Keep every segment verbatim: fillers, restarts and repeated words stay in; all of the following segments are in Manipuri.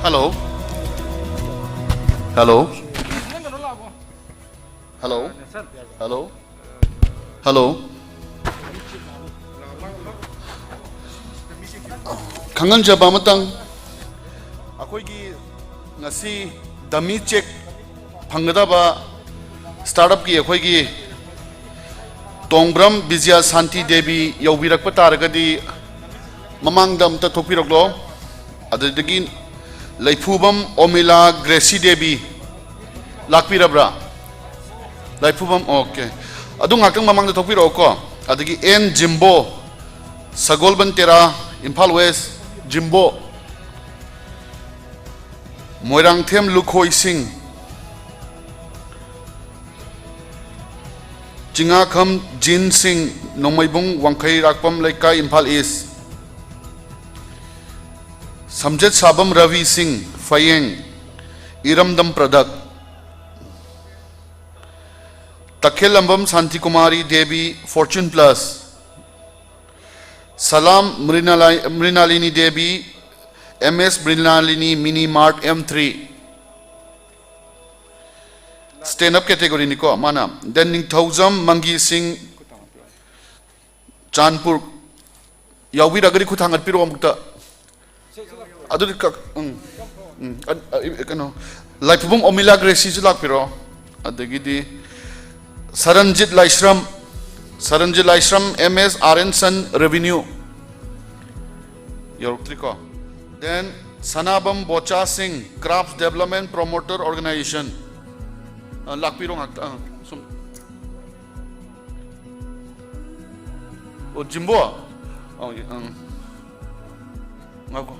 Hello. Hello. Hello. Hello. Hello. ꯈꯪꯍꯟꯖꯕ ꯑꯃꯇꯪ, ꯑꯩꯈꯣꯏꯒꯤ ꯉꯁꯤ dummy cheque ꯐꯪꯒꯗꯕ startup ꯀꯤ ꯑꯩꯈꯣꯏꯒꯤ ꯇꯣꯡꯕ꯭ꯔꯝ ꯕꯤꯖꯌ ꯁꯥꯟꯇꯤ ꯗꯦꯕꯤ ꯌꯧꯕꯤꯔꯛꯄ ꯇꯥꯔꯒꯗꯤ ꯃꯃꯥꯡꯗ ꯑꯝꯇ ꯊꯣꯛꯄꯤꯔꯛꯂꯣ꯫ ꯑꯗꯨꯗꯒꯤ ꯂꯩꯐꯨꯕꯝ ꯑꯣꯃꯤꯂꯥ ꯒ꯭ꯔꯦꯁꯤ ꯗꯦꯕꯤ ꯂꯥꯛꯄꯤꯔꯕ꯭ꯔꯥ? ꯂꯩꯐꯨꯕꯝ, okay꯫ ꯑꯗꯨ ꯉꯥꯛꯇꯪ ꯃꯃꯥꯡꯗ ꯊꯣꯛꯄꯤꯔꯛꯑꯣꯀꯣ꯫ ꯑꯗꯒꯤ ꯑꯦꯟ ꯖꯤꯝꯕꯣ, ꯁꯒꯣꯜꯕꯟ ꯇꯦꯔꯥ, ꯏꯝꯐꯥꯜ ꯋꯦꯁ, ꯖꯤꯝꯕꯣ꯫ ꯃꯣꯏꯔꯥꯡꯊꯦꯝ ꯂꯨꯈꯣꯏ ꯁꯤꯡ, ꯆꯤꯡꯉꯥꯈꯝ ꯖꯤꯟ ꯁꯤꯡ, ꯅꯣꯡꯃꯩꯕꯨꯡ ꯋꯥꯡꯈꯩ ꯔꯥꯛꯄꯝ ꯂꯩꯀꯥꯏ, ꯏꯝꯐꯥꯜ ꯏꯁ꯫ ꯁꯝꯖꯦꯠ ꯁꯥꯕꯝ ꯔꯕꯤ ꯁꯤꯡ, ꯐꯌꯦꯡ, ꯏꯔꯝꯗꯝ product꯫ ꯇꯈꯦꯜꯂꯝꯕꯝ ꯁꯥꯟꯇꯤꯀꯨꯃꯥꯔꯤ ꯗꯦꯕꯤ, Fortune Plus꯫ ꯁꯂꯥꯝ ꯃ꯭ꯔꯤꯅꯥꯂꯥꯏ-, Mrinalini Devi, M S Mrinalini, mini mart, M three. Stand up category ꯅꯤꯀꯣ ꯃꯥꯅ꯫ Then ꯅꯤꯡꯊꯧꯖꯝ ꯃꯪꯒꯤ ꯁꯤꯡ, ꯆꯥꯟꯄꯨꯔ꯫ ꯌꯥꯎꯕꯤꯔꯒꯗꯤ ꯈꯨꯠ ꯊꯥꯡꯒꯠꯄꯤꯔꯛꯑꯣ ꯑꯃꯨꯛꯇ꯫ ꯑꯗꯨꯗꯤ ꯀꯛ-, ꯎꯝ, ꯎꯝ, ꯑ-, ꯑ-, ꯀꯩꯅꯣ, ꯂꯥꯏꯐꯨꯕꯝ ꯑꯣꯃꯤꯂꯥ ꯒ꯭ꯔꯦꯁꯤꯁꯨ ꯂꯥꯛꯄꯤꯔꯣ꯫ ꯑꯗꯒꯤꯗꯤ Saranjit Laishram, Saranjit Laishram, M S R N sun revenue. ꯌꯧꯔꯛꯇ꯭ꯔꯤꯀꯣ꯫ Then Sanabam Bocha Singh, Crafts Development Promoter Organization꯫ ꯑ, ꯂꯥꯛꯄꯤꯔꯣ ꯉꯥꯛꯇ, ꯑ, ꯁꯨꯝ꯫ ꯑꯣ, ꯖꯤꯝꯕꯣ? ꯑꯣ, ꯌꯦ-, ꯑꯪ꯫ ꯉꯥꯏꯈꯣ꯫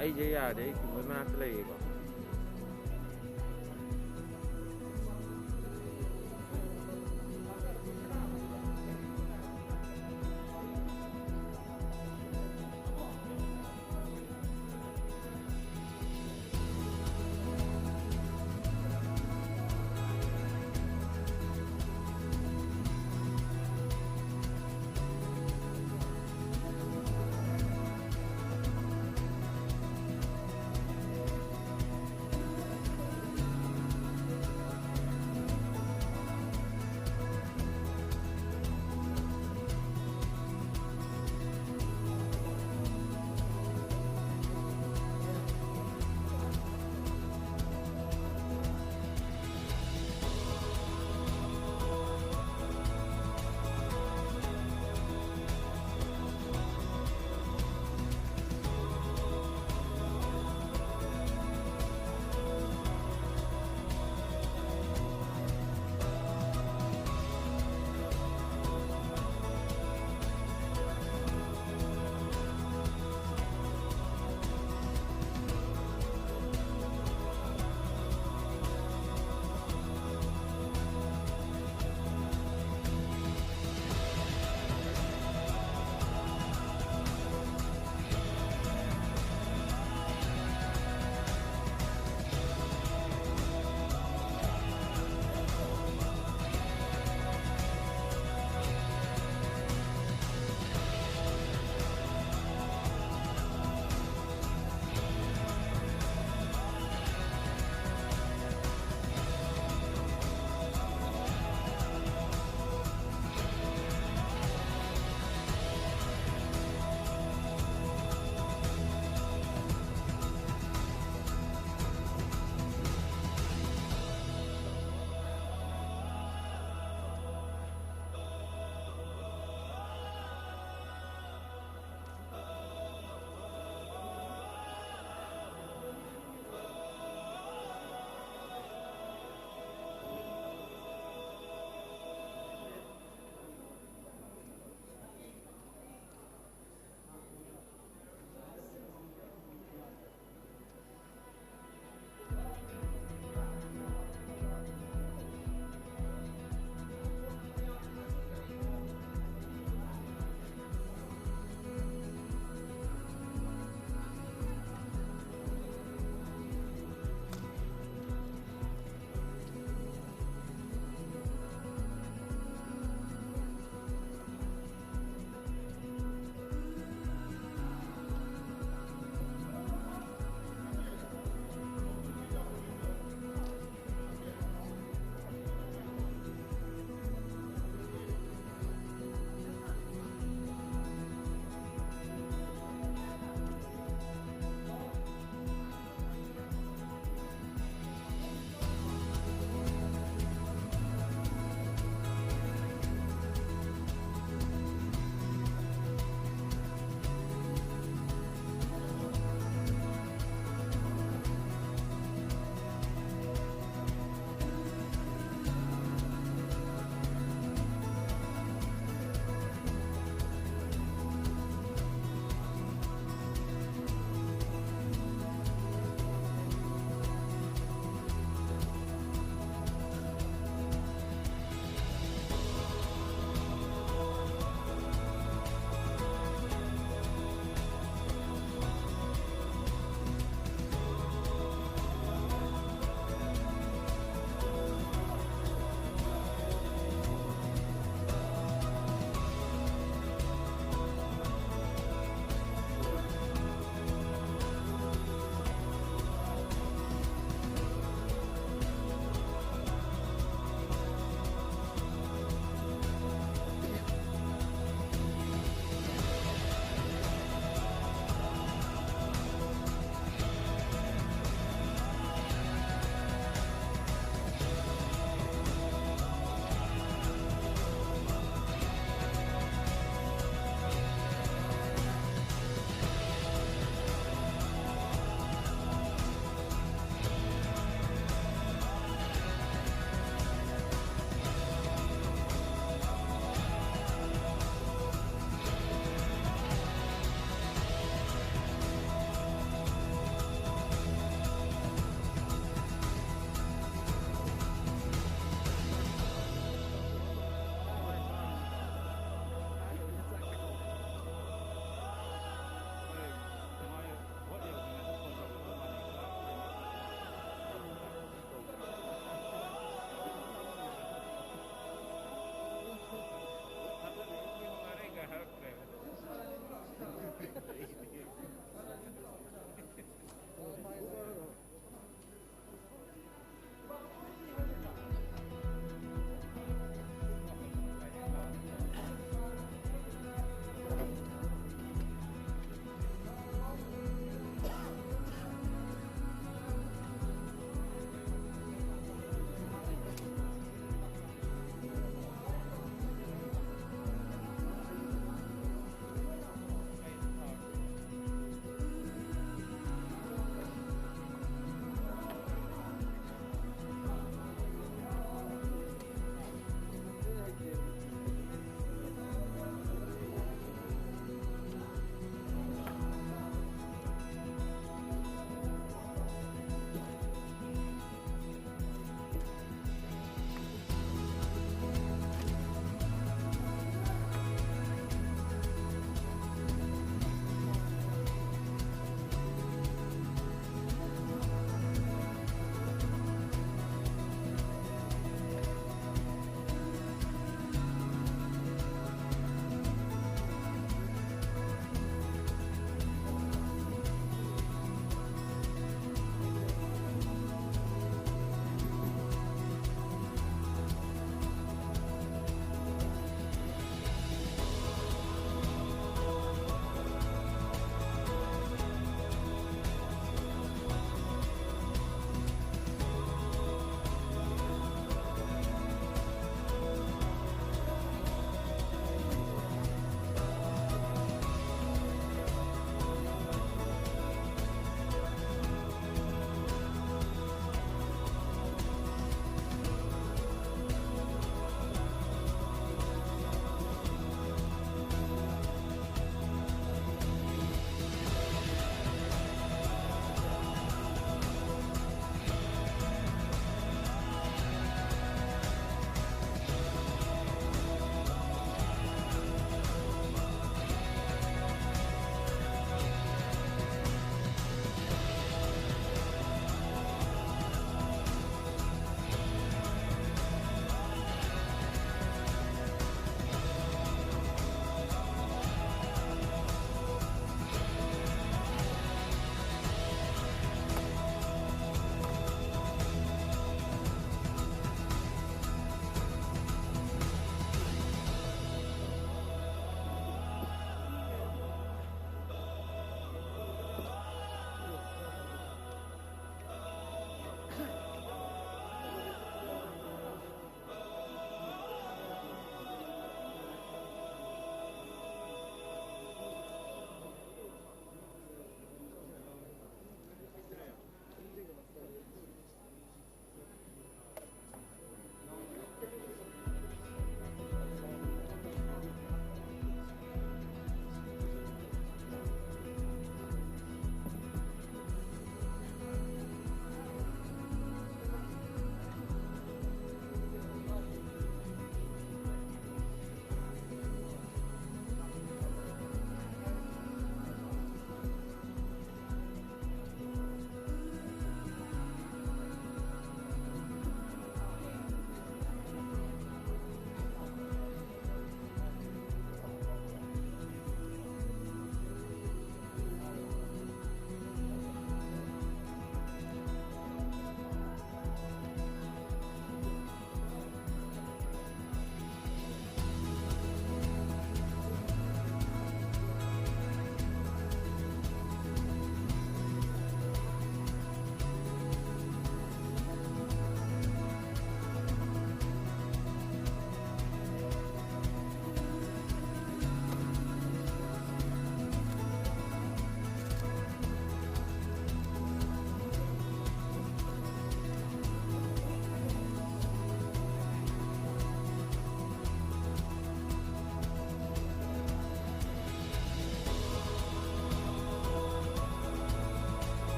ꯑꯩꯁꯦ ꯌꯥꯔꯗꯤ ꯑꯩ ꯀꯤꯕꯣꯔꯗ ꯃꯅꯥꯛꯇ ꯂꯩꯌꯦꯀꯣ꯫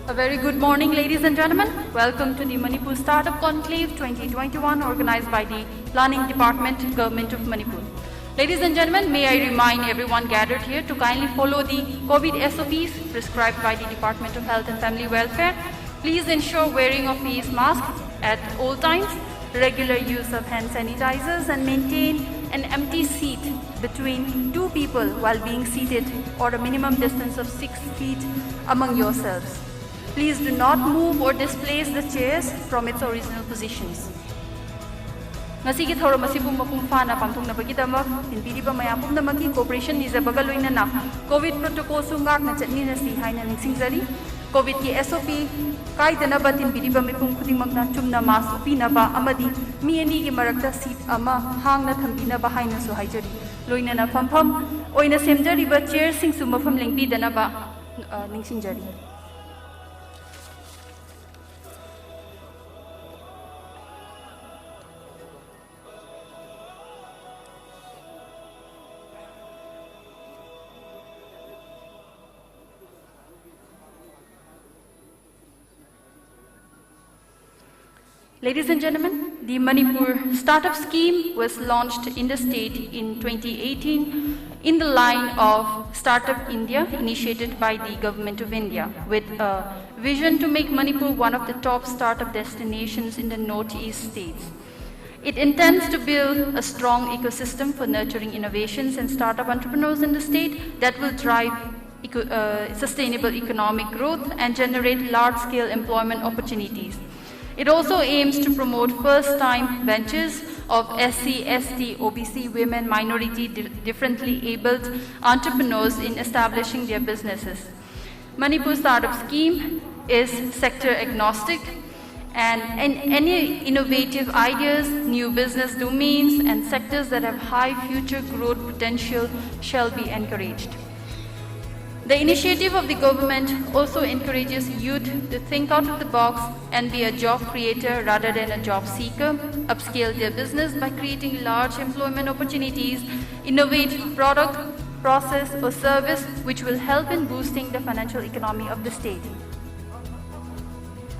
A very good morning, ladies and gentlemen. Welcome to the Manipur Startup Conclave twenty twenty-one, organized by the Planning Department, Government of Manipur. Ladies and gentlemen, may I remind everyone gathered here to kindly follow the COVID S O Ps prescribed by the Department of Health and Family Welfare. Please ensure wearing of face mask at all times, regular use of hand sanitizers, and maintain an empty seat between two people while being seated, or a minimum distance of six feet among yourselves. Please do not move or displace the chairs from its original positions. ꯉꯁꯤꯒꯤ ꯊꯧꯔꯝ ꯑꯁꯤꯕꯨ ꯃꯄꯨꯡ ꯐꯥꯅ ꯄꯥꯡꯊꯣꯛꯅꯕꯒꯤꯗꯃꯛ ꯇꯤꯟꯕꯤꯔꯤꯕ ꯃꯌꯥꯝ ꯄꯨꯝꯅꯃꯛꯀꯤ cooperation ꯅꯤꯖꯕꯒ ꯂꯣꯏꯅꯅ COVID protocolꯁꯨ ꯉꯥꯛꯅ ꯆꯠꯃꯤꯟꯅꯁꯤ ꯍꯥꯏꯅ ꯅꯤꯡꯁꯤꯡꯖꯔꯤ꯫ COVIDꯀꯤ S O P ꯀꯥꯏꯗꯅꯕ ꯇꯤꯟꯕꯤꯔꯤꯕ ꯃꯤꯄꯨꯝ ꯈꯨꯗꯤꯡꯃꯛꯅ ꯆꯨꯝꯅ mask ꯎꯞꯄꯤꯅꯕ ꯑꯃꯗꯤ ꯃꯤ ꯑꯅꯤꯒꯤ ꯃꯔꯛꯇ seat ꯑꯃ ꯍꯥꯡꯅ ꯊꯝꯕꯤꯅꯕ ꯍꯥꯏꯅꯁꯨ ꯍꯥꯏꯖꯔꯤ꯫ ꯂꯣꯏꯅꯅ ꯐꯝꯐꯝ ꯑꯣꯏꯅ ꯁꯦꯝꯖꯔꯤꯕ chairꯁꯤꯡꯁꯨ ꯃꯐꯝ ꯂꯦꯡꯕꯤꯗꯅꯕ, ꯑ, ꯅꯤꯡꯁꯤꯡꯖꯔꯤ꯫ Ladies and gentlemen, the Manipur Startup Scheme was launched in the state in twenty eighteen in the line of Startup India, initiated by the Government of India, with a vision to make Manipur one of the top startup destinations in the Northeast states. It intends to build a strong ecosystem for nurturing innovations and startup entrepreneurs in the state that will drive eco-, uh, sustainable economic growth and generate large-scale employment opportunities. It also aims to promote first-time ventures of S C, S T, O B C, women, minority, di-, differently abled entrepreneurs in establishing their businesses. Manipur Startup Scheme is sector agnostic, and an-, any innovative ideas, new business domains, and sectors that have high future growth potential shall be encouraged. The initiative of the government also encourages youth to think out of the box and be a job creator rather than a job seeker, upscale their business by creating large employment opportunities, innovate product, process, or service which will help in boosting the financial economy of the state.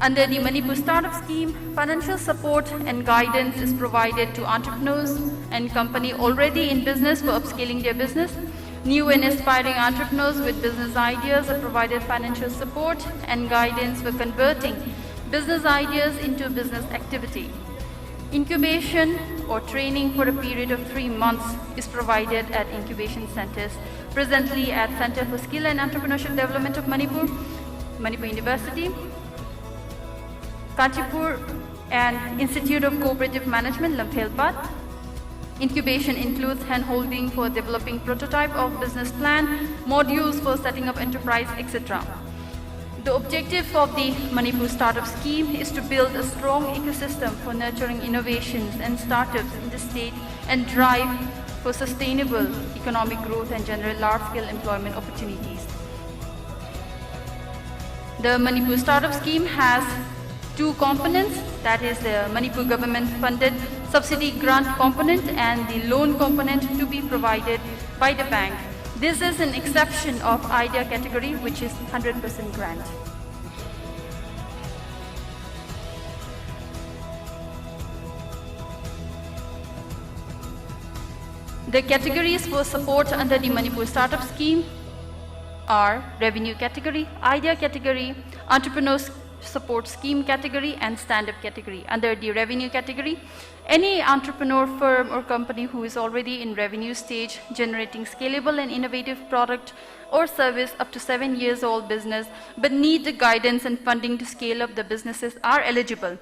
Under the Manipur Startup Scheme, financial support and guidance is provided to entrepreneurs and company already in business for upscaling their business. New and aspiring entrepreneurs with business ideas are provided financial support and guidance for converting business ideas into business activity. Incubation or training for a period of three months is provided at incubation centers, presently at Center for Skill and Entrepreneurship Development of Manipur, Manipur University, Kachipur, and Institute of Cooperative Management, Lamphel Pat. Incubation includes hand-holding for developing prototype of business plan, modules for setting up enterprise, et cetera. The objective of the Manipur Startup Scheme is to build a strong ecosystem for nurturing innovations and startups in the state and drive for sustainable economic growth and generate large-scale employment opportunities. The Manipur Startup Scheme has two components, that is the Manipur government funded subsidy grant component and the loan component to be provided by the bank. This is an exception of idea category, which is one hundred percent grant. The categories for support under the Manipur Startup Scheme are revenue category, idea category, entrepreneurs support scheme category, and stand-up category. Under the revenue category, any entrepreneur, firm or company who is already in revenue stage, generating scalable and innovative product or service up to seven years old business, but need the guidance and funding to scale up the businesses are eligible.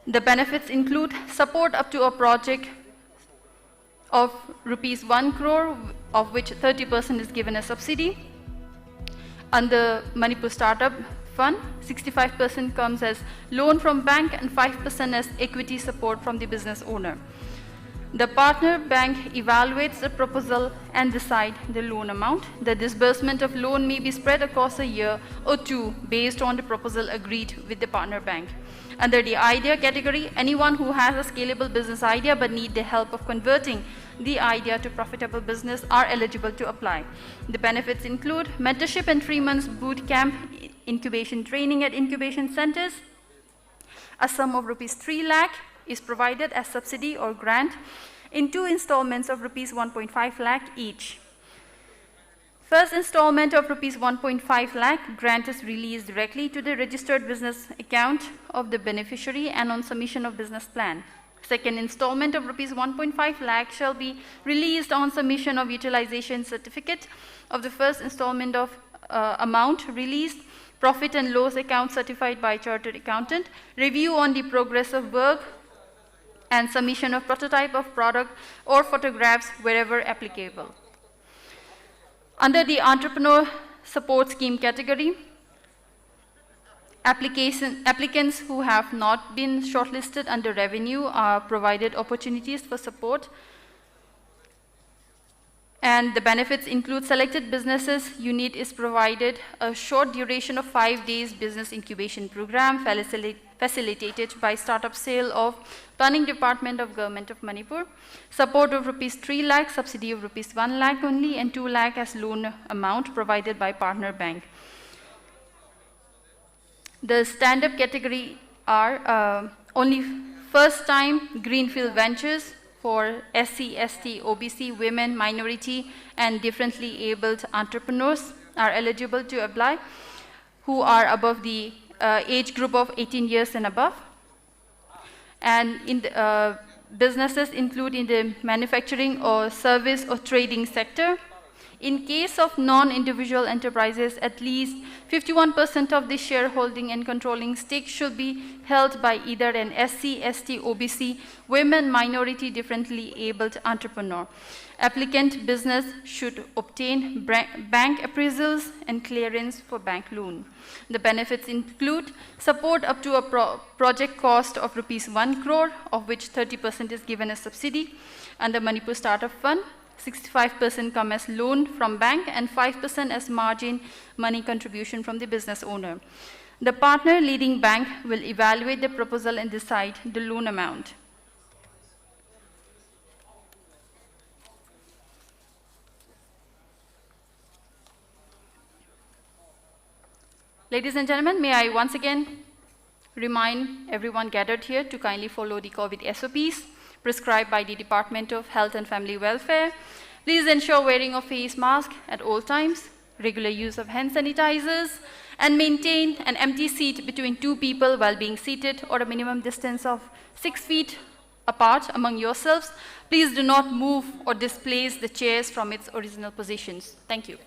The benefits include support up to a project of rupees one crore, of which thirty percent is given as subsidy. Under Manipur Startup Fund, sixty-five percent comes as loan from bank and five percent as equity support from the business owner. The partner bank evaluates the proposal and decide the loan amount. The disbursement of loan may be spread across a year or two based on the proposal agreed with the partner bank. Under the idea category, anyone who has a scalable business idea but need the help of converting the idea to profitable business are eligible to apply. The benefits include mentorship and three months boot camp incubation training at incubation centers. A sum of rupees three lakh is provided as subsidy or grant in two installments of rupees one point five lakh each. First installment of rupees one point five lakh grant is released directly to the registered business account of the beneficiary and on submission of business plan. Second installment of rupees one point five lakh shall be released on submission of utilization certificate of the first installment of uh, amount released, profit and loss account certified by chartered accountant, review on the progress of work, and submission of prototype of product or photographs wherever applicable. Under the Entrepreneur Support Scheme category, application, applicants who have not been shortlisted under revenue are provided opportunities for support. And the benefits include selected businesses unit is provided a short duration of five days business incubation program facilitated by Startup Cell of Planning Department of Government of Manipur, support of rupees three lakh, subsidy of rupees one lakh only, and two lakh as loan amount provided by partner bank. The stand-up category are uh, only first-time greenfield ventures for S C, S T, O B C, women, minority, and differently abled entrepreneurs are eligible to apply, who are above the uh, age group of eighteen years and above. And in the, uh, businesses include in the manufacturing or service or trading sector. In case of non-individual enterprises, at least fifty-one percent of the shareholding and controlling stake should be held by either an S C, S T, O B C, women, minority, differently abled entrepreneur. Applicant business should obtain bank appraisals and clearance for bank loan. The benefits include support up to a pro project cost of rupees one crore, of which thirty percent is given as subsidy under Manipur Startup Fund, sixty-five percent come as loan from bank, and five percent as margin money contribution from the business owner. The partner leading bank will evaluate the proposal and decide the loan amount. Ladies and gentlemen, may I once again remind everyone gathered here to kindly follow the COVID S O Ps prescribed by the Department of Health and Family Welfare. Please ensure wearing of face mask at all times, regular use of hand sanitizers, and maintain an empty seat between two people while being seated or a minimum distance of six feet apart among yourselves. Please do not move or displace the chairs from its original positions. Thank you.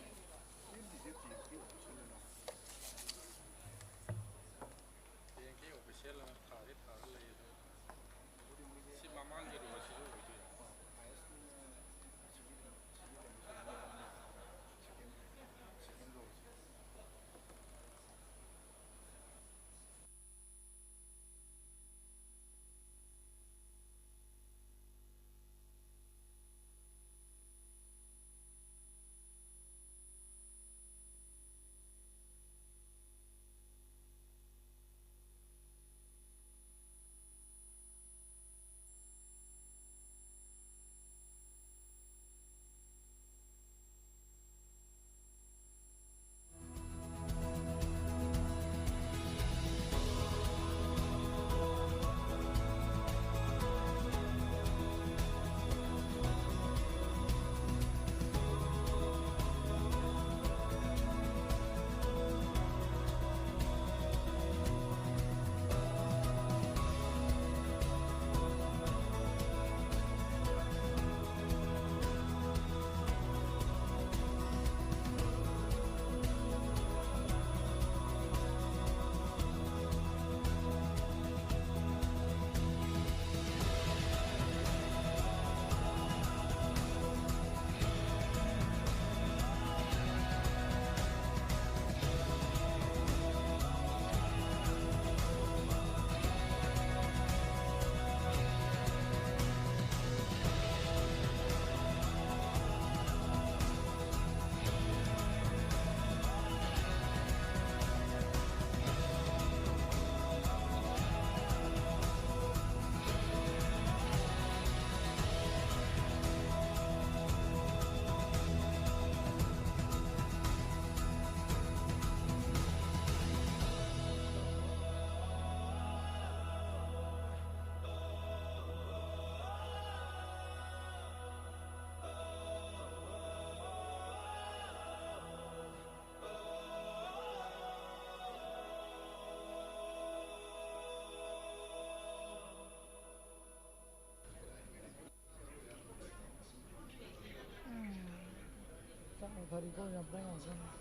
ꯒꯥꯔꯤ ꯀꯣ ꯌꯥꯝ ꯄꯣꯡ ꯉꯥꯛꯇꯅꯤ꯫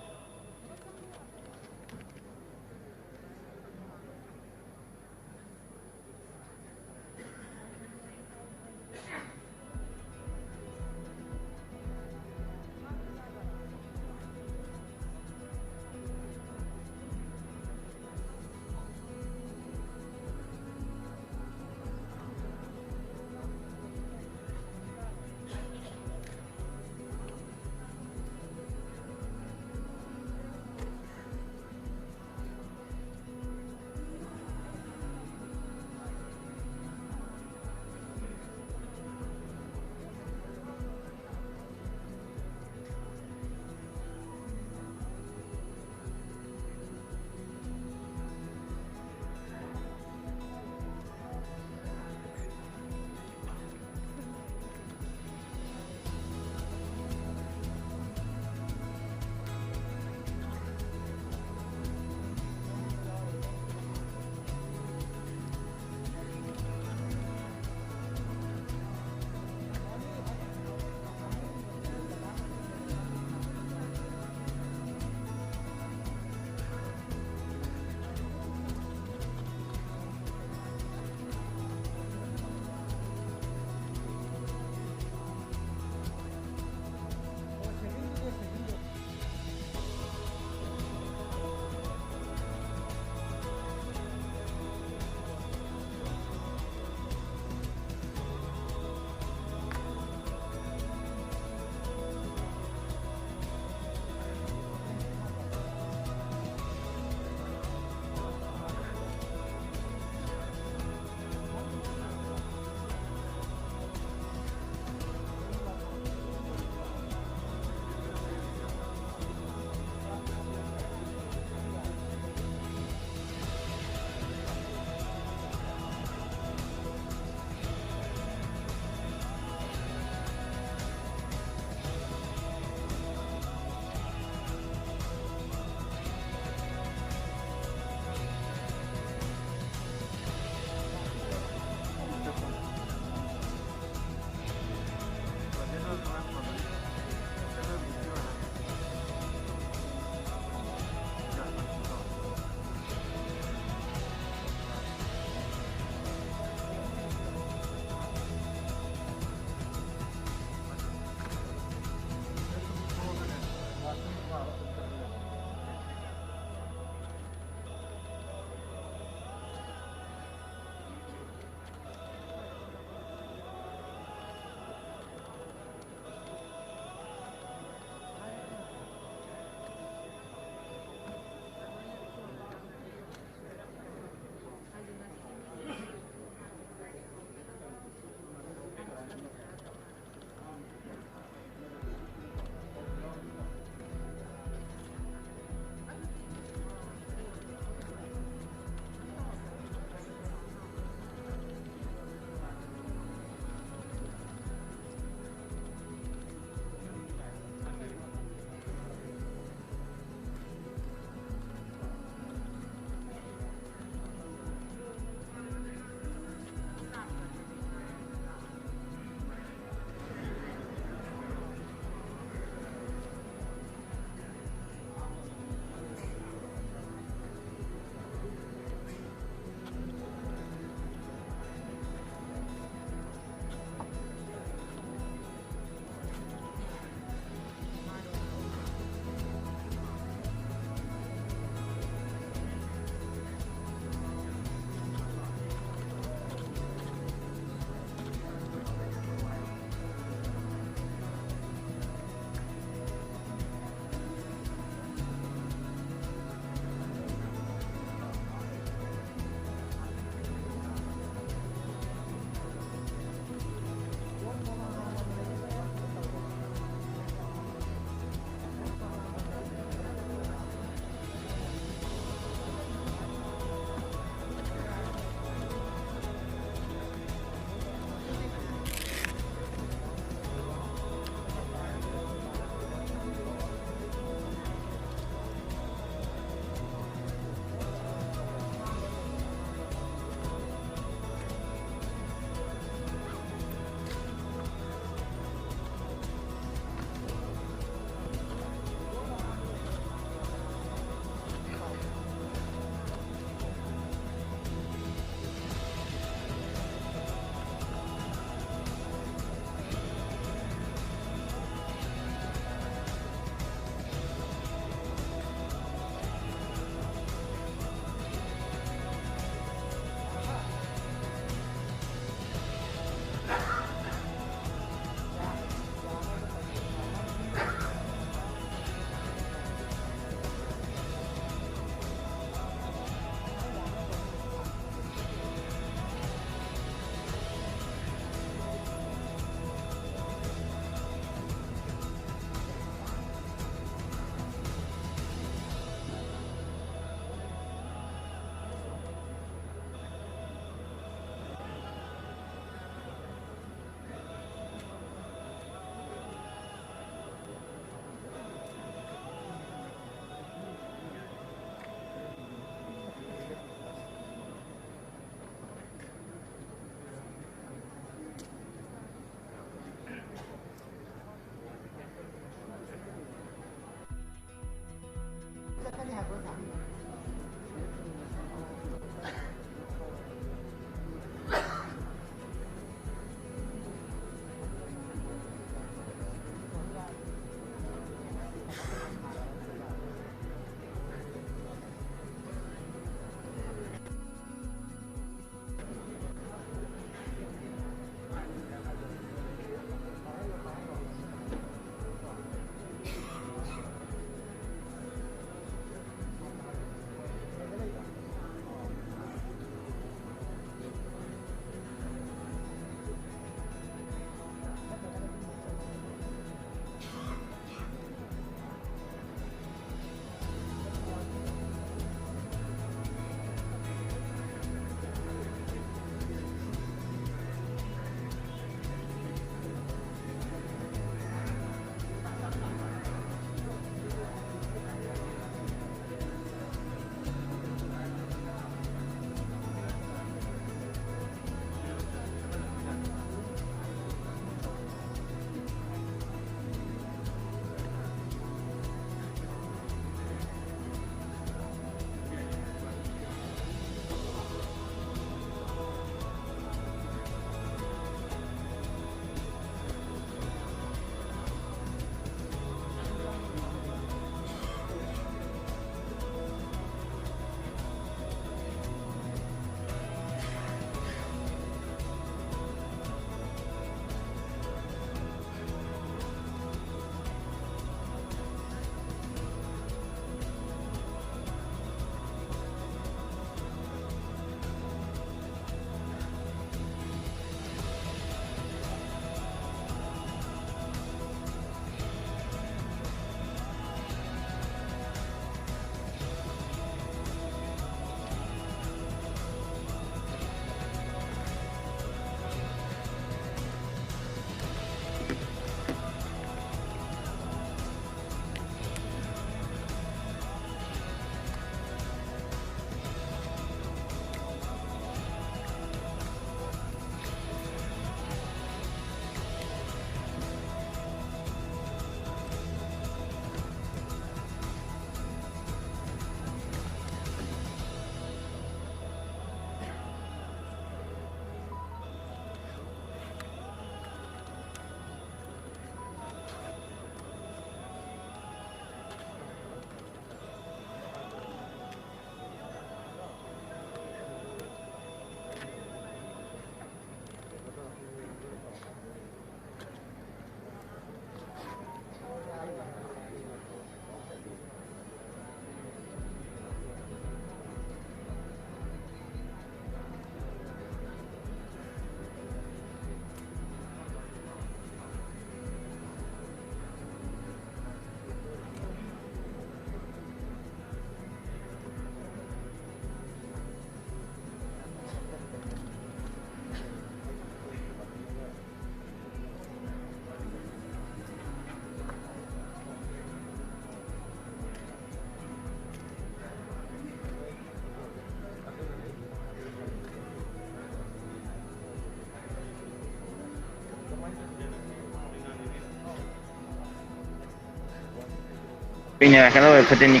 ꯀꯩꯅꯣ ꯐꯠꯇꯦꯅꯤ꯫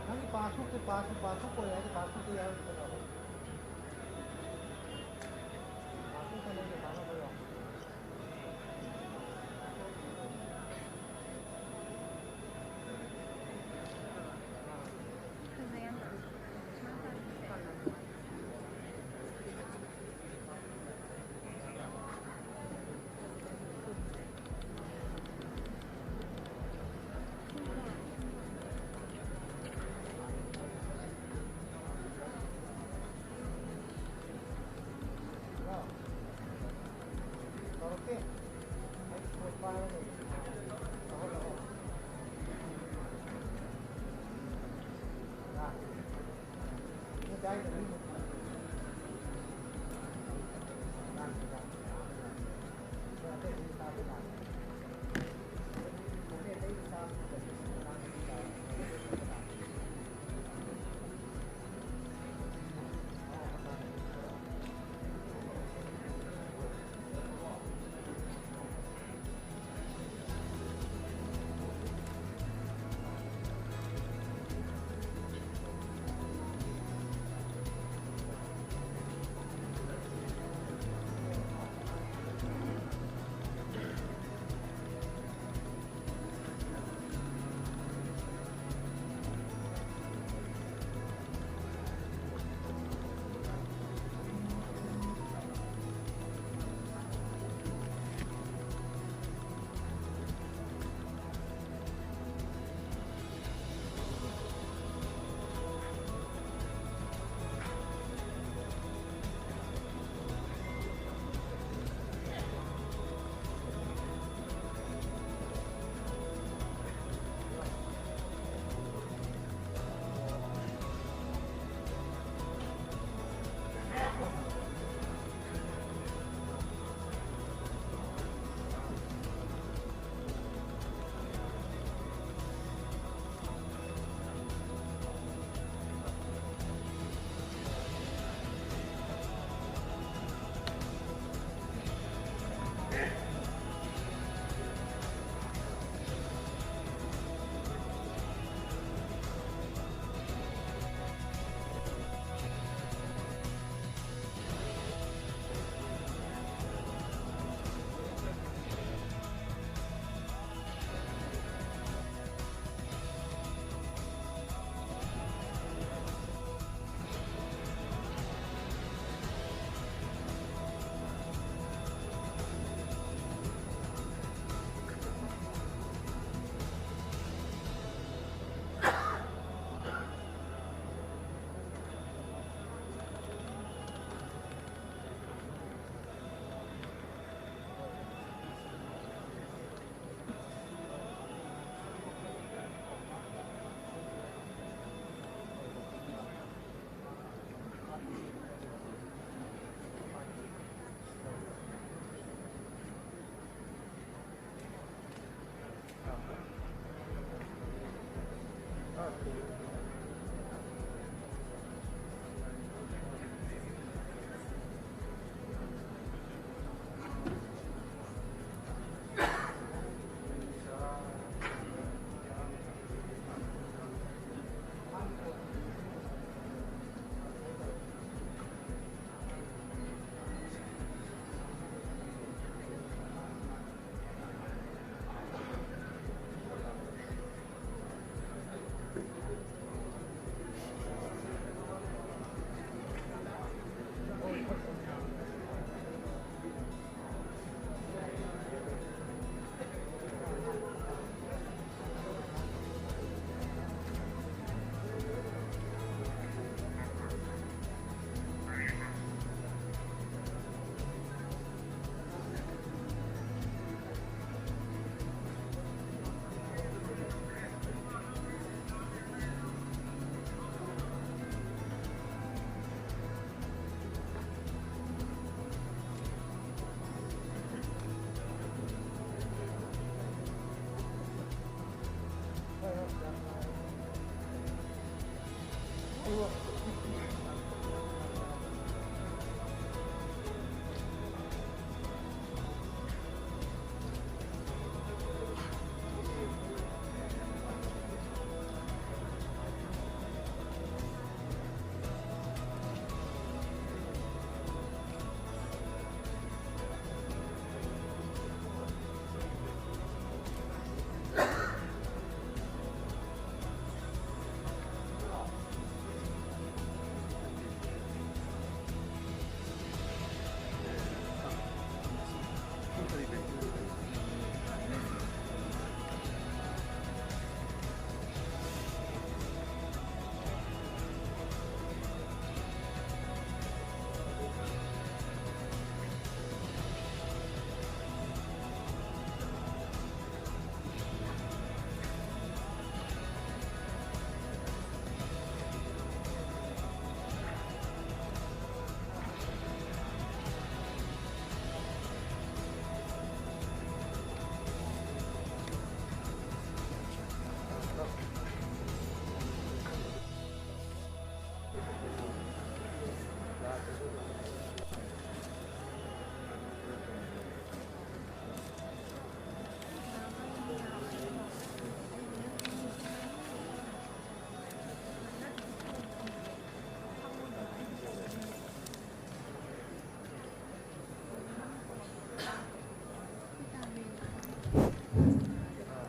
ꯅꯪꯒꯤ ꯄꯥꯁꯕꯨꯛꯇꯤ, ꯄꯥꯁ-, ꯄꯥꯁꯕꯨꯛ ꯑꯣꯏꯔꯦ ꯍꯥꯏꯗꯤ ꯄꯥꯁꯕꯨꯛꯇꯤ ꯌꯥꯎꯔꯝꯒꯗꯕ꯫ ꯄꯥꯁꯕꯨꯛꯇ ꯅꯪꯒꯤ ꯄꯥꯁꯕꯨꯛ ꯑꯣꯏꯔꯣ꯫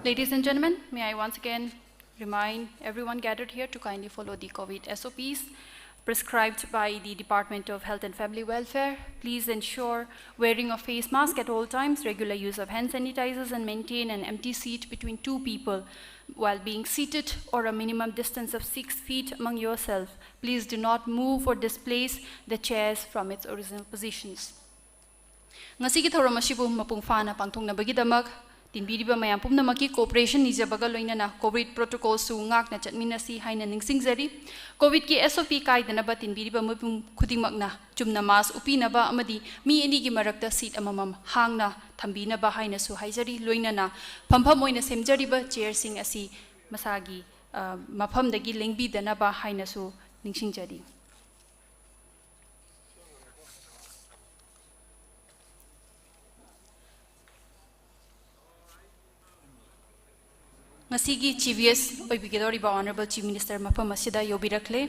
Ladies and gentlemen, may I once again remind everyone gathered here to kindly follow the COVID S O Ps prescribed by the Department of Health and Family Welfare. Please ensure wearing of face mask at all times, regular use of hand sanitizers, and maintain an empty seat between two people while being seated, or a minimum distance of six feet among yourself. Please do not move or displace the chairs from its original positions. ꯉꯁꯤꯒꯤ ꯊꯧꯔꯝ ꯑꯁꯤꯕꯨ ꯃꯄꯨꯡ ꯐꯥꯅ ꯄꯥꯡꯊꯣꯛꯅꯕꯒꯤꯗꯃꯛ ꯇꯤꯟꯕꯤꯔꯤꯕ ꯃꯌꯥꯝ ꯄꯨꯝꯅꯃꯛꯀꯤ cooperation ꯅꯤꯖꯕꯒ ꯂꯣꯏꯅꯅ COVID protocol ꯁꯨ ꯉꯥꯛꯅ ꯆꯠꯃꯤꯟꯅꯁꯤ ꯍꯥꯏꯅ ꯅꯤꯡꯁꯤꯡꯖꯔꯤ꯫ COVID ꯀꯤ S O P ꯀꯥꯏꯗꯅꯕ ꯇꯤꯟꯕꯤꯔꯤꯕ ꯃꯤꯄꯨꯝ ꯈꯨꯗꯤꯡꯃꯛꯅ ꯆꯨꯝꯅ mask ꯎꯞꯄꯤꯅꯕ ꯑꯃꯗꯤ ꯃꯤ ꯑꯅꯤꯒꯤ ꯃꯔꯛꯇ seat ꯑꯃꯃꯝ ꯍꯥꯡꯅ ꯊꯝꯕꯤꯅꯕ ꯍꯥꯏꯅꯁꯨ ꯍꯥꯏꯖꯔꯤ꯫ ꯂꯣꯏꯅꯅ ꯐꯝꯐꯝ ꯑꯣꯏꯅ ꯁꯦꯝꯖꯔꯤꯕ chair ꯁꯤꯡ ꯑꯁꯤ ꯃꯁꯥꯒꯤ, ꯑ, ꯃꯐꯝꯗꯒꯤ ꯂꯦꯡꯕꯤꯗꯅꯕ ꯍꯥꯏꯅꯁꯨ ꯅꯤꯡꯁꯤꯡꯖꯔꯤ꯫ ꯉꯁꯤꯒꯤ Chief Guest ꯑꯣꯏꯕꯤꯒꯗꯧꯔꯤꯕ Honourable Chief Minister ꯃꯐꯝ ꯑꯁꯤꯗ ꯌꯧꯕꯤꯔꯛꯂꯦ꯫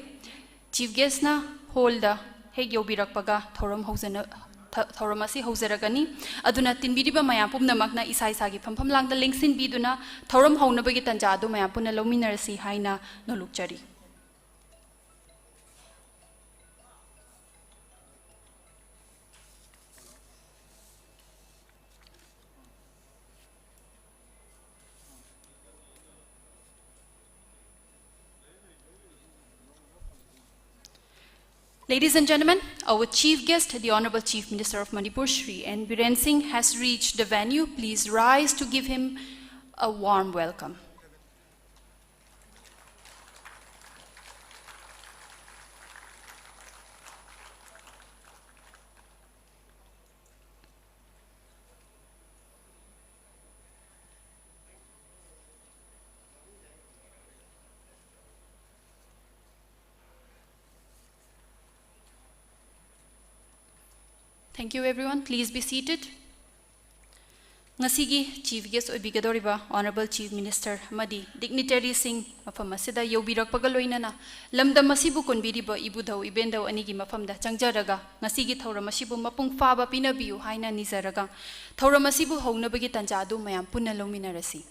Chief Guest ꯅ hall ꯗ ꯍꯦꯛ ꯌꯧꯕꯤꯔꯛꯄꯒ ꯊꯧꯔꯝ ꯍꯧꯖꯅ-, ꯊ-, ꯊꯧꯔꯝ ꯑꯁꯤ ꯍꯧꯖꯔꯒꯅꯤ꯫ ꯑꯗꯨꯅ ꯇꯤꯟꯕꯤꯔꯤꯕ ꯃꯌꯥꯝ ꯄꯨꯝꯅꯃꯛꯅ ꯏꯁꯥ ꯏꯁꯥꯒꯤ ꯐꯝꯐꯝ ꯂꯥꯡꯗ ꯂꯦꯡꯁꯤꯟꯕꯤꯗꯨꯅ ꯊꯧꯔꯝ ꯍꯧꯅꯕꯒꯤ ꯇꯥꯟꯖꯥ ꯑꯗꯨ ꯃꯌꯥꯝ ꯄꯨꯟꯅ ꯂꯧꯃꯤꯟꯅꯔꯁꯤ ꯍꯥꯏꯅ ꯅꯣꯜꯂꯨꯛꯆꯔꯤ꯫ Ladies and gentlemen, our chief guest, the Honorable Chief Minister of Manipur, Shri N Biren Singh, has reached the venue. Please rise to give him a warm welcome. Thank you, everyone. Please be seated. ꯉꯁꯤꯒꯤ chief guest ꯑꯣꯏꯕꯤꯒꯗꯧꯔꯤꯕ Honorable Chief Minister ꯑꯃꯗꯤ dignitary ꯁꯤꯡ ꯃꯐꯝ ꯑꯁꯤꯗ ꯌꯧꯕꯤꯔꯛꯄꯒ ꯂꯣꯏꯅꯅ ꯂꯝꯗꯝ ꯑꯁꯤꯕꯨ ꯀꯣꯟꯕꯤꯔꯤꯕ ꯏꯕꯨꯙꯧ ꯏꯕꯦꯟꯙꯧ ꯑꯅꯤꯒꯤ ꯃꯐꯝꯗ ꯆꯪꯖꯔꯒ ꯉꯁꯤꯒꯤ ꯊꯧꯔꯝ ꯑꯁꯤꯕꯨ ꯃꯄꯨꯡ ꯐꯥꯕ ꯄꯤꯅꯕꯤꯌꯨ ꯍꯥꯏꯅ ꯅꯤꯖꯔꯒ ꯊꯧꯔꯝ ꯑꯁꯤꯕꯨ ꯍꯧꯅꯕꯒꯤ ꯇꯥꯟꯖꯥ ꯑꯗꯨ ꯃꯌꯥꯝ ꯄꯨꯟꯅ ꯂꯧꯃꯤꯟꯅꯔꯁꯤ꯫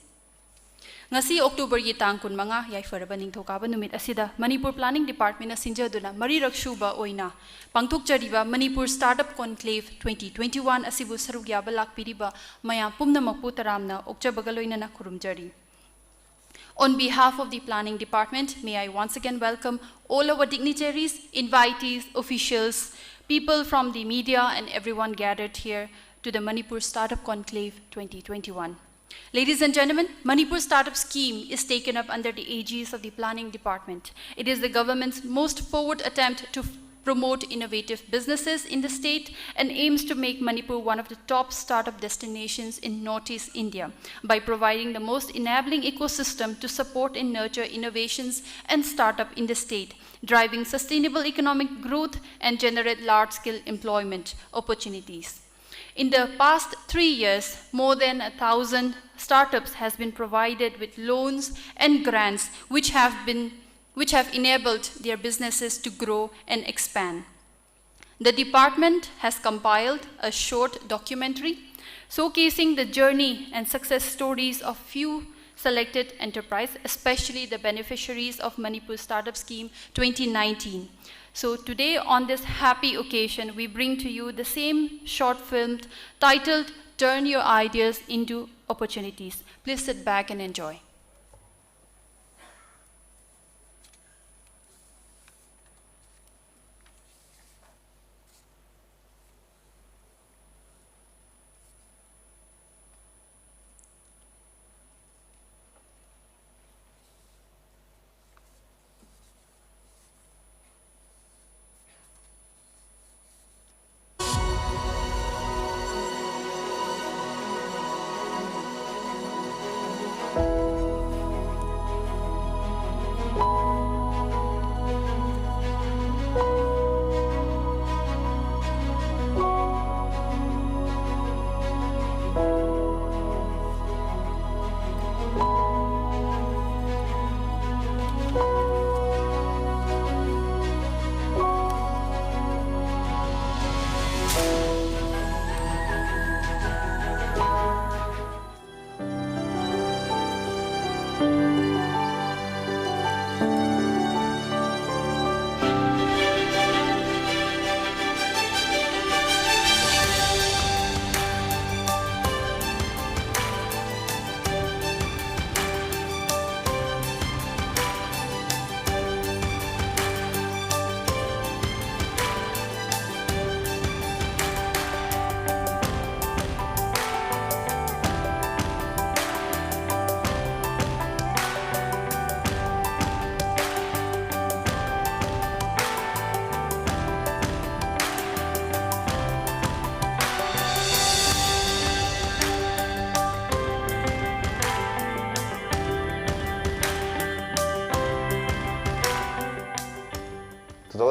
ꯉꯁꯤ ꯑꯣꯛꯇꯣꯕꯔꯒꯤ ꯇꯥꯡ ꯀꯨꯟꯃꯉꯥ, ꯌꯥꯏꯐꯔꯕ ꯅꯤꯡꯊꯧꯀꯥꯕ ꯅꯨꯃꯤꯠ ꯑꯁꯤꯗ ꯃꯅꯤꯄꯨꯔ ꯄ꯭ꯂꯥꯅꯤꯡ ꯗꯤꯄꯥꯔꯠꯃꯦꯟꯅ ꯁꯤꯟꯖꯗꯨꯅ ꯃꯔꯤꯔꯛ ꯁꯨꯕ ꯑꯣꯏꯅ ꯄꯥꯡꯊꯣꯛꯆꯔꯤꯕ Manipur startup conclave twenty twenty one ꯑꯁꯤꯕꯨ ꯁꯔꯨꯛ ꯌꯥꯕ ꯂꯥꯛꯄꯤꯔꯤꯕ ꯃꯌꯥꯝ ꯄꯨꯝꯅꯃꯛꯄꯨ ꯇꯔꯥꯝꯅ ꯑꯣꯛꯆꯕꯒ ꯂꯣꯏꯅꯅ ꯈꯨꯔꯨꯝꯖꯔꯤ꯫ On behalf of the planning department, may I once again welcome all our dignitaries, invitees, officials, people from the media, and everyone gathered here to the Manipur Startup Conclave twenty twenty-one. Ladies and gentlemen, Manipur Startup Scheme is taken up under the aegis of the Planning Department. It is the government's most forward attempt to promote innovative businesses in the state and aims to make Manipur one of the top startup destinations in Northeast India by providing the most enabling ecosystem to support and nurture innovations and startup in the state, driving sustainable economic growth and generate large-scale employment opportunities. In the past three years, more than a thousand startups has been provided with loans and grants which have been, which have enabled their businesses to grow and expand. The department has compiled a short documentary showcasing the journey and success stories of few selected enterprise, especially the beneficiaries of Manipur Startup Scheme twenty nineteen. So today, on this happy occasion, we bring to you the same short film titled Turn Your Ideas into Opportunities. Please sit back and enjoy.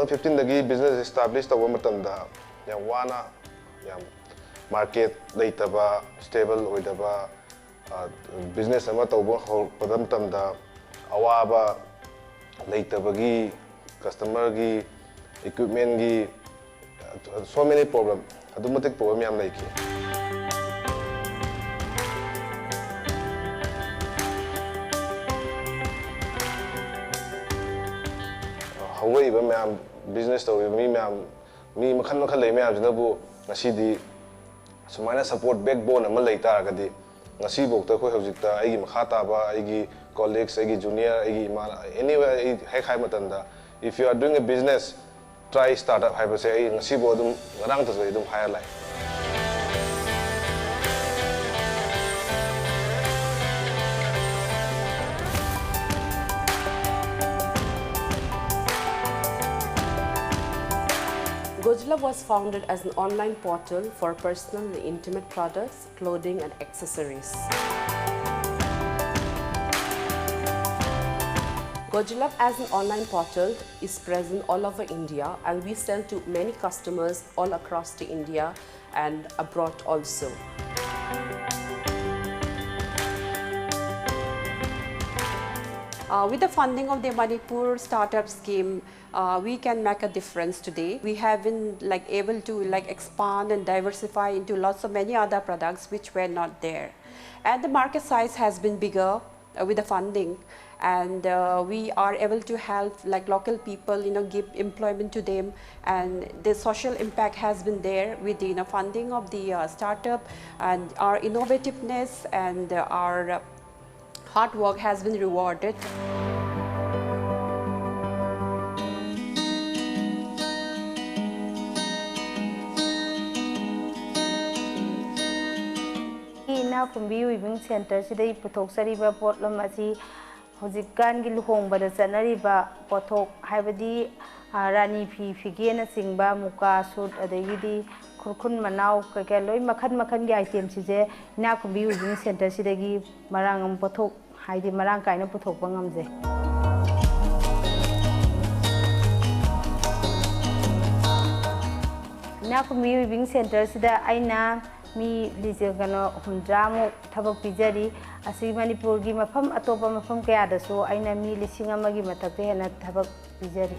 ꯐꯤꯐꯇꯤꯟꯗꯒꯤ ꯕꯤꯖꯤꯅꯦꯁ ꯏꯁꯇꯥꯕ꯭ꯂꯤꯁ ꯇꯧꯕ ꯃꯇꯝꯗ ꯌꯥꯝ ꯋꯥꯅ, ꯌꯥꯝ ꯃꯥꯔꯀꯦꯠ ꯂꯩꯇꯕ, ꯁ꯭ꯇꯦꯕꯜ ꯑꯣꯏꯗꯕ, ꯕꯤꯖꯤꯅꯦꯁ ꯑꯃ ꯇꯧꯕ ꯍꯧꯔꯛꯄꯗ ꯃꯇꯝꯗ ꯑꯋꯥꯕ ꯂꯩꯇꯕꯒꯤ, ꯀꯁꯇꯃꯔꯒꯤ, ꯏꯀ꯭ꯋꯤꯞꯃꯦꯟꯒꯤ, so many problem, ꯑꯗꯨꯛ ꯃꯇꯤꯛ ꯄ꯭ꯔꯣꯕ꯭ꯂꯦꯝ ꯌꯥꯝ ꯂꯩꯈꯤ꯫ ꯍꯧꯔꯛꯏꯕ ꯃꯌꯥꯝ, ꯕꯤꯖꯤꯅꯦꯁ ꯇꯧꯔꯤꯕ ꯃꯤ ꯃꯌꯥꯝ, ꯃꯤ ꯃꯈꯜ ꯃꯈꯜ ꯂꯩ ꯃꯌꯥꯝꯁꯤꯅꯕꯨ ꯉꯁꯤꯗꯤ ꯁꯨꯃꯥꯏꯅ ꯁꯞꯄꯣꯔꯠ ꯕꯦꯛꯕꯣꯟ ꯑꯃ ꯂꯩ ꯇꯥꯔꯒꯗꯤ, ꯉꯁꯤꯐꯥꯎꯗ ꯑꯩꯈꯣꯏ ꯍꯧꯖꯤꯛꯇ ꯑꯩꯒꯤ ꯃꯈꯥ ꯇꯥꯕ, ꯑꯩꯒꯤ ꯀꯣꯂꯤꯛꯁ, ꯑꯩꯒꯤ ꯖꯨꯅꯤꯌꯔ, ꯑꯩꯒꯤ ꯏꯃꯥ, anywhere ꯑꯩ ꯍꯦꯛ ꯍꯥꯏ ꯃꯇꯝꯗ, "If you are doing a business, try startup" ꯍꯥꯏꯕꯁꯦ ꯑꯩ ꯉꯁꯤꯐꯥꯎ ꯑꯗꯨꯝ, ꯉꯔꯥꯡꯇꯁꯨ ꯑꯩ ꯑꯗꯨꯝ ꯍꯥꯏꯔ ꯂꯥꯛꯑꯦ꯫ Gojlove was founded as an online portal for personal and intimate products, clothing and accessories. Gojlove as an online portal is present all over India, and we sell to many customers all across the India and abroad also. Uh, with the funding of the Manipur Startup Scheme, uh, we can make a difference today. We have been, like, able to, like, expand and diversify into lots of many other products which were not there, and the market size has been bigger uh, with the funding, and uh, we are able to help, like, local people, you know, give employment to them, and the social impact has been there with the, you know, funding of the uh, startup, and our innovativeness and uh, our uh, hard work has been rewarded. ꯏꯅꯥꯈꯨꯝꯕꯤ ꯋꯤꯚꯤꯡ ꯁꯦꯟꯇꯔꯁꯤꯗꯒꯤ ꯄꯨꯊꯣꯛꯆꯔꯤꯕ ꯄꯣꯠꯂꯝ ꯑꯁꯤ ꯍꯧꯖꯤꯛꯀꯥꯟꯒꯤ ꯂꯨꯍꯣꯡꯕꯗ ꯆꯠꯅꯔꯤꯕ ꯄꯣꯠꯊꯣꯛ, ꯍꯥꯏꯕꯗꯤ, ꯑ, ꯔꯥꯅꯤ ꯐꯤ, ꯐꯤꯒꯦꯅꯆꯤꯡꯕ, ꯃꯨꯀꯥ ꯁꯨꯠ, ꯑꯗꯒꯤꯗꯤ ꯈꯨꯔꯈꯨꯟ ꯃꯅꯥꯎ, ꯀꯩꯀꯩ ꯂꯣꯏ ꯃꯈꯟ ꯃꯈꯟꯒꯤ ꯑꯥꯏꯇꯦꯝꯁꯤꯡꯁꯦ ꯏꯅꯥꯈꯨꯝꯕꯤ ꯋꯤꯚꯤꯡ ꯁꯦꯟꯇꯔꯁꯤꯗꯒꯤ ꯃꯔꯥꯡ ꯑꯃ ꯄꯣꯠꯊꯣꯛ, ꯍꯥꯏꯗꯤ ꯃꯔꯥꯡ ꯀꯥꯏꯅ ꯄꯨꯊꯣꯛꯄ ꯉꯝꯖꯩ꯫ ꯏꯅꯥꯛꯈꯨꯟꯕꯤ ꯋꯤꯚꯤꯡ ꯁꯦꯟꯇꯔꯁꯤꯗ ꯑꯩꯅ ꯃꯤ ꯂꯤꯁꯤꯡ, ꯀꯩꯅꯣ, ꯍꯨꯝꯗ꯭ꯔꯥꯃꯨꯛ ꯊꯕꯛ ꯄꯤꯖꯔꯤ꯫ ꯑꯁꯤ ꯃꯅꯤꯄꯨꯔꯒꯤ ꯃꯐꯝ, ꯑꯇꯣꯞꯄ ꯃꯐꯝ ꯀꯌꯥꯗꯁꯨ ꯑꯩꯅ ꯃꯤ ꯂꯤꯁꯤꯡ ꯑꯃꯒꯤ ꯃꯊꯛꯇ ꯍꯦꯟꯅ ꯊꯕꯛ ꯄꯤꯖꯔꯤ꯫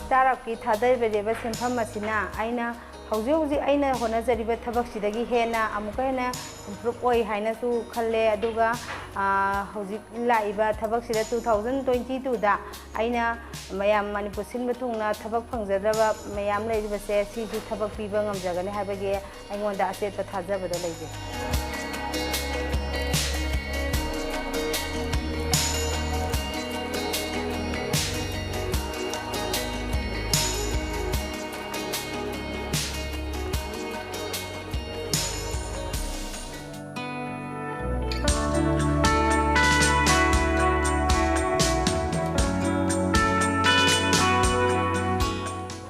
ꯁ꯭ꯇꯥꯔꯠ ꯑꯞꯀꯤ ꯊꯥꯗꯕꯤꯔꯤꯕ ꯁꯦꯟꯐꯝ ꯑꯁꯤꯅ ꯑꯩꯅ ꯍꯧꯖꯤꯛ ꯍꯧꯖꯤꯛ ꯑꯩꯅ ꯍꯣꯠꯅꯖꯔꯤꯕ ꯊꯕꯛꯁꯤꯗꯒꯤ ꯍꯦꯟꯅ ꯑꯃꯨꯛꯀ ꯍꯦꯟꯅ ꯏꯝꯄ꯭ꯔꯨꯞ ꯑꯣꯏ ꯍꯥꯏꯅꯁꯨ ꯈꯜꯂꯦ꯫ ꯑꯗꯨꯒ, ꯑꯥ, ꯍꯧꯖꯤꯛ ꯂꯥꯛꯏꯕ ꯊꯕꯛꯁꯤꯗ, two thousand twenty twoꯗ ꯑꯩꯅ ꯃꯌꯥꯝ, ꯃꯅꯤꯄꯨꯔ ꯁꯤꯟꯕ ꯊꯨꯡꯅ ꯊꯕꯛ ꯐꯪꯖꯗ꯭ꯔꯕ ꯃꯌꯥꯝ ꯂꯩꯔꯤꯕꯁꯦ, ꯁꯤꯁꯨ ꯊꯕꯛ ꯄꯤꯕ ꯉꯝꯖꯒꯅꯤ ꯍꯥꯏꯕꯒꯤ ꯑꯩꯉꯣꯟꯗ ꯑꯆꯦꯠꯄ ꯊꯥꯖꯕꯗꯣ ꯂꯩꯖꯩ꯫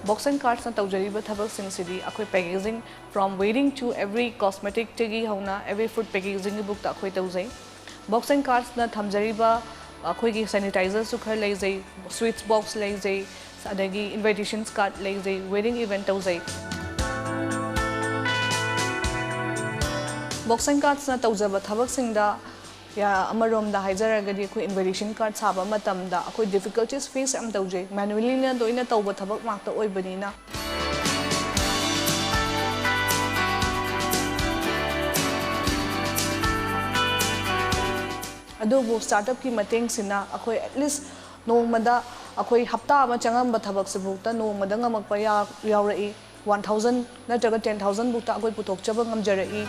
Box and Cardsꯅ ꯇꯧꯖꯔꯤꯕ ꯊꯕꯛꯁꯤꯡꯁꯤꯗꯤ ꯑꯩꯈꯣꯏ packaging, from wedding to every cosmeticꯇꯒꯤ ꯍꯧꯅ every food packagingꯒꯤꯕꯨꯛꯇ ꯑꯩꯈꯣꯏ ꯇꯧꯖꯩ꯫ Box and Cardsꯅ ꯊꯝꯖꯔꯤꯕ ꯑꯩꯈꯣꯏꯒꯤ sanitizerꯁꯨ ꯈꯔ ꯂꯩꯖꯩ, sweets box ꯂꯩꯖꯩ, ꯑꯗꯒꯤ invitation card ꯂꯩꯖꯩ, wedding event ꯇꯧꯖꯩ꯫ Box and Cardsꯅ ꯇꯧꯖꯕ ꯊꯕꯛꯁꯤꯡꯗ ꯌꯥ-, ꯑꯃꯔꯣꯝꯗ ꯍꯥꯏꯖꯔꯒꯗꯤ, ꯑꯩꯈꯣꯏ invitation card ꯁꯥꯕ ꯃꯇꯝꯗ ꯑꯩꯈꯣꯏ difficulties face ꯌꯥꯝ ꯇꯧꯖꯩ, manuallyꯅ ꯂꯣꯏꯅ ꯇꯧꯕ ꯊꯕꯛ ꯉꯥꯛꯇ ꯑꯣꯏꯕꯅꯤꯅ꯫ ꯑꯗꯨꯕꯨ startupꯀꯤ ꯃꯇꯦꯡꯁꯤꯅ ꯑꯩꯈꯣꯏ at least ꯅꯣꯡꯃꯗ, ꯑꯩꯈꯣꯏ ꯍꯞꯇꯥ ꯑꯃ ꯆꯪꯉꯝꯕ ꯊꯕꯛꯁꯤꯐꯥꯎꯗ ꯅꯣꯡꯃꯗ ꯉꯝꯃꯛꯄ ꯌꯥ-, ꯌꯥꯎꯔꯛꯏ꯫ One thousand ꯅꯠꯇ꯭ꯔꯒ ten thousand ꯐꯥꯎꯗ ꯑꯩꯈꯣꯏ ꯄꯨꯊꯣꯛꯆꯕ ꯉꯝꯖꯔꯛꯏ꯫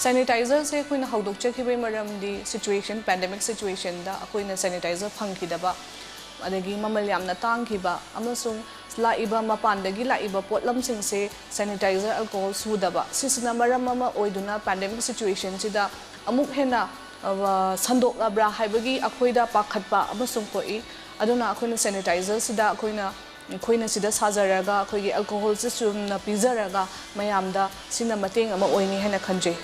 Sanitizerꯁꯦ ꯑꯩꯈꯣꯏꯅ ꯍꯧꯗꯣꯛꯆꯈꯤꯕꯒꯤ ꯃꯔꯝꯗꯤ, situation, pandemic situationꯗ ꯑꯩꯈꯣꯏꯅ sanitizer ꯐꯪꯈꯤꯗꯕ, ꯑꯗꯒꯤ ꯃꯃꯜ ꯌꯥꯝꯅ ꯇꯥꯡꯈꯤꯕ ꯑꯃꯁꯨꯡ ꯂꯥꯛꯏꯕ, ꯃꯄꯥꯟꯗꯒꯤ ꯂꯥꯛꯏꯕ ꯄꯣꯠꯂꯝꯁꯤꯡꯁꯦ sanitizer, alcohol ꯁꯨꯗꯕ, ꯁꯤꯁꯤꯅ ꯃꯔꯝ ꯑꯃ ꯑꯣꯏꯗꯨꯅ pandemic situationꯁꯤꯗ ꯑꯃꯨꯛ ꯍꯦꯟꯅ ꯑ, ꯁꯟꯗꯣꯛꯂꯕ꯭ꯔꯥ ꯍꯥꯏꯕꯒꯤ ꯑꯩꯈꯣꯏꯗ ꯄꯥꯈꯠꯄ ꯑꯃꯁꯨꯡ ꯄꯣꯛꯏ꯫ ꯑꯗꯨꯅ ꯑꯩꯈꯣꯏꯅ ꯁꯦꯅꯤꯇꯥꯏꯖꯔꯁꯤꯗ ꯑꯩꯈꯣꯏꯅ, ꯑꯩꯈꯣꯏꯅ ꯁꯤꯗ ꯁꯥꯖꯔꯒ, ꯑꯩꯈꯣꯏꯒꯤ ꯑꯦꯜꯀꯣꯍꯣꯜꯁꯦ ꯆꯨꯝꯅ ꯄꯤꯖꯔꯒ ꯃꯌꯥꯝꯗ ꯁꯤꯅ ꯃꯇꯦꯡ ꯑꯃ ꯑꯣꯏꯅꯤ ꯍꯥꯏꯅ ꯈꯟꯖꯩ꯫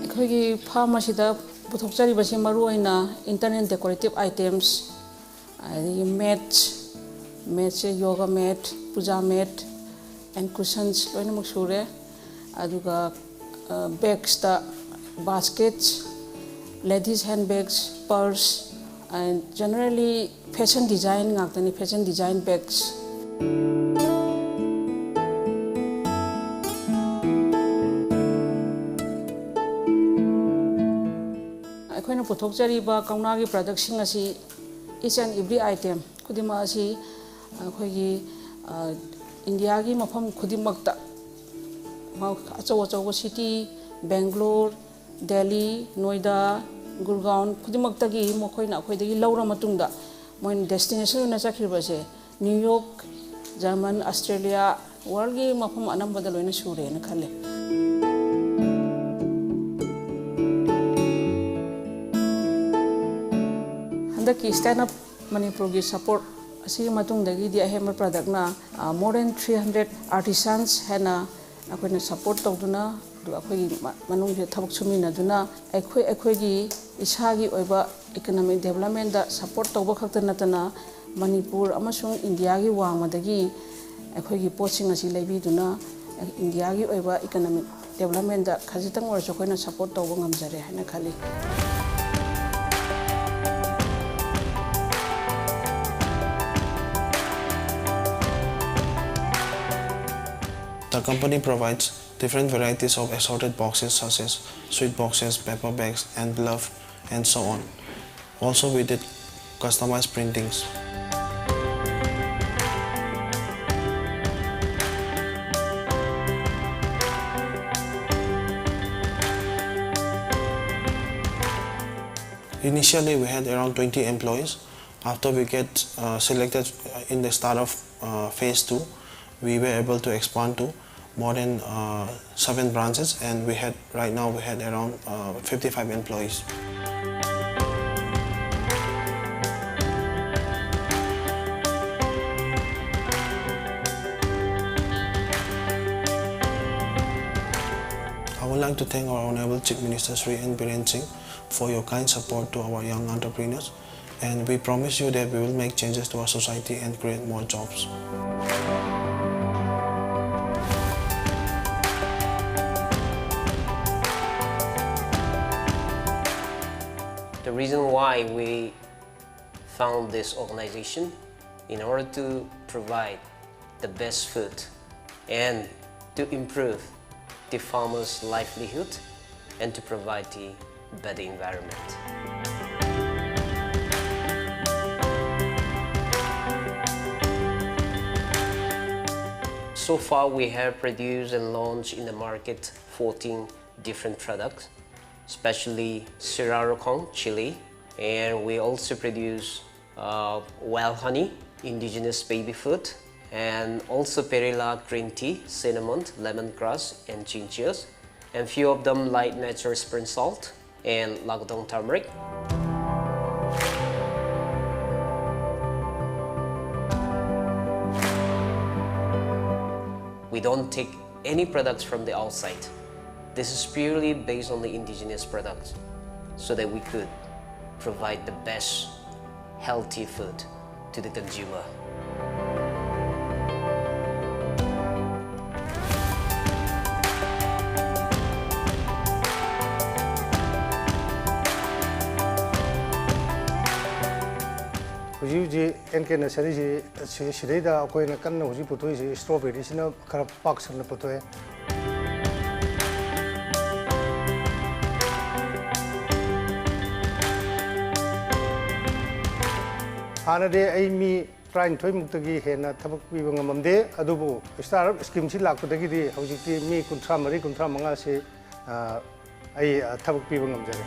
ꯑꯩꯈꯣꯏꯒꯤ ꯐꯥꯔꯝ ꯑꯁꯤꯗ ꯄꯨꯊꯣꯛꯆꯔꯤꯕꯁꯤ ꯃꯔꯨꯑꯣꯏꯅ ꯏꯟꯇꯔꯅꯦꯜ ꯗꯦꯀꯣꯔꯦꯇꯤꯞ ꯑꯥꯏꯇꯦꯝꯁ, ꯑꯗꯒꯤ ꯃꯦꯠꯁ, ꯃꯦꯠꯁꯁꯦ ꯌꯣꯒꯥ ꯃꯦꯠ, ꯄꯨꯖꯥ ꯃꯦꯠ, ꯑꯦꯟ ꯀꯨꯁꯟꯁ ꯂꯣꯏꯅꯃꯛ ꯁꯨꯔꯦ꯫ ꯑꯗꯨꯒ, ꯑ, ꯕꯦꯒꯁꯇ baskets, ladies hand bags, purse, and generally fashion design ꯉꯥꯛꯇꯅꯤ, fashion design bags꯫ ꯑꯩꯈꯣꯏꯅ ꯄꯨꯊꯣꯛꯆꯔꯤꯕ ꯀꯧꯅꯥꯒꯤ ꯄ꯭ꯔꯗꯛꯁꯤꯡ ꯑꯁꯤ each and every item ꯈꯨꯗꯤꯡꯃꯛ ꯑꯁꯤ ꯑꯩꯈꯣꯏꯒꯤ, ꯑ, ꯏꯟꯗꯤꯌꯥꯒꯤ ꯃꯐꯝ ꯈꯨꯗꯤꯡꯃꯛꯇ, ꯃ-, ꯑꯆꯧ ꯑꯆꯧꯕ ꯁꯤꯇꯤ, ꯕꯦꯡꯒ꯭ꯂꯣꯔ, ꯗꯦꯜꯂꯤ, ꯅꯣꯏꯗꯥ, ꯒꯨꯔꯒꯥꯎꯟ ꯈꯨꯗꯤꯡꯃꯛꯇꯒꯤ ꯃꯈꯣꯏꯅ ꯑꯩꯈꯣꯏꯗꯒꯤ ꯂꯧꯔ ꯃꯇꯨꯡꯗ ꯃꯣꯏꯅ ꯗꯦꯁꯇꯤꯅꯦꯁꯟ ꯑꯣꯏꯅ ꯆꯠꯈ꯭ꯔꯤꯕꯁꯦ ꯅ꯭ꯌꯨ ꯌꯣꯔꯛ, ꯖꯔꯃꯟ, ꯑꯁꯇ꯭ꯔꯦꯂꯤꯌꯥ, ꯋꯥꯔꯜꯒꯤ ꯃꯐꯝ ꯑꯅꯝꯕꯗ ꯂꯣꯏꯅ ꯁꯨꯔꯦꯅ ꯈꯜꯂꯦ꯫ ꯍꯟꯗꯛꯀꯤ ꯁ꯭ꯇꯦꯟꯗ ꯑꯞ ꯃꯅꯤꯄꯨꯔꯒꯤ ꯁꯄꯣꯔꯠ ꯑꯁꯤꯒꯤ ꯃꯇꯨꯡꯗꯒꯤꯗꯤ ꯑꯍꯦꯟꯕ ꯄ꯭ꯔꯗꯛꯅ, ꯑ, more than three hundred artisans ꯍꯦꯟꯅ ꯑꯩꯈꯣꯏꯅ ꯁꯄꯣꯔꯠ ꯇꯧꯗꯨꯅ, ꯑꯗꯨꯒ ꯑꯩꯈꯣꯏꯒꯤ ꯃ-, ꯃꯅꯨꯡꯁꯤꯗ ꯊꯕꯛ ꯁꯨꯃꯤꯟꯅꯗꯨꯅ ꯑꯩꯈꯣꯏ, ꯑꯩꯈꯣꯏꯒꯤ ꯏꯁꯥꯒꯤ ꯑꯣꯏꯕ ꯏꯀꯣꯅꯣꯃꯤꯛ ꯗꯦꯕꯂꯞꯃꯦꯟꯗ ꯁꯄꯣꯔꯠ ꯇꯧꯕ ꯈꯛꯇ ꯅꯠꯇꯅ ꯃꯅꯤꯄꯨꯔ ꯑꯃꯁꯨꯡ ꯏꯟꯗꯤꯌꯥꯒꯤ ꯋꯥꯡꯃꯗꯒꯤ ꯑꯩꯈꯣꯏꯒꯤ ꯄꯣꯠꯁꯤꯡ ꯑꯁꯤ ꯂꯩꯕꯤꯗꯨꯅ ꯏꯟꯗꯤꯌꯥꯒꯤ ꯑꯣꯏꯕ ꯏꯀꯣꯅꯣꯃꯤꯛ ꯗꯦꯕꯂꯞꯃꯦꯟꯗ ꯈꯖꯤꯛꯇꯪ ꯑꯣꯏꯔꯁꯨ ꯑꯩꯈꯣꯏꯅ ꯁꯄꯣꯔꯠ ꯇꯧꯕ ꯉꯝꯖꯔꯦ ꯍꯥꯏꯅ ꯈꯜꯂꯤ꯫ The company provides different varieties of assorted boxes such as sweet boxes, paper bags, envelope, and so on. Also, we did customized printings. Initially, we had around twenty employees. After we get, uh, selected in the startup uh, phase two, we were able to expand to more than uh, seven branches, and we had right now we had around uh, fifty-five employees. I would like to thank our Honorable Chief Minister Shri N Biren Singh for your kind support to our young entrepreneurs, and we promise you that we will make changes to our society and create more jobs. The reason why we found this organization in order to provide the best food and to improve the farmers' livelihood and to provide the better environment. So far, we have produced and launched in the market fourteen different products, especially Sirarokong chili, and we also produce uh, wild honey, indigenous baby food, and also perilla green tea, cinnamon, lemongrass, and ginger, and few of them like natural spring salt and Lagdong turmeric. We don't take any products from the outside. This is purely based on the indigenous products so that we could provide the best healthy food to the consumer. ꯍꯧꯖꯤꯛ ꯍꯧꯖꯤꯛ ꯑꯦꯟ ꯀꯦ ꯅꯁꯔꯤꯁꯤ ꯁꯤꯗꯩꯗ ꯑꯩꯈꯣꯏꯅ ꯀꯟꯅ ꯍꯧꯖꯤꯛ ꯄꯨꯊꯣꯛꯏꯁꯤ ꯏꯁꯇ꯭ꯔꯣꯕꯦꯔꯤꯁꯤꯅ ꯈꯔ ꯄꯥꯛ ꯁꯟꯅ ꯄꯨꯊꯣꯛꯑꯦ꯫ ꯍꯥꯟꯅꯗꯤ ꯑꯩ ꯃꯤ ꯇꯔꯥꯅꯤꯊꯣꯏ ꯃꯨꯛꯇꯒꯤ ꯍꯦꯟꯅ ꯊꯕꯛ ꯄꯤꯕ ꯉꯝꯃꯝꯗꯦ꯫ ꯑꯗꯨꯕꯨ ꯁ꯭ꯇꯥꯔꯠ ꯑꯞ ꯁ꯭ꯀꯤꯝꯁꯤ ꯂꯥꯛꯄꯗꯒꯤꯗꯤ ꯍꯧꯖꯤꯛꯇꯤ ꯃꯤ ꯀꯨꯟꯊ꯭ꯔꯥ ꯃꯔꯤ ꯀꯨꯟꯊ꯭ꯔꯥ ꯃꯉꯥꯁꯤ ꯑꯩ ꯊꯕꯛ ꯄꯤꯕ ꯉꯝꯖꯔꯦ꯫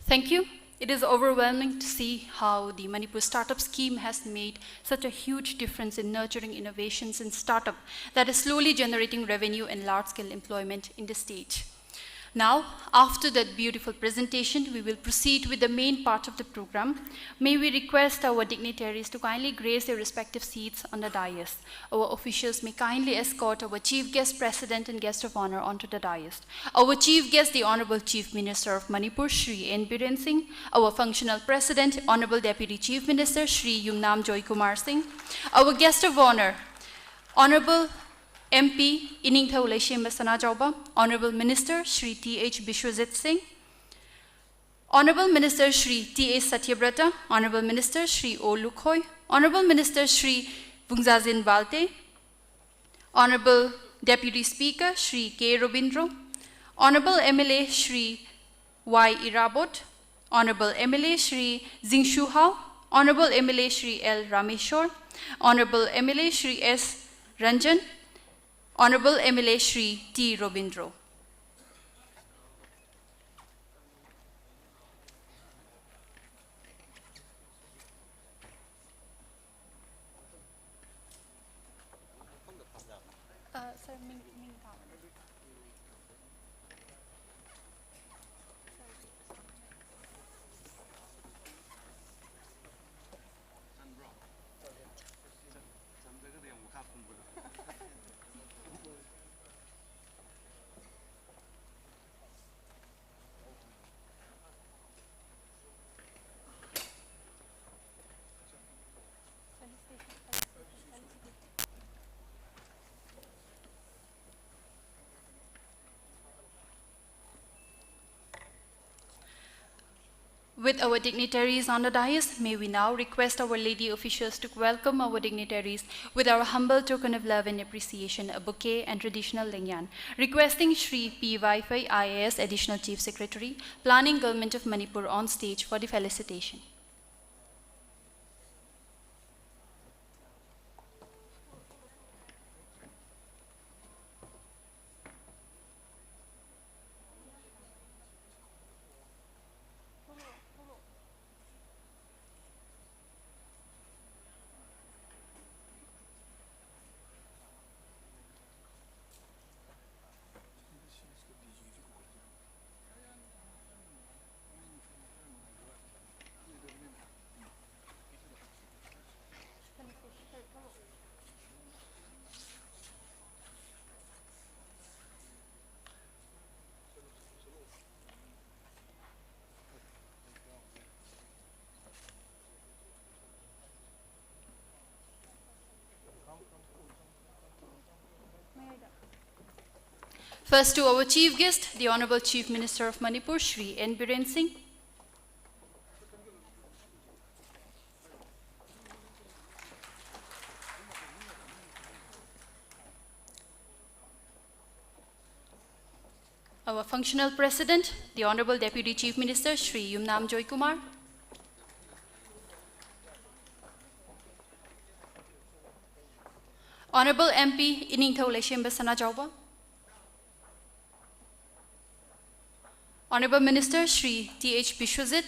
Thank you. It is overwhelming to see how the Manipur Startup Scheme has made such a huge difference in nurturing innovations in startup that is slowly generating revenue and large-scale employment in the state. Now, after that beautiful presentation, we will proceed with the main part of the program. May we request our dignitaries to kindly grace their respective seats on the dais. Our officials may kindly escort our Chief Guest, President, and Guest of Honor onto the dais. Our Chief Guest, the Honorable Chief Minister of Manipur, Shri N Biren Singh. Our Functional President, Honorable Deputy Chief Minister, Shri Yumnam Joy Kumar Singh. Our Guest of Honor, Honorable M P Iningthau Leishemba Sanajaoba, Honorable Minister Shri T H Bishwajit Singh, Honorable Minister Shri T A Satyabrata, Honorable Minister Shri O Lukhoi, Honorable Minister Shri Vungzazin Balte, Honorable Deputy Speaker Shri K Robindro, Honorable M L A Shri Y Irabot, Honorable M L A Shri Zingshu Hao, Honorable M L A Shri L Rameshwar, Honorable M L A Shri S Ranjan, Honorable M L A Shri T Robindro. With our dignitaries on the dais, may we now request our lady officials to welcome our dignitaries with our humble token of love and appreciation, a bouquet and traditional lengyan. Requesting Shri P Vaifei, I A S, Additional Chief Secretary, Planning, Government of Manipur, on stage for the felicitation. First to our chief guest, the Honorable Chief Minister of Manipur, Shri N Biren Singh. Our functional president, the Honorable Deputy Chief Minister, Shri Yumnam Joykumar. Honorable M P Iningthou Leishemba Sanajaoba. Honorable Minister Shri T H Biswajit.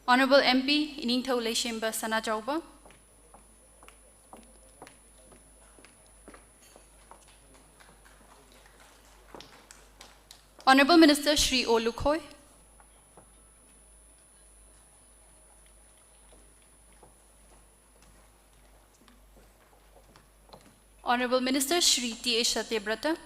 Honorable M P Iningthou Leishemba Sanajaoba. Honorable Minister Shri O Lukhoi. Honorable Minister Shri T H Satyabrata.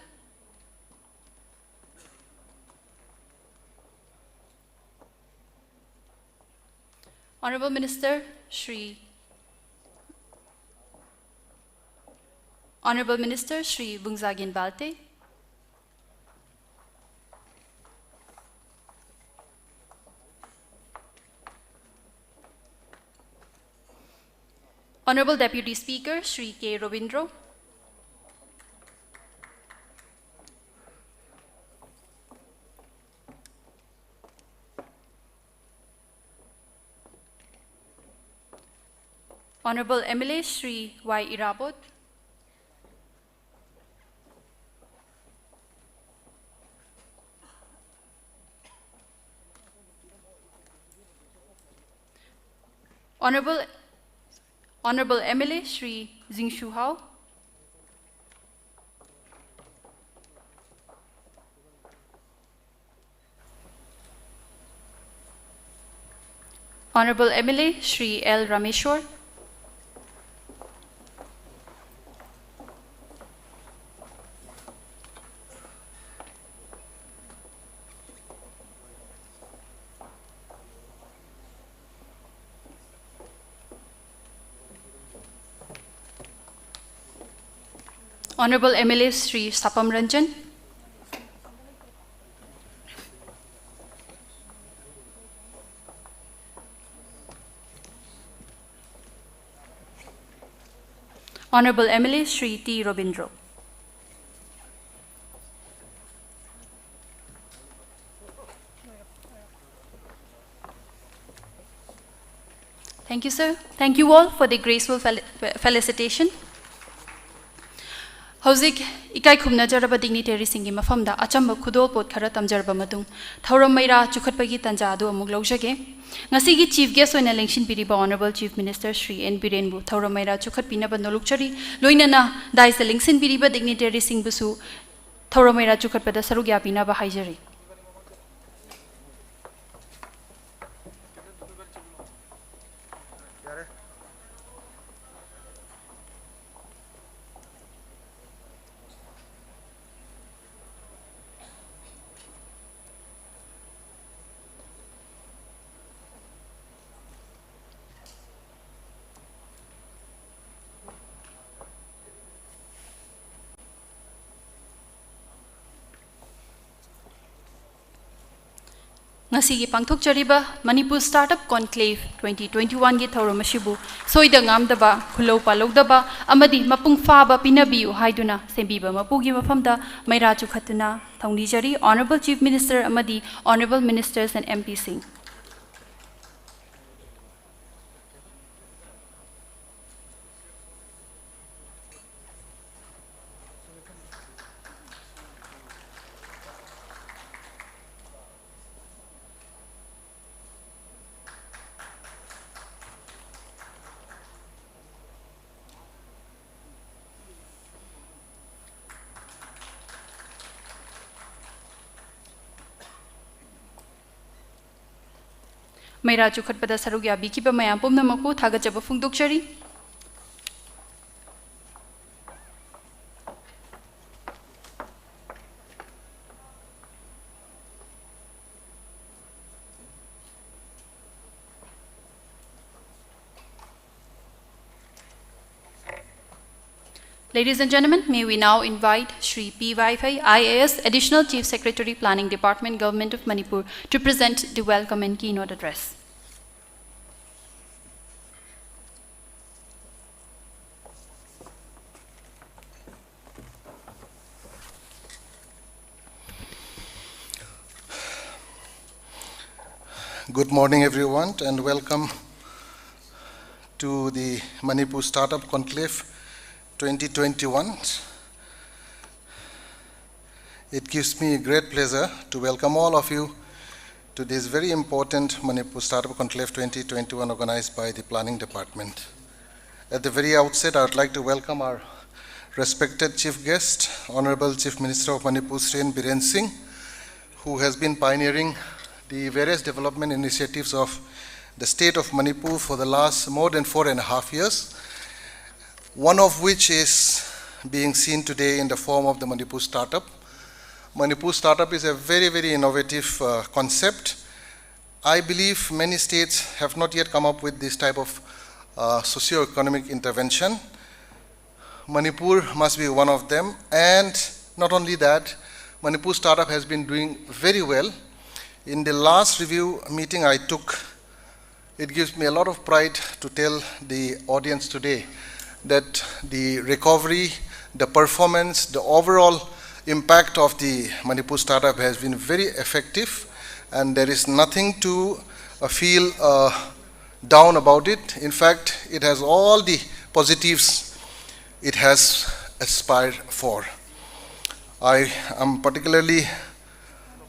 Honorable Minister Shri Honorable Minister Shri Bungzagin Balte. Honorable Deputy Speaker Shri K Robindro. Honorable M L A Shri Y Irabot. Honorable, Honorable M L A Shri Zhing Shuhao. Honorable M L A Shri L Rameshwar. Honorable M L A Shri Sapam Ranjan. Honorable M L A Shri T Robindro. Thank you, sir. Thank you all for the graceful fel- felicitation. ꯍꯧꯖꯤꯛ ꯏꯀꯥꯏ ꯈꯨꯝꯅꯖꯔꯕ dignitaryꯁꯤꯡꯒꯤ ꯃꯐꯝꯗ ꯑꯆꯝꯕ ꯈꯨꯗꯣꯜꯄꯣꯠ ꯈꯔ ꯇꯝꯖꯔꯕ ꯃꯇꯨꯡ, ꯊꯧꯔꯝ ꯃꯩꯔꯥ ꯆꯨꯈꯠꯄꯒꯤ ꯇꯥꯟꯖꯥ ꯑꯗꯨ ꯑꯃꯨꯛ ꯂꯧꯖꯒꯦ꯫ ꯉꯁꯤꯒꯤ chief guest ꯑꯣꯏꯅ ꯂꯦꯡꯁꯤꯟꯕꯤꯔꯤꯕ Honorable Chief Minister Shri N ꯕꯤꯔꯦꯟꯕꯨ ꯊꯧꯔꯝ ꯃꯩꯔꯥ ꯆꯨꯈꯠꯄꯤꯅꯕ ꯅꯣꯜꯂꯨꯛꯆꯔꯤ꯫ ꯂꯣꯏꯅꯅ dais ꯂꯦꯡꯁꯤꯟꯕꯤꯔꯤꯕ dignitaryꯁꯤꯡꯕꯨꯁꯨ ꯊꯧꯔꯝ ꯃꯩꯔꯥ ꯆꯨꯈꯠꯄꯗ ꯁꯔꯨꯛ ꯌꯥꯕꯤꯅꯕ ꯍꯥꯏꯖꯔꯤ꯫ ꯉꯁꯤꯒꯤ ꯄꯥꯡꯊꯣꯛꯆꯔꯤꯕ Manipur Startup Conclave twenty twenty-oneꯒꯤ ꯊꯧꯔꯝ ꯑꯁꯤꯕꯨ ꯁꯣꯏꯗ ꯉꯥꯝꯗꯕ, ꯈꯨꯜꯂꯧ ꯄꯥꯜꯂꯧꯗꯕ ꯑꯃꯗꯤ ꯃꯄꯨꯡ ꯐꯥꯕ ꯄꯤꯅꯕꯤꯌꯨ ꯍꯥꯏꯗꯨꯅ ꯁꯦꯝꯕꯤꯕ ꯃꯄꯨꯒꯤ ꯃꯐꯝꯗ ꯃꯩꯔꯥ ꯆꯨꯈꯠꯇꯨꯅ ꯊꯧꯅꯤꯖꯔꯤ꯫ Honorable Chief Minister ꯑꯃꯗꯤ Honorable Ministers and MPꯁꯤꯡ꯫ ꯃꯩꯔꯥ ꯆꯨꯈꯠꯄꯗ ꯁꯔꯨꯛ ꯌꯥꯕꯤꯈꯤꯕ ꯃꯌꯥꯝ ꯄꯨꯝꯅꯃꯛꯄꯨ ꯊꯥꯒꯠꯆꯕ ꯐꯣꯡꯗꯣꯛꯆꯔꯤ꯫ Ladies and gentlemen, may we now invite Shri P Vaiphei, I A S, Additional Chief Secretary, Planning Department, Government of Manipur, to present the welcome and keynote address. Good morning, everyone, and welcome to the Manipur Startup Conclave twenty twenty-one. It gives me great pleasure to welcome all of you to this very important Manipur Startup Conclave twenty twenty-one, organized by the Planning Department. At the very outset, I would like to welcome our respected Chief Guest, Honorable Chief Minister of Manipur, Shri N Biren Singh, who has been pioneering the various development initiatives of the state of Manipur for the last more than four and a half years, one of which is being seen today in the form of the Manipur Startup. Manipur Startup is a very, very innovative uh, concept. I believe many states have not yet come up with this type of uh, socio-economic intervention. Manipur must be one of them, and not only that, Manipur Startup has been doing very well. In the last review meeting I took, it gives me a lot of pride to tell the audience today that the recovery, the performance, the overall impact of the Manipur Startup has been very effective, and there is nothing to uh, feel uh, down about it. In fact, it has all the positives it has aspired for. I am particularly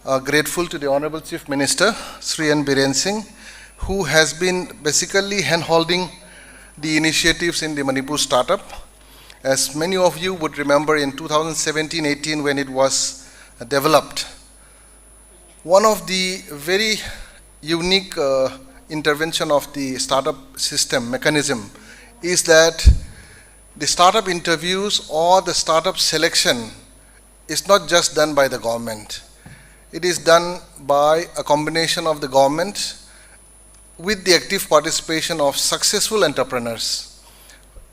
uh, grateful to the Honorable Chief Minister, Shri N Biren Singh, who has been basically hand-holding the initiatives in the Manipur Startup. As many of you would remember, in two thousand seventeen eighteen, when it was developed, one of the very unique uh, intervention of the startup system mechanism is that the startup interviews or the startup selection is not just done by the government. It is done by a combination of the government with the active participation of successful entrepreneurs,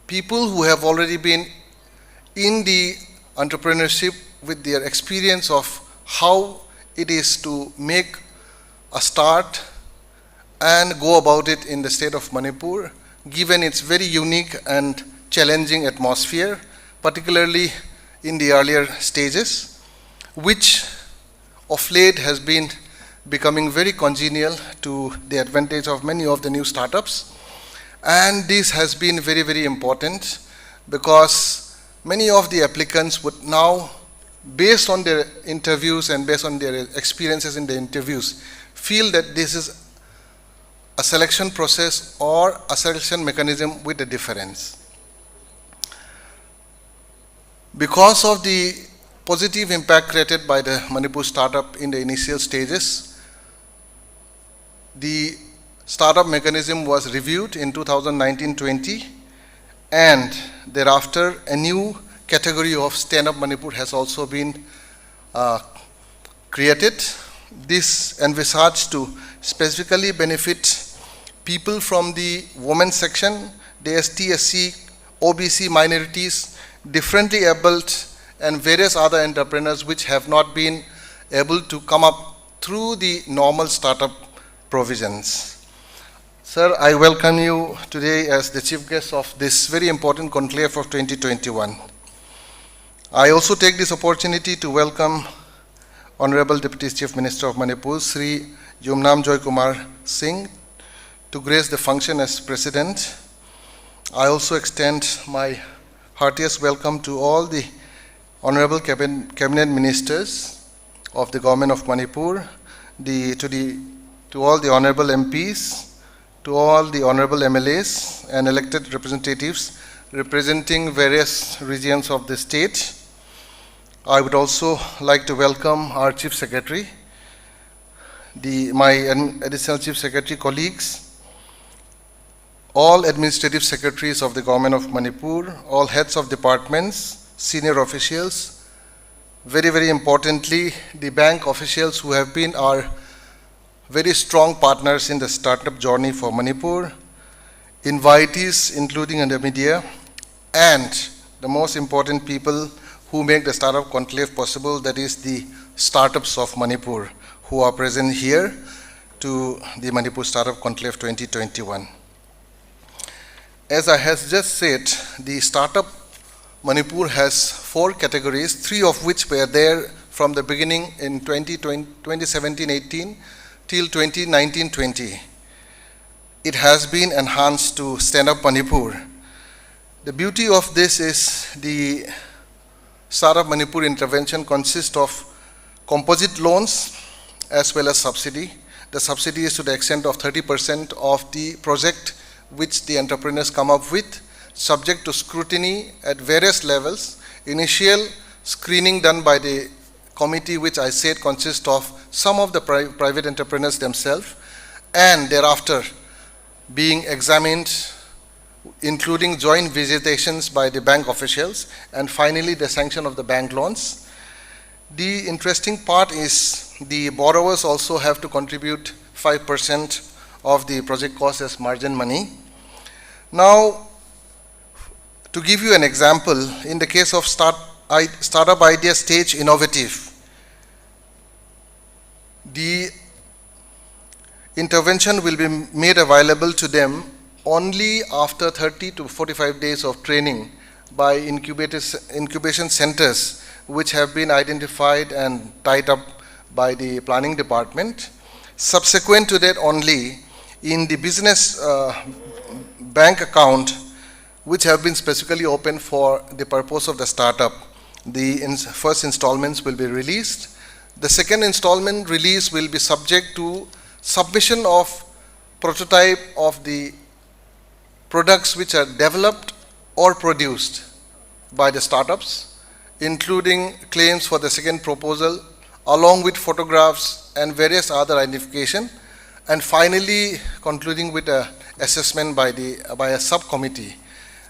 people who have already been in the entrepreneurship with their experience of how it is to make a start and go about it in the state of Manipur, given its very unique and challenging atmosphere, particularly in the earlier stages, which of late has been becoming very congenial to the advantage of many of the new startups. And this has been very, very important because many of the applicants would now, based on their interviews and based on their experiences in the interviews, feel that this is a selection process or a selection mechanism with a difference. Because of the positive impact created by the Manipur startup in the initial stages, the startup mechanism was reviewed in two thousand nineteen twenty, and thereafter a new category of Stand Up Manipur has also been uh, created. This envisaged to specifically benefit people from the women section, the S T, S C, O B C minorities, differently abled, and various other entrepreneurs which have not been able to come up through the normal startup provisions. Sir, I welcome you today as the chief guest of this very important conclave of twenty twenty-one. I also take this opportunity to welcome Honorable Deputy Chief Minister of Manipur, Shri Yumnam Joy Kumar Singh, to grace the function as President. I also extend my heartiest welcome to all the Honorable Cabin-, Cabinet Ministers of the Government of Manipur, the, to, the, to all the Honorable M Ps, to all the Honorable M L As and elected representatives representing various regions of the state. I would also like to welcome our Chief Secretary, the, my Additional Chief Secretary colleagues, all administrative secretaries of the Government of Manipur, all heads of departments, senior officials, very, very importantly, the bank officials who have been our very strong partners in the startup journey for Manipur, invitees, including the media, and the most important people who make the Startup Conclave possible, that is the startups of Manipur, who are present here to the Manipur Startup Conclave twenty twenty-one. As I has just said, the Startup Manipur has four categories, three of which were there from the beginning in twenty twenty, twenty seventeen eighteen till twenty nineteen twenty. It has been enhanced to Stand Up Manipur. The beauty of this is the Startup Manipur intervention consists of composite loans as well as subsidy. The subsidy is to the extent of thirty percent of the project which the entrepreneurs come up with, subject to scrutiny at various levels. Initial screening done by the committee, which I said consists of some of the pri-, private entrepreneurs themselves, and thereafter being examined, including joint visitations by the bank officials, and finally the sanction of the bank loans. The interesting part is the borrowers also have to contribute five percent of the project cost as margin money. Now, to give you an example, in the case of start, I, Startup Idea Stage Innovative, the intervention will be made available to them only after thirty to forty-five days of training by incubators, incubation centers which have been identified and tied up by the planning department. Subsequent to that only, in the business, uh, bank account, which have been specifically opened for the purpose of the startup, the ins-, first installments will be released. The second installment release will be subject to submission of prototype of the products which are developed or produced by the startups, including claims for the second proposal, along with photographs and various other identification, and finally concluding with a assessment by the, by a subcommittee.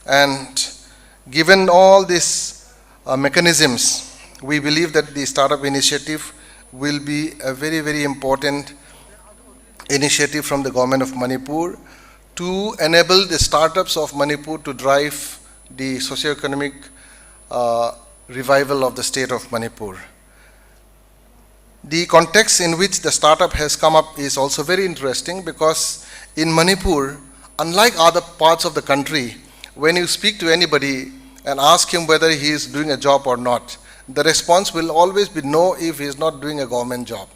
And given all these, uh, mechanisms, we believe that the startup initiative will be a very, very important initiative from the government of Manipur to enable the startups of Manipur to drive the socio-economic uh, revival of the state of Manipur. The context in which the startup has come up is also very interesting, because in Manipur, unlike other parts of the country, when you speak to anybody and ask him whether he is doing a job or not, the response will always be no if he is not doing a government job.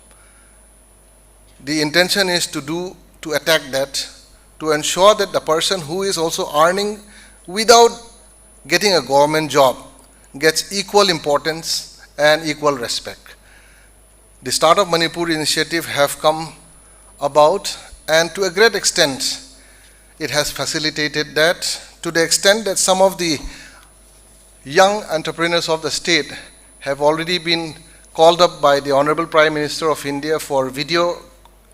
The intention is to do, to attack that, to ensure that the person who is also earning without getting a government job gets equal importance and equal respect. The Startup Manipur initiative have come about, and to a great extent, it has facilitated that, to the extent that some of the young entrepreneurs of the state have already been called up by the Honorable Prime Minister of India for video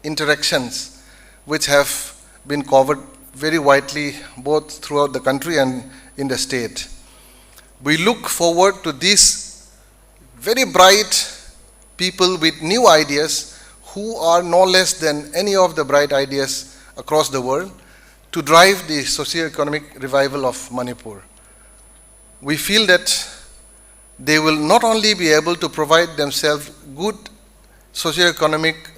interactions, which have been covered very widely both throughout the country and in the state. We look forward to these very bright people with new ideas, who are no less than any of the bright ideas across the world, to drive the socio-economic revival of Manipur. We feel that they will not only be able to provide themselves good socio-economic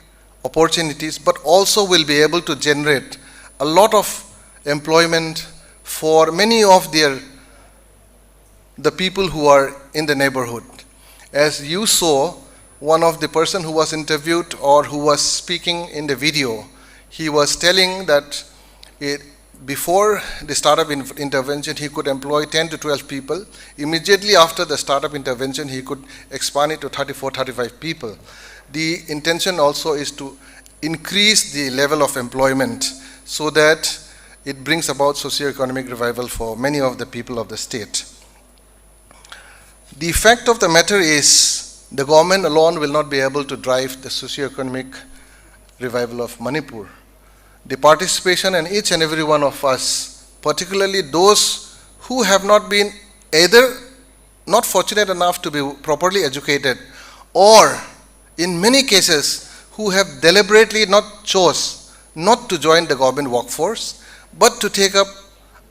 opportunities, but also will be able to generate a lot of employment for many of their, the people who are in the neighborhood. As you saw, one of the person who was interviewed or who was speaking in the video, he was telling that it, before the startup in- intervention, he could employ ten to twelve people. Immediately after the startup intervention, he could expand it to thirty-four, thirty-five people. The intention also is to increase the level of employment so that it brings about socio-economic revival for many of the people of the state. The fact of the matter is, the government alone will not be able to drive the socio-economic revival of Manipur. The participation in each and every one of us, particularly those who have not been either not fortunate enough to be properly educated, or in many cases who have deliberately not chose not to join the government workforce, but to take up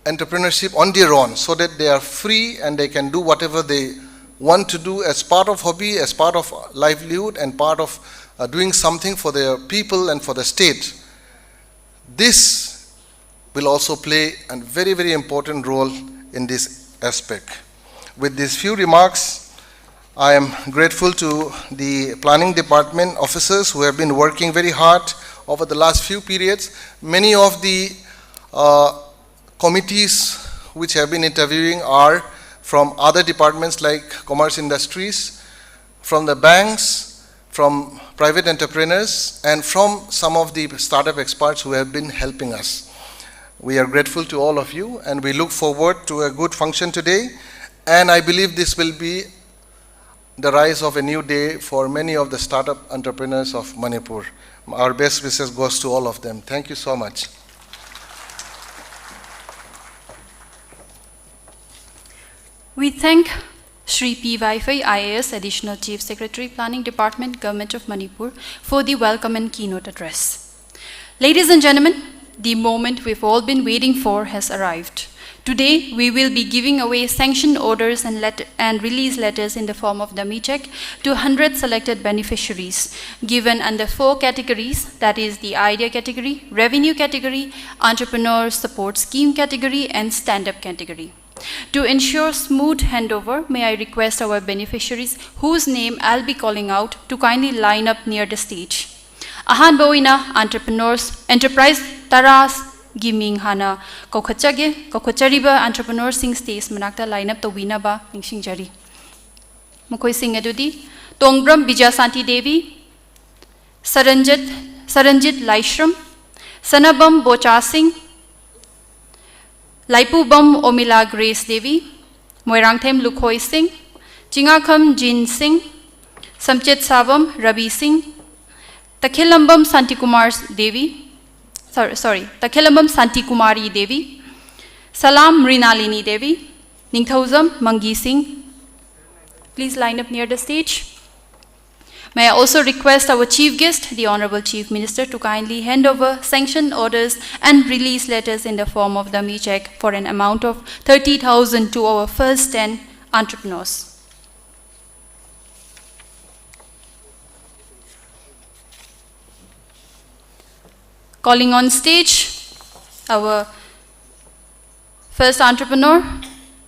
entrepreneurship on their own, so that they are free and they can do whatever they want to do as part of hobby, as part of livelihood, and part of uh, doing something for their people and for the state. This will also play a very, very important role in this aspect. With these few remarks, I am grateful to the planning department officers who have been working very hard over the last few periods. Many of the uh, committees which have been interviewing are from other departments like commerce, industries, from the banks, from private entrepreneurs, and from some of the startup experts who have been helping us. We are grateful to all of you, and we look forward to a good function today. And I believe this will be the rise of a new day for many of the startup entrepreneurs of Manipur. Our best wishes goes to all of them. Thank you so much. We thank Shri P Vaifei, I A S, Additional Chief Secretary, Planning Department, Government of Manipur, for the welcome and keynote address. Ladies and gentlemen, the moment we've all been waiting for has arrived. Today, we will be giving away sanction orders and, let- and release letters in the form of dummy check to one hundred selected beneficiaries, given under four categories, that is the idea category, revenue category, entrepreneur support scheme category, and stand-up category. To ensure smooth handover, may I request our beneficiaries whose name I'll be calling out to kindly line up near the stage. ꯑꯍꯥꯟꯕ ꯑꯣꯏꯅ entrepreneurs, enterprise ꯇꯔꯥꯒꯤ ꯃꯤꯡ ꯍꯥꯟꯅ ꯀꯧꯈꯠꯆꯒꯦ꯫ ꯀꯧꯈꯠꯆꯔꯤꯕ entrepreneurꯁꯤꯡ stage ꯃꯅꯥꯛꯇ line up ꯇꯧꯕꯤꯅꯕ ꯅꯤꯡꯁꯤꯡꯖꯔꯤ꯫ ꯃꯈꯣꯏꯁꯤꯡ ꯑꯗꯨꯗꯤ ꯇꯣꯡꯕ꯭ꯔꯝ ꯕꯤꯖꯌꯁꯥꯟꯇꯤ ꯗꯦꯕꯤ, ꯁꯔꯟꯖꯤꯠ, ꯁꯔꯟꯖꯤꯠ ꯂꯥꯏꯁ꯭ꯔꯝ, ꯁꯅꯥꯕꯝ ꯕꯣꯆꯥ ꯁꯤꯡ, ꯂꯥꯏꯄꯨꯕꯝ ꯑꯣꯃꯤꯂꯥ ꯒ꯭ꯔꯦꯁ ꯗꯦꯕꯤ, ꯃꯣꯏꯔꯥꯡꯊꯦꯝ ꯂꯨꯈꯣꯏ ꯁꯤꯡ, ꯆꯤꯡꯉꯥꯈꯝ ꯖꯤꯟ ꯁꯤꯡ, ꯁꯝꯆꯦꯠꯁꯥꯕꯝ ꯔꯕꯤ ꯁꯤꯡ, ꯇꯈꯦꯜꯂꯝꯕꯝ ꯁꯥꯟꯇꯤꯀꯨꯃꯥꯔ ꯗꯦꯕꯤ, sorry, sorry, ꯇꯈꯦꯜꯂꯝꯕꯝ ꯁꯥꯟꯇꯤꯀꯨꯃꯥꯔꯤ ꯗꯦꯕꯤ, ꯁꯂꯥꯝ ꯃ꯭ꯔꯤꯅꯥꯂꯤꯅꯤ ꯗꯦꯕꯤ, ꯅꯤꯡꯊꯧꯖꯝ ꯃꯪꯒꯤ ꯁꯤꯡ꯫ Please line up near the stage. May I also request our Chief Guest, the Honorable Chief Minister, to kindly hand over sanction orders and release letters in the form of dummy check for an amount of thirty thousand to our first ten entrepreneurs. Calling on stage our first entrepreneur,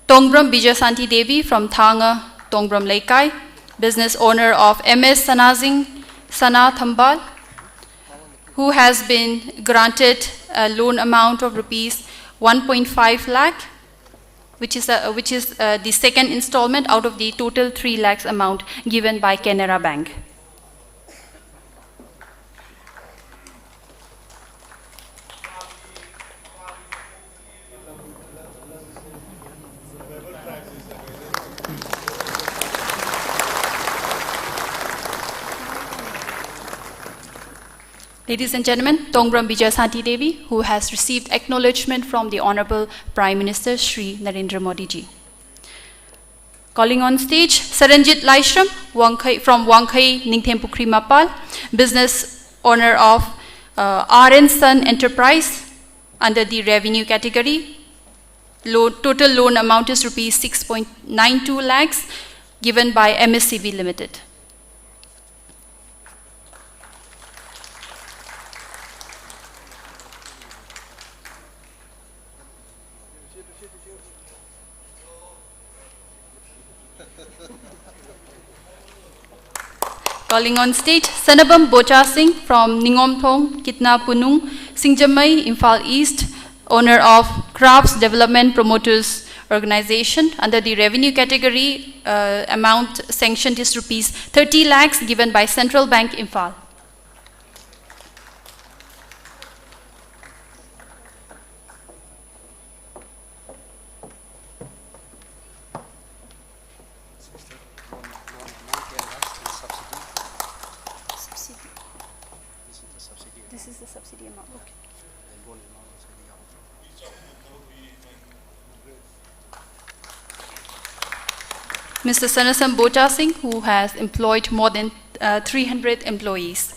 Tongbram Bijasanti Devi from Thanga Tongbram Leikai, business owner of M S Sanazing Sana Thambal, who has been granted a loan amount of rupees one point five lakh, which is, a, which is uh, the second installment out of the total three lakhs amount given by Canara Bank. Ladies and gentlemen, Tongbram Bijasanti Devi, who has received acknowledgement from the Honorable Prime Minister Shri Narendra Modi ji. Calling on stage, Saranjit Laishram Wangkhai, from Wangkhai Ningthempukri Mapal, business owner of uh, R and Son Enterprise under the revenue category. Lo-, total loan amount is rupees six point nine two lakhs given by M S C B Limited. Calling on stage, Sanabam Bocha Singh from Ningomthong, Kitna Punung, Singjamei, Imphal East, owner of Crafts Development Promoters Organization under the revenue category, uh, amount sanctioned is rupees thirty lakhs given by Central Bank Imphal. Subsidy. This is the subsidy amount. Okay. Mister Sanasam Bocha Singh, who has employed more than uh, three hundred employees.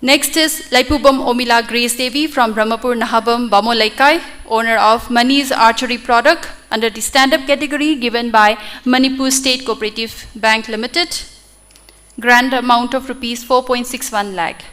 Next is Laipubam Omila Grace Devi from Brahmapur Nahabam Bamo Leikai, owner of Mani's Archery Product under the stand-up category given by Manipur State Cooperative Bank Limited. Grant amount of rupees four point six one lakh.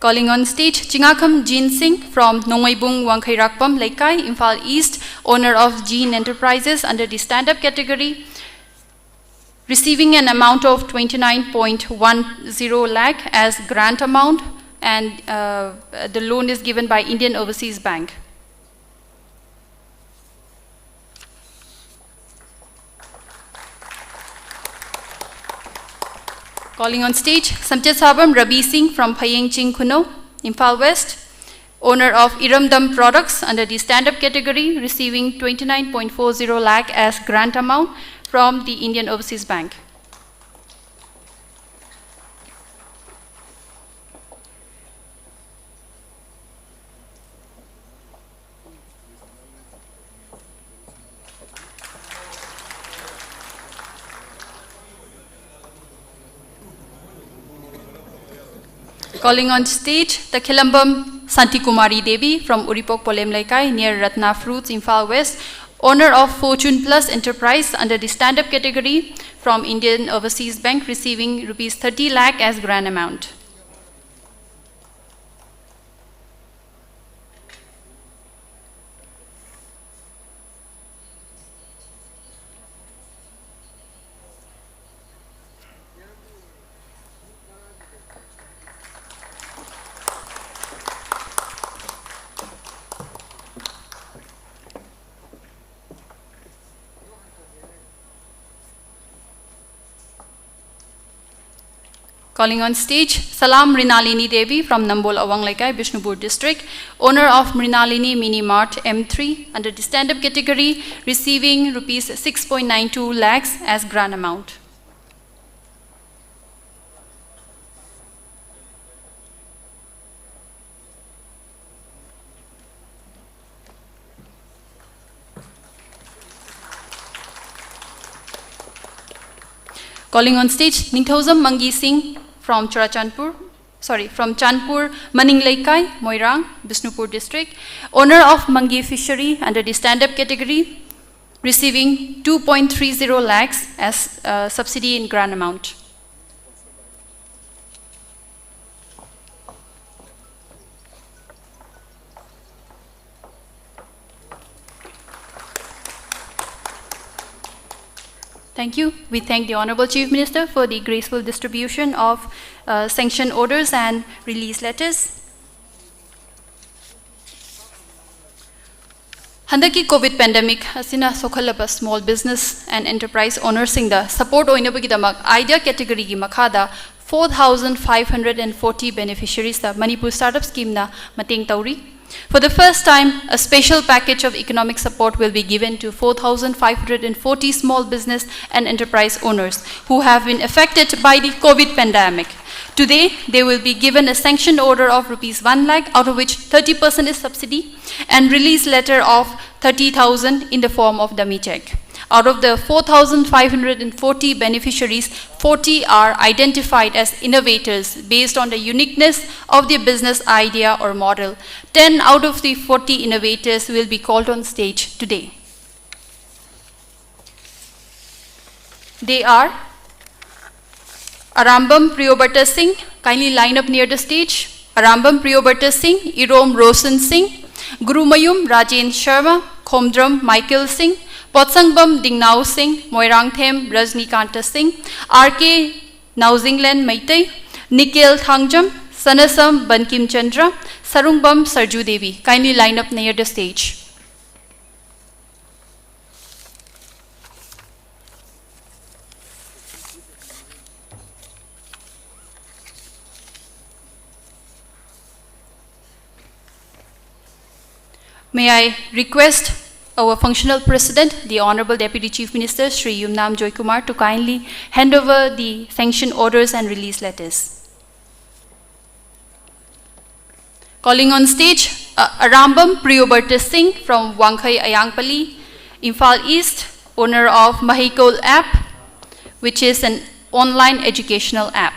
Calling on stage Chingakham Jin Singh from Nongoibung Wangkhairakpam Leikai, Imphal East, owner of Jin Enterprises under the stand-up category, receiving an amount of twenty-nine point one zero lakh as grant amount, and uh, the loan is given by Indian Overseas Bank. Calling on stage Samchet Sabam Rabi Singh from Phayeng Ching Khuno, Imphal West, owner of Iramdam Products under the stand-up category, receiving twenty-nine point four zero lakh as grant amount from the Indian Overseas Bank. Calling on stage Takhilambam Santi Kumari Devi from Uripok Polem Leikai near Ratna Fruits, Imphal West, owner of Fortune Plus Enterprise under the stand-up category from Indian Overseas Bank, receiving rupees thirty lakh as grant amount. Calling on stage, Salam Mrinalini Devi from Nambol Awang Leikai, Bishnupur district, owner of Mrinalini Mini Mart M three under the stand-up category, receiving rupees six point nine two lakhs as grant amount. Calling on stage, Ningthoujam Mangi Singh from Churachandpur, sorry, from Chandpur, Maning Leikai, Moirang, Bishnupur district, owner of Mangi Fishery under the stand-up category, receiving two point three zero lakhs as uh, subsidy in grant amount. Thank you. We thank the Honorable Chief Minister for the graceful distribution of uh, sanction orders and release letters. ꯍꯟꯗꯛꯀꯤ COVID pandemic ꯑꯁꯤꯅ ꯁꯣꯛꯍꯜꯂꯕ small business and enterprise ownerꯁꯤꯡꯗ support ꯑꯣꯏꯅꯕꯒꯤꯗꯃꯛ IDEA categoryꯒꯤ ꯃꯈꯥꯗ four thousand five hundred and forty beneficiariesꯇ Manipur Startup Schemeꯅ ꯃꯇꯦꯡ ꯇꯧꯔꯤ꯫ For the first time, a special package of economic support will be given to four thousand five hundred and forty small business and enterprise owners who have been affected by the COVID pandemic. Today, they will be given a sanction order of rupees one lakh, out of which thirty percent is subsidy, and release letter of thirty thousand in the form of dummy check. Out of the four thousand five hundred and forty beneficiaries, forty are identified as innovators based on the uniqueness of their business idea or model. Ten out of the forty innovators will be called on stage today. They are Arambam Priyobarta Singh, kindly line up near the stage. Arambam Priyobarta Singh, Irom Rosen Singh, Gurumayum Rajen Sharma, Khomdram Michael Singh, Potsangbam Dingnao Singh, Moirangthem Rajnikanta Singh, R K Naozinglen Meitei, Nikhil Thangjam, Sanasam Bankim Chandra, Sarungbam Sarju Devi. Kindly line up near the stage. May I request our functional president, the Honorable Deputy Chief Minister, Shri Yumnam Joykumar, to kindly hand over the sanction orders and release letters. Calling on stage, uh, Arambam Priyobarta Singh from Wangkhei Ayangpali, Imphal East, owner of Maheikol app, which is an online educational app.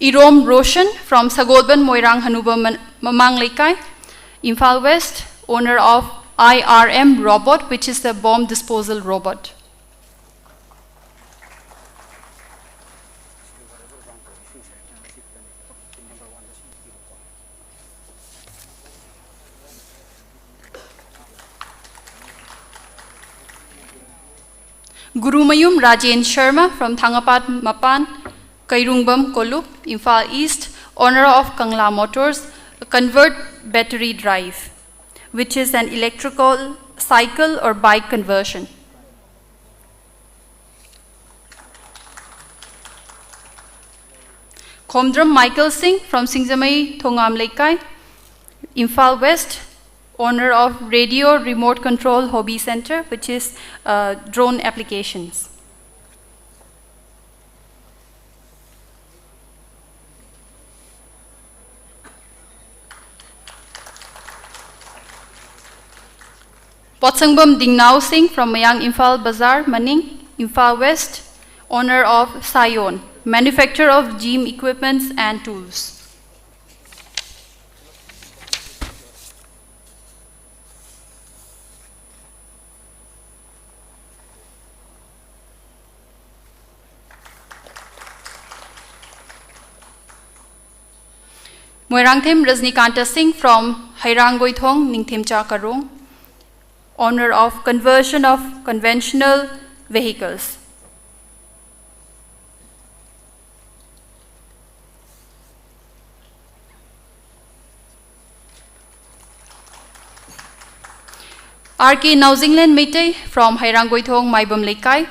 Irom Roshan from Sagolban Moirang Hanuba Man-, Mamang Leikai, Imphal West, owner of I R M robot, which is the bomb disposal robot. Gurumayum Rajen Sharma from Thangapat Mapan, Kairungbam Kolu, Imphal East, owner of Kangla Motors, a convert battery drive, which is an electrical cycle or bike conversion. Khomdram Michael Singh from Singjamei Thongam Leikai, Imphal West, owner of Radio Remote Control Hobby Center, which is, uh, drone applications. Potsangbam Dingnao Singh from Mayang Imphal Bazar, Maning, Imphal West, owner of Sion, manufacturer of gym equipments and tools. Moirangthem Rajnikanta Singh from Hairang Goithong, Ningthemcha Karong, owner of conversion of conventional vehicles. R K Naojinglen Meitei from Hairangoithong Maibam Leikai,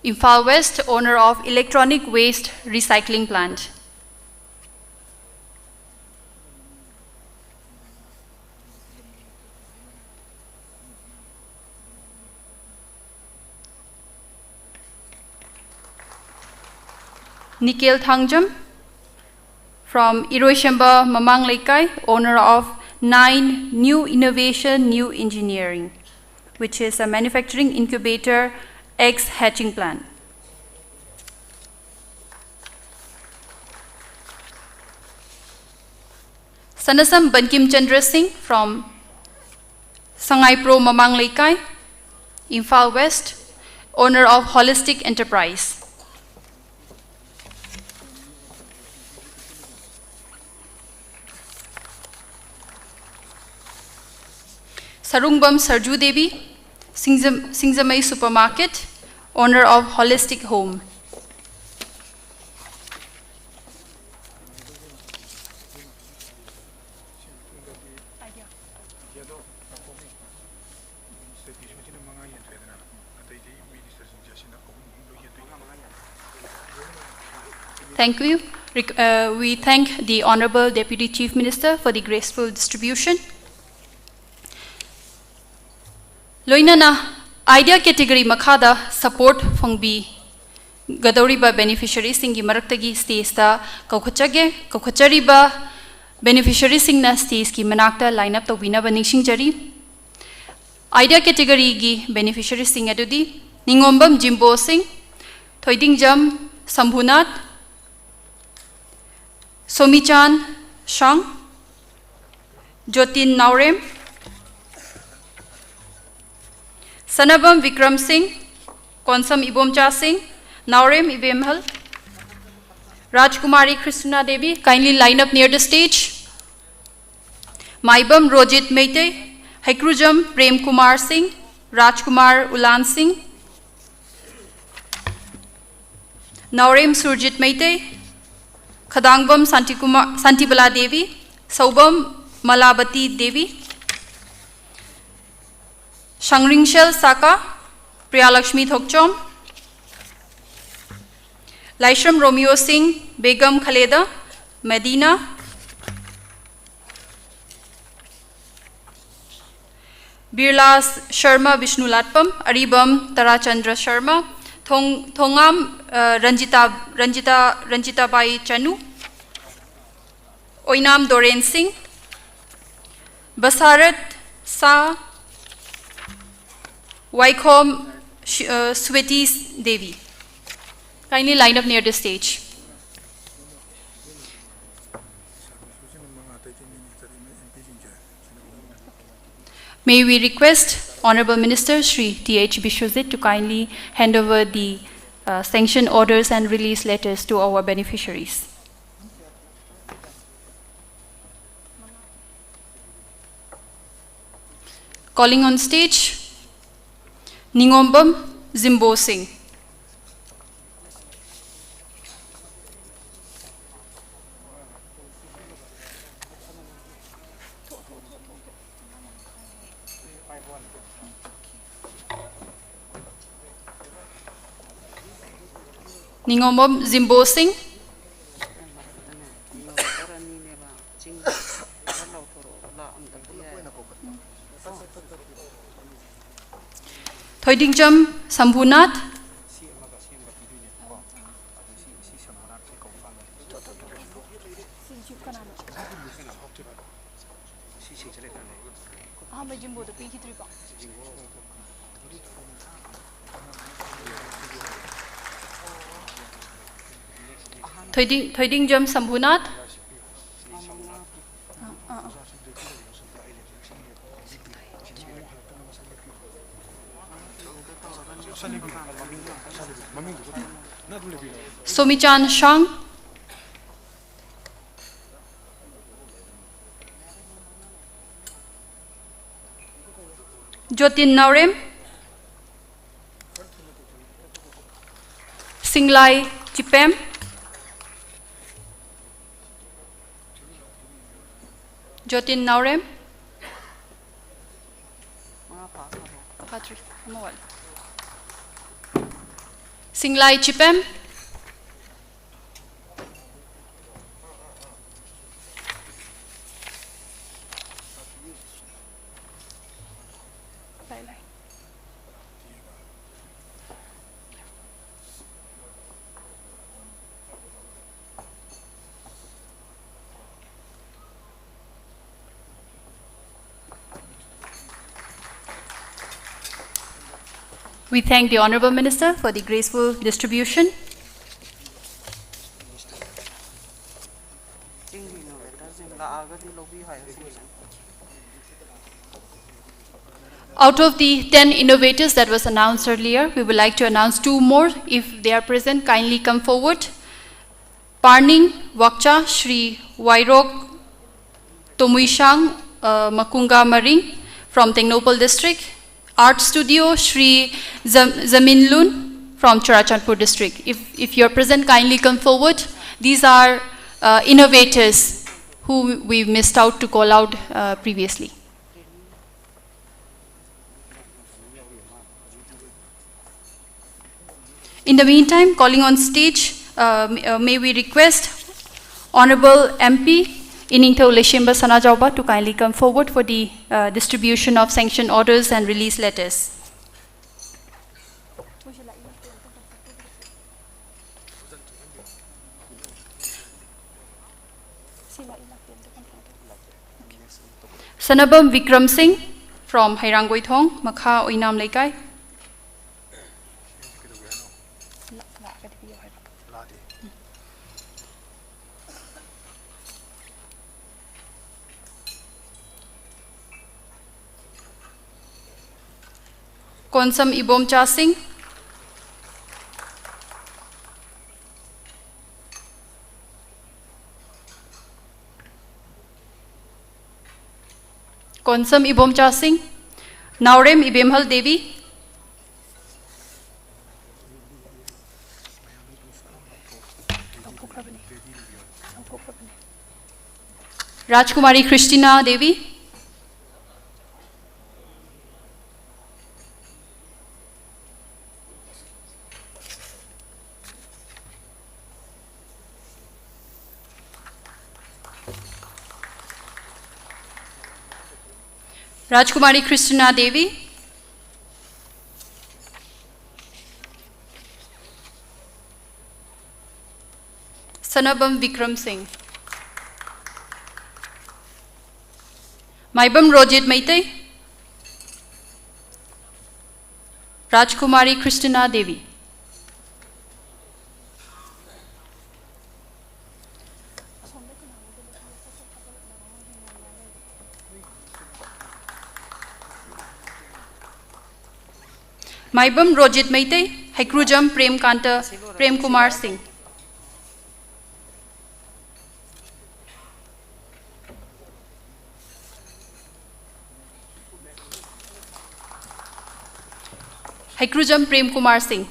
Imphal West, owner of electronic waste recycling plant. Nikhil Thangjam from Iroishamba Mamang Leikai, owner of Nine New Innovation New Engineering, which is a manufacturing incubator eggs hatching plant. Sanasam Bankim Chandra Singh from Sangaipro Mamang Leikai, Imphal West, owner of Holistic Enterprise. Sarungbam Sarju Devi, Singjam-, Singjamei Supermarket, owner of Holistic Home. Thank you. Rec-, uh, we thank the Honorable Deputy Chief Minister for the graceful distribution. ꯂꯣꯏꯅꯅ idea category ꯃꯈꯥꯗ support ꯐꯪꯕꯤꯒꯗꯧꯔꯤꯕ beneficiaryꯁꯤꯡꯒꯤ ꯃꯔꯛꯇꯒꯤ stageꯇ ꯀꯧꯈꯠꯆꯒꯦ꯫ ꯀꯧꯈꯠꯆꯔꯤꯕ beneficiaryꯁꯤꯡꯅ stageꯀꯤ ꯃꯅꯥꯛꯇ line up ꯇꯧꯕꯤꯅꯕ ꯅꯤꯡꯁꯤꯡꯖꯔꯤ꯫ Idea categoryꯒꯤ beneficiaryꯁꯤꯡ ꯑꯗꯨꯗꯤ ꯅꯤꯉꯣꯝꯕꯝ ꯖꯤꯝꯕꯣ ꯁꯤꯡ, ꯊꯣꯏꯗꯤꯡꯖꯝ ꯁꯝꯚꯨꯅꯥꯊ, ꯁꯣꯃꯤꯆꯥꯟ ꯁꯥꯡ, ꯖꯣꯇꯤꯟ ꯅꯥꯎꯔꯦꯝ, ꯁꯅꯥꯕꯝ ꯕꯤꯀ꯭ꯔꯝ ꯁꯤꯡ, ꯀꯣꯟꯁꯝ ꯏꯕꯣꯝꯆꯥ ꯁꯤꯡ, ꯅꯥꯎꯔꯦꯝ ꯏꯕꯦꯝꯍꯜ, ꯔꯥꯖꯀꯨꯃꯥꯔꯤ Krishna Devi, kindly line up near the stage. ꯃꯥꯏꯕꯝ ꯔꯣꯖꯤꯠ ꯃꯩꯇꯩ, ꯍꯩꯀ꯭ꯔꯨꯖꯝ ꯄ꯭ꯔꯦꯝ ꯀꯨꯃꯥꯔ ꯁꯤꯡ, ꯔꯥꯖꯀꯨꯃꯥꯔ ꯎꯂꯥꯟ ꯁꯤꯡ, ꯅꯥꯎꯔꯦꯝ Surjit Meitei, ꯈꯗꯥꯡꯕꯝ ꯁꯥꯟꯇꯤꯀꯨꯃꯥ-, Shantibala Devi, ꯁꯧꯕꯝ ꯃꯂꯥꯕꯇꯤ Devi, Shangringshel Saka, Priyalakshmi Thokchom, Laishram Romeo Singh, Begum Khaleda, Medina, Birla Sharma Vishnu Latpam, Aribam Tarachandra Sharma, Thong, Thongam uh, Ranjita, Ranjita, Ranjita Bai Chanu, Oinam Doren Singh, Basarat Sa, Waikhom Sh- uh, Sweti Devi. Kindly line up near the stage. May we request Honorable Minister Shri T H Biswajit to kindly hand over the uh, sanction orders and release letters to our beneficiaries. Calling on stage, Ningombam Zimbo Singh. Ningombam Zimbo Singh. Thoidingjam Sambhunath. ꯑꯍꯥꯟꯕ ꯖꯤꯝꯕꯣꯗꯣ ꯄꯤꯈꯤꯗ꯭ꯔꯤꯕꯣ? ꯊꯣꯏꯗꯤꯡ ꯊꯣꯏꯗꯤꯡꯖꯝ ꯁꯝꯕꯨꯅꯥꯊ꯫ ꯁꯣꯃꯤꯆꯥꯟ ꯁꯥꯡ꯫ ꯖꯣꯇꯤꯟ ꯅꯥꯎꯔꯦꯝ꯫ ꯁꯤꯡꯂꯥꯏ ꯆꯤꯄꯦꯝ꯫ ꯖꯣꯇꯤꯟ ꯅꯥꯎꯔꯦꯝ꯫ ꯑꯃ ꯋꯥꯠꯂꯤ꯫ ꯁꯤꯡꯂꯥꯏ ꯆꯤꯄꯦꯝ꯫ ꯂꯥꯏ, ꯂꯥꯏ꯫ We thank the Honorable Minister for the graceful distribution. Out of the ten innovators that was announced earlier, we would like to announce two more. If they are present, kindly come forward. Parning Wakcha, Shri Wairok Tomuishang, uh, Makunga Maring from Tengnoupal district. Art Studio, Shri Zam- Zaminlun from Churachandpur district. If, if you're present, kindly come forward. These are uh, innovators who we missed out to call out uh, previously. In the meantime, calling on stage, uh, m- uh, may we request Honorable M P Iningthou Leishemba Sanajaoba to kindly come forward for the uh, distribution of sanction orders and release letters. Sanabam Vikram Singh from Hairang Goithong, Makha Oinam Leikai. Konsam Ibomcha Singh. Konsam Ibomcha Singh. Naorem Ibemhal Devi. Rajkumari Christina Devi. Rajkumari Christina Devi. Sanabam Vikram Singh. Maibam Rojit Meitei. Rajkumari Christina Devi. Maibam Rojit Meitei, Haikrujam Prem Kanta, Prem Kumar Singh. Haikrujam Prem Kumar Singh.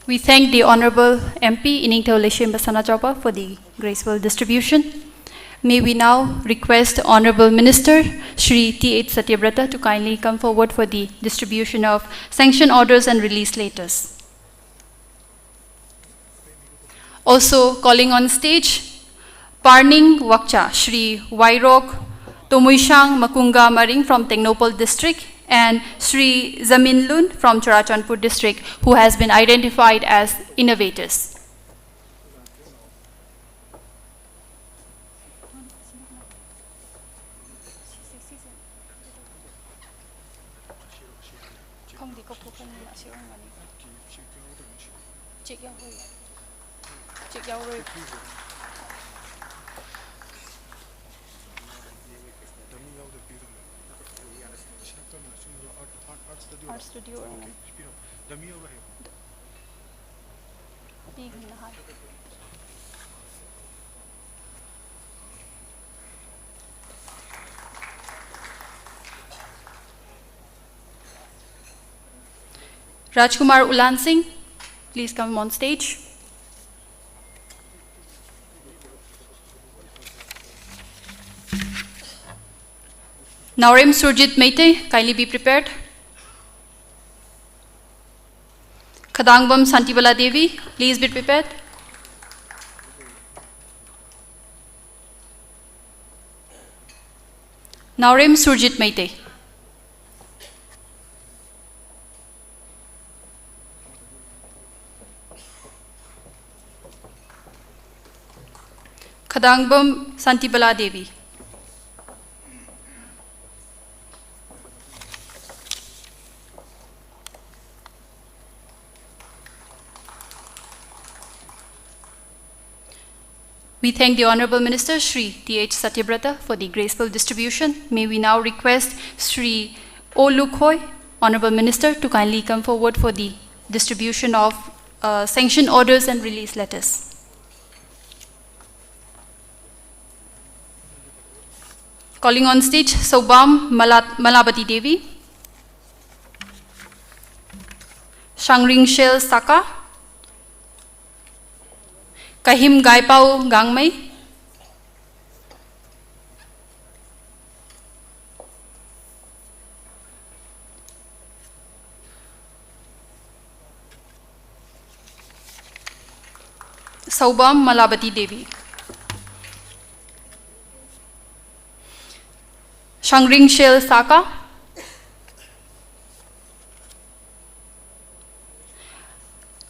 We thank the Honorable M P Iningtheu Leishemba Sanajaoba for the graceful distribution. May we now request Honorable Minister Shri T H Satyabrata to kindly come forward for the distribution of sanction orders and release letters. Also calling on stage, Parning Wakcha, Shri Wairok Tomuishang Makunga Maring from Tengnoupal District, and Shri Zamin Lun from Churachandpur District, who has been identified as innovators. ꯈꯪꯗꯦ, ꯀꯧꯊꯣꯛꯈ꯭ꯔꯅꯤ, ꯑꯁꯤ ꯑꯣꯏꯔꯝꯒꯅꯤ꯫ ꯆꯦꯛ ꯌꯥꯎꯔꯣꯏ꯫ ꯆꯦꯛ ꯌꯥꯎꯔꯣꯏ꯫ ꯑꯥꯔꯠ ꯁ꯭ꯇꯨꯗꯤꯑꯣ ꯑꯣꯏꯔꯝꯒꯅꯤ꯫ ꯄꯤꯈ꯭ꯔꯦꯅ ꯍꯥꯏ꯫ Rajkumar Ulansing, please come on stage. Naorem Surjit Meitei, kindly be prepared. Khadangbam Santibala Devi, please be prepared. Naorem Surjit Meitei. Khadangbam Santibala Devi. We thank the Honorable Minister, Shri T H Satyabrata, for the graceful distribution. May we now request Shri O Lukhoi, Honorable Minister, to kindly come forward for the distribution of uh, sanction orders and release letters. Calling on stage Sobam Malat- Malabati Devi, Shangring Shel Saka, Kahim Gaipao Gangmei, Saubam Malabati Devi, Shangring Shel Saka,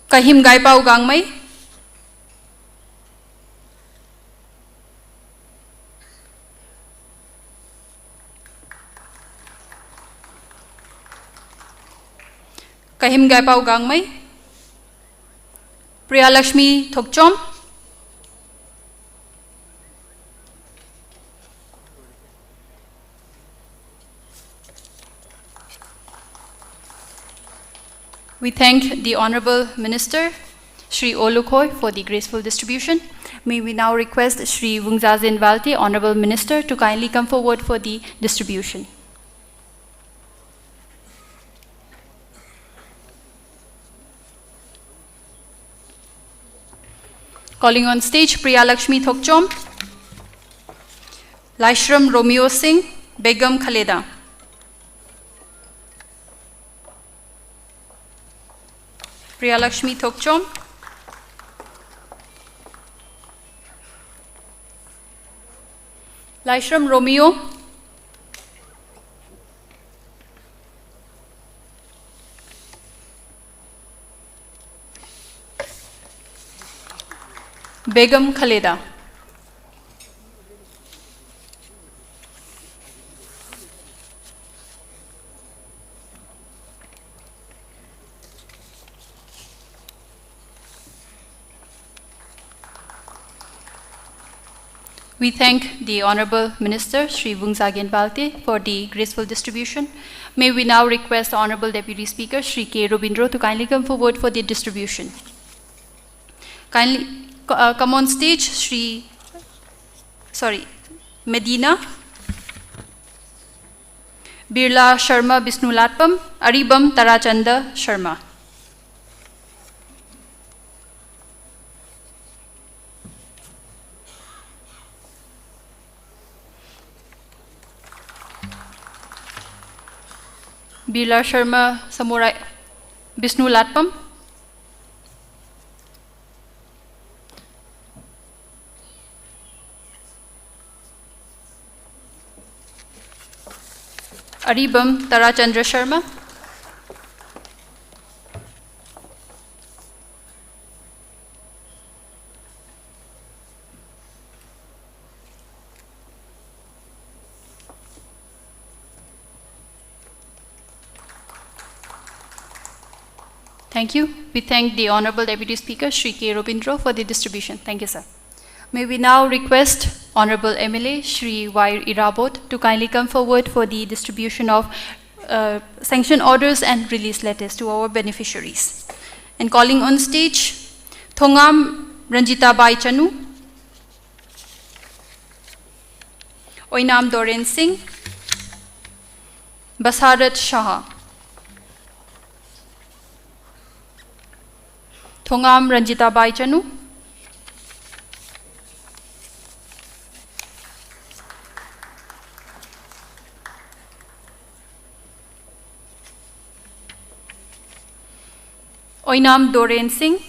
Kahim Gaipao Gangmei, Kahim Gaipao Gangmei, Priya Lakshmi Thokchom. We thank the Honorable Minister, Shri O Lukhoi, for the graceful distribution. May we now request Shri Wungzazen Walte, Honorable Minister, to kindly come forward for the distribution. Calling on stage Priya Lakshmi Thokchom, Laishram Romeo Singh, Begum Khaleda. Priya Lakshmi Thokchom, Laishram Romeo, Begum Khaleda. We thank the Honorable Minister, Shri Vungzagen Balte, for the graceful distribution. May we now request the Honorable Deputy Speaker, Shri K Robindro, to kindly come forward for the distribution. Kindly co- uh, come on stage, Shri, sorry, Medina, Birla Sharma Bisnu Latpam, Aribam Tarachanda Sharma. Birla Sharma Samurai Bisnu Latpam. Aribam Tarachandra Sharma. Thank you. We thank the Honorable Deputy Speaker, Shri K Robindro, for the distribution. Thank you, sir. May we now request Honorable M L A Shri Y Irabot to kindly come forward for the distribution of uh, sanction orders and release letters to our beneficiaries. And calling on stage, Thongam Ranjita Bai Chanu, Oinam Doren Singh, Basarat Shah, Thongam Ranjita Bai Chanu, Oinam Doren Singh.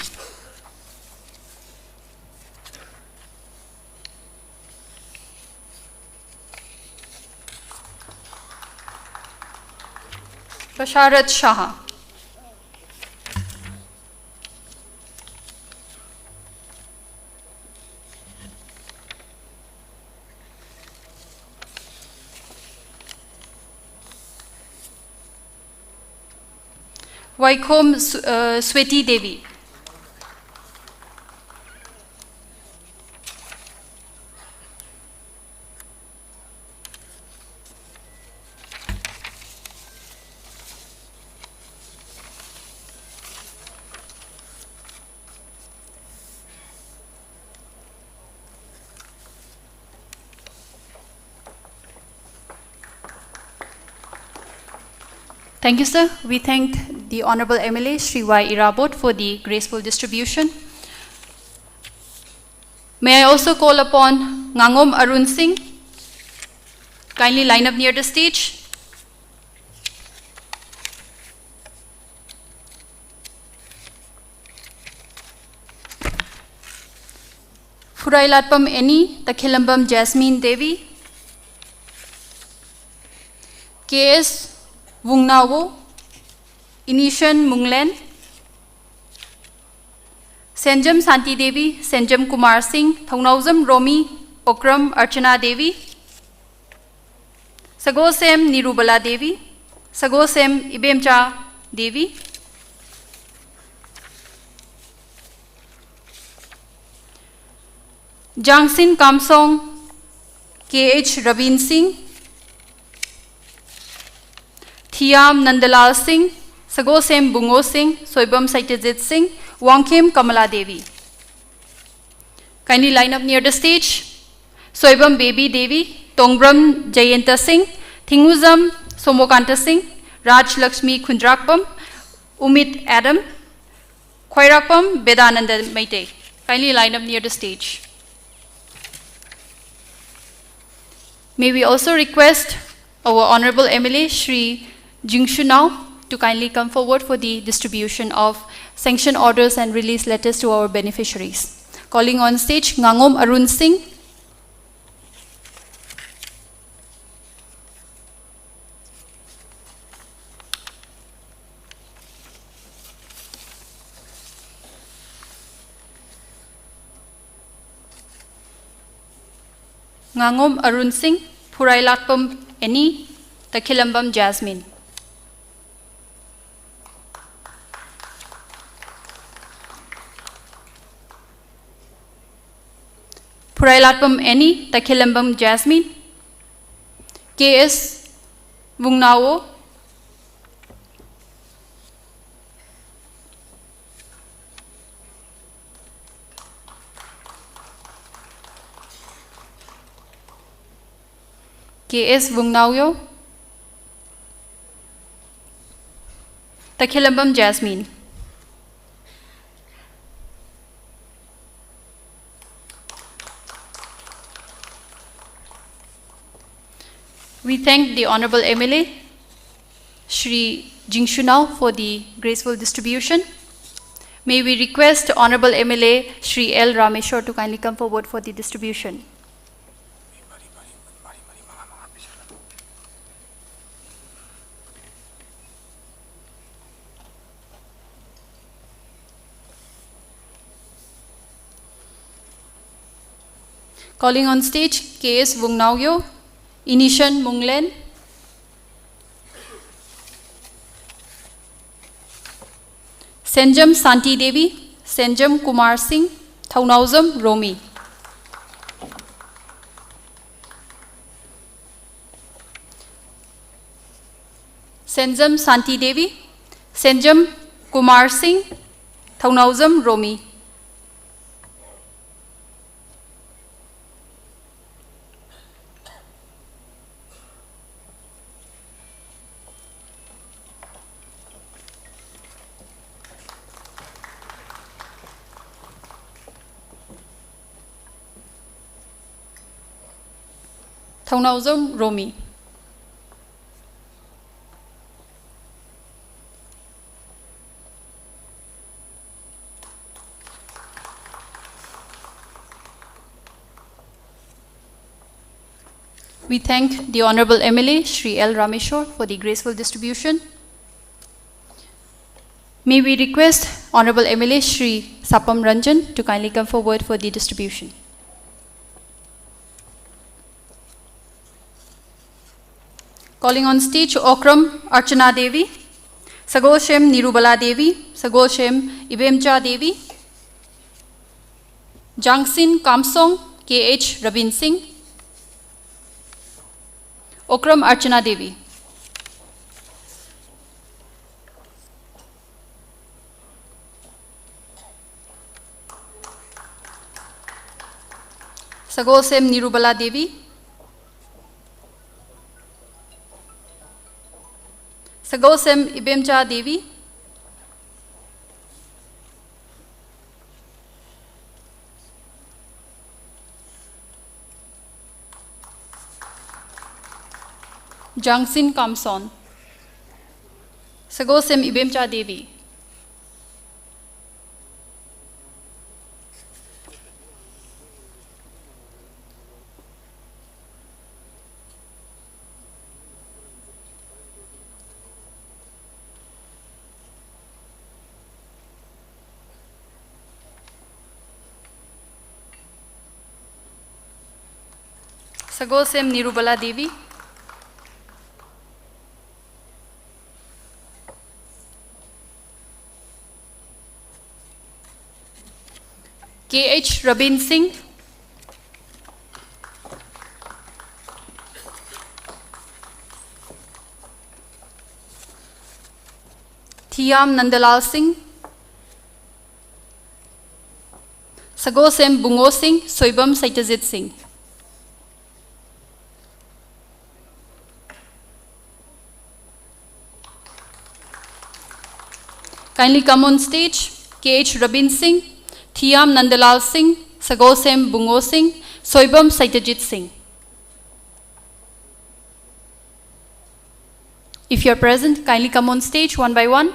Basharat Shah. Waikhom Su- uh, Sweti Devi. Thank you, sir. We thank the Honorable M L A, Shri Y Irabot, for the graceful distribution. May I also call upon Ngangom Arun Singh? Kindly line up near the stage. Furailatpam Annie, Takhilambam Jasmine Devi, K S Vungnawo, Inishan Munglen, Senjam Santi Devi, Senjam Kumar Singh, Thongnaojam Romi, Okram Archana Devi, Sagosem Nirubala Devi, Sagosem Ibemcha Devi, Jangsin Kamsong, K H Rabin Singh, Thiam Nandalal Singh, Sagosem Bungo Singh, Soibam Satyajit Singh, Wangkhem Kamala Devi. Kindly line up near the stage. Soibam Baby Devi, Tongbram Jayanta Singh, Thinguzam Somokanta Singh, Raj Lakshmi Khundrakpam, Umit Adam, Khwairakpam Vedananda Meitei. Kindly line up near the stage. May we also request our Honorable M L A, Shri Jingshunao, to kindly come forward for the distribution of sanction orders and release letters to our beneficiaries. Calling on stage Ngangom Arun Singh. Ngangom Arun Singh, Phurailatpam Annie, Takhilambam Jasmine. Phurailatpam Annie, Takhilambam Jasmine, K S Vungnao, K S Vungnao, Takhilambam Jasmine. We thank the Honorable M L A, Shri Jingshunao, for the graceful distribution. May we request Honorable M L A Shri L Rameshwar to kindly come forward for the distribution. Calling on stage K S Vungnaoyo, Inishan Munglen, Senjam Santi Devi, Senjam Kumar Singh, Thaunaojam Romi. Senjam Santi Devi, Senjam Kumar Singh, Thaunaojam Romi. Thaunaojam Romi. We thank the Honorable M L A Shri L Rameshwar for the graceful distribution. May we request Honorable M L A Shri Sapam Ranjan to kindly come forward for the distribution. Calling on stage Okram Archana Devi, Sagosem Nirubala Devi, Sagosem Ibemcha Devi, Jangsin Kamsong, K H Rabin Singh, Okram Archana Devi. Sagosem Nirubala Devi. Sagosem Ibemcha Devi. Jangsin Kamson. Sagosem Ibemcha Devi. Sagosem Nirubala Devi. K H Rabin Singh. Thiam Nandalal Singh. Sagosem Bungo Singh, Soibam Satyajit Singh. Kindly come on stage, K H Rabin Singh, Thiam Nandalal Singh, Sagosem Bungo Singh, Soibam Satyajit Singh. If you are present, kindly come on stage one by one.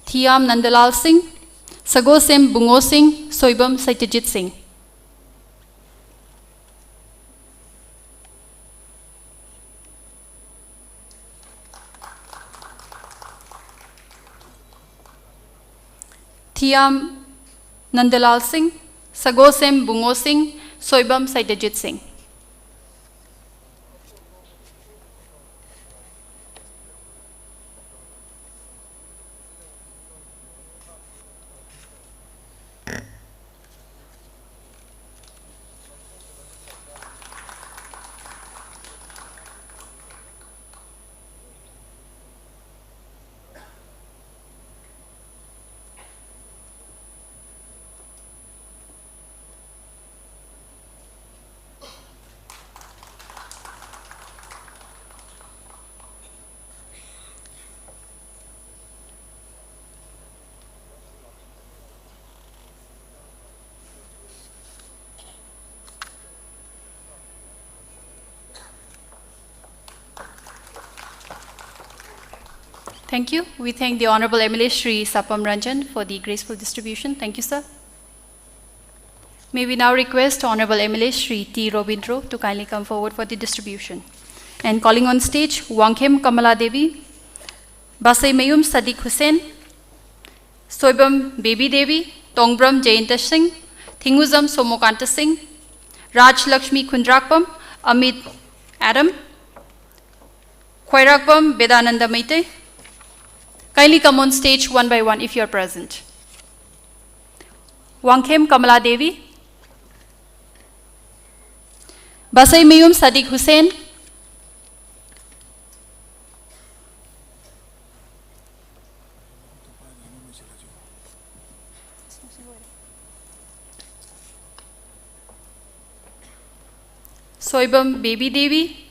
Thiam Nandalal Singh, Sagosem Bungo Singh, Soibam Satyajit Singh. ꯊꯤꯌꯥꯝ ꯅꯟꯗꯂꯥꯜ ꯁꯤꯡ, ꯁꯒꯣꯜꯁꯦꯝ ꯕꯨꯡꯉꯣ ꯁꯤꯡ, ꯁꯣꯏꯕꯝ ꯁꯩꯇꯖꯤꯠ ꯁꯤꯡ꯫ Thank you. We thank the Honorable M L A Shri Sapam Ranjan for the graceful distribution. Thank you, sir. May we now request Honorable M L A Shri T Robindro to kindly come forward for the distribution. And calling on stage Wangkhem Kamala Devi, Basaimayum Sadiq Hussain, Soibam Baby Devi, Tongbram Jayanta Singh, Thinguzam Somokanta Singh, Raj Lakshmi Khundrakpam, Amit Adam, Khwairakpam Vedananda Meitei. Kindly come on stage one by one if you are present. Wangkhem Kamala Devi, Basaimayum Sadiq Hussain, Soibam Baby Devi,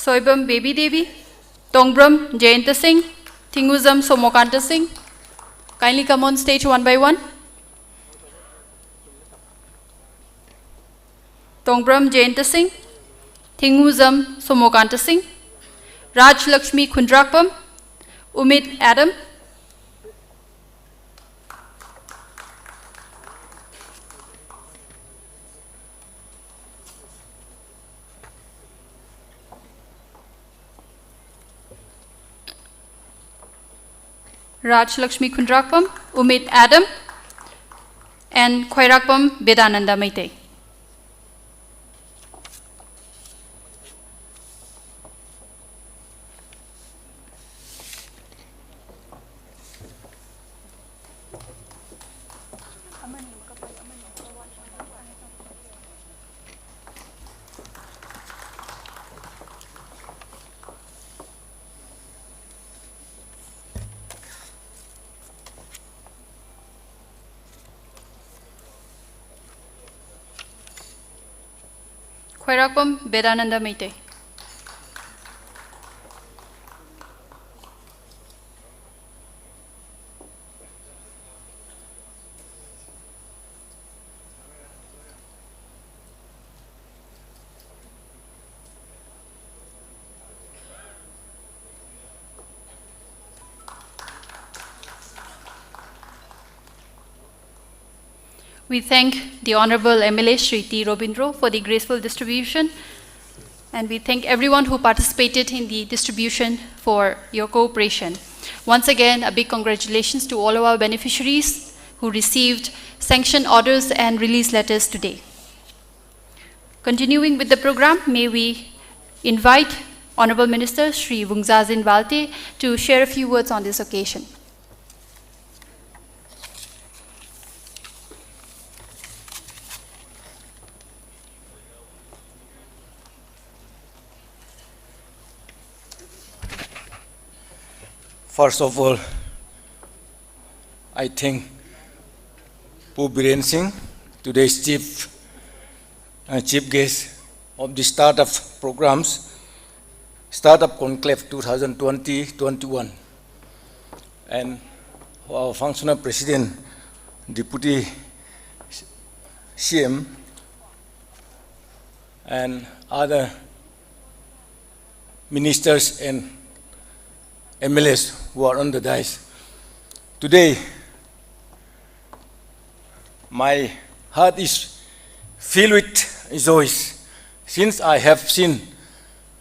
Soibam Baby Devi, Tongbram Jayanta Singh, Thinguzam Somokanta Singh. Kindly come on stage one by one. Tongbram Jayanta Singh, Thinguzam Somokanta Singh, Raj Lakshmi Khundrakpam, Umit Adam, Raj Lakshmi Khundrakpam, Umit Adam, and Khwairakpam Vedananda Meitei. Khwairakpam Vedananda Meitei. We thank the Honorable M L A Shri T Robindro for the graceful distribution, and we thank everyone who participated in the distribution for your cooperation. Once again, a big congratulations to all of our beneficiaries who received sanction orders and release letters today. Continuing with the program, may we invite Honorable Minister Shri Wungzazin Walte to share a few words on this occasion. First of all, I thank Pu Biren Singh, today's chief, uh, chief guest of the startup programs, Startup Conclave two thousand twenty twenty-one, and our functional president, deputy C M, and other ministers and M L As who are on the dais. Today, my heart is filled with joy since I have seen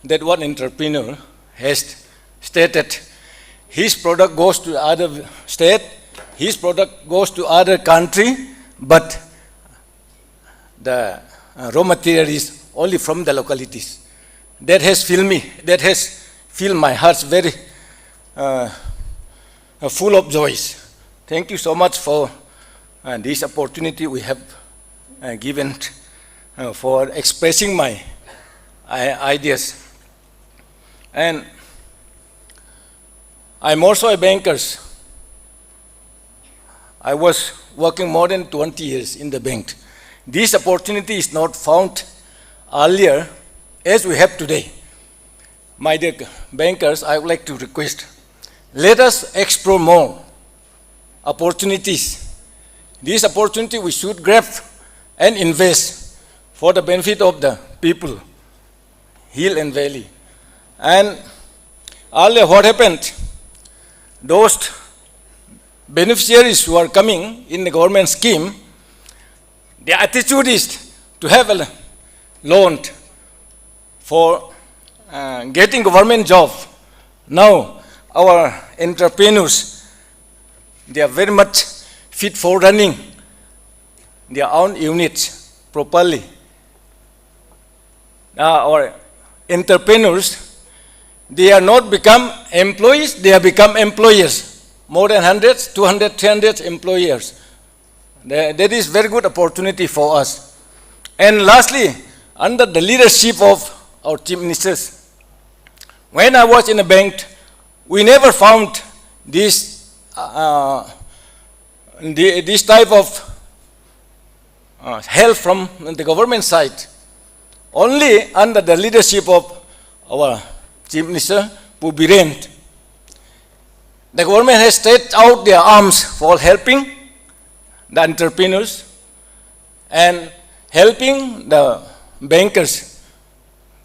that one entrepreneur has stated His product goes to other state, his product goes to other country, but the uh, raw material is only from the localities. That has filled me, that has filled my heart very uh, uh, full of joys. Thank you so much for uh, this opportunity we have uh, given uh, for expressing my i- ideas. And I'm also a banker. I was working more than twenty years in the bank. This opportunity is not found earlier as we have today. My dear bankers, I would like to request, let us explore more opportunities. This opportunity we should grab and invest for the benefit of the people, hill and valley. And earlier what happened, those beneficiaries who are coming in the government scheme, the attitude is to have a loan for uh, getting government job. Now our entrepreneurs, they are very much fit for running their own units properly. Uh, our entrepreneurs, they are not become employees, they have become employers. More than hundreds, two hundred, three hundred employers. Tha- that is very good opportunity for us. And lastly, under the leadership of our chief ministers, when I was in a bank, we never found this uh, the, this type of uh, help from the government side. Only under the leadership of our Chief Minister Pu Biren, the government has stretched out their arms for helping the entrepreneurs and helping the bankers.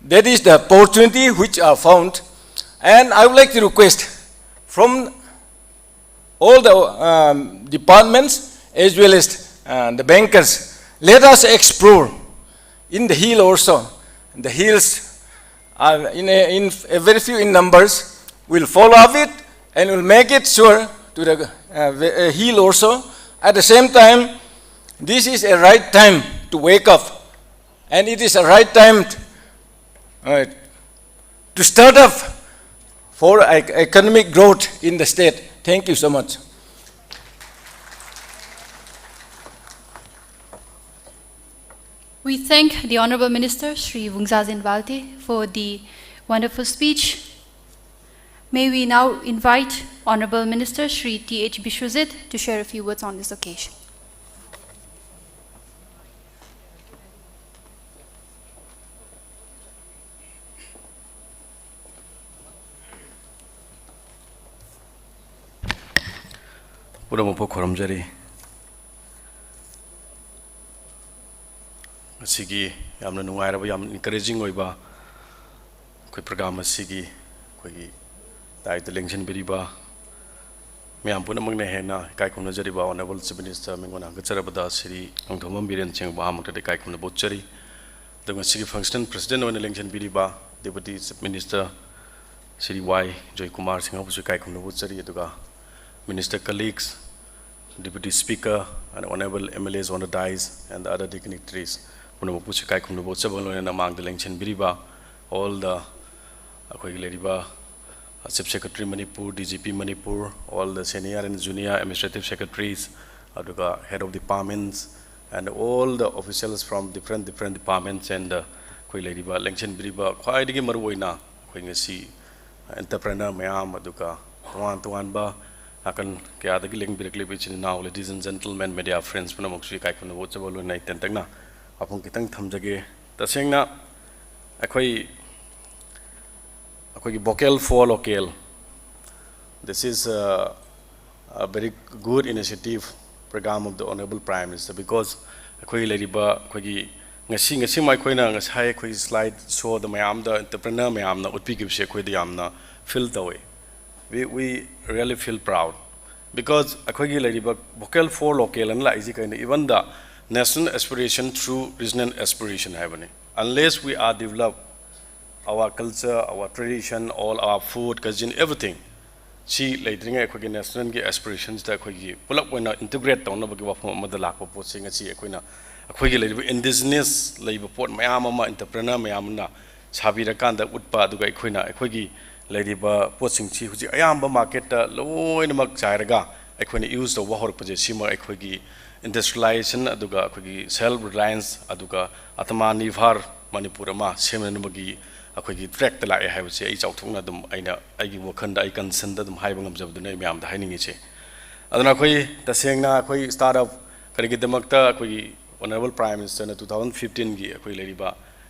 That is the opportunity which are found. And I would like to request from all the um, departments as well as uh, the bankers, let us explore in the hill also. The hills are in a, in a very few in numbers. We'll follow up it and will make it sure to the, uh, ve- uh, heal also. At the same time, this is a right time to wake up, and it is a right time t- uh, to start up for ec- economic growth in the state. Thank you so much. We thank the Honorable Minister, Shri Vungzagyin Waltey, for the wonderful speech. May we now invite Honorable Minister Shri T H Biswajit to share a few words on this occasion. ꯄꯨꯝꯅꯃꯛꯄꯨ ꯈꯨꯔꯨꯝꯖꯔꯤ꯫ ꯉꯁꯤꯒꯤ ꯌꯥꯝꯅ ꯅꯨꯡꯉꯥꯏꯔꯕ, ꯌꯥꯝ encouraging ꯑꯣꯏꯕ ꯑꯩꯈꯣꯏ program ꯑꯁꯤꯒꯤ ꯑꯩꯈꯣꯏꯒꯤ ꯗꯥꯏꯗ ꯂꯦꯡꯁꯤꯟꯕꯤꯔꯤꯕ ꯃꯌꯥꯝ ꯄꯨꯝꯅꯃꯛꯅ ꯍꯦꯟꯅ ꯏꯀꯥꯏ ꯈꯨꯝꯅꯖꯔꯤꯕ Honorable Chief Minister ꯃꯤꯉꯣꯟꯗ ꯍꯪꯒꯠꯆꯔꯕꯗ ꯁ꯭ꯔꯤ ꯅꯣꯡꯊꯣꯝꯕꯝ ꯕꯤꯔꯦꯟ ꯁꯤꯡꯕ ꯑꯍꯥꯟꯕꯃꯛꯇꯗ ꯏꯀꯥꯏ ꯈꯨꯝꯅꯕ ꯎꯠꯆꯔꯤ꯫ ꯑꯗꯨꯒ ꯉꯁꯤꯒꯤ functional president ꯑꯣꯏꯅ ꯂꯦꯡꯁꯤꯟꯕꯤꯔꯤꯕ Deputy Chief Minister ꯁ꯭ꯔꯤ ꯋꯥꯏ ꯖꯣꯏꯀꯨꯃꯥꯔ ꯁꯤꯡꯍꯕꯨꯁꯨ ꯏꯀꯥꯏ ꯈꯨꯝꯅꯕ ꯎꯠꯆꯔꯤ꯫ ꯑꯗꯨꯒ minister colleagues, Deputy Speaker and honorable M L As on the dais and the other dignitaries ꯄꯨꯝꯅꯃꯛꯄꯨꯁꯨ ꯏꯀꯥꯏ ꯈꯨꯝꯅꯕ ꯎꯠꯆꯕꯒ ꯂꯣꯏꯅꯅ ꯃꯥꯡꯗ ꯂꯦꯡꯁꯤꯟꯕꯤꯔꯤꯕ all the ꯑꯩꯈꯣꯏꯒꯤ ꯂꯩꯔꯤꯕ Chief Secretary Manipur, D G P Manipur, all the senior and junior administrative secretaries, ꯑꯗꯨꯒ head of departments and all the officials from different different departments and ꯑꯩꯈꯣꯏ ꯂꯩꯔꯤꯕ ꯂꯦꯡꯁꯤꯟꯕꯤꯔꯤꯕ ꯈ꯭ꯋꯥꯏꯗꯒꯤ ꯃꯔꯨꯑꯣꯏꯅ ꯑꯩꯈꯣꯏ ꯉꯁꯤ entrepreneur ꯃꯌꯥꯝ, ꯑꯗꯨꯒ ꯇꯣꯉꯥꯟ ꯇꯣꯉꯥꯟꯕ ꯅꯥꯀꯟ ꯀꯌꯥꯗꯒꯤ ꯂꯦꯡꯕꯤꯔꯛꯂꯤꯕ ꯏꯆꯤꯟ ꯏꯅꯥꯎ, ladies and gentlemen, media friends ꯄꯨꯝꯅꯃꯛꯁꯨ ꯏꯀꯥꯏ ꯈꯨꯝꯅꯕ ꯎꯠꯆꯕ ꯂꯣꯏꯅ ꯑꯩ ꯇꯦꯟꯇꯛꯅ ꯋꯥꯐꯝ ꯈꯤꯇꯪ ꯊꯝꯖꯒꯦ꯫ ꯇꯁꯦꯡꯅ ꯑꯩꯈꯣꯏ ꯑꯩꯈꯣꯏꯒꯤ Vocal for Local, this is a, a very good initiative program of the Honorable Prime Minister, because ꯑꯩꯈꯣꯏꯒꯤ ꯂꯩꯔꯤꯕ ꯑꯩꯈꯣꯏꯒꯤ ꯉꯁꯤ ꯉꯁꯤꯃꯛ ꯑꯩꯈꯣꯏꯅ ꯉꯁꯥꯏ ꯑꯩꯈꯣꯏꯒꯤ slide showꯗ ꯃꯌꯥꯝꯗ entrepreneur ꯃꯌꯥꯝꯅ ꯎꯠꯄꯤꯈꯤꯕꯁꯦ ꯑꯩꯈꯣꯏꯗ ꯌꯥꯝꯅ feel ꯇꯧꯋꯤ꯫ We, we really feel proud, because ꯑꯩꯈꯣꯏꯒꯤ ꯂꯩꯔꯤꯕ Vocal for Local ꯑꯅ ꯂꯥꯛꯏꯁꯤ ꯀꯩꯅꯣ? Even the national aspiration through regional aspiration ꯍꯥꯏꯕꯅꯤ꯫ Unless we are developed, our culture, our tradition, all our food, cuisine, everything, ꯁꯤ ꯂꯩꯇ꯭ꯔꯤꯉꯩ ꯑꯩꯈꯣꯏꯒꯤ ꯅꯦꯁꯅꯦꯜꯒꯤ ꯑꯦꯁꯄꯤꯔꯦꯁꯟꯁꯤꯗ ꯑꯩꯈꯣꯏꯒꯤ ꯄꯨꯂꯞ ꯑꯣꯏꯅ ꯏꯟꯇꯤꯒ꯭ꯔꯦꯠ ꯇꯧꯅꯕꯒꯤ ꯋꯥꯐꯝ ꯑꯃꯗ ꯂꯥꯛꯄ ꯄꯣꯠꯁꯤ ꯉꯁꯤ ꯑꯩꯈꯣꯏꯅ ꯑꯩꯈꯣꯏꯒꯤ ꯂꯩꯔꯤꯕ ꯏꯟꯗꯤꯖꯤꯅꯁ ꯂꯩꯕ ꯄꯣꯠ ꯃꯌꯥꯝ ꯑꯃ, ꯑꯦꯟꯇꯔꯄ꯭ꯔꯦꯅꯔ ꯃꯌꯥꯝ ꯑꯃꯅ ꯁꯥꯕꯤꯔꯀꯥꯟꯗ ꯎꯠꯄ, ꯑꯗꯨꯒ ꯑꯩꯈꯣꯏꯅ ꯑꯩꯈꯣꯏꯒꯤ ꯂꯩꯔꯤꯕ ꯄꯣꯠꯁꯤꯡꯁꯤ ꯍꯧꯖꯤꯛ ꯑꯌꯥꯝꯕ ꯃꯥꯔꯀꯦꯠꯇ ꯂꯣꯏꯅꯃꯛ ꯆꯥꯏꯔꯒ ꯑꯩꯈꯣꯏꯅ ꯌꯨꯁ ꯇꯧꯕ ꯍꯧꯔꯛꯄꯁꯦ, ꯁꯤꯃ ꯑꯩꯈꯣꯏꯒꯤ ꯏꯟꯗꯁꯇ꯭ꯔꯤꯌꯦꯂꯥꯏꯖꯦꯁꯟ, ꯑꯗꯨꯒ ꯑꯩꯈꯣꯏꯒꯤ ꯁꯦꯜꯐ ꯔꯤꯂꯥꯏꯟꯁ, ꯑꯗꯨꯒ ꯑꯥꯇꯃꯥ ꯅꯤꯔꯚꯔ ꯃꯅꯤꯄꯨꯔ ꯑꯃ ꯁꯦꯝꯅꯅꯕꯒꯤ ꯑꯩꯈꯣꯏꯒꯤ ꯇ꯭ꯔꯦꯛꯇ ꯂꯥꯛꯑꯦ ꯍꯥꯏꯕꯁꯦ ꯑꯩ ꯆꯥꯎꯊꯣꯛꯅ ꯑꯗꯨꯝ ꯑꯩꯅ ꯑꯩꯒꯤ ꯋꯥꯈꯜꯗ, ꯑꯩ ꯀꯟꯁꯟꯗ ꯑꯗꯨꯝ ꯍꯥꯏꯕ ꯉꯝꯖꯕꯗꯨꯅ ꯑꯩ ꯃꯌꯥꯝꯗ ꯍꯥꯏꯅꯤꯡꯉꯤꯁꯦ꯫ ꯑꯗꯨꯅ ꯑꯩꯈꯣꯏ ꯇꯁꯦꯡꯅ ꯑꯩꯈꯣꯏ ꯁ꯭ꯇꯥꯔꯠ ꯑꯞ ꯀꯔꯤꯒꯤꯗꯃꯛꯇ ꯑꯩꯈꯣꯏꯒꯤ ꯑꯣꯅꯔꯦꯕꯜ ꯄ꯭ꯔꯥꯏꯝ ꯃꯤꯅꯤꯁꯇꯔꯅ ꯇꯨ ꯊꯥꯎꯖꯟ ꯐꯤꯐꯇꯤꯟꯒꯤ ꯑꯩꯈꯣꯏ ꯂꯩꯔꯤꯕ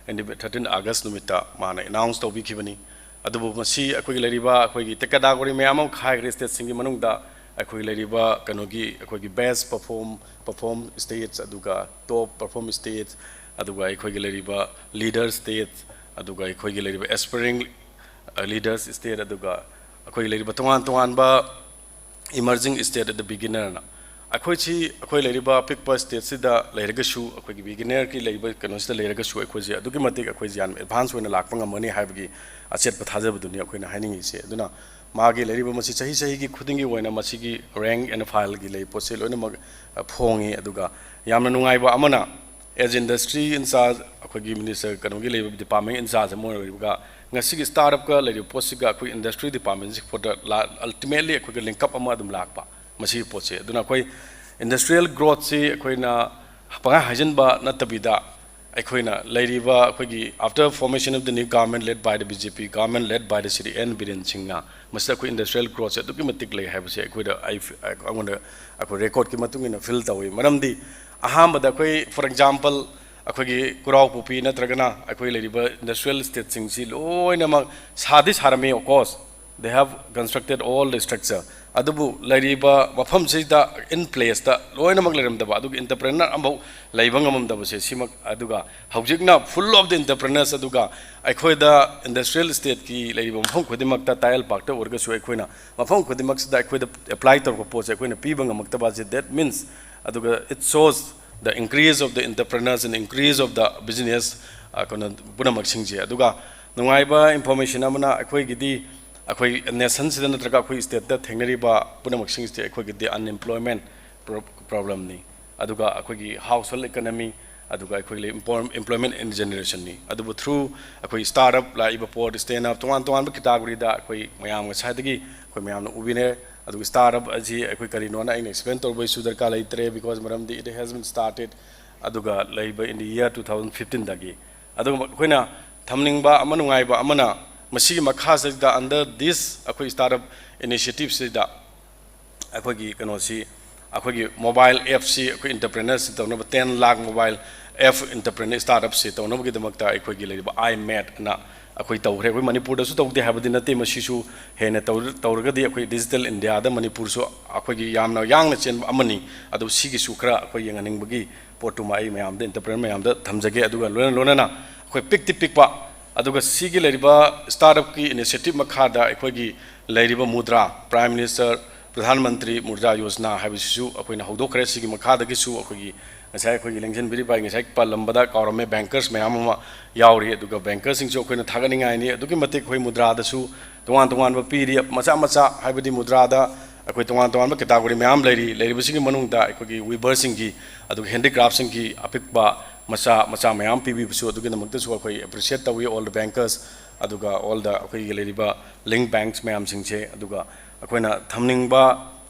ꯊꯥꯔꯇꯤꯟ ꯑꯥꯒꯁ ꯅꯨꯃꯤꯠꯇ ꯃꯥꯅ ꯑꯦꯅꯥꯎꯟꯁ ꯇꯧꯕꯤꯈꯤꯕꯅꯤ꯫ ꯑꯗꯨꯕꯨ ꯃꯁꯤ ꯑꯩꯈꯣꯏꯒꯤ ꯂꯩꯔꯤꯕ ꯑꯩꯈꯣꯏꯒꯤ ꯀꯦꯇꯥꯒꯣꯔꯤ ꯃꯌꯥꯝ ꯑꯃ ꯈꯥꯏꯈ꯭ꯔꯦ ꯁ꯭ꯇꯦꯠꯁꯤꯡꯒꯤ ꯃꯅꯨꯡꯗ꯫ ꯑꯩꯈꯣꯏꯒꯤ ꯂꯩꯔꯤꯕ ꯀꯩꯅꯣꯒꯤ ꯑꯩꯈꯣꯏꯒꯤ ꯕꯦꯁ ꯄꯔꯐꯣꯝ ꯄꯔꯐꯣꯝ ꯁ꯭ꯇꯦꯠꯁ, ꯑꯗꯨꯒ ꯇꯣꯞ ꯄꯔꯐꯣꯝ ꯁ꯭ꯇꯦꯠꯁ, ꯑꯗꯨꯒ ꯑꯩꯈꯣꯏꯒꯤ ꯂꯩꯔꯤꯕ ꯂꯤꯗꯔ ꯁ꯭ꯇꯦꯠꯁ, ꯑꯗꯨꯒ ꯑꯩꯈꯣꯏꯒꯤ ꯂꯩꯔꯤꯕ ꯑꯦꯁꯄꯤꯔꯤꯡ ꯂꯤꯗꯔꯁ ꯁ꯭ꯇꯦꯠ, ꯑꯗꯨꯒ ꯑꯩꯈꯣꯏ ꯂꯩꯔꯤꯕ ꯇꯣꯉꯥꯟ ꯇꯣꯉꯥꯟꯕ ꯏꯃꯔꯖꯤꯡ ꯁ꯭ꯇꯦꯠ ꯑꯗ ꯕꯤꯒꯤꯅꯔꯅ꯫ ꯑꯩꯈꯣꯏꯁꯤ ꯑꯩꯈꯣꯏ ꯂꯩꯔꯤꯕ ꯑꯄꯤꯛꯄ ꯁ꯭ꯇꯦꯠꯁꯤꯗ ꯂꯩꯔꯒꯁꯨ, ꯑꯩꯈꯣꯏꯒꯤ ꯕꯤꯒꯤꯅꯔꯒꯤ ꯂꯩꯔꯤꯕ ꯀꯩꯅꯣꯁꯤꯗ ꯂꯩꯔꯒꯁꯨ, ꯑꯩꯈꯣꯏꯁꯦ ꯑꯗꯨꯛꯀꯤ ꯃꯇꯤꯛ ꯑꯩꯈꯣꯏꯁꯦ ꯌꯥꯝ ꯑꯦꯗꯚꯥꯟꯁ ꯑꯣꯏꯅ ꯂꯥꯛꯄ ꯉꯝꯒꯅꯤ ꯍꯥꯏꯕꯒꯤ ꯑꯆꯦꯠꯄ ꯊꯥꯖꯕꯗꯨꯅꯤ ꯑꯩꯈꯣꯏꯅ ꯍꯥꯏꯅꯤꯡꯉꯤꯁꯦ꯫ ꯑꯗꯨꯅ ꯃꯥꯒꯤ ꯂꯩꯔꯤꯕ ꯃꯁꯤ ꯆꯍꯤ ꯆꯍꯤꯒꯤ ꯈꯨꯗꯤꯡꯒꯤ ꯑꯣꯏꯅ ꯃꯁꯤꯒꯤ ꯔꯦꯡꯛ ꯑꯦꯟ ꯐꯥꯏꯜꯒꯤ ꯂꯩ ꯄꯣꯠꯁꯦ ꯂꯣꯏꯅꯃꯛ, ꯑ, ꯐꯣꯡꯉꯤ꯫ ꯑꯗꯨꯒ ꯌꯥꯝꯅ ꯅꯨꯡꯉꯥꯏꯕ ꯑꯃꯅ, ꯑꯦꯖ ꯏꯟꯗꯁꯇ꯭ꯔꯤ ꯏꯟꯆꯥꯔꯖ, ꯑꯩꯈꯣꯏꯒꯤ ꯃꯤꯅꯤꯁꯇꯔ ꯀꯩꯅꯣꯒꯤ ꯂꯩꯕ ꯗꯤꯄꯥꯔꯠꯃꯦꯟ ꯏꯟꯆꯥꯔꯖ ꯑꯃ ꯑꯣꯏꯔꯒ, ꯉꯁꯤꯒꯤ ꯁ꯭ꯇꯥꯔꯠ ꯑꯞꯀ ꯂꯩꯔꯤꯕ ꯄꯣꯠꯁꯤꯒ ꯑꯩꯈꯣꯏ ꯏꯟꯗꯁꯇ꯭ꯔꯤ ꯗꯤꯄꯥꯔꯠꯃꯦꯟꯁꯤ ꯐꯣꯔꯗ ꯑꯜꯇꯤꯃꯦꯠꯂꯤ ꯑꯩꯈꯣꯏꯒ ꯂꯤꯡꯀꯞ ꯑꯃ ꯑꯗꯨꯝ ꯂꯥꯛꯄ ꯃꯁꯤꯒꯤ ꯄꯣꯠꯁꯦ꯫ ꯑꯗꯨꯅ ꯑꯩꯈꯣꯏ ꯏꯟꯗꯁꯇ꯭ꯔꯤꯌꯦꯜ ꯒ꯭ꯔꯣꯠꯁꯤ ꯑꯩꯈꯣꯏꯅ ꯄꯪꯍꯥꯏ ꯍꯥꯏꯖꯤꯟꯕ ꯅꯠꯇꯕꯤꯗ, ꯑꯩꯈꯣꯏꯅ ꯂꯩꯔꯤꯕ ꯑꯩꯈꯣꯏꯒꯤ after formation of the new government led by the B J P government led by the Shri N Biren Singhꯅ, ꯃꯁꯤꯗ ꯑꯩꯈꯣꯏ ꯏꯟꯗꯁꯇ꯭ꯔꯤꯌꯦꯜ ꯒ꯭ꯔꯣꯠꯁꯦ ꯑꯗꯨꯛꯀꯤ ꯃꯇꯤꯛ ꯂꯩ ꯍꯥꯏꯕꯁꯦ ꯑꯩꯈꯣꯏꯗ, ꯑꯩ, ꯑꯩꯉꯣꯟꯗ ꯑꯩꯈꯣꯏ ꯔꯦꯀꯣꯔꯠꯀꯤ ꯃꯇꯨꯡ ꯏꯟꯅ ꯐꯤꯜ ꯇꯧꯏ꯫ ꯃꯔꯝꯗꯤ ꯑꯍꯥꯟꯕꯗ ꯑꯩꯈꯣꯏ, ꯐꯣꯔ ꯑꯦꯛꯖꯥꯝꯄꯜ, ꯑꯩꯈꯣꯏꯒꯤ ꯀꯨꯔꯥꯎ ꯄꯨꯄꯤ ꯅꯠꯇ꯭ꯔꯒꯅ ꯑꯩꯈꯣꯏ ꯂꯩꯔꯤꯕ ꯏꯟꯗꯁꯇ꯭ꯔꯤꯌꯦꯜ ꯁ꯭ꯇꯦꯠꯁꯤꯡꯁꯤ ꯂꯣꯏꯅꯃꯛ ꯁꯥꯗꯤ ꯁꯥꯔꯝꯃꯤ, of course, they have constructed all the structure, ꯑꯗꯨꯕꯨ ꯂꯩꯔꯤꯕ ꯃꯐꯝꯁꯤꯗ ꯏꯟ ꯄ꯭ꯂꯦꯁꯇ ꯂꯣꯏꯅꯃꯛ ꯂꯩꯔꯝꯗꯕ, ꯑꯗꯨꯒ ꯏꯟꯇꯔꯄ꯭ꯔꯦꯅꯔ ꯑꯃꯐꯥꯎ ꯂꯩꯕ ꯉꯝꯃꯝꯗꯕꯁꯦ ꯁꯤꯃꯛ, ꯑꯗꯨꯒ ꯍꯧꯖꯤꯛꯅ full of the entrepreneurs, ꯑꯗꯨꯒ ꯑꯩꯈꯣꯏꯗ ꯏꯟꯗꯁꯇ꯭ꯔꯤꯌꯦꯜ ꯁ꯭ꯇꯦꯠꯀꯤ ꯂꯩꯔꯤꯕ ꯃꯐꯝ ꯈꯨꯗꯤꯡꯃꯛꯇ, ꯇꯥꯏꯌꯔ ꯄꯥꯔꯛꯇ ꯑꯣꯏꯔꯒꯁꯨ, ꯑꯩꯈꯣꯏꯅ ꯃꯐꯝ ꯈꯨꯗꯤꯡꯃꯛꯁꯤꯗ ꯑꯩꯈꯣꯏꯗ ꯑꯦꯄ꯭ꯂꯥꯏ ꯇꯧꯔꯛꯄ ꯄꯣꯠꯁꯦ ꯑꯩꯈꯣꯏꯅ ꯄꯤꯕ ꯉꯝꯃꯛꯇꯕ ꯑꯁꯤ, that means, ꯑꯗꯨꯒ it shows the increase of the entrepreneurs and increase of the business, ꯑ, ꯀꯩꯅꯣ, ꯄꯨꯝꯅꯃꯛꯁꯤꯡꯁꯦ꯫ ꯑꯗꯨꯒ ꯅꯨꯡꯉꯥꯏꯕ ꯏꯟꯐꯣꯔꯃꯦꯁꯟ ꯑꯃꯅ, ꯑꯩꯈꯣꯏꯒꯤꯗꯤ ꯑꯩꯈꯣꯏ ꯅꯦꯁꯟꯁꯤꯗ ꯅꯠꯇ꯭ꯔꯒ ꯑꯩꯈꯣꯏ ꯁ꯭ꯇꯦꯠꯇ ꯊꯦꯡꯅꯔꯤꯕ ꯄꯨꯝꯅꯃꯛꯁꯤꯡꯁꯦ ꯑꯩꯈꯣꯏꯒꯤꯗꯤ ꯑꯟꯑꯦꯝꯄ꯭ꯂꯣꯏꯃꯦꯟ ꯄ꯭ꯔꯣꯕ꯭ꯂꯦꯝꯅꯤ, ꯑꯗꯨꯒ ꯑꯩꯈꯣꯏꯒꯤ ꯍꯥꯎꯁ ꯍꯣꯜ ꯏꯀꯅꯃꯤ, ꯑꯗꯨꯒ ꯑꯩꯈꯣꯏꯒꯤ ꯑꯦꯝꯄ꯭ꯂꯣꯏꯃꯦꯟ ꯏꯟ ꯖꯦꯅꯦꯔꯦꯁꯟꯅꯤ꯫ ꯑꯗꯨꯕꯨ ꯊ꯭ꯔꯨ ꯑꯩꯈꯣꯏ ꯁ꯭ꯇꯥꯔꯠ ꯑꯞ ꯂꯥꯛꯏꯕ ꯄꯣꯠ ꯁ꯭ꯇꯦꯟ ꯑꯞ ꯇꯣꯉꯥꯟ ꯇꯣꯉꯥꯟꯕ ꯀꯦꯇꯥꯒꯣꯔꯤꯗ ꯑꯩꯈꯣꯏ ꯃꯌꯥꯝ ꯉꯁꯥꯏꯗꯒꯤ ꯑꯩꯈꯣꯏ ꯃꯌꯥꯝꯅ ꯎꯕꯤꯔꯦ꯫ ꯑꯗꯨꯒ ꯁ꯭ꯇꯥꯔꯠ ꯑꯞ ꯑꯁꯤ ꯑꯩꯈꯣꯏ ꯀꯔꯤꯅꯣꯅ ꯑꯩꯅ ꯑꯦꯛꯁꯄ꯭ꯂꯦꯟ ꯇꯧꯔꯨꯕꯩꯁꯨ ꯗꯔꯀꯥꯔ ꯂꯩꯇ꯭ꯔꯦ, because ꯃꯔꯝꯗꯤ it has been started, ꯑꯗꯨꯒ ꯂꯩꯕ in the year two thousand fifteenꯗꯒꯤ꯫ ꯑꯗꯨꯒ ꯑꯩꯈꯣꯏꯅ ꯊꯝꯅꯤꯡꯕ ꯑꯃ, ꯅꯨꯡꯉꯥꯏꯕ ꯑꯃꯅ, ꯃꯁꯤꯒꯤ ꯃꯈꯥꯁꯤꯗ, under this ꯑꯩꯈꯣꯏ ꯁ꯭ꯇꯥꯔꯠ ꯑꯞ ꯏꯅꯤꯁꯤꯌꯦꯇꯤꯞꯁꯤꯗ ꯑꯩꯈꯣꯏꯒꯤ ꯀꯩꯅꯣꯁꯤ, ꯑꯩꯈꯣꯏꯒꯤ ꯃꯣꯕꯥꯏꯜ ꯑꯦꯞꯁꯤ ꯑꯩꯈꯣꯏ ꯑꯦꯟꯇꯔꯄ꯭ꯔꯦꯅꯔꯁꯤ ꯇꯧꯅꯕ, ten lakh mobile app entrepreneur startup ꯁꯤ ꯇꯧꯅꯕꯒꯤꯗꯃꯛꯇ ꯑꯩꯈꯣꯏꯒꯤ ꯂꯩꯔꯤꯕ ꯑꯥꯏ ꯃꯦꯠ ꯑꯅ ꯑꯩꯈꯣꯏ ꯇꯧꯈ꯭ꯔꯦ꯫ ꯑꯩꯈꯣꯏ ꯃꯅꯤꯄꯨꯔꯗꯁꯨ ꯇꯧꯗꯦ ꯍꯥꯏꯕꯗꯤ ꯅꯠꯇꯦ, ꯃꯁꯤꯁꯨ ꯍꯦꯟꯅ ꯇꯧꯔ-, ꯇꯧꯔꯒꯗꯤ ꯑꯩꯈꯣꯏ ꯗꯤꯖꯤꯇꯦꯜ ꯏꯟꯗꯤꯌꯥꯗ ꯃꯅꯤꯄꯨꯔꯁꯨ ꯑꯩꯈꯣꯏꯒꯤ ꯌꯥꯝꯅ ꯌꯥꯡꯅ ꯆꯦꯟꯕ ꯑꯃꯅꯤ꯫ ꯑꯗꯨ ꯁꯤꯒꯤꯁꯨ ꯈꯔ ꯑꯩꯈꯣꯏ ꯌꯦꯡꯍꯟꯅꯤꯡꯕꯒꯤ ꯄꯣꯠꯇꯨꯃ ꯑꯩ ꯃꯌꯥꯝꯗ, ꯑꯦꯟꯇꯔꯄ꯭ꯔꯦꯅꯔ ꯃꯌꯥꯝꯗ ꯊꯝꯖꯒꯦ꯫ ꯑꯗꯨꯒ ꯂꯣꯏꯅ ꯂꯣꯏꯅꯅ ꯑꯩꯈꯣꯏ ꯄꯤꯛꯇꯤ ꯄꯤꯛꯄ, ꯑꯗꯨꯒ ꯁꯤꯒꯤ ꯂꯩꯔꯤꯕ ꯁ꯭ꯇꯥꯔꯠ ꯑꯞꯀꯤ ꯏꯅꯤꯁꯤꯌꯦꯇꯤꯞ ꯃꯈꯥꯗ ꯑꯩꯈꯣꯏꯒꯤ ꯂꯩꯔꯤꯕ ꯃꯨꯗ꯭ꯔꯥ, ꯄ꯭ꯔꯥꯏꯝ ꯃꯤꯅꯤꯁꯇꯔ ꯄ꯭ꯔꯙꯥꯟ ꯃꯟꯇ꯭ꯔꯤ ꯃꯨꯗ꯭ꯔꯥ ꯌꯣꯖꯅꯥ ꯍꯥꯏꯕꯁꯤꯁꯨ ꯑꯩꯈꯣꯏꯅ ꯍꯧꯗꯣꯛꯈ꯭ꯔꯦ꯫ ꯁꯤꯒꯤ ꯃꯈꯥꯗꯒꯤꯁꯨ ꯑꯩꯈꯣꯏꯒꯤ ꯉꯁꯥꯏ ꯑꯩꯈꯣꯏꯒꯤ ꯂꯦꯡꯖꯟꯕꯤꯔꯤꯕ, ꯑꯩ ꯉꯁꯥꯏ ꯄꯜꯂꯝꯕꯗ ꯀꯥꯎꯔꯝꯃꯦ, ꯕꯦꯡꯀꯔꯁ ꯃꯌꯥꯝ ꯑꯃ ꯌꯥꯎꯔꯤ꯫ ꯑꯗꯨꯒ ꯕꯦꯡꯀꯔꯁꯤꯡꯁꯨ ꯑꯩꯈꯣꯏꯅ ꯊꯥꯒꯠꯅꯤꯡꯉꯥꯏꯅꯤ꯫ ꯑꯗꯨꯛꯀꯤ ꯃꯇꯤꯛ ꯑꯩꯈꯣꯏ ꯃꯨꯗ꯭ꯔꯥꯗꯁꯨ ꯇꯣꯉꯥꯟ ꯇꯣꯉꯥꯟꯕ ꯄꯤꯔꯤ, ꯃꯆꯥ ꯃꯆꯥ, ꯍꯥꯏꯕꯗꯤ ꯃꯨꯗ꯭ꯔꯥꯗ ꯑꯩꯈꯣꯏ ꯇꯣꯉꯥꯟ ꯇꯣꯉꯥꯟꯕ ꯀꯦꯇꯥꯒꯣꯔꯤ ꯃꯌꯥꯝ ꯂꯩꯔꯤ꯫ ꯂꯩꯔꯤꯕꯁꯤꯒꯤ ꯃꯅꯨꯡꯗ ꯑꯩꯈꯣꯏꯒꯤ ꯋꯤꯚꯔꯁꯤꯡꯒꯤ, ꯑꯗꯨꯒ ꯍꯦꯟꯗꯤꯀ꯭ꯔꯥꯐꯁꯤꯡꯒꯤ ꯑꯄꯤꯛꯄ ꯃꯆꯥ ꯃꯆꯥ ꯃꯌꯥꯝ ꯄꯤꯕꯤꯕꯁꯨ ꯑꯗꯨꯒꯤꯗꯃꯛꯇꯁꯨ ꯑꯩꯈꯣꯏ ꯑꯦꯄ꯭ꯔꯤꯁꯤꯌꯦꯠ ꯇꯧꯏ, all the bankers, ꯑꯗꯨꯒ all the ꯑꯩꯈꯣꯏꯒꯤ ꯂꯩꯔꯤꯕ ꯂꯤꯡ ꯕꯦꯡꯛꯁ ꯃꯌꯥꯝꯁꯤꯡꯁꯦ꯫ ꯑꯗꯨꯒ ꯑꯩꯈꯣꯏꯅ ꯊꯝꯅꯤꯡꯕ,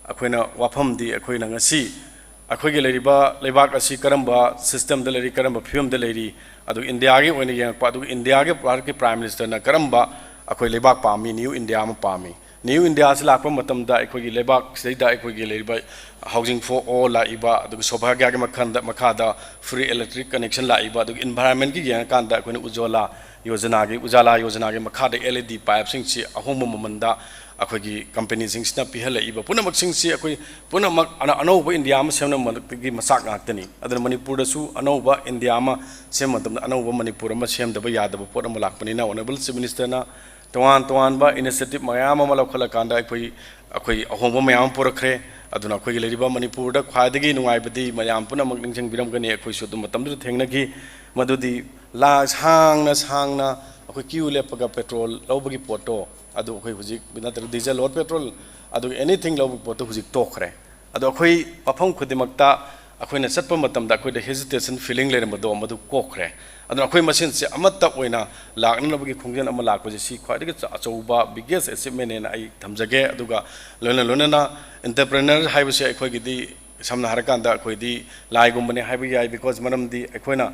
ꯑꯩꯈꯣꯏꯅ ꯋꯥꯐꯝꯗꯤ, ꯑꯩꯈꯣꯏꯅ ꯉꯁꯤ ꯑꯩꯈꯣꯏꯒꯤ ꯂꯩꯔꯤꯕ ꯂꯩꯕꯥꯛ ꯑꯁꯤ ꯀꯔꯝꯕ ꯁꯤꯁꯇꯦꯝꯗ ꯂꯩꯔꯤ, ꯀꯔꯝꯕ ꯐꯤꯕꯝꯗ ꯂꯩꯔꯤ, ꯑꯗꯨꯒ ꯏꯟꯗꯤꯌꯥꯒꯤ ꯑꯣꯏꯅ ꯌꯦꯡꯉꯛꯄ, ꯑꯗꯨꯒ ꯏꯟꯗꯤꯌꯥꯒꯤ ꯚꯥꯔꯠꯀꯤ ꯄ꯭ꯔꯥꯏꯝ ꯃꯤꯅꯤꯁꯇꯔꯅ ꯀꯔꯝꯕ ꯑꯩꯈꯣꯏ ꯂꯩꯕꯥꯛ ꯄꯥꯝꯃꯤ, ꯅ꯭ꯌꯨ ꯏꯟꯗꯤꯌꯥ ꯑꯃ ꯄꯥꯝꯃꯤ꯫ ꯅ꯭ꯌꯨ ꯏꯟꯗꯤꯌꯥꯁꯤ ꯂꯥꯛꯄ ꯃꯇꯝꯗ ꯑꯩꯈꯣꯏꯒꯤ ꯂꯩꯕꯥꯛꯁꯤꯗꯩꯗ ꯑꯩꯈꯣꯏꯒꯤ ꯂꯩꯔꯤꯕ Housing for All ꯂꯥꯛꯏꯕ, ꯑꯗꯨꯒ ꯁꯧꯚꯥꯒ꯭ꯌꯥꯒꯤ ꯃꯈꯜꯗ, ꯃꯈꯥꯗ ꯐ꯭ꯔꯤ ꯏꯂꯦꯛꯇ꯭ꯔꯤꯛ ꯀꯅꯦꯛꯁꯟ ꯂꯥꯛꯏꯕ, ꯑꯗꯨꯒ ꯏꯟꯚꯥꯏꯔꯟꯃꯦꯟꯒꯤ ꯌꯦꯡꯉꯀꯥꯟꯗ ꯑꯩꯈꯣꯏꯅ ꯎꯖꯣꯂꯥ ꯌꯣꯖꯅꯥꯒꯤ, ꯎꯖꯥꯂꯥ ꯌꯣꯖꯅꯥꯒꯤ ꯃꯈꯥꯗ ꯑꯦꯜ ꯏ ꯗꯤ ꯄꯥꯏꯞꯁꯤꯡꯁꯤ ꯑꯍꯣꯡꯕ ꯃꯃꯜꯗ ꯑꯩꯈꯣꯏꯒꯤ ꯀꯝꯄꯦꯅꯤꯁꯤꯡꯁꯤꯅ ꯄꯤꯍꯜꯂꯛꯏꯕ ꯄꯨꯝꯅꯃꯛꯁꯤꯡꯁꯤ ꯑꯩꯈꯣꯏ ꯄꯨꯝꯅꯃꯛ ꯑꯅ-, ꯑꯅꯧꯕ ꯏꯟꯗꯤꯌꯥ ꯑꯃ ꯁꯦꯝꯅꯕꯒꯤ ꯃꯆꯥꯛ ꯉꯥꯛꯇꯅꯤ꯫ ꯑꯗꯨꯅ ꯃꯅꯤꯄꯨꯔꯗꯁꯨ ꯑꯅꯧꯕ ꯏꯟꯗꯤꯌꯥ ꯑꯃ ꯁꯦꯝꯕ ꯃꯇꯝꯗ ꯑꯅꯧꯕ ꯃꯅꯤꯄꯨꯔ ꯑꯃ ꯁꯦꯝꯗꯕ ꯌꯥꯗꯕ ꯄꯣꯠ ꯑꯃ ꯂꯥꯛꯄꯅꯤꯅ, ꯑꯣꯅꯔꯦꯕꯜ ꯆꯤꯐ ꯃꯤꯅꯤꯁꯇꯔꯅ ꯇꯣꯉꯥꯟ ꯇꯣꯉꯥꯟꯕ ꯏꯅꯤꯁꯤꯌꯦꯇꯤꯚ ꯃꯌꯥꯝ ꯑꯃ ꯂꯧꯈꯠꯂꯀꯥꯟꯗ ꯑꯩꯈꯣꯏ, ꯑꯩꯈꯣꯏ ꯑꯍꯣꯡꯕ ꯃꯌꯥꯝ ꯑꯃ ꯄꯨꯔꯛꯈ꯭ꯔꯦ꯫ ꯑꯗꯨꯅ ꯑꯩꯈꯣꯏꯒꯤ ꯂꯩꯔꯤꯕ ꯃꯅꯤꯄꯨꯔꯗ ꯈ꯭ꯋꯥꯏꯗꯒꯤ ꯅꯨꯡꯉꯥꯏꯕꯗꯤ ꯃꯌꯥꯝ ꯄꯨꯝꯅꯃꯛ ꯅꯤꯡꯁꯤꯡꯕꯤꯔꯝꯒꯅꯤ, ꯑꯩꯈꯣꯏꯁꯨ ꯑꯗꯨꯝ ꯃꯇꯝꯗꯨꯗ ꯊꯦꯡꯅꯈꯤ, ꯃꯗꯨꯗꯤ ꯂꯥ-, ꯁꯥꯡꯅ ꯁꯥꯡꯅ ꯑꯩꯈꯣꯏ ꯀ꯭ꯌꯨ ꯂꯦꯞꯄꯒ ꯄꯦꯇ꯭ꯔꯣꯜ ꯂꯧꯕꯒꯤ ꯄꯣꯠꯇꯣ ꯑꯗꯨ ꯑꯩꯈꯣꯏ ꯍꯧꯖꯤꯛ ꯅꯠꯇ꯭ꯔꯒ ꯗꯤꯖꯜ ꯑꯣꯔ ꯄꯦꯇ꯭ꯔꯣꯜ, ꯑꯗꯨꯒ ꯑꯦꯅꯤꯊꯤꯡ ꯂꯧꯕꯒꯤ ꯄꯣꯠꯇꯨ ꯍꯧꯖꯤꯛ ꯇꯣꯛꯈ꯭ꯔꯦ꯫ ꯑꯗꯣ ꯑꯩꯈꯣꯏ ꯃꯐꯝ ꯈꯨꯗꯤꯡꯃꯛꯇ ꯑꯩꯈꯣꯏꯅ ꯆꯠꯄ ꯃꯇꯝꯗ ꯑꯩꯈꯣꯏꯗ ꯍꯦꯖꯤꯇꯦꯁꯟ ꯐꯤꯂꯤꯡ ꯂꯩꯔꯝꯕꯗꯣ ꯃꯗꯨ ꯀꯣꯛꯈ꯭ꯔꯦ꯫ ꯑꯗꯨꯅ ꯑꯩꯈꯣꯏ ꯃꯁꯦꯟꯁꯦ ꯑꯃꯠꯇ ꯑꯣꯏꯅ ꯂꯥꯛꯅꯅꯕꯒꯤ ꯈꯣꯡꯖꯦꯜ ꯑꯃ ꯂꯥꯛꯄꯁꯦ ꯁꯤ ꯈ꯭ꯋꯥꯏꯗꯒꯤ ꯑꯆ-, ꯑꯆꯧꯕ ꯕꯤꯒꯦꯁ ꯑꯦꯆꯤꯞꯃꯦꯟꯅꯦꯅ ꯑꯩ ꯊꯝꯖꯒꯦ꯫ ꯑꯗꯨꯒ ꯂꯣꯏꯅ ꯂꯣꯏꯅꯅ ꯑꯦꯟꯇꯔꯄ꯭ꯔꯦꯅꯔ ꯍꯥꯏꯕꯁꯦ ꯑꯩꯈꯣꯏꯒꯤꯗꯤ ꯁꯝꯅ ꯍꯥꯏꯔꯀꯥꯟꯗ ꯑꯩꯈꯣꯏꯗꯤ ꯂꯥꯏꯒꯨꯝꯕꯅꯦ ꯍꯥꯏꯕ ꯌꯥꯏ, ꯕꯤꯀꯣꯖ ꯃꯔꯝꯗꯤ ꯑꯩꯈꯣꯏꯅ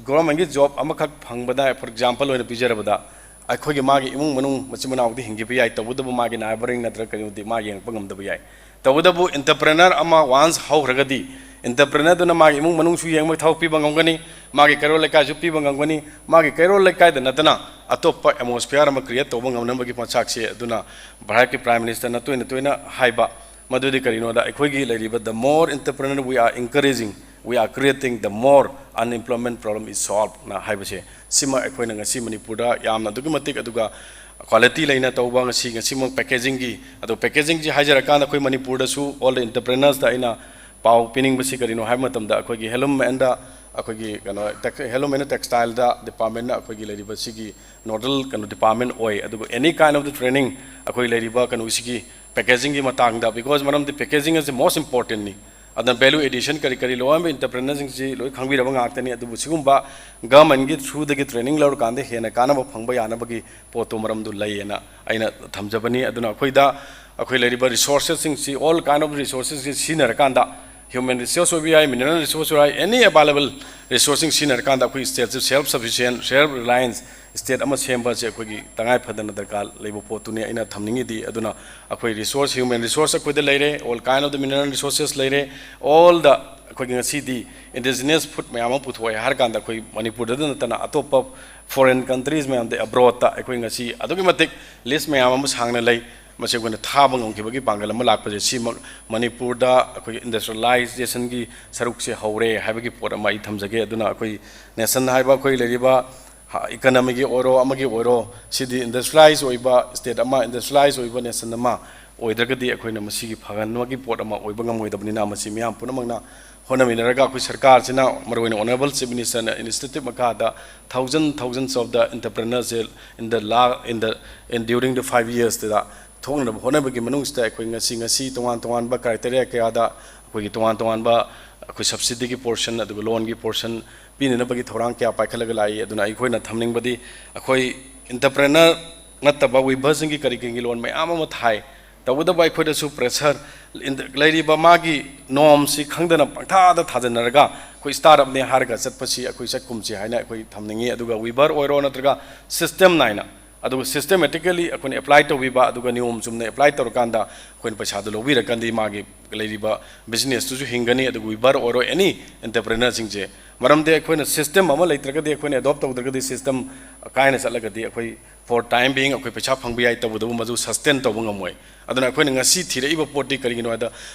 ꯒꯣꯔꯃꯦꯟꯒꯤ ꯖꯣꯕ ꯑꯃꯈꯛ ꯐꯪꯕꯗ, ꯐꯣꯔ ꯑꯦꯛꯖꯥꯝꯄꯜ ꯑꯣꯏꯅ ꯄꯤꯖꯔꯕꯗ, ꯑꯩꯈꯣꯏꯒꯤ ꯃꯥꯒꯤ ꯏꯃꯨꯡ ꯃꯅꯨꯡ ꯃꯆꯤꯟ ꯃꯅꯥꯎꯗꯤ ꯍꯤꯡꯈꯤꯕ ꯌꯥꯏ, ꯇꯧꯕꯇꯕꯨ ꯃꯥꯒꯤ ꯅꯥꯏꯕꯔꯤꯡ ꯅꯠꯇ꯭ꯔꯒ ꯀꯩꯅꯣꯗꯤ ꯃꯥ ꯌꯦꯡꯉꯛꯄ ꯉꯝꯗꯕ ꯌꯥꯏ꯫ ꯇꯧꯕꯇꯕꯨ ꯑꯦꯟꯇꯔꯄ꯭ꯔꯦꯅꯔ ꯑꯃ ꯋꯥꯟꯁ ꯍꯧꯈ꯭ꯔꯒꯗꯤ ꯑꯦꯟꯇꯔꯄ꯭ꯔꯦꯅꯔꯗꯨꯅ ꯃꯥꯒꯤ ꯏꯃꯨꯡ ꯃꯅꯨꯡꯁꯨ ꯌꯦꯡꯕꯒꯤ ꯊꯕꯛ ꯄꯤꯕ ꯉꯝꯒꯅꯤ, ꯃꯥꯒꯤ ꯀꯩꯔꯣꯜ ꯂꯩꯀꯥꯏꯁꯨ ꯄꯤꯕ ꯉꯝꯒꯅꯤ, ꯃꯥꯒꯤ ꯀꯩꯔꯣꯜ ꯂꯩꯀꯥꯏꯗ ꯅꯠꯇꯅ ꯑꯇꯣꯞꯄ ꯑꯦꯠꯃꯣꯁꯐꯤꯌꯥꯔ ꯑꯃ ꯀ꯭ꯔꯤꯌꯦꯠ ꯇꯧꯕ ꯉꯝꯅꯕꯒꯤ ꯃꯆꯥꯛꯁꯦ꯫ ꯑꯗꯨꯅ ꯚꯥꯔꯠꯀꯤ ꯄ꯭ꯔꯥꯏꯝ ꯃꯤꯅꯤꯁꯇꯔꯅ ꯇꯣꯏꯅ ꯇꯣꯏꯅ ꯍꯥꯏꯕ ꯃꯗꯨꯗꯤ ꯀꯔꯤꯅꯣꯗ, ꯑꯩꯈꯣꯏꯒꯤ ꯂꯩꯔꯤꯕ "The more entrepreneur we are encouraging, we are creating, the more unemployment problem is solved" ꯅ ꯍꯥꯏꯕꯁꯦ, ꯁꯤꯃ ꯑꯩꯈꯣꯏꯅ ꯉꯁꯤ ꯃꯅꯤꯄꯨꯔꯗ ꯌꯥꯝꯅ ꯑꯗꯨꯛꯀꯤ ꯃꯇꯤꯛ, ꯑꯗꯨꯒ ꯀ꯭ꯋꯥꯂꯤꯇꯤ ꯂꯩꯅ ꯇꯧꯕ ꯉꯁꯤ, ꯉꯁꯤꯃꯛ ꯄꯦꯀꯦꯖꯤꯡꯒꯤ, ꯑꯗꯣ ꯄꯦꯀꯦꯖꯤꯡꯁꯤ ꯍꯥꯏꯖꯔꯀꯥꯟꯗ ꯑꯩꯈꯣꯏ ꯃꯅꯤꯄꯨꯔꯗꯁꯨ ꯑꯣꯜ ꯗ ꯑꯦꯟꯇꯔꯄ꯭ꯔꯦꯅꯔꯁꯇ ꯑꯩꯅ ꯄꯥꯎ ꯄꯤꯅꯤꯡꯕꯁꯤ ꯀꯔꯤꯅꯣ ꯍꯥꯏꯕ ꯃꯇꯝꯗ ꯑꯩꯈꯣꯏꯒꯤ ꯍꯦꯟꯂꯨꯝ ꯑꯦꯟꯗ, ꯑꯩꯈꯣꯏꯒꯤ ꯀꯩꯅꯣ, ꯇꯦꯛ-, ꯍꯦꯟꯂꯨꯝ ꯑꯦꯟꯗ ꯇꯦꯛꯁꯇꯥꯏꯜꯗ ꯗꯤꯄꯥꯔꯠꯃꯦꯟꯅ ꯑꯩꯈꯣꯏꯒꯤ ꯂꯩꯔꯤꯕ ꯁꯤꯒꯤ ꯅꯣꯗꯜ ꯀꯩꯅꯣ ꯗꯤꯄꯥꯔꯠꯃꯦꯟ ꯑꯣꯏ꯫ ꯑꯗꯨꯒ any kind of the training ꯑꯩꯈꯣꯏ ꯂꯩꯔꯤꯕ ꯀꯩꯅꯣꯁꯤꯒꯤ ꯄꯦꯀꯦꯖꯤꯡꯒꯤ ꯃꯇꯥꯡꯗ, ꯕꯤꯀꯣꯖ ꯃꯔꯝꯗꯤ ꯄꯦꯀꯦꯖꯤꯡ ꯑꯁꯤ ꯃꯣꯁ ꯏꯝꯄꯣꯔꯇꯦꯟꯅꯤ꯫ ꯑꯗꯨꯅ ꯚꯦꯂꯨ ꯑꯦꯗꯤꯁꯟ ꯀꯔꯤ ꯀꯔꯤ ꯂꯣꯏꯅꯃꯛ ꯑꯦꯟꯇꯔꯄ꯭ꯔꯦꯅꯔꯁꯤꯡꯁꯤ ꯂꯣꯏ ꯈꯪꯕꯤꯔꯕ ꯉꯥꯛꯇꯅꯤ꯫ ꯑꯗꯨꯕꯨ ꯁꯤꯒꯨꯝꯕ ꯒꯚꯔꯟꯃꯦꯟꯒꯤ ꯊ꯭ꯔꯨꯗꯒꯤ ꯇ꯭ꯔꯦꯅꯤꯡ ꯂꯧꯔꯀꯥꯟꯗ ꯍꯦꯟꯅ ꯀꯥꯟꯅꯕ ꯐꯪꯕ ꯌꯥꯅꯕꯒꯤ ꯄꯣꯠꯇꯨ ꯃꯔꯝꯗꯨ ꯂꯩꯌꯦꯅ ꯑꯩꯅ ꯊꯝꯖꯕꯅꯤ꯫ ꯑꯗꯨꯅ ꯑꯩꯈꯣꯏꯗ, ꯑꯩꯈꯣꯏ ꯂꯩꯔꯤꯕ ꯔꯤꯁꯣꯔꯁꯦꯁꯁꯤꯡꯁꯤ, ꯑꯣꯜ ꯀꯥꯏꯟ ꯑꯣꯐ ꯔꯤꯁꯣꯔꯁꯦꯁꯁꯤ ꯁꯤꯖꯤꯟꯅꯔꯀꯥꯟꯗ, ꯍ꯭ꯌꯨꯃꯦꯟ ꯔꯤꯁꯣꯔꯁ ꯑꯣꯏꯕ ꯌꯥꯏ, ꯃꯤꯅꯔꯦꯜ ꯔꯤꯁꯣꯔꯁ ꯑꯣꯏꯕ ꯌꯥꯏ, ꯑꯦꯅꯤ ꯑꯦꯕꯥꯏꯂꯦꯕꯜ ꯔꯤꯁꯣꯔꯁꯁꯤꯡ ꯁꯤꯖꯤꯟꯅꯔꯀꯥꯟꯗ ꯑꯩꯈꯣꯏ ꯁ꯭ꯇꯦꯠꯁꯤ ꯁꯦꯜꯐ ꯁꯐꯤꯁꯤꯌꯦꯟ, ꯁꯦꯜꯐ ꯔꯤꯂꯥꯌꯟꯁ ꯁ꯭ꯇꯦꯠ ꯑꯃ ꯁꯦꯝꯕ ꯑꯁꯤ ꯑꯩꯈꯣꯏꯒꯤ ꯇꯉꯥꯏ ꯐꯗꯅ ꯗꯔꯀꯥꯔ ꯂꯩꯕ ꯄꯣꯠꯇꯨꯅꯤ ꯑꯩꯅ ꯊꯝꯅꯤꯡꯉꯤꯗꯤ꯫ ꯑꯗꯨꯅ ꯑꯩꯈꯣꯏ ꯔꯤꯁꯣꯔꯁ, ꯍ꯭ꯌꯨꯃꯦꯟ ꯔꯤꯁꯣꯔꯁ ꯑꯩꯈꯣꯏꯗ ꯂꯩꯔꯦ, all kind of the mineral resources ꯂꯩꯔꯦ, ꯑꯣꯜ ꯗ ꯑꯩꯈꯣꯏꯒꯤ ꯉꯁꯤꯗꯤ ꯏꯟꯗꯤꯖꯤꯅꯁ ꯐꯨꯗ ꯃꯌꯥꯝ ꯑꯃ ꯄꯨꯊꯣꯛꯑꯦ ꯍꯥꯏꯔ ꯀꯥꯟꯗ ꯑꯩꯈꯣꯏ ꯃꯅꯤꯄꯨꯔꯗ ꯅꯠꯇꯅ ꯑꯇꯣꯞꯄ ꯐꯣꯔꯦꯟ ꯀꯟꯇ꯭ꯔꯤꯁ ꯃꯌꯥꯝꯗ, ꯑꯦꯕ꯭ꯔꯣꯗꯇ ꯑꯩꯈꯣꯏ ꯉꯁꯤ ꯑꯗꯨꯛꯀꯤ ꯃꯇꯤꯛ ꯂꯤꯁ ꯃꯌꯥꯝ ꯑꯃ ꯁꯥꯡꯅ ꯂꯩ꯫ ꯃꯁꯤ ꯑꯩꯈꯣꯏꯅ ꯊꯥꯕ ꯉꯝꯈꯤꯕꯒꯤ ꯄꯥꯡꯒꯜ ꯑꯃ ꯂꯥꯛꯄꯁꯦ, ꯁꯤꯃꯛ ꯃꯅꯤꯄꯨꯔꯗ ꯑꯩꯈꯣꯏꯒꯤ ꯏꯟꯗꯁꯇ꯭ꯔꯤꯌꯦꯂꯥꯏꯖꯦꯁꯟꯒꯤ ꯁꯔꯨꯛꯁꯦ ꯍꯧꯔꯦ ꯍꯥꯏꯕꯒꯤ ꯄꯣꯠ ꯑꯃ ꯑꯩ ꯊꯝꯖꯒꯦ꯫ ꯑꯗꯨꯅ ꯑꯩꯈꯣꯏ ꯅꯦꯁꯟ ꯍꯥꯏꯕ ꯑꯩꯈꯣꯏ ꯂꯩꯔꯤꯕ ꯏꯀꯅꯃꯤꯒꯤ ꯑꯣꯏꯔꯣ, ꯑꯃꯒꯤ ꯑꯣꯏꯔꯣ, ꯁꯤꯗꯤ ꯏꯟꯗꯁꯇ꯭ꯔꯤꯌꯦꯂꯥꯏꯖ ꯑꯣꯏꯕ ꯁ꯭ꯇꯦꯠ ꯑꯃ, ꯏꯟꯗꯁꯇ꯭ꯔꯤꯌꯦꯂꯥꯏꯖ ꯑꯣꯏꯕ ꯅꯦꯁꯟ ꯑꯃ, ꯑꯣꯏꯗ꯭ꯔꯒꯗꯤ ꯑꯩꯈꯣꯏꯅ ꯃꯁꯤꯒꯤ ꯐꯒꯟꯕꯒꯤ ꯄꯣꯠ ꯑꯃ ꯑꯣꯏꯕ ꯉꯝꯃꯣꯏꯗꯕꯅꯤꯅ, ꯃꯁꯤ ꯃꯤꯌꯥꯝ ꯄꯨꯝꯅꯃꯛꯅ ꯍꯣꯠꯅꯃꯤꯟꯅꯔꯒ, ꯑꯩꯈꯣꯏ ꯁꯔꯀꯥꯔꯁꯤꯅ, ꯃꯔꯨꯑꯣꯏꯅ Honourable Chief Minister ꯅ initiative ꯃꯈꯥꯗ thousand, thousands of the entrepreneurs in the la-, in the, in during the five years ꯇꯨꯗ ꯊꯣꯛꯅꯅꯕ ꯍꯣꯠꯅꯕꯒꯤ ꯃꯅꯨꯡꯁꯤꯗ, ꯑꯩꯈꯣꯏ ꯉꯁꯤ, ꯉꯁꯤ ꯇꯣꯉꯥꯟ ꯇꯣꯉꯥꯟꯕ criteria ꯀꯌꯥꯗ ꯑꯩꯈꯣꯏꯒꯤ ꯇꯣꯉꯥꯟ ꯇꯣꯉꯥꯟꯕ ꯑꯩꯈꯣꯏ subsidy ꯒꯤ portion, ꯑꯗꯨꯒ loan ꯒꯤ portion ꯄꯤꯅꯅꯕꯒꯤ ꯊꯧꯔꯥꯡ ꯀꯌꯥ ꯄꯥꯏꯈꯠꯂꯒ ꯂꯥꯛꯏ꯫ ꯑꯗꯨꯅ ꯑꯩꯈꯣꯏꯅ ꯊꯝꯅꯤꯡꯕꯗꯤ, ꯑꯩꯈꯣꯏ entrepreneur ꯅꯠꯇꯕ weaver ꯁꯤꯡꯒꯤ ꯀꯔꯤ ꯀꯔꯤꯒꯤ loan ꯃꯌꯥꯝ ꯑꯃ ꯊꯥꯏ꯫ ꯇꯧꯕꯇꯕꯨ ꯑꯩꯈꯣꯏꯗꯁꯨ pressure, ꯂꯩꯔꯤꯕ ꯃꯥꯒꯤ norm ꯁꯤ ꯈꯪꯗꯅ ꯄꯪꯊꯥꯗ ꯊꯥꯖꯟꯅꯔꯒ ꯑꯩꯈꯣꯏ start up ꯅꯦ ꯍꯥꯏꯔꯒ ꯆꯠꯄꯁꯤ ꯑꯩꯈꯣꯏ ꯆꯠꯀꯨꯝꯁꯤ ꯍꯥꯏꯅ ꯑꯩꯈꯣꯏ ꯊꯝꯅꯤꯡꯉꯤ꯫ ꯑꯗꯨꯒ weaver ꯑꯣꯏꯔꯣ ꯅꯠꯇ꯭ꯔꯒ system ꯅꯥꯏꯅ, ꯑꯗꯨꯒ systematically ꯑꯩꯈꯣꯏꯅ apply ꯇꯧꯕꯤꯕ, ꯑꯗꯨꯒ ꯅꯤꯌꯣꯝ ꯆꯨꯝꯅ apply ꯇꯧꯔꯀꯥꯟꯗ ꯑꯩꯈꯣꯏꯅ ꯄꯩꯁꯥꯗꯨ ꯂꯧꯕꯤꯔꯀꯥꯟꯗꯤ ꯃꯥꯒꯤ ꯂꯩꯔꯤꯕ business ꯇꯨꯁꯨ ꯍꯤꯡꯒꯅꯤ꯫ ꯑꯗꯨꯒ weaver ꯑꯣꯏꯔꯣ, any entrepreneur ꯁꯤꯡꯁꯦ, ꯃꯔꯝꯗꯤ ꯑꯩꯈꯣꯏꯅ system ꯑꯃ ꯂꯩꯇ꯭ꯔꯒꯗꯤ, ꯑꯩꯈꯣꯏꯅ adopt ꯇꯧꯗ꯭ꯔꯒꯗꯤ, system ꯀꯥꯏꯅ ꯆꯠꯂꯒꯗꯤ ꯑꯩꯈꯣꯏ for time being ꯑꯩꯈꯣꯏ ꯄꯩꯁꯥ ꯐꯪꯕ ꯌꯥꯏ, ꯇꯧꯕꯇꯕꯨ ꯃꯗꯨ sustain ꯇꯧꯕ ꯉꯝꯃꯣꯏ꯫ ꯑꯗꯨꯅ ꯑꯩꯈꯣꯏꯅ ꯉꯁꯤ ꯊꯤꯔꯛꯏꯕ ꯄꯣꯠꯇꯤ ꯀꯔꯤꯒꯤꯅꯣ ꯍꯥꯏꯗ,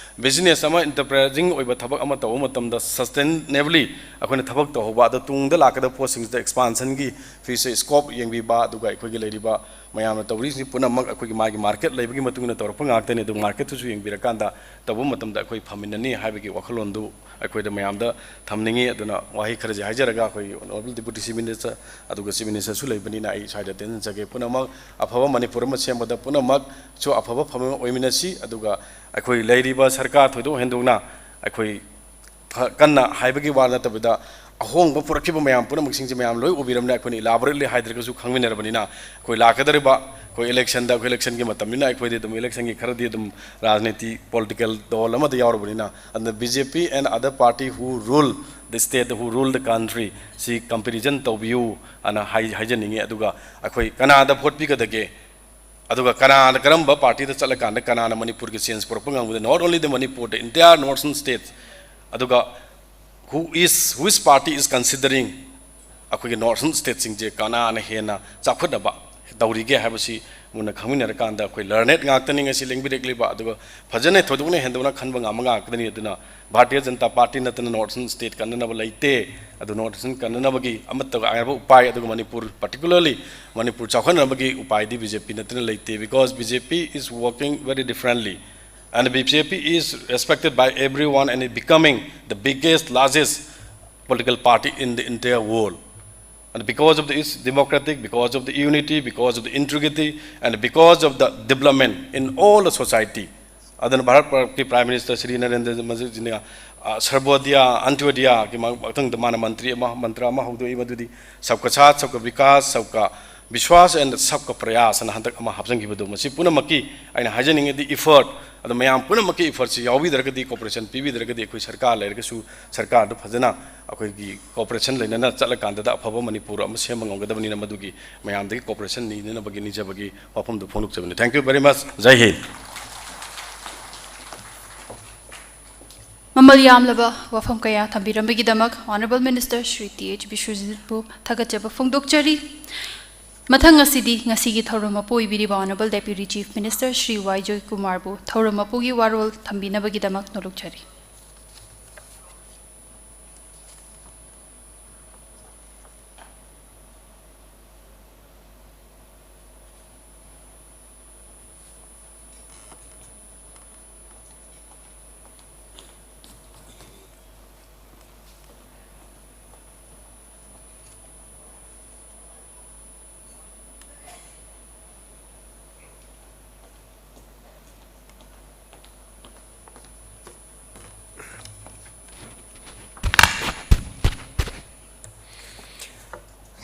business ꯑꯃ, enterprising ꯑꯣꯏꯕ ꯊꯕꯛ ꯑꯃ ꯇꯧꯕ ꯃꯇꯝꯗ sustainably ꯑꯩꯈꯣꯏꯅ ꯊꯕꯛ ꯇꯧꯍꯧꯕ, ꯑꯗꯣ ꯇꯨꯡꯗ ꯂꯥꯛꯀꯗꯕ ꯄꯣꯠꯁꯤꯡꯁꯤꯗ expansion ꯒꯤ future scope ꯌꯦꯡꯕꯤꯕ, ꯑꯗꯨꯒ ꯑꯩꯈꯣꯏꯒꯤ ꯂꯩꯔꯤꯕ ꯃꯌꯥꯝꯅ ꯇꯧꯔꯤꯁꯤꯡ ꯄꯨꯝꯅꯃꯛ ꯑꯩꯈꯣꯏꯒꯤ ꯃꯥꯒꯤ market ꯂꯩꯕꯒꯤ ꯃꯇꯨꯡ ꯏꯟꯅ ꯇꯧꯔꯛꯄ ꯉꯥꯛꯇꯅꯤ꯫ ꯑꯗꯨ market ꯇꯨꯁꯨ ꯌꯦꯡꯕꯤꯔꯀꯥꯟꯗ ꯇꯧꯕ ꯃꯇꯝꯗ ꯑꯩꯈꯣꯏ ꯐꯃꯤꯟꯅꯅꯤ ꯍꯥꯏꯕꯒꯤ ꯋꯥꯈꯜꯂꯣꯟꯗꯨ ꯑꯩꯈꯣꯏꯗ ꯃꯌꯥꯝꯗ ꯊꯝꯅꯤꯡꯉꯤ꯫ ꯑꯗꯨꯅ ꯋꯥꯍꯩ ꯈꯔꯁꯦ ꯍꯥꯏꯖꯔꯒ, ꯑꯩꯈꯣꯏ Honourable Deputy Chief Minister ꯑꯗꯨꯒ Chief Minister ꯁꯨ ꯂꯩꯕꯅꯤꯅ ꯑꯩ ꯁ꯭ꯋꯥꯏꯗ ꯇꯦꯟꯖꯒꯦ꯫ ꯄꯨꯝꯅꯃꯛ ꯑꯐꯕ ꯃꯅꯤꯄꯨꯔ ꯑꯃ ꯁꯦꯝꯕꯗ ꯄꯨꯝꯅꯃꯛꯁꯨ ꯑꯐꯕ ꯐꯕ ꯑꯣꯏꯃꯤꯟꯅꯁꯤ꯫ ꯑꯗꯨꯒ ꯑꯩꯈꯣꯏ ꯂꯩꯔꯤꯕ ꯁꯔꯀꯥꯔ ꯊꯣꯏꯗꯣꯛ ꯍꯦꯟꯗꯣꯛꯅ ꯑꯩꯈꯣꯏ ꯐ-, ꯀꯟꯅ ꯍꯥꯏꯕꯒꯤ ꯋꯥ ꯅꯠꯇꯕꯤꯗ, ꯑꯍꯣꯡꯕ ꯄꯨꯔꯛꯈꯤꯕ ꯃꯌꯥꯝ ꯄꯨꯝꯅꯃꯛꯁꯤꯡꯁꯦ ꯃꯌꯥꯝ ꯂꯣꯏ ꯎꯕꯤꯔꯝꯅꯤ꯫ ꯑꯩꯈꯣꯏꯅ elaborately ꯍꯥꯏꯗ꯭ꯔꯒꯁꯨ ꯈꯪꯃꯤꯟꯅꯔꯕꯅꯤꯅ, ꯑꯩꯈꯣꯏ ꯂꯥꯛꯀꯗꯧꯔꯤꯕ ꯑꯩꯈꯣꯏ election ꯗ, ꯑꯩꯈꯣꯏ election ꯒꯤ ꯃꯇꯝꯅꯤꯅ ꯑꯩꯈꯣꯏꯗꯤ ꯑꯗꯨꯝ election ꯒꯤ ꯈꯔꯗꯤ ꯑꯗꯨꯝ ꯔꯥꯖꯅꯤꯇꯤ, political ꯗꯣꯜ ꯑꯃꯗ ꯌꯥꯎꯔꯕꯅꯤꯅ, ꯑꯗꯨꯅ B J P and other party who rule the state, who rule the country ꯁꯤ comparison ꯇꯧꯕꯤꯌꯨ ꯑꯅ ꯍꯥꯏ-, ꯍꯥꯏꯖꯅꯤꯡꯉꯤ꯫ ꯑꯗꯨꯒ ꯑꯩꯈꯣꯏ ꯀꯅꯥꯗ vote ꯄꯤꯒꯗꯒꯦ? ꯑꯗꯨꯒ ꯀꯅꯥꯅ, ꯀꯔꯝꯕ party ꯗ ꯆꯠꯂꯀꯥꯟꯗ ꯀꯅꯥꯅ ꯃꯅꯤꯄꯨꯔꯒꯤ change ꯄꯨꯔꯛꯄ ꯉꯝꯒꯗ? Not only the Manipur, the entire northern states꯫ ꯑꯗꯨꯒ who is, which party is considering ꯑꯩꯈꯣꯏꯒꯤ northern state ꯁꯤꯡꯁꯦ ꯀꯅꯥꯅ ꯍꯦꯟꯅ ꯆꯥꯎꯈꯠꯅꯕ, ꯇꯧꯔꯤꯒꯦ ꯍꯥꯏꯕꯁꯤ ꯃꯨꯟꯅ ꯈꯪꯃꯤꯟꯅꯔꯀꯥꯟꯗ ꯑꯩꯈꯣꯏ learned ꯉꯥꯛꯇꯅꯤ ꯉꯁꯤ ꯂꯦꯡꯕꯤꯔꯛꯂꯤꯕ, ꯑꯗꯨꯒ ꯐꯖꯅ ꯊꯣꯏꯗꯣꯛꯅ ꯍꯦꯟꯗꯣꯛꯅ ꯈꯟꯕ ꯉꯝꯕ ꯉꯥꯛꯇꯅꯤ꯫ ꯑꯗꯨꯅ ꯚꯥꯔꯇꯤꯌ ꯖꯅꯇꯥ ꯄꯥꯔꯇꯤ ꯅꯠꯇꯅ North Eastern state ꯀꯟꯅꯅꯕ ꯂꯩꯇꯦ꯫ ꯑꯗꯨ North Eastern ꯀꯟꯅꯅꯕꯒꯤ ꯑꯃꯠꯇ ꯉꯥꯏꯔꯕ ꯎꯄꯥꯏ, ꯑꯗꯨꯒ Manipur, particularly Manipur ꯆꯥꯎꯈꯠꯅꯅꯕꯒꯤ ꯎꯄꯥꯏꯗꯤ B J P ꯅꯠꯇꯅ ꯂꯩꯇꯦ, because B J P is working very differently, and B J P is respected by everyone and is becoming the biggest, largest political party in the entire world. And because of the, its democratic, because of the unity, because of the integrity, and because of the development in all the society. ꯑꯗꯨꯅ ꯚꯥꯔꯠꯀꯤ Prime Minister ꯁ꯭ꯔꯤ ꯅꯔꯦꯟꯗ꯭ꯔ ꯃꯣꯗꯤꯖꯤꯅ, ꯑ, ꯁꯔꯕꯣꯗꯌꯥ, ꯑꯟꯇ꯭ꯌꯣꯗꯌꯥꯒꯤ ꯃ-, ꯃꯊꯪꯗ ꯃꯥꯅ ꯃꯟꯇ꯭ꯔꯤ ꯑꯃ, ꯃꯟꯇ꯭ꯔ ꯑꯃ ꯍꯧꯗꯣꯛꯏ, ꯃꯗꯨꯗꯤ Sabka Saath, Sabka Vikas, Sabka Vishwas and Sabka Prayas ꯑꯅ ꯍꯟꯗꯛ ꯑꯃ ꯍꯥꯞꯆꯤꯟꯈꯤꯕꯗꯣ, ꯃꯁꯤ ꯄꯨꯝꯅꯃꯛꯀꯤ ꯑꯩꯅ ꯍꯥꯏꯖꯅꯤꯡꯉꯤꯗꯤ effort, ꯑꯗꯣ ꯃꯌꯥꯝ ꯄꯨꯝꯅꯃꯛꯀꯤ effortꯁꯤ ꯌꯥꯎꯕꯤꯗ꯭ꯔꯒꯗꯤ, cooperation ꯄꯤꯕꯤꯗ꯭ꯔꯒꯗꯤ ꯑꯩꯈꯣꯏ ꯁꯔꯀꯥꯔ ꯂꯩꯔꯒꯁꯨ ꯁꯔꯀꯥꯔꯗꯨ ꯐꯖꯅ ꯑꯩꯈꯣꯏꯒꯤ cooperation ꯂꯩꯅꯅ ꯆꯠꯂꯀꯥꯟꯗꯗ ꯑꯐꯕ ꯃꯅꯤꯄꯨꯔ ꯑꯃ ꯁꯦꯝꯕ ꯉꯝꯒꯗꯕꯅꯤꯅ, ꯃꯗꯨꯒꯤ ꯃꯌꯥꯝꯗꯒꯤ cooperation ꯅꯤꯅꯅꯕꯒꯤ ꯅꯤꯖꯕꯒꯤ ꯋꯥꯐꯝꯗꯨ ꯐꯣꯡꯗꯣꯛꯆꯕꯅꯤ꯫ Thank you very much. ꯖꯥꯏ ꯍꯤꯟꯗ꯫ ꯃꯃꯜ ꯌꯥꯝꯂꯕ ꯋꯥꯐꯝ ꯀꯌꯥ ꯊꯝꯕꯤꯔꯝꯕꯒꯤꯗꯃꯛ Honourable Minister Shri T H ꯕꯤꯁ꯭ꯋꯖꯤꯠꯄꯨ ꯊꯥꯒꯠꯆꯕ ꯐꯣꯡꯗꯣꯛꯆꯔꯤ꯫ ꯃꯊꯪ ꯑꯁꯤꯗꯤ ꯉꯁꯤꯒꯤ ꯊꯧꯔꯝ ꯃꯄꯨ ꯑꯣꯏꯕꯤꯔꯤꯕ Honourable Deputy Chief Minister Shri ꯋꯥꯏ ꯖꯣꯏꯀꯨꯃꯥꯔꯕꯨ ꯊꯧꯔꯝ ꯃꯄꯨꯒꯤ ꯋꯥꯔꯣꯜ ꯊꯝꯕꯤꯅꯕꯒꯤꯗꯃꯛ ꯅꯣꯂꯨꯛꯆꯔꯤ꯫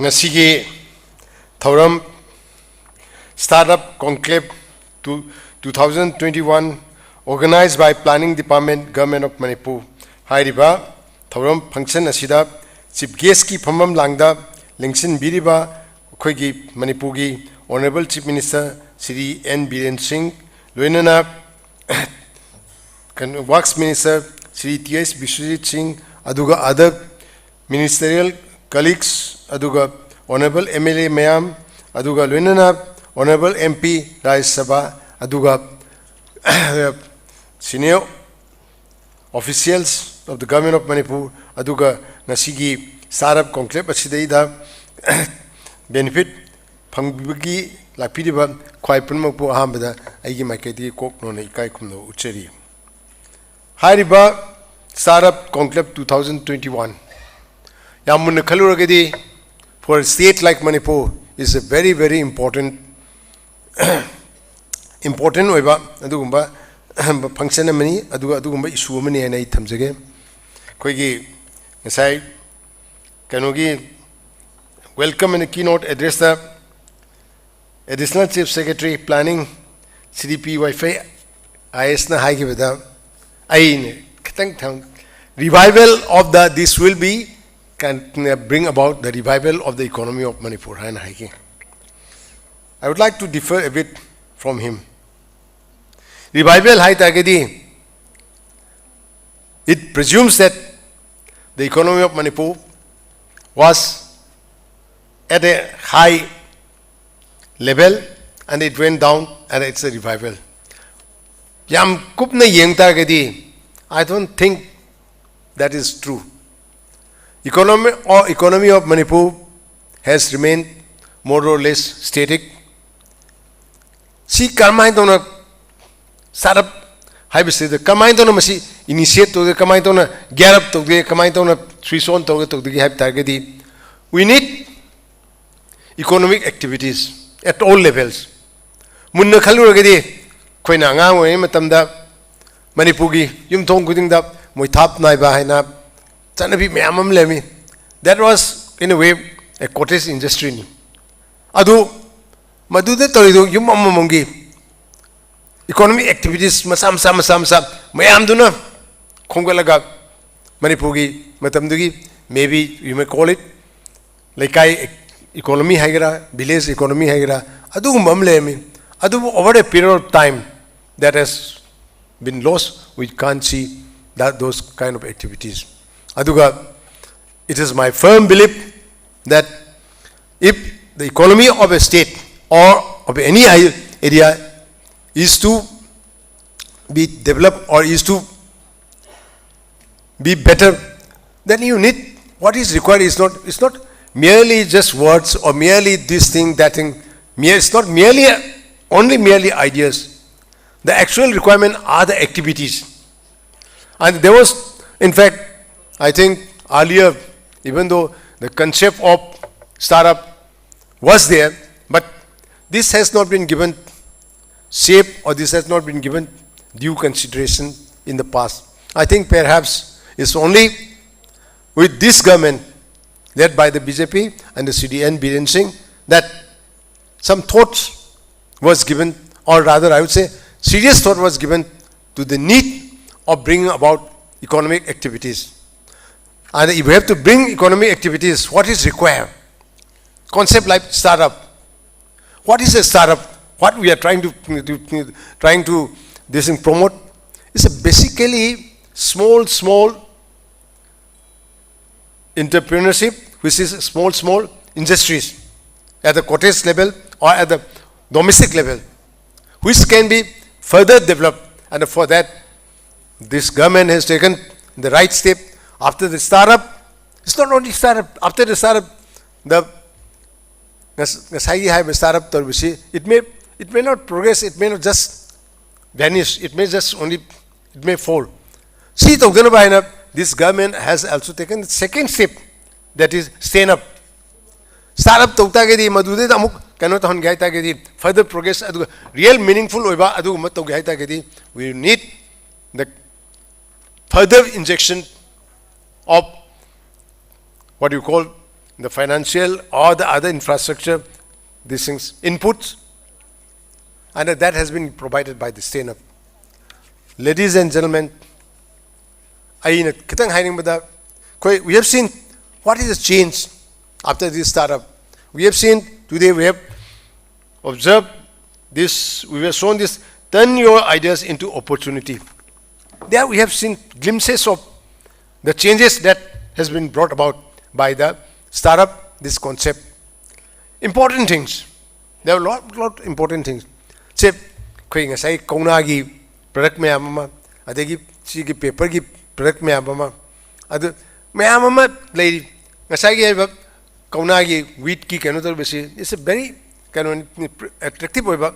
ꯉꯁꯤꯒꯤ ꯊꯧꯔꯝ Startup Conclave two, two thousand twenty-one, organized by Planning Department, Government of Manipur ꯍꯥꯏꯔꯤꯕ ꯊꯧꯔꯝ function ꯑꯁꯤꯗ chief guestꯀꯤ ꯐꯝꯐꯝ ꯂꯥꯡꯗ ꯂꯦꯡꯁꯤꯟꯕꯤꯔꯤꯕ ꯑꯩꯈꯣꯏꯒꯤ ꯃꯅꯤꯄꯨꯔꯒꯤ Honourable Chief Minister Shri N Biren Singh, ꯂꯣꯏꯅꯅ ꯀꯩꯅꯣ, Works Minister Shri T H Biswajit Singh, ꯑꯗꯨꯒ other ministerial colleagues, ꯑꯗꯨꯒ Honourable M L A ꯃꯌꯥꯝ, ꯑꯗꯨꯒ ꯂꯣꯏꯅꯅ Honourable M P, Rajya Sabha, ꯑꯗꯨꯒ senior officials of the Government of Manipur, ꯑꯗꯨꯒ ꯉꯁꯤꯒꯤ startup conclave ꯑꯁꯤꯗꯩꯗ benefit ꯐꯪꯕꯤꯕꯒꯤ ꯂꯥꯛꯄꯤꯔꯤꯕ ꯈ꯭ꯋꯥꯏ ꯄꯨꯝꯅꯃꯛꯄꯨ ꯑꯍꯥꯟꯕꯗ ꯑꯩꯒꯤ ꯃꯥꯏꯀꯩꯗꯒꯤ ꯀꯣꯛ ꯅꯣꯟꯅ ꯏꯀꯥꯏ ꯈꯨꯝꯅꯕ ꯎꯠꯆꯔꯤ꯫ ꯍꯥꯏꯔꯤꯕ startup conclave two thousand twenty-one, ꯌꯥꯝ ꯃꯨꯟꯅ ꯈꯜꯂꯨꯔꯒꯗꯤ, for a state like Manipur, is a very, very important, important ꯑꯣꯏꯕ ꯑꯗꯨꯒꯨꯝꯕ function ꯑꯃꯅꯤ, ꯑꯗꯨꯒ ꯑꯗꯨꯒꯨꯝꯕ issue ꯑꯃꯅꯤ ꯍꯥꯏꯅ ꯑꯩ ꯊꯝꯖꯒꯦ꯫ ꯑꯩꯈꯣꯏꯒꯤ ꯉꯁꯥꯏ ꯀꯩꯅꯣꯒꯤ welcome and keynote address ꯇ Additional Chief Secretary Planning, Shri P Vaijpei I A S ꯅ ꯍꯥꯏꯈꯤꯕꯗ, ꯑꯩꯅ ꯈꯤꯇꯪ ꯊꯝ-, revival of the, this will be, can bring about the revival of the economy of Manipur ꯍꯥꯏꯅ ꯍꯥꯏꯈꯤ꯫ I would like to differ a bit from him. Revival ꯍꯥꯏ ꯇꯥꯔꯒꯗꯤ, it presumes that the economy of Manipur was at a high level and it went down and it's a revival. ꯌꯥꯝ ꯀꯨꯞꯅ ꯌꯦꯡ ꯇꯥꯔꯒꯗꯤ, I don't think that is true. Economy, or economy of Manipur has remained more or less static. ꯁꯤ ꯀꯔꯝꯍꯥꯏꯅ ꯇꯧꯅ startup ꯍꯥꯏꯕꯁꯤꯗ ꯀꯃꯥꯏꯅ ꯇꯧꯅ ꯃꯁꯤ initiate ꯇꯧꯒꯦ, ꯀꯃꯥꯏꯅ ꯇꯧꯅ gear up ꯇꯧꯒꯦ, ꯀꯃꯥꯏꯅ ꯇꯧꯅ switch on ꯇꯧꯒꯦ, ꯇꯧꯗꯒꯦ ꯍꯥꯏꯕ ꯇꯥꯔꯒꯗꯤ, we need economic activities at all levels. ꯃꯨꯟꯅ ꯈꯜꯂꯨꯔꯒꯗꯤ, ꯑꯩꯈꯣꯏꯅ ꯑꯉꯥꯡ ꯑꯣꯏꯔꯤꯉꯩ ꯃꯇꯝꯗ ꯃꯅꯤꯄꯨꯔꯒꯤ ꯌꯨꯝꯊꯣꯡ ꯈꯨꯗꯤꯡꯗ ꯃꯣꯏꯊꯥꯞ ꯅꯥꯏꯕ ꯍꯥꯏꯅ ꯆꯠꯅꯕꯤ ꯃꯌꯥꯝ ꯑꯃ ꯂꯩꯔꯝꯃꯤ꯫ That was, in a way, a cottage industry ꯅꯤ꯫ ꯑꯗꯨ ꯃꯗꯨꯗ ꯇꯧꯔꯤꯗꯨ ꯌꯨꯝ ꯑꯃꯃꯝꯒꯤ economic activities ꯃꯆꯥ ꯃꯆꯥ ꯃꯆꯥ ꯃꯆꯥ ꯃꯌꯥꯝꯗꯨꯅ ꯈꯣꯝꯒꯠꯂꯒ ꯃꯅꯤꯄꯨꯔꯒꯤ ꯃꯇꯝꯗꯨꯒꯤ, maybe you may call it, ꯂꯩꯀꯥꯏ economy ꯍꯥꯏꯒꯦꯔꯥ, village economy ꯍꯥꯏꯒꯦꯔꯥ, ꯑꯗꯨꯒꯨꯝꯕ ꯑꯃ ꯂꯩꯔꯝꯃꯤ꯫ ꯑꯗꯨꯕꯨ over a period of time, that has been lost. We can't see that, those kind of activities. ꯑꯗꯨꯒ it is my firm belief that if the economy of a state or of any i- area is to be developed or is to be better, then you need, what is required is not, it's not merely just words or merely this thing, that thing. Mere, it's not merely, only merely ideas. The actual requirement are the activities. And there was, in fact, I think earlier, even though the concept of startup was there, but this has not been given shape or this has not been given due consideration in the past. I think perhaps it's only with this government led by the B J P and the C D N Biren Singh that some thought was given, or rather I would say serious thought was given to the need of bringing about economic activities. And if we have to bring economic activities, what is required? Concept like startup. What is a startup? What we are trying to, to- trying to this thing promote is a basically small, small entrepreneurship, which is small, small industries at the cottage level or at the domestic level, which can be further developed. And for that, this government has taken the right step. After the startup, it's not only startup, after the startup, the ngas- ꯉꯁꯥꯏꯒꯤ ꯍꯥꯏꯔꯤꯕ startup ꯇꯧꯔꯤꯕꯁꯤ, it may, it may not progress, it may not just vanish, it may just only, it may fall. ꯁꯤ ꯇꯧꯗꯅꯕ ꯍꯥꯏꯅ this government has also taken the second step, that is stand up. Startup ꯇꯧ ꯇꯥꯔꯒꯗꯤ ꯃꯗꯨꯗꯩꯗ ꯑꯃꯨꯛ ꯀꯩꯅꯣ ꯇꯧꯍꯟꯒꯦ ꯍꯥꯏ ꯇꯥꯔꯒꯗꯤ, further progress ꯑꯗꯨꯒ real meaningful ꯑꯣꯏꯕ ꯑꯗꯨꯒꯨꯝꯕ ꯇꯧꯒꯦ ꯍꯥꯏ ꯇꯥꯔꯒꯗꯤ, we need the further injection of what you call the financial or the other infrastructure, these things, inputs, and that has been provided by the stand up. Ladies and gentlemen, ꯑꯩꯅ ꯈꯤꯇꯪ ꯍꯥꯏꯅꯤꯡꯕꯗ, ꯑꯩꯈꯣꯏ, we have seen what is the change after this startup. We have seen today, we have observed this, we were shown this, turn your ideas into opportunity. There we have seen glimpses of the changes that has been brought about by the startup, this concept. Important things. There are lot, lot important things. ꯁꯦ, ꯑꯩꯈꯣꯏ ꯉꯁꯥꯏ ꯀꯧꯅꯥꯒꯤ product ꯃꯌꯥꯝ ꯑꯃ, ꯑꯗꯒꯤ ꯁꯤꯒꯤ paperꯒꯤ product ꯃꯌꯥꯝ ꯑꯃ, ꯑꯗꯨ ꯃꯌꯥꯝ ꯑꯃ ꯂꯩꯔꯤ꯫ ꯉꯁꯥꯏꯒꯤ ꯍꯥꯏꯔꯤꯕ ꯀꯧꯅꯥꯒꯤ, wheatꯀꯤ ꯀꯩꯅꯣ ꯇꯧꯔꯤꯕꯁꯤ, it's a very ꯀꯩꯅꯣ attractive ꯑꯣꯏꯕ,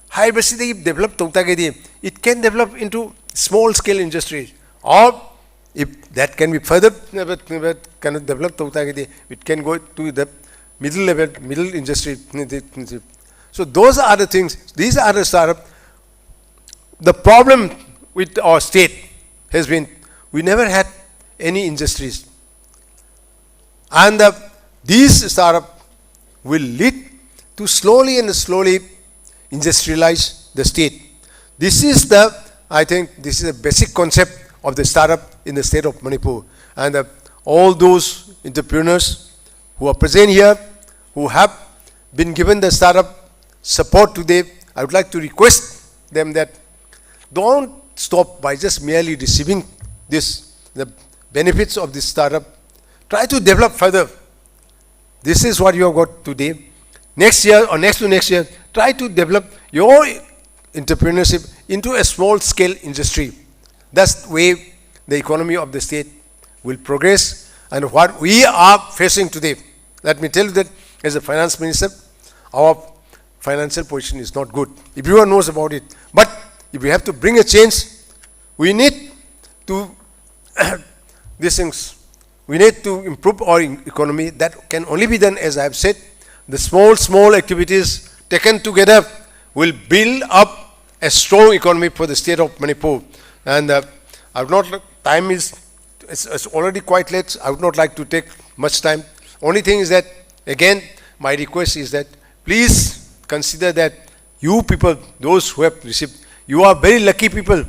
ꯍꯥꯏꯔꯤꯕꯁꯤꯗꯒꯤ develop ꯇꯧ ꯇꯥꯔꯒꯗꯤ, it can develop into small scale industries, or if that can be further ꯀꯩꯅꯣ develop ꯇꯧ ꯇꯥꯔꯒꯗꯤ, it can go to the middle level, middle industry. So those are the things, these are the startup. The problem with our state has been, we never had any industries. And uh, these startup will lead to slowly and slowly industrialize the state. This is the, I think, this is a basic concept of the startup in the state of Manipur. And uh, all those entrepreneurs who are present here, who have been given the startup support today, I would like to request them that don't stop by just merely receiving this, the benefits of this startup. Try to develop further. This is what you have got today. Next year or next to next year, try to develop your entrepreneurship into a small scale industry. That's the way the economy of the state will progress. And what we are facing today, let me tell you that as a finance minister, our financial position is not good. Everyone knows about it. But if we have to bring a change, we need to these things. We need to improve our in- economy. That can only be done, as I have said. The small, small activities taken together will build up a strong economy for the state of Manipur. And uh, I would not, time is, it's, it's already quite late. I would not like to take much time. Only thing is that, again, my request is that please consider that you people, those who have received, you are very lucky people.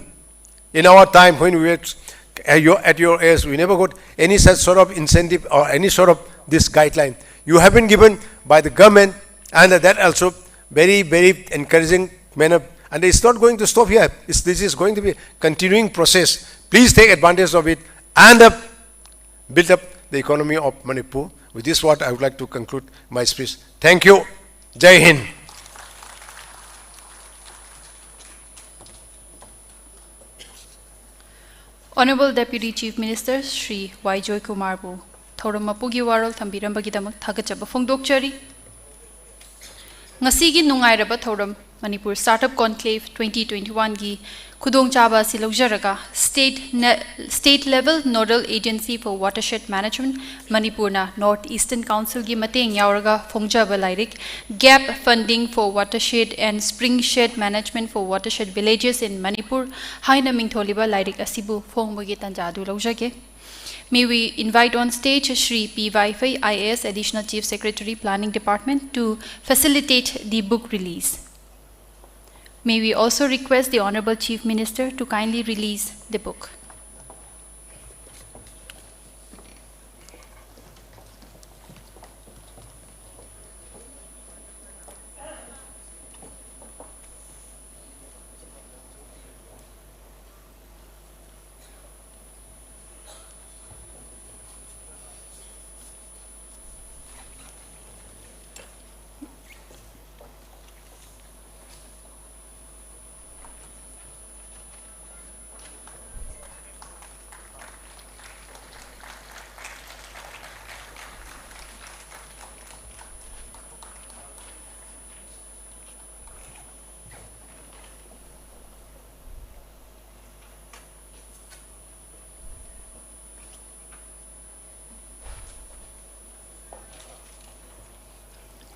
In our time when we were at your, at your age, we never got any such sort of incentive or any sort of this guideline. You have been given by the government, and that also very, very encouraging manner. And it's not going to stop here. It's, this is going to be a continuing process. Please take advantage of it and uh, build up the economy of Manipur. With this word, I would like to conclude my speech. Thank you. Jai Hind. Honorable Deputy Chief Minister Shri Y Joy Kumarbu ꯊꯧꯔꯝ ꯃꯄꯨꯒꯤ ꯋꯥꯔꯣꯜ ꯊꯝꯕꯤꯔꯝꯕꯒꯤꯗꯃꯛ ꯊꯥꯒꯠꯆꯕ ꯐꯣꯡꯗꯣꯛꯆꯔꯤ꯫ ꯉꯁꯤꯒꯤ ꯅꯨꯡꯉꯥꯏꯔꯕ ꯊꯧꯔꯝ Manipur Startup Conclave twenty twenty-one ꯒꯤ ꯈꯨꯗꯣꯡꯆꯥꯕ ꯑꯁꯤ ꯂꯧꯖꯔꯒ State Ne-, State Level Nodal Agency for Watershed Management ꯃꯅꯤꯄꯨꯔꯅ North Eastern Council ꯒꯤ ꯃꯇꯦꯡ ꯌꯥꯎꯔꯒ ꯐꯣꯡꯖꯕ ꯂꯥꯏꯔꯤꯛ Gap Funding for Watershed and Spring Shed Management for Watershed Villages in Manipur ꯍꯥꯏꯅ ꯃꯤꯡꯊꯣꯜꯂꯤꯕ ꯂꯥꯏꯔꯤꯛ ꯑꯁꯤꯕꯨ ꯐꯣꯡꯕꯒꯤ ꯇꯥꯟꯖꯥ ꯑꯗꯨ ꯂꯧꯖꯒꯦ꯫ May we invite on stage Shri P Vaifei, I A S, Additional Chief Secretary, Planning Department, to facilitate the book release. May we also request the Honorable Chief Minister to kindly release the book.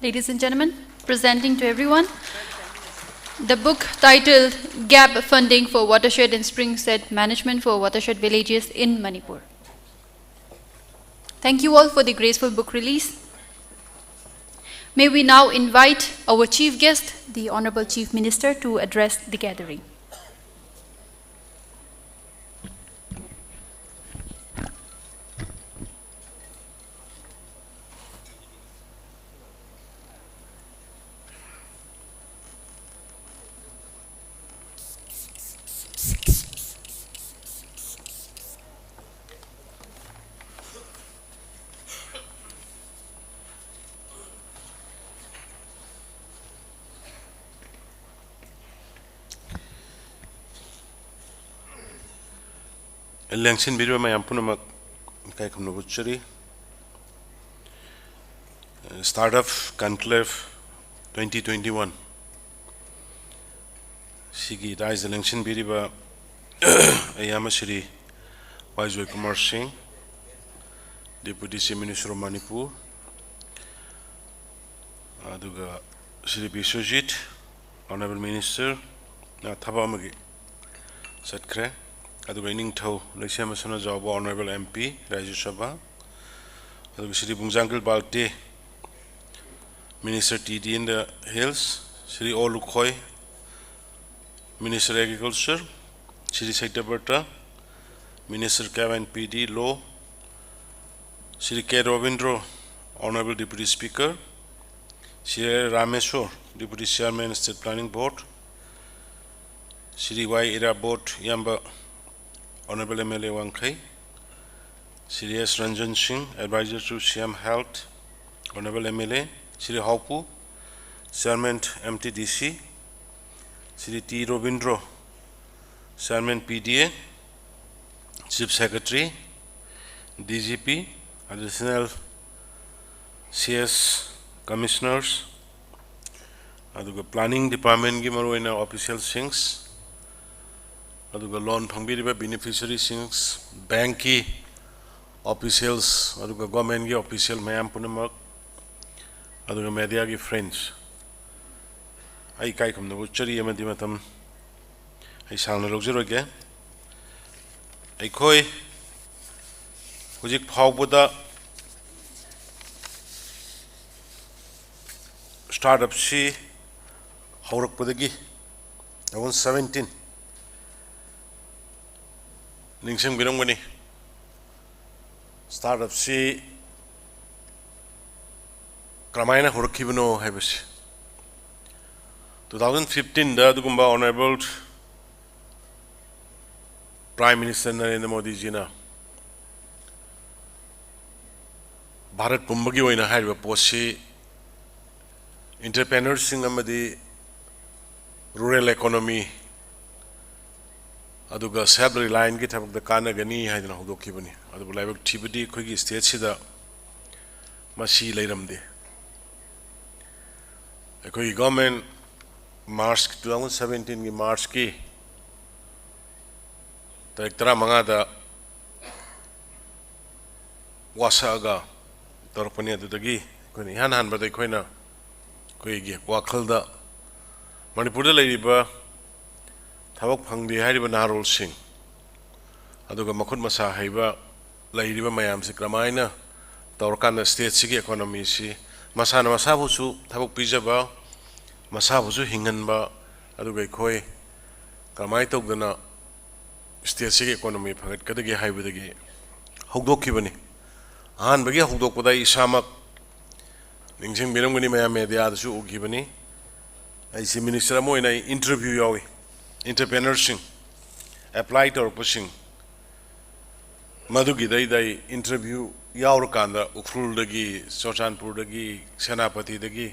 Ladies and gentlemen, presenting to everyone the book titled Gap Funding for Watershed and Spring Shed Management for Watershed Villages in Manipur. Thank you all for the graceful book release. May we now invite our chief guest, the Honorable Chief Minister, to address the gathering. ꯂꯦꯡꯁꯤꯟꯕꯤꯔꯤꯕ ꯃꯌꯥꯝ ꯄꯨꯝꯅꯃꯛ ꯏꯀꯥꯏ ꯈꯨꯝꯅꯕ ꯎꯠꯆꯔꯤ꯫ Startup Conclave twenty twenty-one ꯁꯤꯒꯤ ꯔꯥꯏꯖꯗ ꯂꯦꯡꯁꯤꯟꯕꯤꯔꯤꯕ ꯑꯌꯥꯝꯕ ꯁ꯭ꯔꯤ ꯋꯥꯏ ꯖꯣꯏꯀꯨꯃꯥꯔ ꯁꯤꯡ, Deputy Chief Minister of Manipur, ꯑꯗꯨꯒ ꯁ꯭ꯔꯤ ꯕꯤꯁ꯭ꯋꯖꯤꯠ, Honourable Minister, ꯊꯕꯛ ꯑꯃꯒꯤ ꯆꯠꯈ꯭ꯔꯦ꯫ ꯑꯗꯨꯒ ꯏꯅꯤꯡꯊꯧ ꯂꯩꯁꯦꯝꯕ ꯁꯅꯥꯖꯥꯎꯕ, Honourable M P, Rajya Sabha, ꯑꯗꯨꯒ Shri ꯕꯨꯡꯖꯥꯡꯒꯤꯜ Valte, Minister T D in the Hills, Shri ꯑꯣ Lukhoi, Minister Agriculture, Shri ꯁꯇ꯭ꯌꯕ꯭ꯔꯇ, Minister K and P D Law, Shri K Robindro, Honourable Deputy Speaker, Shri A Rameshwor, Deputy Chairman, State Planning Board, Shri ꯋꯥꯏ ꯏꯔꯥꯕꯣꯠ ꯏꯌꯥꯝꯕ, Honourable M L A ꯋꯥꯡꯈꯩ, ꯁ꯭ꯔꯤ ꯑꯦꯁ ꯔꯟꯖꯟ ꯁꯤꯡ, Advisor to C M Health, Honourable M L A, Shri Haopu, Chairman M T D C, Shri T Robindro, Chairman P D A, Chief Secretary, D G P, Additional C S Commissioners, ꯑꯗꯨꯒ Planning Departmentꯀꯤ ꯃꯔꯨꯑꯣꯏꯅ officialꯁꯤꯡ, ꯑꯗꯨꯒ loan ꯐꯪꯕꯤꯔꯤꯕ beneficiaryꯁꯤꯡ, bankꯀꯤ officials, ꯑꯗꯨꯒ governmentꯀꯤ official ꯃꯌꯥꯝ ꯄꯨꯝꯅꯃꯛ, ꯑꯗꯨꯒ mediaꯒꯤ friends, ꯑꯩ ꯏꯀꯥꯏ ꯈꯨꯝꯅꯕ ꯎꯠꯆꯔꯤ ꯑꯃꯗꯤ ꯃꯇꯝ ꯑꯩ ꯁꯥꯡꯅ ꯂꯧꯖꯔꯣꯏꯒꯦ꯫ ꯑꯩꯈꯣꯏ ꯍꯧꯖꯤꯛ ꯐꯥꯎꯕꯗ startupꯁꯤ ꯍꯧꯔꯛꯄꯗꯒꯤ, two thousand seventeen, ꯅꯤꯡꯁꯤꯡꯕꯤꯔꯝꯒꯅꯤ, startupꯁꯤ ꯀꯔꯝꯍꯥꯏꯅ ꯍꯧꯔꯛꯈꯤꯕꯅꯣ ꯍꯥꯏꯕꯁꯤ꯫ Two thousand fifteenꯗ ꯑꯗꯨꯒꯨꯝꯕ Honourable Prime Minister Narendra ꯃꯣꯗꯤꯖꯤꯅ Bharat ꯄꯨꯝꯕꯒꯤ ꯑꯣꯏꯅ ꯍꯥꯏꯔꯤꯕ ꯄꯣꯠꯁꯤ entrepreneurꯁꯤꯡ ꯑꯃꯗꯤ rural economy ꯑꯗꯨꯒ self reliantꯀꯤ ꯊꯕꯛꯇ ꯀꯥꯟꯅꯒꯅꯤ ꯍꯥꯏꯗꯅ ꯍꯧꯗꯣꯛꯈꯤꯕꯅꯤ꯫ ꯑꯗꯨꯕꯨ ꯂꯥꯏꯕꯛ ꯊꯤꯕꯗꯤ ꯑꯩꯈꯣꯏꯒꯤ stateꯁꯤꯗ ꯃꯁꯤ ꯂꯩꯔꯝꯗꯦ꯫ ꯑꯩꯈꯣꯏꯒꯤ government March, two thousand seventeenꯒꯤ Marchꯀꯤ ꯇꯥꯔꯤꯛ ꯇꯔꯥꯃꯉꯥꯗ ꯋꯥꯁꯛꯑꯒ ꯇꯧꯔꯛꯄꯅꯤ꯫ ꯑꯗꯨꯗꯒꯤ ꯑꯩꯈꯣꯏꯅ ꯏꯍꯥꯟ ꯍꯥꯟꯕꯗ ꯑꯩꯈꯣꯏꯅ ꯑꯩꯈꯣꯏꯒꯤ ꯋꯥꯈꯜꯗ ꯃꯅꯤꯄꯨꯔꯗ ꯂꯩꯔꯤꯕ ꯊꯕꯛ ꯐꯪꯗꯦ ꯍꯥꯏꯔꯤꯕ ꯅꯍꯥꯔꯣꯜꯁꯤꯡ, ꯑꯗꯨꯒ ꯃꯈꯨꯠ ꯃꯁꯥ ꯍꯩꯕ ꯂꯩꯔꯤꯕ ꯃꯌꯥꯝꯁꯤ ꯀꯔꯝꯍꯥꯏꯅ ꯇꯧꯔꯀꯥꯟꯗ stateꯁꯤꯒꯤ economyꯁꯤ ꯃꯁꯥꯅ ꯃꯁꯥꯕꯨꯁꯨ ꯊꯕꯛ ꯄꯤꯖꯕ, ꯃꯁꯥꯕꯨꯁꯨ ꯍꯤꯡꯍꯟꯕ, ꯑꯗꯨꯒ ꯑꯩꯈꯣꯏ ꯀꯔꯝꯍꯥꯏꯅ ꯇꯧꯗꯅ stateꯁꯤꯒꯤ economy ꯐꯒꯠꯀꯗꯒꯦ ꯍꯥꯏꯕꯗꯒꯤ ꯍꯧꯗꯣꯛꯈꯤꯕꯅꯤ꯫ ꯑꯍꯥꯟꯕꯒꯤ ꯍꯧꯗꯣꯛꯄꯗ ꯑꯩ ꯏꯁꯥꯃꯛ, ꯅꯤꯡꯁꯤꯡꯕꯤꯔꯝꯒꯅꯤ, ꯃꯌꯥꯝ mediaꯗꯁꯨ ꯎꯈꯤꯕꯅꯤ, ꯑꯩꯁꯤ minister ꯑꯃ ꯑꯣꯏꯅ ꯑꯩ interview ꯌꯥꯎꯏ꯫ Entrepreneurꯁꯤꯡ, apply ꯇꯧꯔꯛꯄꯁꯤꯡ, ꯃꯗꯨꯒꯤꯗꯩꯗ ꯑꯩ interview ꯌꯥꯎꯔꯀꯥꯟꯗ ꯎꯈ꯭ꯔꯨꯜꯗꯒꯤ, ꯆꯨꯔꯆꯥꯟꯄꯨꯔꯗꯒꯤ, ꯁꯦꯅꯥꯄꯇꯤꯗꯒꯤ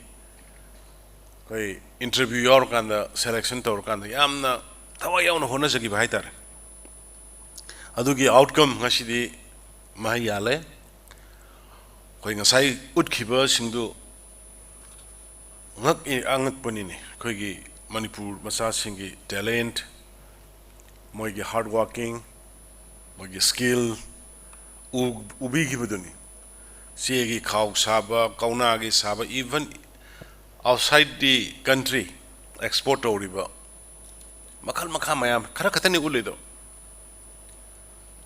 ꯑꯩꯈꯣꯏ interview ꯌꯥꯎꯔꯀꯥꯟꯗ, selection ꯇꯧꯔꯀꯥꯟꯗ ꯌꯥꯝꯅ ꯊꯋꯥꯏ ꯌꯥꯎꯅ ꯍꯣꯠꯅꯖꯈꯤꯕ ꯍꯥꯏꯇꯥꯔꯦ꯫ ꯑꯗꯨꯒꯤ outcome ꯉꯁꯤꯗꯤ ꯃꯍꯩ ꯌꯥꯜꯂꯦ꯫ ꯑꯩꯈꯣꯏ ꯉꯁꯥꯏ ꯎꯠꯈꯤꯕꯁꯤꯡꯗꯨ ꯉꯛ-, ꯑꯉꯛꯄꯅꯤꯅꯦ꯫ ꯑꯩꯈꯣꯏꯒꯤ ꯃꯅꯤꯄꯨꯔ ꯃꯆꯥꯁꯤꯡꯒꯤ talent, ꯃꯣꯏꯒꯤ hard working, ꯃꯣꯏꯒꯤ skill ꯎ-, ꯎꯕꯤꯈꯤꯕꯗꯨꯅꯤ꯫ ꯆꯦꯒꯤ ꯈꯥꯎ ꯁꯥꯕ, ꯀꯧꯅꯥꯒꯤ ꯁꯥꯕ, even outside the country export ꯇꯧꯔꯤꯕ ꯃꯈꯜ ꯃꯈꯥ ꯃꯌꯥꯝ, ꯈꯔ ꯈꯛꯇꯅꯤ ꯎꯠꯂꯤꯗꯣ꯫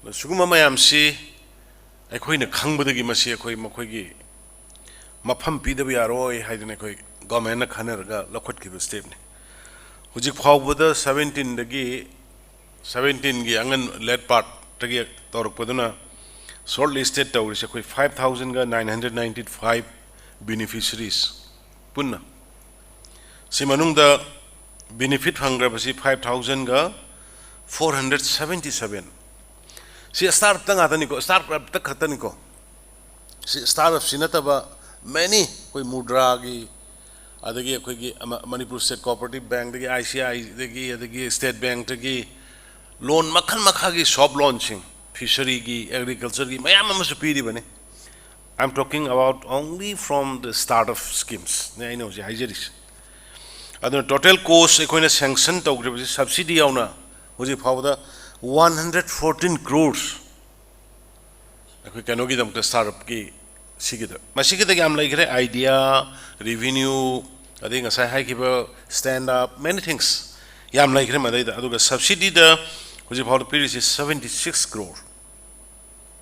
ꯑꯗꯣ ꯁꯤꯒꯨꯝꯕ ꯃꯌꯥꯝꯁꯤ ꯑꯩꯈꯣꯏꯅ ꯈꯪꯕꯗꯒꯤ ꯃꯁꯤ ꯑꯩꯈꯣꯏ ꯃꯈꯣꯏꯒꯤ ꯃꯐꯝ ꯄꯤꯗꯕ ꯌꯥꯔꯣꯏ ꯍꯥꯏꯗꯅ ꯑꯩꯈꯣꯏ governmentꯅ ꯈꯟꯅꯔꯒ ꯂꯧꯈꯠꯈꯤꯕ stepꯅꯤ꯫ ꯍꯧꯖꯤꯛ ꯐꯥꯎꯕꯗ seventeenꯗꯒꯤ, seventeenꯒꯤ ꯑꯉꯟ late partꯇꯒꯤ ꯇꯧꯔꯛꯄꯗꯨꯅ short listed ꯇꯧꯔꯤꯁꯦ ꯑꯩꯈꯣꯏ five thousandꯒ nine hundred ninety five beneficiaries ꯄꯨꯟꯅ꯫ ꯁꯤ ꯃꯅꯨꯡꯗ benefit ꯐꯪꯈ꯭ꯔꯕꯁꯤ five thousandꯒ four hundred seventy seven꯫ ꯁꯤ startupꯇ ꯉꯥꯛꯇꯅꯤꯀꯣ, startupꯇ ꯈꯛꯇꯅꯤꯀꯣ꯫ ꯁꯤ startupꯁꯤ ꯅꯠꯇꯕ many, ꯑꯩꯈꯣꯏ ꯃꯨꯗ꯭ꯔꯥꯒꯤ, ꯑꯗꯒꯤ ꯑꯩꯈꯣꯏꯒꯤ ꯑꯃ-, ꯃꯅꯤꯄꯨꯔ State Cooperative Bankꯗꯒꯤ, ICIꯗꯒꯤ, ꯑꯗꯒꯤ State Bankꯇꯒꯤ, ꯂꯣꯟ ꯃꯈꯜ ꯃꯈꯥꯒꯤ ꯁꯣꯐ ꯂꯣꯟꯁꯤꯡ, ꯐꯤꯁꯔꯤꯒꯤ, ꯑꯦꯒ꯭ꯔꯤꯀꯜꯆꯔꯒꯤ ꯃꯌꯥꯝ ꯑꯃꯁꯨ ꯄꯤꯔꯤꯕꯅꯤ꯫ I am talking about only from the startup schemes ꯅꯦ ꯑꯩꯅ ꯍꯧꯖꯤꯛ ꯍꯥꯏꯖꯔꯤꯁꯦ꯫ ꯑꯗꯨꯅ ꯇꯣꯇꯦꯜ ꯀꯣꯁ ꯑꯩꯈꯣꯏꯅ ꯁꯦꯡꯁꯟ ꯇꯧꯈ꯭ꯔꯤꯕꯁꯤ ꯁꯕꯁꯤꯗꯤ ꯌꯥꯎꯅ ꯍꯧꯖꯤꯛ ꯐꯥꯎꯕꯗ one hundred fourteen crores ꯑꯩꯈꯣꯏ ꯀꯩꯅꯣꯒꯤꯗꯃꯛꯇ, ꯁ꯭ꯇꯥꯔꯠꯑꯞꯀꯤ ꯁꯤꯒꯤꯗ꯫ ꯃꯁꯤꯒꯤꯗ ꯌꯥꯝ ꯂꯩꯈ꯭ꯔꯦ, ꯑꯥꯏꯗꯤꯌꯥ, ꯔꯤꯚꯤꯅ꯭ꯌꯨ, ꯑꯗꯩ ꯉꯁꯥꯏ ꯍꯥꯏꯈꯤꯕ ꯁ꯭ꯇꯦꯟꯗ ꯑꯞ, ꯃꯦꯅꯤ ꯊꯤꯡꯁ ꯌꯥꯝ ꯂꯩꯈ꯭ꯔꯦ ꯃꯗꯩꯗ꯫ ꯑꯗꯨꯒ ꯁꯕꯁꯤꯗꯤꯗ ꯍꯧꯖꯤꯛ ꯐꯥꯎꯗ ꯄꯤꯔꯤꯁꯤ seventy six crore꯫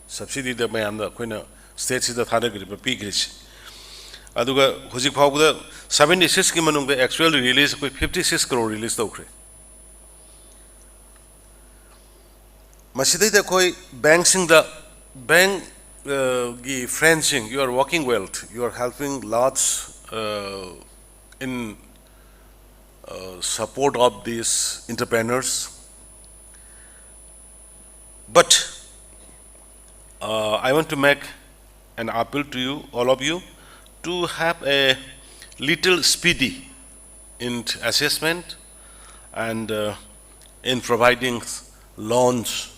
ꯁꯕꯁꯤꯗꯤꯗ ꯃꯌꯥꯝꯗ ꯑꯩꯈꯣꯏꯅ ꯁ꯭ꯇꯦꯠꯁꯤꯗ ꯊꯥꯗꯈ꯭ꯔꯤꯕ, ꯄꯤꯈ꯭ꯔꯤꯁꯤ꯫ ꯑꯗꯨꯒ ꯍꯧꯖꯤꯛ ꯐꯥꯎꯕꯗ ꯁꯕꯦꯟꯇꯤ ꯁꯤꯛꯁꯀꯤ ꯃꯅꯨꯡꯗ ꯑꯦꯛꯆꯨꯋꯦꯜ ꯔꯤꯂꯤꯁ ꯑꯩꯈꯣꯏ fifty six crore ꯔꯤꯂꯤꯁ ꯇꯧꯈ꯭ꯔꯦ꯫ ꯃꯁꯤꯗꯩꯗ ꯑꯩꯈꯣꯏ ꯕꯦꯡꯁꯤꯡꯗ, ꯕꯦꯡ, ꯑ, ꯒꯤ ꯐ꯭ꯔꯦꯟꯁꯤꯡ, you are working well, you are helping lots, uh, in, uh, support of these entrepreneurs. But, uh, I want to make an appeal to you, all of you, to have a little speedy in assessment and, uh, in providing loans.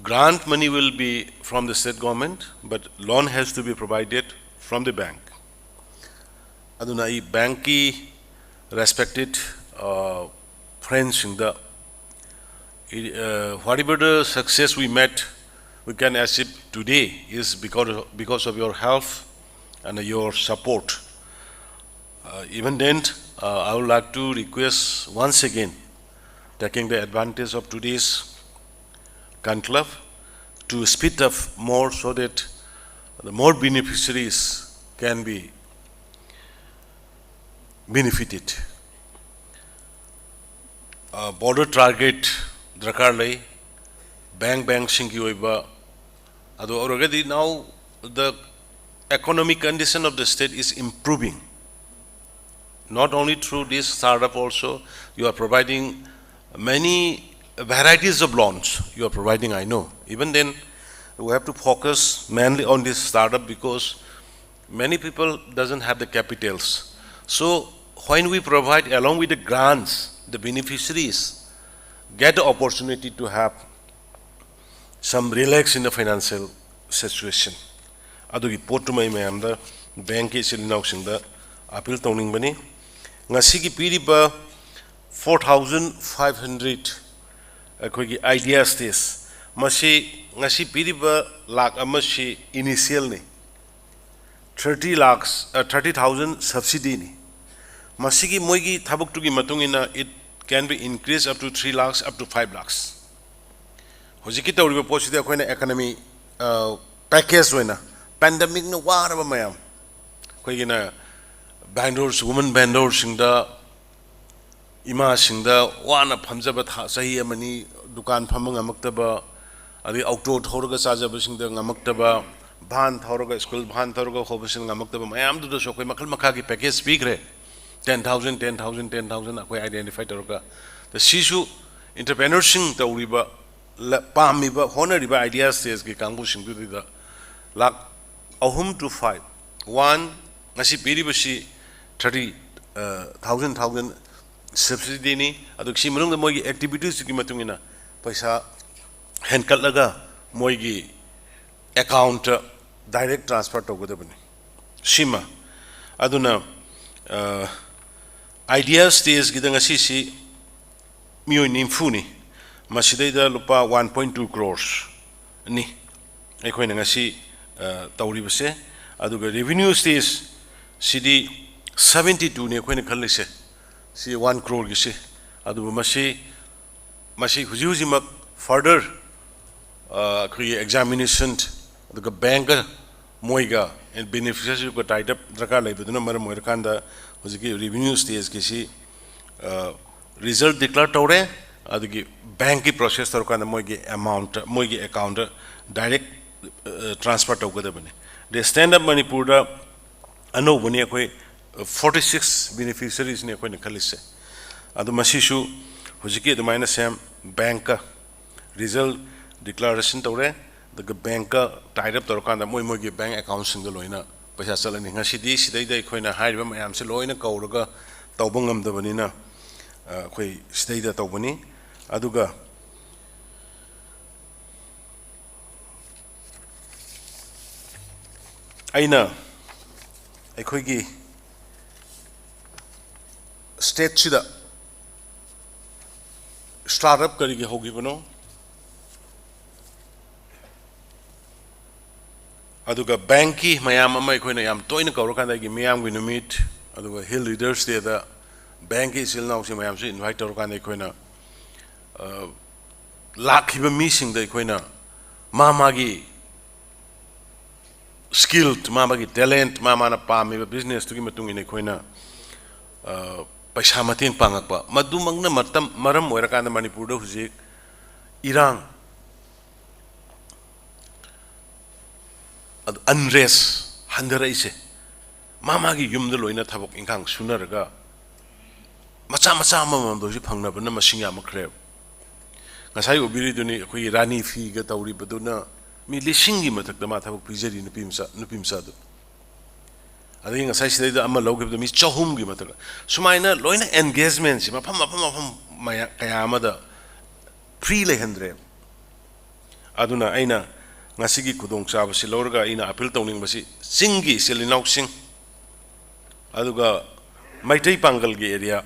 Grant money will be from the state government, but loan has to be provided from the bank. ꯑꯗꯨꯅ ꯑꯩ ꯕꯦꯡꯀꯤ ꯔꯦꯁꯄꯦꯛꯇꯦꯠ, ꯑ, ꯐ꯭ꯔꯦꯟꯁꯤꯡꯗ, uh, whatever the success we met, we can achieve today is because, because of your help and your support. Uh, even then, uh, I would like to request once again, taking the advantage of today's conclave, to speed up more so that the more beneficiaries can be benefited. Uh, broader target ꯗꯔꯀꯥꯔ ꯂꯩ, ꯕꯦꯡ, ꯕꯦꯡꯁꯤꯡꯒꯤ ꯑꯣꯏꯕ꯫ ꯑꯗꯨ ꯑꯣꯏꯔꯒꯗꯤ now the economic condition of the state is improving, not only through this startup also, you are providing many varieties of loans you are providing, I know. Even then, we have to focus mainly on this startup because many people doesn't have the capitals. So when we provide along with the grants, the beneficiaries, get the opportunity to have some relax in the financial situation. ꯑꯗꯨꯒꯤ ꯄꯣꯠꯇꯨꯃ ꯑꯩ ꯃꯌꯥꯝꯗ, ꯕꯦꯡꯛꯀꯤ ꯏꯆꯤꯜ ꯏꯅꯥꯎꯁꯤꯡꯗ ꯑꯥꯄꯤꯜ ꯇꯧꯅꯤꯡꯕꯅꯤ꯫ ꯉꯁꯤꯒꯤ ꯄꯤꯔꯤꯕ four thousand five hundred ꯑꯩꯈꯣꯏꯒꯤ idea stage, ꯃꯁꯤ ꯉꯁꯤ ꯄꯤꯔꯤꯕ ꯂꯥꯛ ꯑꯃꯁꯤ initialꯅꯤ꯫ Thirty lakhs, thirty thousand subsidyꯅꯤ꯫ ꯃꯁꯤꯒꯤ ꯃꯣꯏꯒꯤ ꯊꯕꯛꯇꯨꯒꯤ ꯃꯇꯨꯡ ꯏꯟꯅ it can be increased up to three lakhs, up to five lakhs꯫ ꯍꯧꯖꯤꯛꯀꯤ ꯇꯧꯔꯤꯕ ꯄꯣꯠꯁꯤꯗꯤ ꯑꯩꯈꯣꯏꯅ economy package ꯑꯣꯏꯅ, pandemicꯅ ꯋꯥꯔꯕ ꯃꯌꯥꯝ, ꯑꯩꯈꯣꯏꯒꯤꯅ vendors, women vendorꯁꯤꯡꯗ, ꯏꯃꯥꯁꯤꯡꯗ ꯋꯥꯅ ꯐꯝꯖꯕ ꯊꯥ, ꯆꯍꯤ ꯑꯃꯅꯤ ꯗꯨꯀꯥꯟ ꯐꯝꯕ ꯉꯝꯃꯛꯇꯕ, ꯑꯗꯩ ꯑꯣꯇꯣ ꯊꯧꯔꯒ ꯆꯥꯖꯕꯁꯤꯡꯗ ꯉꯝꯃꯛꯇꯕ, ꯚꯥꯟ ꯊꯧꯔꯒ, ꯁ꯭ꯀꯨꯜ ꯚꯥꯟ ꯊꯧꯔꯒ ꯍꯧꯕꯁꯤꯡ ꯉꯝꯃꯛꯇꯕ ꯃꯌꯥꯝꯗꯨꯗꯁꯨ ꯑꯩꯈꯣꯏ ꯃꯈꯜ ꯃꯈꯥꯒꯤ package ꯄꯤꯈ꯭ꯔꯦ꯫ Ten thousand, ten thousand, ten thousand ꯑꯩꯈꯣꯏ identify ꯇꯧꯔꯒ꯫ ꯑꯗ ꯁꯤꯁꯨ entrepreneurꯁꯤꯡ ꯇꯧꯔꯤꯕ, ꯄꯥꯝꯃꯤꯕ, ꯍꯣꯠꯅꯔꯤꯕ idea stageꯀꯤ ꯀꯥꯡꯕꯨꯁꯤꯡꯗꯨꯗ ꯂꯥꯛ ꯑꯍꯨꯝ to five, one, ꯉꯁꯤ ꯄꯤꯔꯤꯕꯁꯤ thirty thousand, thousand subsidyꯅꯤ꯫ ꯑꯗꯨꯒ ꯁꯤ ꯃꯅꯨꯡꯗ ꯃꯣꯏꯒꯤ activitiesꯀꯤ ꯃꯇꯨꯡ ꯏꯟꯅ ꯄꯩꯁꯥ ꯍꯦꯟꯀꯠꯂꯒ ꯃꯣꯏꯒꯤ accountꯇ direct transfer ꯇꯧꯒꯗꯕꯅꯤ꯫ ꯁꯤꯃ꯫ ꯑꯗꯨꯅ idea stageꯀꯤꯗ ꯉꯁꯤꯁꯤ ꯃꯤꯑꯣꯏ ꯅꯤꯐꯨꯅꯤ꯫ ꯃꯁꯤꯗꯩꯗ ꯂꯨꯄꯥ one point two crores ꯅꯤ ꯑꯩꯈꯣꯏꯅ ꯉꯁꯤ ꯇꯧꯔꯤꯕꯁꯦ꯫ ꯑꯗꯨꯒ revenue stageꯁꯤꯗꯤ seventy twoꯅꯤ ꯑꯩꯈꯣꯏꯅ ꯈꯜꯂꯤꯁꯦ, ꯁꯤ one croreꯒꯤꯁꯤ꯫ ꯑꯗꯨꯕꯨ ꯃꯁꯤ, ꯃꯁꯤ ꯍꯧꯖꯤꯛ ꯍꯧꯖꯤꯛꯃꯛ further ꯑꯩꯈꯣꯏꯒꯤ examination, ꯑꯗꯨꯒ bankꯀ ꯃꯣꯏꯒ beneficiaryꯒ tie up ꯗꯔꯀꯥꯔ ꯂꯩꯕꯗꯨꯅ ꯃꯔꯝ ꯑꯣꯏꯔꯀꯥꯟꯗ ꯍꯧꯖꯤꯛꯀꯤ revenue stageꯀꯤꯁꯤ result declare ꯇꯧꯔꯦ꯫ ꯑꯗꯨꯒꯤ bankꯀꯤ process ꯇꯧꯔꯀꯥꯟꯗ ꯃꯣꯏꯒꯤ amount, ꯃꯣꯏꯒꯤ accountꯇ direct transfer ꯇꯧꯒꯗꯕꯅꯤ꯫ ꯑꯗꯩ Stand Up Manipurꯗ ꯑꯅꯧꯕꯅꯤ ꯑꯩꯈꯣꯏ forty six beneficiariesꯅꯤ ꯑꯩꯈꯣꯏꯅ ꯈꯜꯂꯤꯁꯦ꯫ ꯑꯗꯨ ꯃꯁꯤꯁꯨ ꯍꯧꯖꯤꯛꯀꯤ ꯑꯗꯨꯃꯥꯏꯅ same bankꯀ result declaration ꯇꯧꯔꯦ, ꯑꯗꯨꯒ bankꯀ tie up ꯇꯧꯔꯀꯥꯟꯗ ꯃꯣꯏ ꯃꯣꯏꯒꯤ bank accountꯁꯤꯡꯗ ꯂꯣꯏꯅ ꯄꯩꯁꯥ ꯆꯠꯂꯅꯤ꯫ ꯉꯁꯤꯗꯤ ꯁꯤꯗꯩꯗ ꯑꯩꯈꯣꯏꯅ ꯍꯥꯏꯔꯤꯕ ꯃꯌꯥꯝꯁꯦ ꯂꯣꯏꯅ ꯀꯧꯔꯒ ꯇꯧꯕ ꯉꯝꯗꯕꯅꯤꯅ ꯑꯩꯈꯣꯏ ꯁꯤꯗꯩꯗ ꯇꯧꯕꯅꯤ꯫ ꯑꯗꯨꯒ ꯑꯩꯅ ꯑꯩꯈꯣꯏꯒꯤ stateꯁꯤꯗ startup ꯀꯔꯤꯒꯤ ꯍꯧꯈꯤꯕꯅꯣ, ꯑꯗꯨꯒ bankꯀꯤ ꯃꯌꯥꯝ ꯑꯃ ꯑꯩꯈꯣꯏꯅ ꯌꯥꯝ ꯇꯣꯏꯅ ꯀꯧꯔꯀꯥꯟꯗ, ꯑꯩꯒꯤ ꯃꯤꯌꯥꯝꯒꯤ ꯅꯨꯃꯤꯠ, ꯑꯗꯨꯒ Hill Leaders Dayꯗ bankꯀꯤ ꯏꯆꯤꯜ ꯏꯅꯥꯎꯁꯤꯡ ꯃꯌꯥꯝꯁꯨ invite ꯇꯧꯔꯀꯥꯟꯗ ꯑꯩꯈꯣꯏꯅ, ꯑ, ꯂꯥꯛꯈꯤꯕ ꯃꯤꯁꯤꯡꯗ ꯑꯩꯈꯣꯏꯅ ꯃꯥ ꯃꯥꯒꯤ skill, ꯃꯥ ꯃꯥꯒꯤ talent, ꯃꯥ ꯃꯥꯅ ꯄꯥꯝꯃꯤꯕ businessꯇꯨꯒꯤ ꯃꯇꯨꯡ ꯏꯟꯅ ꯑꯩꯈꯣꯏꯅ, ꯑ, ꯄꯩꯁꯥ ꯃꯇꯦꯡ ꯄꯥꯡꯉꯛꯄ꯫ ꯃꯗꯨꯃꯛꯅ ꯃꯇꯝ, ꯃꯔꯝ ꯑꯣꯏꯔꯀꯥꯟꯗ ꯃꯅꯤꯄꯨꯔꯗ ꯍꯧꯖꯤꯛ ꯏꯔꯥꯡ, ꯑꯗꯨ unrest ꯍꯟꯊꯔꯛꯏꯁꯦ꯫ ꯃꯥ ꯃꯥꯒꯤ ꯌꯨꯝꯗ ꯂꯣꯏꯅ ꯊꯕꯛ ꯏꯪꯈꯥꯡ ꯁꯨꯅꯔꯒ ꯃꯆꯥ ꯃꯆꯥ ꯑꯃꯃꯝꯗ ꯍꯧꯖꯤꯛ ꯐꯪꯅꯕꯅ ꯃꯁꯤꯡ ꯌꯥꯝꯃꯛꯈ꯭ꯔꯦꯕ꯫ ꯉꯁꯥꯏ ꯎꯕꯤꯔꯤꯗꯨꯅꯤ, ꯑꯩꯈꯣꯏꯒꯤ ꯔꯥꯅꯤ ꯐꯤꯒ ꯇꯧꯔꯤꯕꯗꯨꯅ ꯃꯤ ꯂꯤꯁꯤꯡꯒꯤ ꯃꯊꯛꯇ ꯃꯥ ꯊꯕꯛ ꯄꯤꯖꯔꯤ, ꯅꯨꯄꯤ ꯃꯆꯥ, ꯅꯨꯄꯤ ꯃꯆꯥꯗꯨ꯫ ꯑꯗꯒꯤ ꯉꯁꯥꯏ ꯁꯤꯗꯩꯗ ꯑꯃ ꯂꯧꯈꯤꯕꯗ ꯃꯤ ꯆꯍꯨꯝꯒꯤ ꯃꯊꯛꯇ꯫ ꯁꯨꯃꯥꯏꯅ ꯂꯣꯏꯅ engagementꯁꯤ ꯃꯐꯝ, ꯃꯐꯝ, ꯃꯐꯝ ꯃꯌꯥ-, ꯀꯌꯥ ꯑꯃꯗ free ꯂꯩꯍꯟꯗ꯭ꯔꯦꯕ꯫ ꯑꯗꯨꯅ ꯑꯩꯅ ꯉꯁꯤꯒꯤ ꯈꯨꯗꯣꯡꯆꯥꯕꯁꯤ ꯂꯧꯔꯒ ꯑꯩꯅ appeal ꯇꯧꯅꯤꯡꯕꯁꯤ, ꯆꯤꯡꯒꯤ ꯏꯆꯤꯜ ꯏꯅꯥꯎꯁꯤꯡ, ꯑꯗꯨꯒ ꯃꯩꯇꯩ ꯄꯥꯡꯒꯜꯒꯤ area,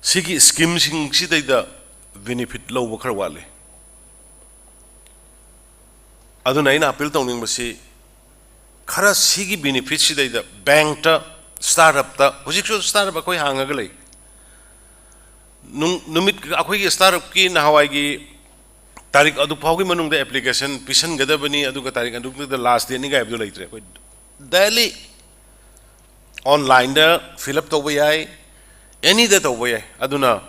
ꯁꯤꯒꯤ schemeꯁꯤꯡꯁꯤꯗꯩꯗ benefit ꯂꯧꯕ ꯈꯔ ꯋꯥꯠꯂꯤ꯫ ꯑꯗꯨꯅ ꯑꯩꯅ appeal ꯇꯧꯅꯤꯡꯕꯁꯤ, ꯈꯔ ꯁꯤꯒꯤ benefitꯁꯤꯗꯩꯗ bankꯇ, startupꯇ, ꯍꯧꯖꯤꯛꯁꯨ startup ꯑꯩꯈꯣꯏ ꯍꯥꯡꯉꯒ ꯂꯩ꯫ ꯅꯨꯡ-, ꯅꯨꯃꯤꯠ, ꯑꯩꯈꯣꯏꯒꯤ startupꯀꯤ ꯅꯍꯥꯟꯋꯥꯏꯒꯤ ꯇꯥꯔꯤꯛ ꯑꯗꯨ ꯐꯥꯎꯒꯤ ꯃꯅꯨꯡꯗ application ꯄꯤꯁꯟꯒꯗꯕꯅꯤ, ꯑꯗꯨꯒ ꯇꯥꯔꯤꯛ ꯑꯗꯨꯗ last dateꯅꯤ ꯀꯥꯏꯕꯗꯨ ꯂꯩꯇ꯭ꯔꯦ꯫ ꯑꯩꯈꯣꯏ daily onlineꯗ fill up ꯇꯧꯕ ꯌꯥꯏ, anyꯗ ꯇꯧꯕ ꯌꯥꯏ꯫ ꯑꯗꯨꯅ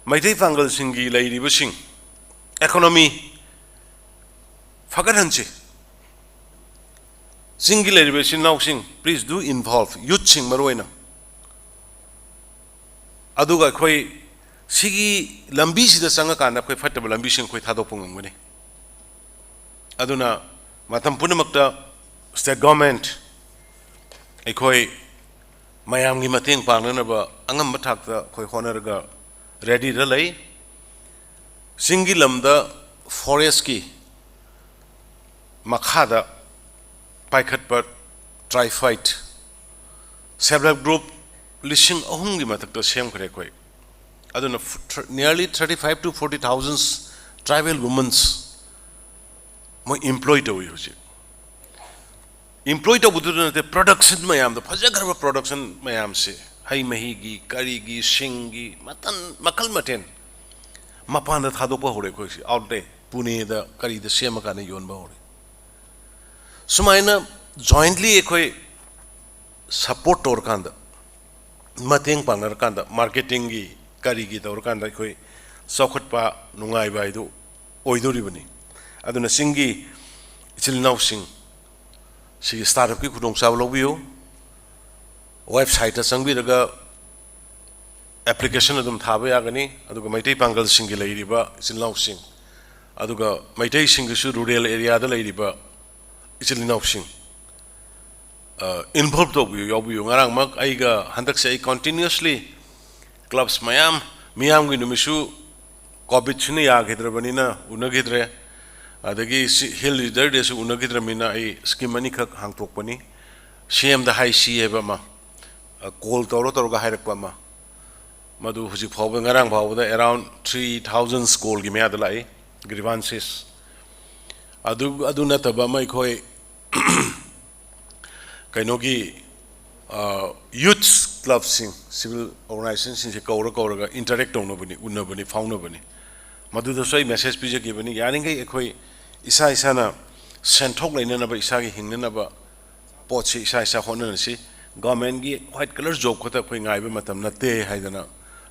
ꯃꯩꯇꯩ ꯄꯥꯡꯒꯜꯁꯤꯡꯒꯤ ꯂꯩꯔꯤꯕꯁꯤꯡ, economy ꯐꯒꯠꯍꯟꯁꯤ꯫ ꯆꯤꯡꯒꯤ ꯂꯩꯔꯤꯕ ꯏꯆꯤꯟ ꯏꯅꯥꯎꯁꯤꯡ, please do involve, youthꯁꯤꯡ ꯃꯔꯨ ꯑꯣꯏꯅ꯫ ꯑꯗꯨꯒ ꯑꯩꯈꯣꯏ ꯁꯤꯒꯤ ꯂꯝꯕꯤꯁꯤꯗ ꯆꯪꯉꯀꯥꯟꯗ ꯑꯩꯈꯣꯏ ꯐꯠꯇꯕ ꯂꯝꯕꯤꯁꯤꯡ ꯑꯩꯈꯣꯏ ꯊꯥꯗꯣꯛꯄ ꯉꯝꯒꯅꯤ꯫ ꯑꯗꯨꯅ ꯃꯇꯝ ꯄꯨꯝꯅꯃꯛꯇ state government ꯑꯩꯈꯣꯏ ꯃꯌꯥꯝꯒꯤ ꯃꯇꯦꯡ ꯄꯥꯡꯅꯅꯕ ꯑꯉꯝꯕ ꯊꯥꯛꯇ ꯑꯩꯈꯣꯏ ꯍꯣꯠꯅꯔꯒ readyꯗ ꯂꯩ꯫ ꯆꯤꯡꯒꯤ ꯂꯝꯗ ꯐꯣꯔꯦꯁꯀꯤ ꯃꯈꯥꯗ ꯄꯥꯏꯈꯠꯄ ꯇ꯭ꯔꯥꯏꯐꯥꯏꯠ ꯁꯦꯜꯐ ꯍꯦꯜꯞ ꯒ꯭ꯔꯨꯞ ꯂꯤꯁꯤꯡ ꯑꯍꯨꯝꯒꯤ ꯃꯊꯛꯇ ꯁꯦꯝꯈ꯭ꯔꯦ ꯑꯩꯈꯣꯏ꯫ ꯑꯗꯨꯅ nearly thirty five to forty thousand tribal women's ꯃꯣꯏ employ ꯇꯧꯏ ꯍꯧꯖꯤꯛ꯫ Employ ꯇꯧꯕꯗꯨꯗ ꯅꯠꯇꯦ, production ꯃꯌꯥꯝꯗꯣ, ꯐꯖꯈ꯭ꯔꯕ production ꯃꯌꯥꯝꯁꯦ, ꯍꯩ ꯃꯍꯤꯒꯤ, ꯀꯔꯤꯒꯤ, ꯁꯤꯡꯒꯤ, ꯃꯇꯟ ꯃꯈꯜ ꯃꯊꯦꯜ ꯃꯄꯥꯟꯗ ꯊꯥꯗꯣꯛꯄ ꯍꯧꯔꯦ ꯑꯩꯈꯣꯏꯁꯦ꯫ ꯑꯥꯎꯠꯂꯦꯠ ꯄꯨꯅꯦꯗ ꯀꯔꯤꯗ ꯁꯦꯝꯃꯀꯥꯟꯗ ꯌꯣꯟꯕ ꯍꯧꯔꯦ꯫ ꯁꯨꯃꯥꯏꯅ jointly ꯑꯩꯈꯣꯏ support ꯇꯧꯔꯀꯥꯟꯗ, ꯃꯇꯦꯡ ꯄꯥꯡꯅꯔꯀꯥꯟꯗ, ꯃꯥꯔꯀꯦꯇꯤꯡꯒꯤ ꯀꯔꯤꯒꯤ ꯇꯧꯔꯀꯥꯟꯗ ꯑꯩꯈꯣꯏ ꯆꯥꯎꯈꯠꯄ, ꯅꯨꯡꯉꯥꯏꯕ ꯍꯥꯏꯗꯨ ꯑꯣꯏꯗꯣꯔꯤꯕꯅꯤ꯫ ꯑꯗꯨꯅ ꯆꯤꯡꯒꯤ ꯏꯆꯤꯜ ꯏꯅꯥꯎꯁꯤꯡ ꯁꯤꯒꯤ ꯁ꯭ꯇꯥꯔꯠ ꯑꯞꯀꯤ ꯈꯨꯗꯣꯡꯆꯥꯕ ꯂꯧꯕꯤꯌꯨ꯫ ꯋꯦꯕꯁꯥꯏꯠꯇ ꯆꯪꯕꯤꯔꯒ ꯑꯦꯄ꯭ꯂꯤꯀꯦꯁꯟ ꯑꯗꯨꯝ ꯊꯥꯕ ꯌꯥꯒꯅꯤ꯫ ꯑꯗꯨꯒ ꯃꯩꯇꯩ ꯄꯥꯡꯒꯜꯁꯤꯡꯒꯤ ꯂꯩꯔꯤꯕ ꯏꯆꯤꯜ ꯏꯅꯥꯎꯁꯤꯡ, ꯑꯗꯨꯒ ꯃꯩꯇꯩꯁꯤꯡꯒꯤꯁꯨ ꯔꯨꯔꯦꯜ ꯑꯦꯔꯤꯌꯥꯗ ꯂꯩꯔꯤꯕ ꯏꯆꯤꯜ ꯏꯅꯥꯎꯁꯤꯡ, ꯏꯟꯚꯣꯜꯕ ꯇꯧꯕꯤꯌꯨ, ꯌꯥꯎꯕꯤꯌꯨ꯫ ꯉꯔꯥꯡꯃꯛ ꯑꯩꯒ, ꯍꯟꯗꯛꯁꯦ ꯑꯩ ꯀꯟꯇꯤꯅ꯭ꯌꯨꯁꯂꯤ ꯀ꯭ꯂꯕꯁ ꯃꯌꯥꯝ, ꯃꯤꯌꯥꯝꯒꯤ ꯅꯨꯃꯤꯠꯁꯨ ꯀꯣꯚꯤꯗꯁꯤꯅ ꯌꯥꯈꯤꯗ꯭ꯔꯕꯅꯤꯅ ꯎꯅꯈꯤꯗ꯭ꯔꯦ, ꯑꯗꯒꯤ ꯁꯤ ꯍꯤꯜ ꯂꯤꯗꯔ ꯗꯦꯁꯨ ꯎꯅꯈꯤꯗ꯭ꯔꯕꯅꯤꯅ ꯑꯩ ꯁ꯭ꯀꯤꯝ ꯑꯅꯤꯈꯛ ꯍꯥꯡꯇꯣꯛꯄꯅꯤ꯫ ꯁꯤ ꯑꯦꯝꯗ ꯍꯥꯏꯁꯤ ꯍꯥꯏꯕ ꯑꯃ, ꯀꯣꯜ ꯇꯧꯔ ꯇꯧꯔꯒ ꯍꯥꯏꯔꯛꯄ ꯑꯃ, ꯃꯗꯨ ꯍꯧꯖꯤꯛ ꯐꯥꯎꯕ, ꯉꯔꯥꯡ ꯐꯥꯎꯕꯗ around three thousand ꯀꯣꯜꯒꯤ ꯃꯌꯥꯗ ꯂꯥꯛꯏ, ꯒ꯭ꯔꯤꯚꯥꯟꯁꯦꯁ꯫ ꯑꯗꯨ, ꯑꯗꯨ ꯅꯠꯇꯕ ꯑꯃ ꯑꯩꯈꯣꯏ ꯀꯩꯅꯣꯒꯤ, ꯌꯨꯠꯁ ꯀ꯭ꯂꯕꯁꯤꯡ, ꯁꯤꯚꯤꯜ ꯑꯣꯔꯒꯅꯥꯏꯖꯦꯁꯟꯁꯤꯡꯁꯦ ꯀꯧꯔ ꯀꯧꯔꯒ ꯏꯟꯇꯔꯦꯛ ꯇꯧꯅꯕꯅꯤ, ꯎꯅꯕꯅꯤ, ꯐꯥꯎꯅꯕꯅꯤ꯫ ꯃꯗꯨꯗꯁꯨ ꯑꯩ ꯃꯦꯁꯦꯖ ꯄꯤꯖꯈꯤꯕꯅꯤ, ꯌꯥꯔꯤꯈꯩ ꯑꯩꯈꯣꯏ ꯏꯁꯥ ꯏꯁꯥꯅ ꯁꯦꯟꯊꯣꯛ ꯂꯩꯅꯅꯕ, ꯏꯁꯥꯒꯤ ꯍꯤꯡꯅꯅꯕ ꯄꯣꯠꯁꯤ ꯏꯁꯥ ꯏꯁꯥ ꯍꯣꯠꯅꯔꯁꯤ꯫ ꯒꯣꯔꯃꯦꯟꯒꯤ ꯋꯥꯏꯠ ꯀꯂꯔ ꯖꯣꯕ ꯈꯛꯇ ꯑꯩꯈꯣꯏ ꯉꯥꯏꯕ ꯃꯇꯝ ꯅꯠꯇꯦ ꯍꯥꯏꯗꯅ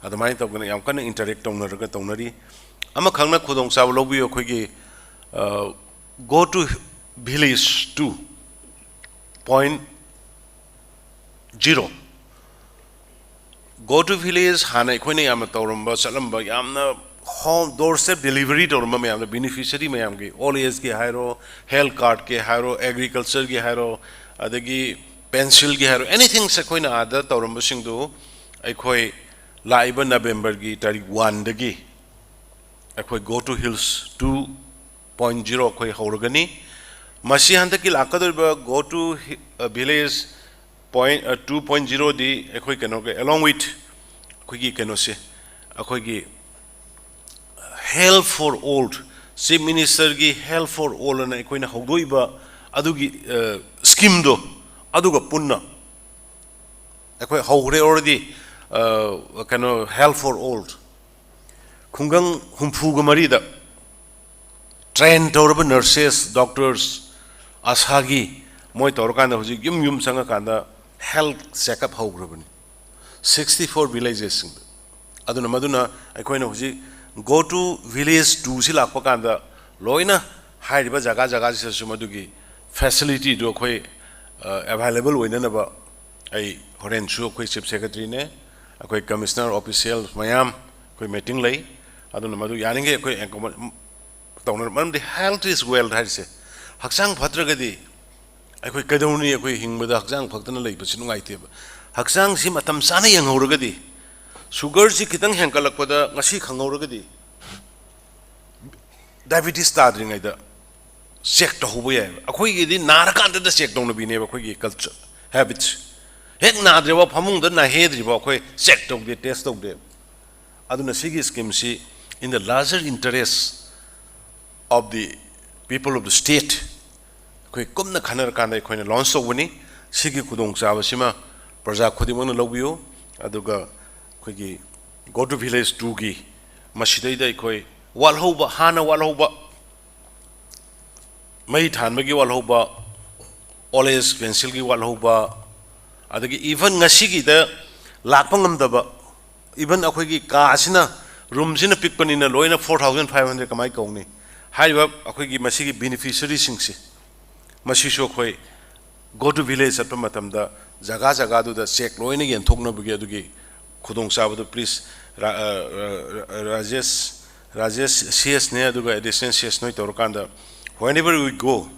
ꯑꯗꯨꯃꯥꯏꯅ ꯇꯧꯗꯅ ꯌꯥꯝ ꯀꯟꯅ ꯏꯟꯇꯔꯦꯛ ꯇꯧꯅꯔꯒ ꯇꯧꯅꯔꯤ꯫ ꯑꯃꯈꯛꯅ ꯈꯨꯗꯣꯡꯆꯥꯕ ꯂꯧꯕꯤꯌꯨ, ꯑꯩꯈꯣꯏꯒꯤ, go to village two point zero, go to village ꯍꯥꯟꯅ ꯑꯩꯈꯣꯏꯅ ꯌꯥꯝꯅ ꯇꯧꯔꯝꯕ, ꯆꯠꯂꯝꯕ, ꯌꯥꯝꯅ ꯍꯣꯝ ꯗꯣꯔ ꯁ꯭ꯇꯦꯞ ꯗꯦꯂꯤꯚꯔꯤ ꯇꯧꯔꯝꯕ ꯃꯌꯥꯝꯗ, ꯕꯦꯅꯤꯐꯤꯁꯔꯤ ꯃꯌꯥꯝꯒꯤ, ꯑꯣꯜ ꯑꯦꯖꯀꯤ ꯍꯥꯏꯔꯣ, ꯍꯦꯜꯊ ꯀꯥꯔꯗꯀꯤ ꯍꯥꯏꯔꯣ, ꯑꯦꯒ꯭ꯔꯤꯀꯜꯆꯔꯒꯤ ꯍꯥꯏꯔꯣ, ꯑꯗꯒꯤ ꯄꯦꯟꯁꯤꯜꯒꯤ ꯍꯥꯏꯔꯣ, ꯑꯦꯅꯤꯊꯤꯡꯁꯦ ꯑꯩꯈꯣꯏꯅ ꯑꯥꯗ ꯇꯧꯔꯝꯕꯁꯤꯡꯗꯨ ꯑꯩꯈꯣꯏ ꯂꯥꯛꯏꯕ ꯅꯕꯦꯝꯕꯔꯒꯤ ꯇꯥꯔꯤꯛ ꯋꯥꯟꯗꯒꯤ ꯑꯩꯈꯣꯏ Go to Hills two point zero ꯑꯩꯈꯣꯏ ꯍꯧꯔꯒꯅꯤ꯫ ꯃꯁꯤ ꯍꯟꯗꯛꯀꯤ ꯂꯥꯛꯀꯗꯧꯔꯤꯕ Go to Hi-, ꯑ, Village point, ꯑ, two point zero ꯗꯤ ꯑꯩꯈꯣꯏ ꯀꯩꯅꯣꯒ, along with ꯑꯩꯈꯣꯏꯒꯤ ꯀꯩꯅꯣꯁꯦ, ꯑꯩꯈꯣꯏꯒꯤ Health for All, Chief Minister ꯒꯤ Health for All ꯑꯅ ꯑꯩꯈꯣꯏꯅ ꯍꯧꯗꯣꯛꯏꯕ ꯑꯗꯨꯒꯤ, ꯑ, scheme ꯗꯣ, ꯑꯗꯨꯒ ꯄꯨꯟꯅ ꯑꯩꯈꯣꯏ ꯍꯧꯈ꯭ꯔꯦ already, ꯑ, ꯀꯩꯅꯣ, Health for All꯫ ꯈꯨꯡꯒꯪ ꯍꯨꯝꯐꯨꯒ ꯃꯔꯤꯗ train ꯇꯧꯔꯕ nurses, doctors, ꯑꯁꯥꯒꯤ, ꯃꯣꯏ ꯇꯧꯔꯀꯥꯟꯗ ꯍꯧꯖꯤꯛ ꯌꯨꯝ ꯌꯨꯝ ꯆꯪꯉꯀꯥꯟꯗ health checkup ꯍꯧꯈ꯭ꯔꯕꯅꯤ, sixty four villages ꯁꯤꯡꯗ꯫ ꯑꯗꯨꯅ ꯃꯗꯨꯅ ꯑꯩꯈꯣꯏꯅ ꯍꯧꯖꯤꯛ Go to Village two ꯁꯤ ꯂꯥꯛꯄ ꯀꯥꯟꯗ ꯂꯣꯏꯅ ꯍꯥꯏꯔꯤꯕ ꯖꯒꯥ ꯖꯒꯥꯁꯤꯗꯁꯨ ꯃꯗꯨꯒꯤ facility ꯗꯨ ꯑꯩꯈꯣꯏ, ꯑ, available ꯑꯣꯏꯅꯅꯕ ꯑꯩ ꯍꯣꯔꯦꯟꯁꯨ ꯑꯩꯈꯣꯏ Chief Secretary ꯅꯦ, ꯑꯩꯈꯣꯏ Commissioner official ꯃꯌꯥꯝ ꯑꯩꯈꯣꯏ meeting ꯂꯩ꯫ ꯑꯗꯨꯅ ꯃꯗꯨ ꯌꯥꯔꯤꯈꯩ ꯑꯩꯈꯣꯏ encourage ꯇꯧꯅ-, ꯃꯔꯝꯗꯤ health is wealth ꯍꯥꯏꯔꯤꯁꯦ, ꯍꯛꯆꯥꯡ ꯐꯠꯇ꯭ꯔꯒꯗꯤ ꯑꯩꯈꯣꯏ ꯀꯩꯗꯧꯅꯤ? ꯑꯩꯈꯣꯏ ꯍꯤꯡꯕꯗ ꯍꯛꯆꯥꯡ ꯐꯠꯇꯅ ꯂꯩꯕꯁꯤ ꯅꯨꯡꯉꯥꯏꯇꯦꯕ꯫ ꯍꯛꯆꯥꯡꯁꯤ ꯃꯇꯝ ꯆꯥꯅ ꯌꯦꯡꯍꯧꯔꯒꯗꯤ, sugar ꯁꯤ ꯈꯤꯇꯪ ꯍꯦꯟꯒꯠꯂꯛꯄꯗ ꯉꯁꯤ ꯈꯪꯍꯧꯔꯒꯗꯤ, diabetes ꯇꯥꯗ꯭ꯔꯤꯉꯩꯗ check ꯇꯧꯍꯧꯕ ꯌꯥꯏꯕ꯫ ꯑꯩꯈꯣꯏꯒꯤꯗꯤ ꯅꯥꯔꯀꯥꯟꯗꯗ check ꯇꯧꯅꯕꯤꯅꯦꯕ ꯑꯩꯈꯣꯏꯒꯤ culture, habits꯫ ꯍꯦꯛ ꯅꯥꯗ꯭ꯔꯤꯕ, ꯐꯃꯨꯡꯗ ꯅꯥꯍꯦꯗ꯭ꯔꯤꯕ ꯑꯩꯈꯣꯏ check ꯇꯧꯗꯦ, test ꯇꯧꯗꯦ꯫ ꯑꯗꯨꯅ ꯁꯤꯒꯤ scheme ꯁꯤ in the larger interest of the people of the state, ꯑꯩꯈꯣꯏ ꯀꯨꯞꯅ ꯈꯟꯅꯔꯀꯥꯟꯗ ꯑꯩꯈꯣꯏꯅ launch ꯇꯧꯕꯅꯤ꯫ ꯁꯤꯒꯤ ꯈꯨꯗꯣꯡꯆꯥꯕꯁꯤꯃ ꯄ꯭ꯔꯖꯥ ꯈꯨꯗꯤꯡꯃꯛꯅ ꯂꯧꯕꯤꯌꯨ꯫ ꯑꯗꯨꯒ ꯑꯩꯈꯣꯏꯒꯤ Go to Village two ꯒꯤ ꯃꯁꯤꯗꯩꯗ ꯑꯩꯈꯣꯏ ꯋꯥꯠꯍꯧꯕ, ꯍꯥꯟꯅ ꯋꯥꯠꯍꯧꯕ, ꯃꯩ ꯊꯥꯟꯕꯒꯤ ꯋꯥꯠꯍꯧꯕ, old age pension ꯒꯤ ꯋꯥꯠꯍꯧꯕ, ꯑꯗꯒꯤ even ꯉꯁꯤꯒꯤꯗ ꯂꯥꯛꯄ ꯉꯝꯗꯕ, even ꯑꯩꯈꯣꯏꯒꯤ ꯀꯥ ꯑꯁꯤꯅ, room ꯁꯤꯅ ꯄꯤꯛꯄꯅꯤꯅ ꯂꯣꯏꯅ four thousand five hundred ꯀꯃꯥꯏꯅ ꯀꯧꯅꯤ? ꯍꯥꯏꯔꯤꯕ ꯑꯩꯈꯣꯏꯒꯤ ꯃꯁꯤꯒꯤ beneficiary ꯁꯤꯡꯁꯤ, ꯃꯁꯤꯁꯨ ꯑꯩꯈꯣꯏ Go to Village ꯆꯠꯄ ꯃꯇꯝꯗ ꯖꯒꯥ ꯖꯒꯥꯗꯨꯗ check ꯂꯣꯏꯅ ꯌꯦꯟꯊꯣꯛꯅꯕꯒꯤ ꯑꯗꯨꯒꯤ ꯈꯨꯗꯣꯡꯆꯥꯕꯗꯨ please, ꯔꯥ-, ꯑ, ꯑ, ꯔꯥꯖꯦꯁ, ꯔꯥꯖꯦꯁ C S ꯅꯦ, ꯑꯗꯨꯒ Additional C S ꯅꯣꯏ ꯇꯧꯔꯀꯥꯟꯗ, whenever we go,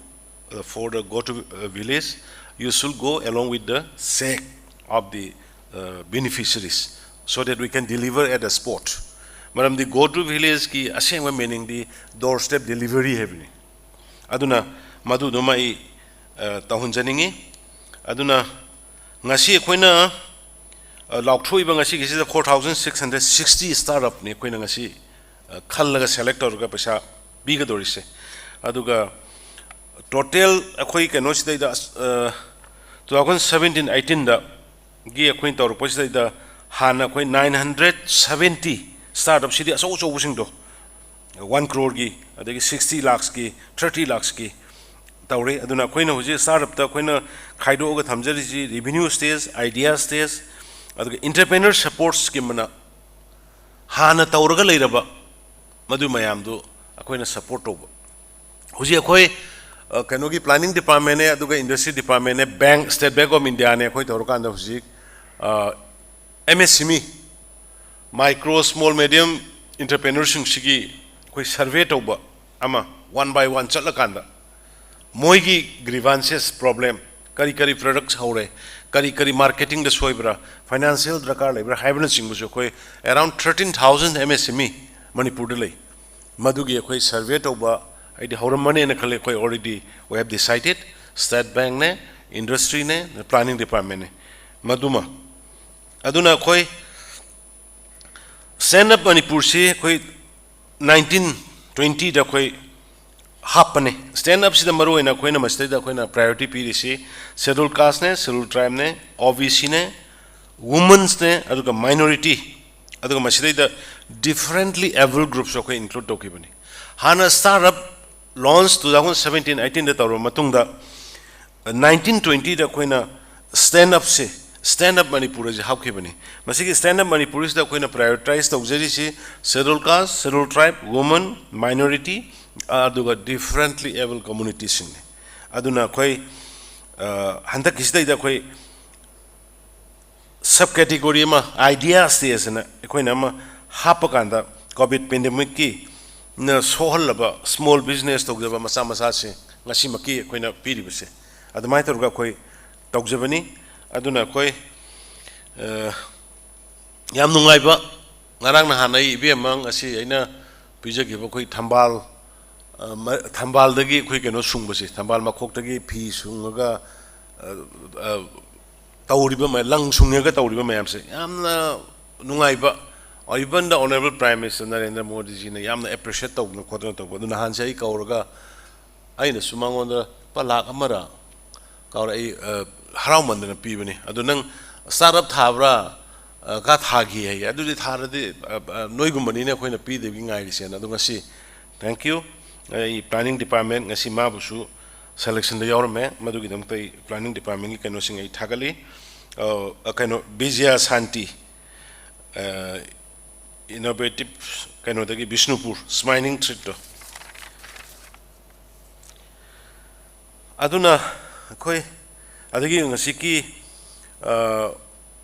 uh, for the Go to, uh, Village, you should go along with the check of the, uh, beneficiaries, so that we can deliver at the spot. ꯃꯔꯝꯗꯤ "Go to Village"ꯀꯤ ꯑꯁꯦꯡꯕ meaning ꯗꯤ door step delivery ꯍꯥꯏꯕꯅꯤ꯫ ꯑꯗꯨꯅ ꯃꯗꯨꯗꯨꯃ ꯑꯩ ꯑ, ꯇꯧꯍꯟꯖꯅꯤꯡꯉꯤ꯫ ꯑꯗꯨꯅ ꯉꯁꯤ ꯑꯩꯈꯣꯏꯅ ꯑ, ꯂꯥꯎꯊꯣꯛꯏꯕ ꯉꯁꯤꯒꯤꯁꯤꯗ four thousand six hundred sixty startup ꯅꯤ ꯑꯩꯈꯣꯏꯅ ꯉꯁꯤ ꯑ, ꯈꯜꯂꯒ select ꯇꯧꯔꯒ ꯄꯩꯁꯥ ꯄꯤꯒꯗꯧꯔꯤꯁꯦ꯫ ꯑꯗꯨꯒ total ꯑꯩꯈꯣꯏ ꯀꯩꯅꯣꯁꯤꯗꯩꯗ ꯑꯁ, ꯑ, two thousand seventeen eighteen ꯗ ꯒꯤ ꯑꯩꯈꯣꯏꯅ ꯇꯧꯔꯛꯄꯁꯤꯗꯩꯗ ꯍꯥꯟꯅ ꯑꯩꯈꯣꯏ nine hundred seventy startup ꯁꯤꯗꯤ ꯑꯆꯧ ꯑꯆꯧꯕꯁꯤꯡꯗꯣ, one crore ꯒꯤ, ꯑꯗꯒꯤ sixty lakhs ꯀꯤ, thirty lakhs ꯀꯤ ꯇꯧꯔꯦ꯫ ꯑꯗꯨꯅ ꯑꯩꯈꯣꯏꯅ ꯍꯧꯖꯤꯛ startup ꯇ ꯑꯩꯈꯣꯏꯅ ꯈꯥꯏꯗꯣꯛꯑꯒ ꯊꯝꯖꯔꯤꯁꯤ revenue stage, idea stage, ꯑꯗꯨꯒ entrepreneur support scheme ꯅ ꯍꯥꯟꯅ ꯇꯧꯔꯒ ꯂꯩꯔꯕ ꯃꯗꯨ ꯃꯌꯥꯝꯗꯨ ꯑꯩꯈꯣꯏꯅ support ꯇꯧꯕ꯫ ꯍꯧꯖꯤꯛ ꯑꯩꯈꯣꯏ, ꯑ, ꯀꯩꯅꯣꯒꯤ planning department ꯅꯦ, ꯑꯗꯨꯒ industry department ꯅꯦ, bank, State Bank of India ꯅꯦ ꯑꯩꯈꯣꯏ ꯇꯧꯔꯀꯥꯟꯗ ꯍꯧꯖꯤꯛ, ꯑ, M S M E, micro, small, medium entrepreneur ꯁꯤꯡꯁꯤꯒꯤ ꯑꯩꯈꯣꯏ survey ꯇꯧꯕ ꯑꯃ, one by one ꯆꯠꯂꯀꯥꯟꯗ ꯃꯣꯏꯒꯤ grievances, problem, ꯀꯔꯤ ꯀꯔꯤ products ꯍꯧꯔꯦ, ꯀꯔꯤ ꯀꯔꯤ marketing ꯗ ꯁꯣꯏꯕ꯭ꯔꯥ, financial ꯗꯔꯀꯥꯔ ꯂꯩꯕ꯭ꯔꯥ ꯍꯥꯏꯕꯅꯆꯤꯡꯕꯁꯨ ꯑꯩꯈꯣꯏ around thirteen thousand M S M E ꯃꯅꯤꯄꯨꯔꯗ ꯂꯩ꯫ ꯃꯗꯨꯒꯤ ꯑꯩꯈꯣꯏ survey ꯇꯧꯕ ꯍꯥꯏꯗꯤ ꯍꯧꯔꯝꯃꯅꯦꯅ ꯈꯜꯂꯦ꯫ ꯑꯩꯈꯣꯏ already we have decided, State Bank ꯅꯦ, industry ꯅꯦ, planning department ꯅꯦ, ꯃꯗꯨꯃ꯫ ꯑꯗꯨꯅ ꯑꯩꯈꯣꯏ Stand Up ꯃꯅꯤꯄꯨꯔꯁꯤ ꯑꯩꯈꯣꯏ nineteen twenty ꯗ ꯑꯩꯈꯣꯏ ꯍꯥꯞꯄꯅꯦ꯫ Stand Up ꯁꯤꯗ ꯃꯔꯨꯑꯣꯏꯅ ꯑꯩꯈꯣꯏꯅ ꯃꯁꯤꯗꯩꯗ ꯑꯩꯈꯣꯏꯅ priority ꯄꯤꯔꯤꯁꯤ Scheduled Caste ꯅꯦ, Scheduled Tribe ꯅꯦ, O B C ꯅꯦ, Women's ꯅꯦ, ꯑꯗꯨꯒ minority, ꯑꯗꯨꯒ ꯃꯁꯤꯗꯩꯗ differently abled groups ꯁꯨ ꯑꯩꯈꯣꯏ include ꯇꯧꯈꯤꯕꯅꯤ꯫ ꯍꯥꯟꯅ Start Up launch two thousand seventeen eighteen ꯗ ꯇꯧꯔꯕ ꯃꯇꯨꯡꯗ, nineteen twenty ꯗ ꯑꯩꯈꯣꯏꯅ Stand Up ꯁꯦ, Stand Up ꯃꯅꯤꯄꯨꯔ ꯑꯁꯤ ꯍꯥꯞꯈꯤꯕꯅꯤ꯫ ꯃꯁꯤꯒꯤ Stand Up ꯃꯅꯤꯄꯨꯔꯁꯤꯗ ꯑꯩꯈꯣꯏꯅ prioritize ꯇꯧꯖꯔꯤꯁꯤ Scheduled Caste, Scheduled Tribe, Women, Minority, ꯑꯗꯨꯒ differently abled community ꯁꯤꯡꯅꯤ꯫ ꯑꯗꯨꯅ ꯑꯩꯈꯣꯏ, ꯑ, ꯍꯟꯗꯛꯀꯤꯁꯤꯗꯩꯗ ꯑꯩꯈꯣꯏ sub category ꯑꯃ, Idea Stage ꯍꯥꯏꯅ ꯑꯩꯈꯣꯏꯅ ꯑꯃ ꯍꯥꯞꯄꯀꯥꯟꯗ, COVID pandemic ꯀꯤ ꯅ ꯁꯣꯛꯍꯜꯂꯕ small business ꯇꯧꯖꯕ ꯃꯆꯥ ꯃꯆꯥꯁꯤꯡ ꯉꯁꯤꯃꯛꯀꯤ ꯑꯩꯈꯣꯏꯅ ꯄꯤꯔꯤꯕꯁꯦ, ꯑꯗꯨꯃꯥꯏꯅ ꯇꯧꯔꯒ ꯑꯩꯈꯣꯏ ꯇꯧꯖꯕꯅꯤ꯫ ꯑꯗꯨꯅ ꯑꯩꯈꯣꯏ, ꯑ, ꯌꯥꯝ ꯅꯨꯡꯉꯥꯏꯕ ꯉꯔꯥꯡ ꯅꯍꯥꯟ ꯑꯩ ꯏꯕꯦꯝꯃ ꯉꯁꯤ ꯑꯩꯅ ꯄꯤꯖꯈꯤꯕ ꯑꯩꯈꯣꯏ ꯊꯝꯕꯥꯜ, ꯑ, ꯃ-, ꯊꯝꯕꯥꯜꯗꯒꯤ ꯑꯩꯈꯣꯏ ꯀꯩꯅꯣ ꯁꯨꯡꯕꯁꯦ, ꯊꯝꯕꯥꯜ ꯃꯈꯣꯛꯇꯒꯤ ꯐꯤ ꯁꯨꯡꯉꯒ, ꯑ, ꯑ, ꯇꯧꯔꯤꯕ ꯃ-, ꯂꯪ ꯁꯨꯡꯉꯒ ꯇꯧꯔꯤꯕ ꯃꯌꯥꯝꯁꯦ ꯌꯥꯝꯅ ꯅꯨꯡꯉꯥꯏꯕ, even the Honorable Prime Minister Narendra ꯃꯣꯗꯤꯖꯤꯅ ꯌꯥꯝꯅ appreciate ꯇꯧꯗꯅ ꯈꯣꯠꯇꯅ ꯇꯧꯕ꯫ ꯑꯗꯨ ꯅꯍꯥꯟꯁꯦ ꯑꯩ ꯀꯧꯔꯒ ꯑꯩꯅꯁꯨ ꯃꯉꯣꯟꯗ ꯂꯨꯄꯥ ꯂꯥꯈ ꯑꯃꯔ ꯀꯥꯎꯔꯦ, ꯑꯩ, ꯑ, ꯍꯔꯥꯎꯃꯟꯗꯅ ꯄꯤꯕꯅꯤ꯫ ꯑꯗꯨ ꯅꯪ startup ꯊꯥꯕ꯭ꯔꯥ, ꯑ, ꯀꯥ ꯊꯥꯈꯤ ꯍꯥꯏꯌꯦ꯫ ꯑꯗꯨꯗꯤ ꯊꯥꯔꯗꯤ, ꯑ, ꯑ, ꯅꯣꯏꯒꯨꯝꯕꯅꯤꯅꯦ ꯑꯩꯈꯣꯏꯅ ꯄꯤꯗꯕꯒꯤ ꯉꯥꯏꯔꯤꯁꯦꯅ꯫ ꯑꯗꯨ ꯉꯁꯤ, thank you, ꯑꯩ planning department ꯉꯁꯤ ꯃꯥꯕꯨꯁꯨ selectionꯗ ꯌꯥꯎꯔꯝꯃꯦ, ꯃꯗꯨꯒꯤꯗꯃꯛꯇ ꯑꯩ planning departmentꯀꯤ ꯀꯩꯅꯣꯁꯤꯡ ꯑꯩ ꯊꯥꯒꯠꯂꯤ꯫ ꯑ, ꯀꯩꯅꯣ, ꯕꯤꯖꯌ ꯁꯥꯟꯇꯤ, ꯑ, innovative ꯀꯩꯅꯣꯗꯒꯤ, ꯕꯤꯁꯅꯨꯄꯨꯔ, Smiling Threadꯇꯣ꯫ ꯑꯗꯨꯅ ꯑꯩꯈꯣꯏ ꯑꯗꯒꯤ ꯉꯁꯤꯒꯤ, ꯑ,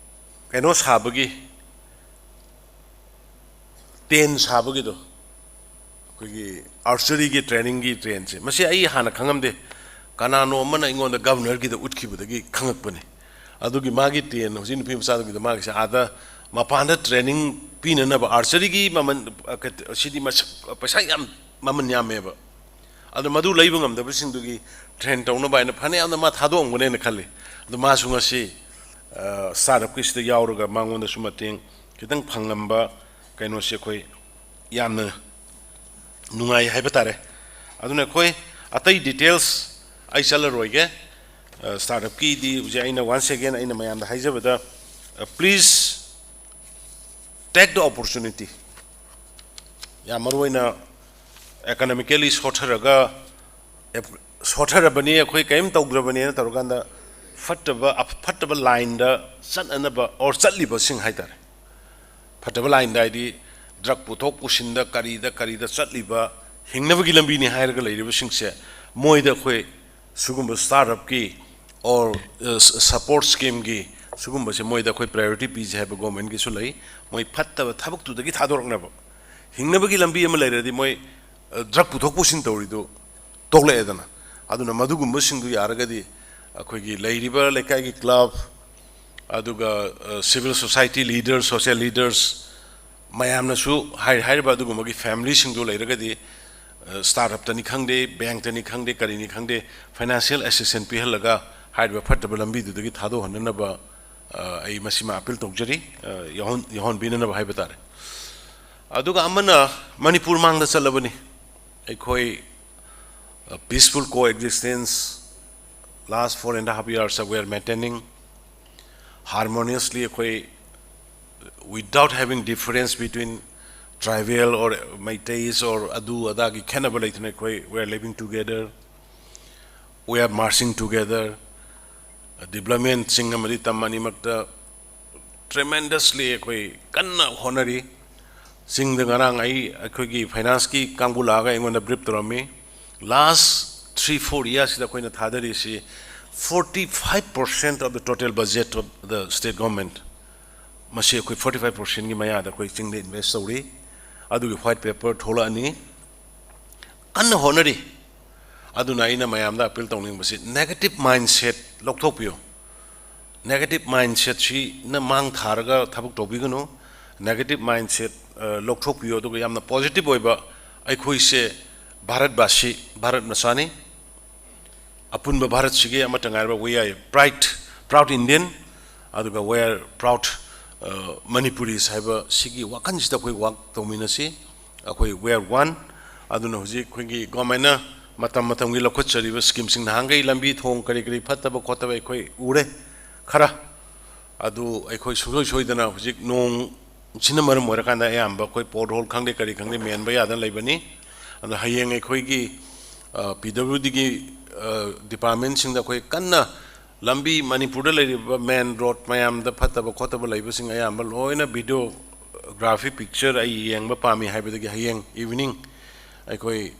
ꯀꯩꯅꯣ ꯁꯥꯕꯒꯤ, tent ꯁꯥꯕꯒꯤꯗꯣ, ꯑꯩꯈꯣꯏꯒꯤ archeryꯒꯤ trainingꯒꯤ tentꯁꯦ, ꯃꯁꯤ ꯑꯩ ꯍꯥꯟꯅ ꯈꯪꯉꯝꯗꯦ꯫ ꯀꯅꯥꯅꯣ ꯑꯃꯅ ꯑꯩꯉꯣꯟꯗ governorꯒꯤꯗ ꯎꯠꯈꯤꯕꯗꯒꯤ ꯈꯪꯉꯛꯄꯅꯤ꯫ ꯑꯗꯨꯒꯤ ꯃꯥꯒꯤ tent, ꯍꯧꯖꯤꯛ ꯅꯨꯄꯤ ꯃꯆꯥꯗꯨꯒꯤꯗꯣ, ꯃꯥꯒꯤꯁꯦ ꯑꯥꯗ ꯃꯄꯥꯟꯗ training ꯄꯤꯅꯅꯕ, archeryꯒꯤ ꯃꯃꯜ, ꯑ, ꯀ-, ꯁꯤꯗꯤ ꯃꯁꯛ, ꯄꯩꯁꯥ ꯌꯥꯝ ꯃꯃꯜ ꯌꯥꯝꯃꯦꯕ꯫ ꯑꯗꯣ ꯃꯗꯨ ꯂꯩꯕ ꯉꯝꯗꯕꯁꯤꯡꯗꯨꯒꯤ train ꯇꯧꯅꯕ ꯍꯥꯏꯅ ꯐꯅꯌꯥꯝꯅ ꯃꯥ ꯊꯥꯗꯣꯛꯑꯝꯒꯅꯦꯅ ꯈꯜꯂꯤ꯫ ꯑꯗꯣ ꯃꯥꯁꯨ ꯉꯁꯤ, ꯑ, startupꯀꯤꯁꯤꯗ ꯌꯥꯎꯔꯒ ꯃꯉꯣꯟꯗꯁꯨ ꯃꯇꯦꯡ ꯈꯤꯇꯪ ꯐꯪꯂꯝꯕ ꯀꯩꯅꯣꯁꯦ ꯑꯩꯈꯣꯏ ꯌꯥꯝꯅ ꯅꯨꯡꯉꯥꯏ ꯍꯥꯏꯕ ꯇꯥꯔꯦ꯫ ꯑꯗꯨꯅ ꯑꯩꯈꯣꯏ ꯑꯇꯩ details ꯑꯩ ꯆꯠꯂꯔꯣꯏꯒꯦ꯫ ꯑ, startupꯀꯤꯗꯤ ꯍꯧꯖꯤꯛ ꯑꯩꯅ once again ꯑꯩꯅ ꯃꯌꯥꯝꯗ ꯍꯥꯏꯖꯕꯗ, ꯑ, please take the opportunity꯫ ꯌꯥꯝ ꯃꯔꯨ ꯑꯣꯏꯅ economically ꯁꯣꯠꯊꯔꯒ, ꯑꯦꯞ-, ꯁꯣꯠꯊꯔꯕꯅꯤ, ꯑꯩꯈꯣꯏ ꯀꯔꯤꯝ ꯇꯧꯗ꯭ꯔꯕꯅꯦꯅ ꯇꯧꯔꯀꯥꯟꯗ ꯐꯠꯇꯕ, ꯑꯐ-, ꯐꯠꯇꯕ lineꯗ ꯆꯠꯅꯅꯕ, or ꯆꯠꯂꯤꯕꯁꯤꯡ ꯍꯥꯏ ꯇꯥꯔꯦ, ꯐꯠꯇꯕ lineꯗ ꯍꯥꯏꯗꯤ drug ꯄꯨꯊꯣꯛ ꯄꯨꯁꯤꯟꯗ, ꯀꯔꯤꯗ, ꯀꯔꯤꯗ ꯆꯠꯂꯤꯕ, ꯍꯤꯡꯅꯕꯒꯤ ꯂꯝꯕꯤꯅꯤ ꯍꯥꯏꯔꯒ ꯂꯩꯔꯤꯕꯁꯤꯡꯁꯦ, ꯃꯣꯏꯗ ꯑꯩꯈꯣꯏ ꯁꯤꯒꯨꯝꯕ startupꯀꯤ or, ꯑ, ꯁ-, support schemeꯒꯤ ꯁꯤꯒꯨꯝꯕꯁꯦ ꯃꯣꯏꯗ ꯑꯩꯈꯣꯏ priority ꯄꯤꯁꯦ ꯍꯥꯏꯕ governmentꯀꯤꯁꯨ ꯂꯩ꯫ ꯃꯣꯏ ꯐꯠꯇꯕ ꯊꯕꯛꯇꯨꯗꯒꯤ ꯊꯥꯗꯣꯔꯛꯅꯕ, ꯍꯤꯡꯅꯕꯒꯤ ꯂꯝꯕꯤ ꯑꯃ ꯂꯩꯔꯗꯤ ꯃꯣꯏ, ꯑ, drug ꯄꯨꯊꯣꯛ ꯄꯨꯁꯤꯟ ꯇꯧꯔꯤꯗꯨ ꯇꯣꯛꯂꯛꯑꯦꯗꯅ꯫ ꯑꯗꯨꯅ ꯃꯗꯨꯒꯨꯝꯕꯁꯤꯡꯗꯨ ꯌꯥꯔꯒꯗꯤ ꯑꯩꯈꯣꯏꯒꯤ ꯂꯩꯔꯤꯕ ꯂꯩꯀꯥꯏꯒꯤ club, ꯑꯗꯨꯒ, ꯑ, civil society leaders, social leaders, ꯃꯌꯥꯝꯅꯁꯨ ꯍꯥꯏ-, ꯍꯥꯏꯔꯤꯕ ꯑꯗꯨꯒꯨꯝꯕꯒꯤ ꯐꯦꯃꯤꯂꯤꯁꯤꯡꯗꯨ ꯂꯩꯔꯒꯗꯤ, ꯑ, ꯁ꯭ꯇꯥꯔꯠ ꯑꯞꯇꯅꯤ ꯈꯪꯗꯦ, ꯕꯦꯡꯛꯇꯅꯤ ꯈꯪꯗꯦ, ꯀꯔꯤꯅꯤ ꯈꯪꯗꯦ, ꯐꯥꯏꯅꯥꯟꯁꯤꯌꯦꯜ ꯑꯦꯁꯤꯁꯇꯦꯟꯁ ꯄꯤꯍꯜꯂꯒ ꯍꯥꯏꯔꯤꯕ ꯐꯠꯇꯕ ꯂꯝꯕꯤꯗꯨꯗꯒꯤ ꯊꯥꯗꯣꯛꯍꯟꯅꯅꯕ, ꯑ, ꯑꯩ ꯃꯁꯤꯃ ꯑꯥꯄꯤꯜ ꯇꯧꯖꯔꯤ, ꯑ, ꯌꯥꯎꯍꯟ-, ꯌꯥꯎꯍꯟꯕꯤꯅꯅꯕ ꯍꯥꯏꯕ ꯇꯥꯔꯦ꯫ ꯑꯗꯨꯒ ꯑꯃꯅ, ꯃꯅꯤꯄꯨꯔ ꯃꯥꯡꯗ ꯆꯠꯂꯕꯅꯤ꯫ ꯑꯩꯈꯣꯏ, ꯑ, peaceful coexistence last four and a half years we are maintaining harmoniously, ꯑꯩꯈꯣꯏ, without having difference between tribal or Meiteis or ꯑꯗꯨ ꯑꯗꯥꯒꯤ ꯈꯦꯠꯅꯕ ꯂꯩꯇꯅ ꯑꯩꯈꯣꯏ, we are living together, we are marching together, developmentꯁꯤꯡ ꯑꯃꯗꯤ ꯇꯝ ꯑꯅꯤꯃꯛꯇ tremendously ꯑꯩꯈꯣꯏ ꯀꯟꯅ ꯍꯣꯠꯅꯔꯤ꯫ ꯆꯤꯡꯗ ꯉꯔꯥꯡ ꯑꯩ, ꯑꯩꯈꯣꯏꯒꯤ ꯐꯥꯏꯅꯥꯟꯁꯀꯤ ꯀꯥꯡꯕꯨ ꯂꯥꯛꯑꯒ ꯑꯩꯉꯣꯟꯗ ꯕ꯭ꯔꯤꯐ ꯇꯧꯔꯝꯃꯤ꯫ Last three four yearsꯁꯤꯗ ꯑꯩꯈꯣꯏꯅ ꯊꯥꯗꯔꯤꯁꯤ forty five percent of the total budget of the state government, ꯃꯁꯤ ꯑꯩꯈꯣꯏ forty five percentꯀꯤ ꯃꯌꯥꯗ ꯑꯩꯈꯣꯏ ꯆꯤꯡꯗ ꯏꯟꯚꯦꯁ ꯇꯧꯔꯤ꯫ ꯑꯗꯨꯒꯤ ꯋꯥꯏꯠ ꯄꯦꯄꯔ ꯊꯣꯛꯂꯛꯑꯅꯤ꯫ ꯀꯟꯅ ꯍꯣꯠꯅꯔꯤ꯫ ꯑꯗꯨꯅ ꯑꯩꯅ ꯃꯌꯥꯝꯗ ꯑꯥꯄꯤꯜ ꯇꯧꯅꯤꯡꯕꯁꯤ, negative mindset ꯂꯧꯊꯣꯛꯄꯤꯌꯨ꯫ Negative mindsetꯁꯤꯅ ꯃꯥꯡ ꯊꯥꯔꯒ ꯊꯕꯛ ꯇꯧꯕꯤꯒꯅꯨ꯫ Negative mindset, ꯑ, ꯂꯧꯊꯣꯛꯄꯤꯌꯨ, ꯑꯗꯨꯒ ꯌꯥꯝꯅ ꯄꯣꯖꯤꯇꯤꯚ ꯑꯣꯏꯕ, ꯑꯩꯈꯣꯏꯁꯦ ꯚꯥꯔꯠꯕꯥꯁꯤ, ꯚꯥꯔꯠ ꯃꯆꯥꯅꯤ꯫ ꯑꯄꯨꯟꯕ ꯚꯥꯔꯠꯁꯤꯒꯤ ꯑꯃꯠꯇ ꯉꯥꯏꯔꯕ we are pride, proud Indian, ꯑꯗꯨꯒ we are proud, ꯑ, Manipuris ꯍꯥꯏꯕ ꯁꯤꯒꯤ ꯋꯥꯈꯜꯁꯤꯗ ꯑꯩꯈꯣꯏ ꯋꯥꯛ ꯇꯧꯃꯤꯟꯅꯁꯤ꯫ ꯑꯩꯈꯣꯏ we are one꯫ ꯑꯗꯨꯅ ꯍꯧꯖꯤꯛ ꯑꯩꯈꯣꯏꯒꯤ ꯒꯣꯔꯃꯦꯟꯅ ꯃꯇꯝ ꯃꯇꯝꯒꯤ ꯂꯧꯈꯠꯆꯔꯤꯕ ꯁ꯭ꯀꯤꯝꯁꯤꯡ, ꯅꯍꯥꯟꯈꯩ ꯂꯝꯕꯤ ꯊꯣꯡ ꯀꯔꯤ ꯀꯔꯤ ꯐꯠꯇꯕ ꯈꯣꯠꯇꯕ ꯑꯩꯈꯣꯏ ꯎꯔꯦ ꯈꯔ꯫ ꯑꯗꯨ ꯑꯩꯈꯣꯏ ꯁꯨꯡꯁꯣꯏ ꯁꯣꯏꯗꯅ ꯍꯧꯖꯤꯛ ꯅꯣꯡꯁꯤꯅ ꯃꯔꯝ ꯑꯣꯏꯔꯀꯥꯟꯗ ꯑꯌꯥꯝꯕ ꯑꯩꯈꯣꯏ ꯄꯣꯠ ꯍꯣꯜ ꯈꯪꯗꯦ ꯀꯔꯤ ꯈꯪꯗꯦ ꯃꯦꯟꯕ ꯌꯥꯗꯅ ꯂꯩꯕꯅꯤ꯫ ꯑꯗꯣ ꯍꯌꯦꯡ ꯑꯩꯈꯣꯏꯒꯤ, ꯑ, ꯄꯤ ꯗꯕ꯭ꯂꯤꯎ ꯗꯤꯒꯤ, ꯑ, ꯗꯤꯄꯥꯔꯠꯃꯦꯟꯁꯤꯡꯗ ꯑꯩꯈꯣꯏ ꯀꯟꯅ ꯂꯝꯕꯤ, ꯃꯅꯤꯄꯨꯔꯗ ꯂꯩꯔꯤꯕ ꯃꯦꯟ ꯔꯣꯗ ꯃꯌꯥꯝꯗ ꯐꯠꯇꯕ ꯈꯣꯠꯇꯕ ꯂꯩꯕꯁꯤꯡ ꯑꯌꯥꯝꯕ ꯂꯣꯏꯅ videography picture ꯑꯩ ꯌꯦꯡꯕ ꯄꯥꯝꯃꯤ ꯍꯥꯏꯕꯗꯒꯤ ꯍꯌꯦꯡ ꯏꯚꯤꯅꯤꯡ ꯑꯩꯈꯣꯏ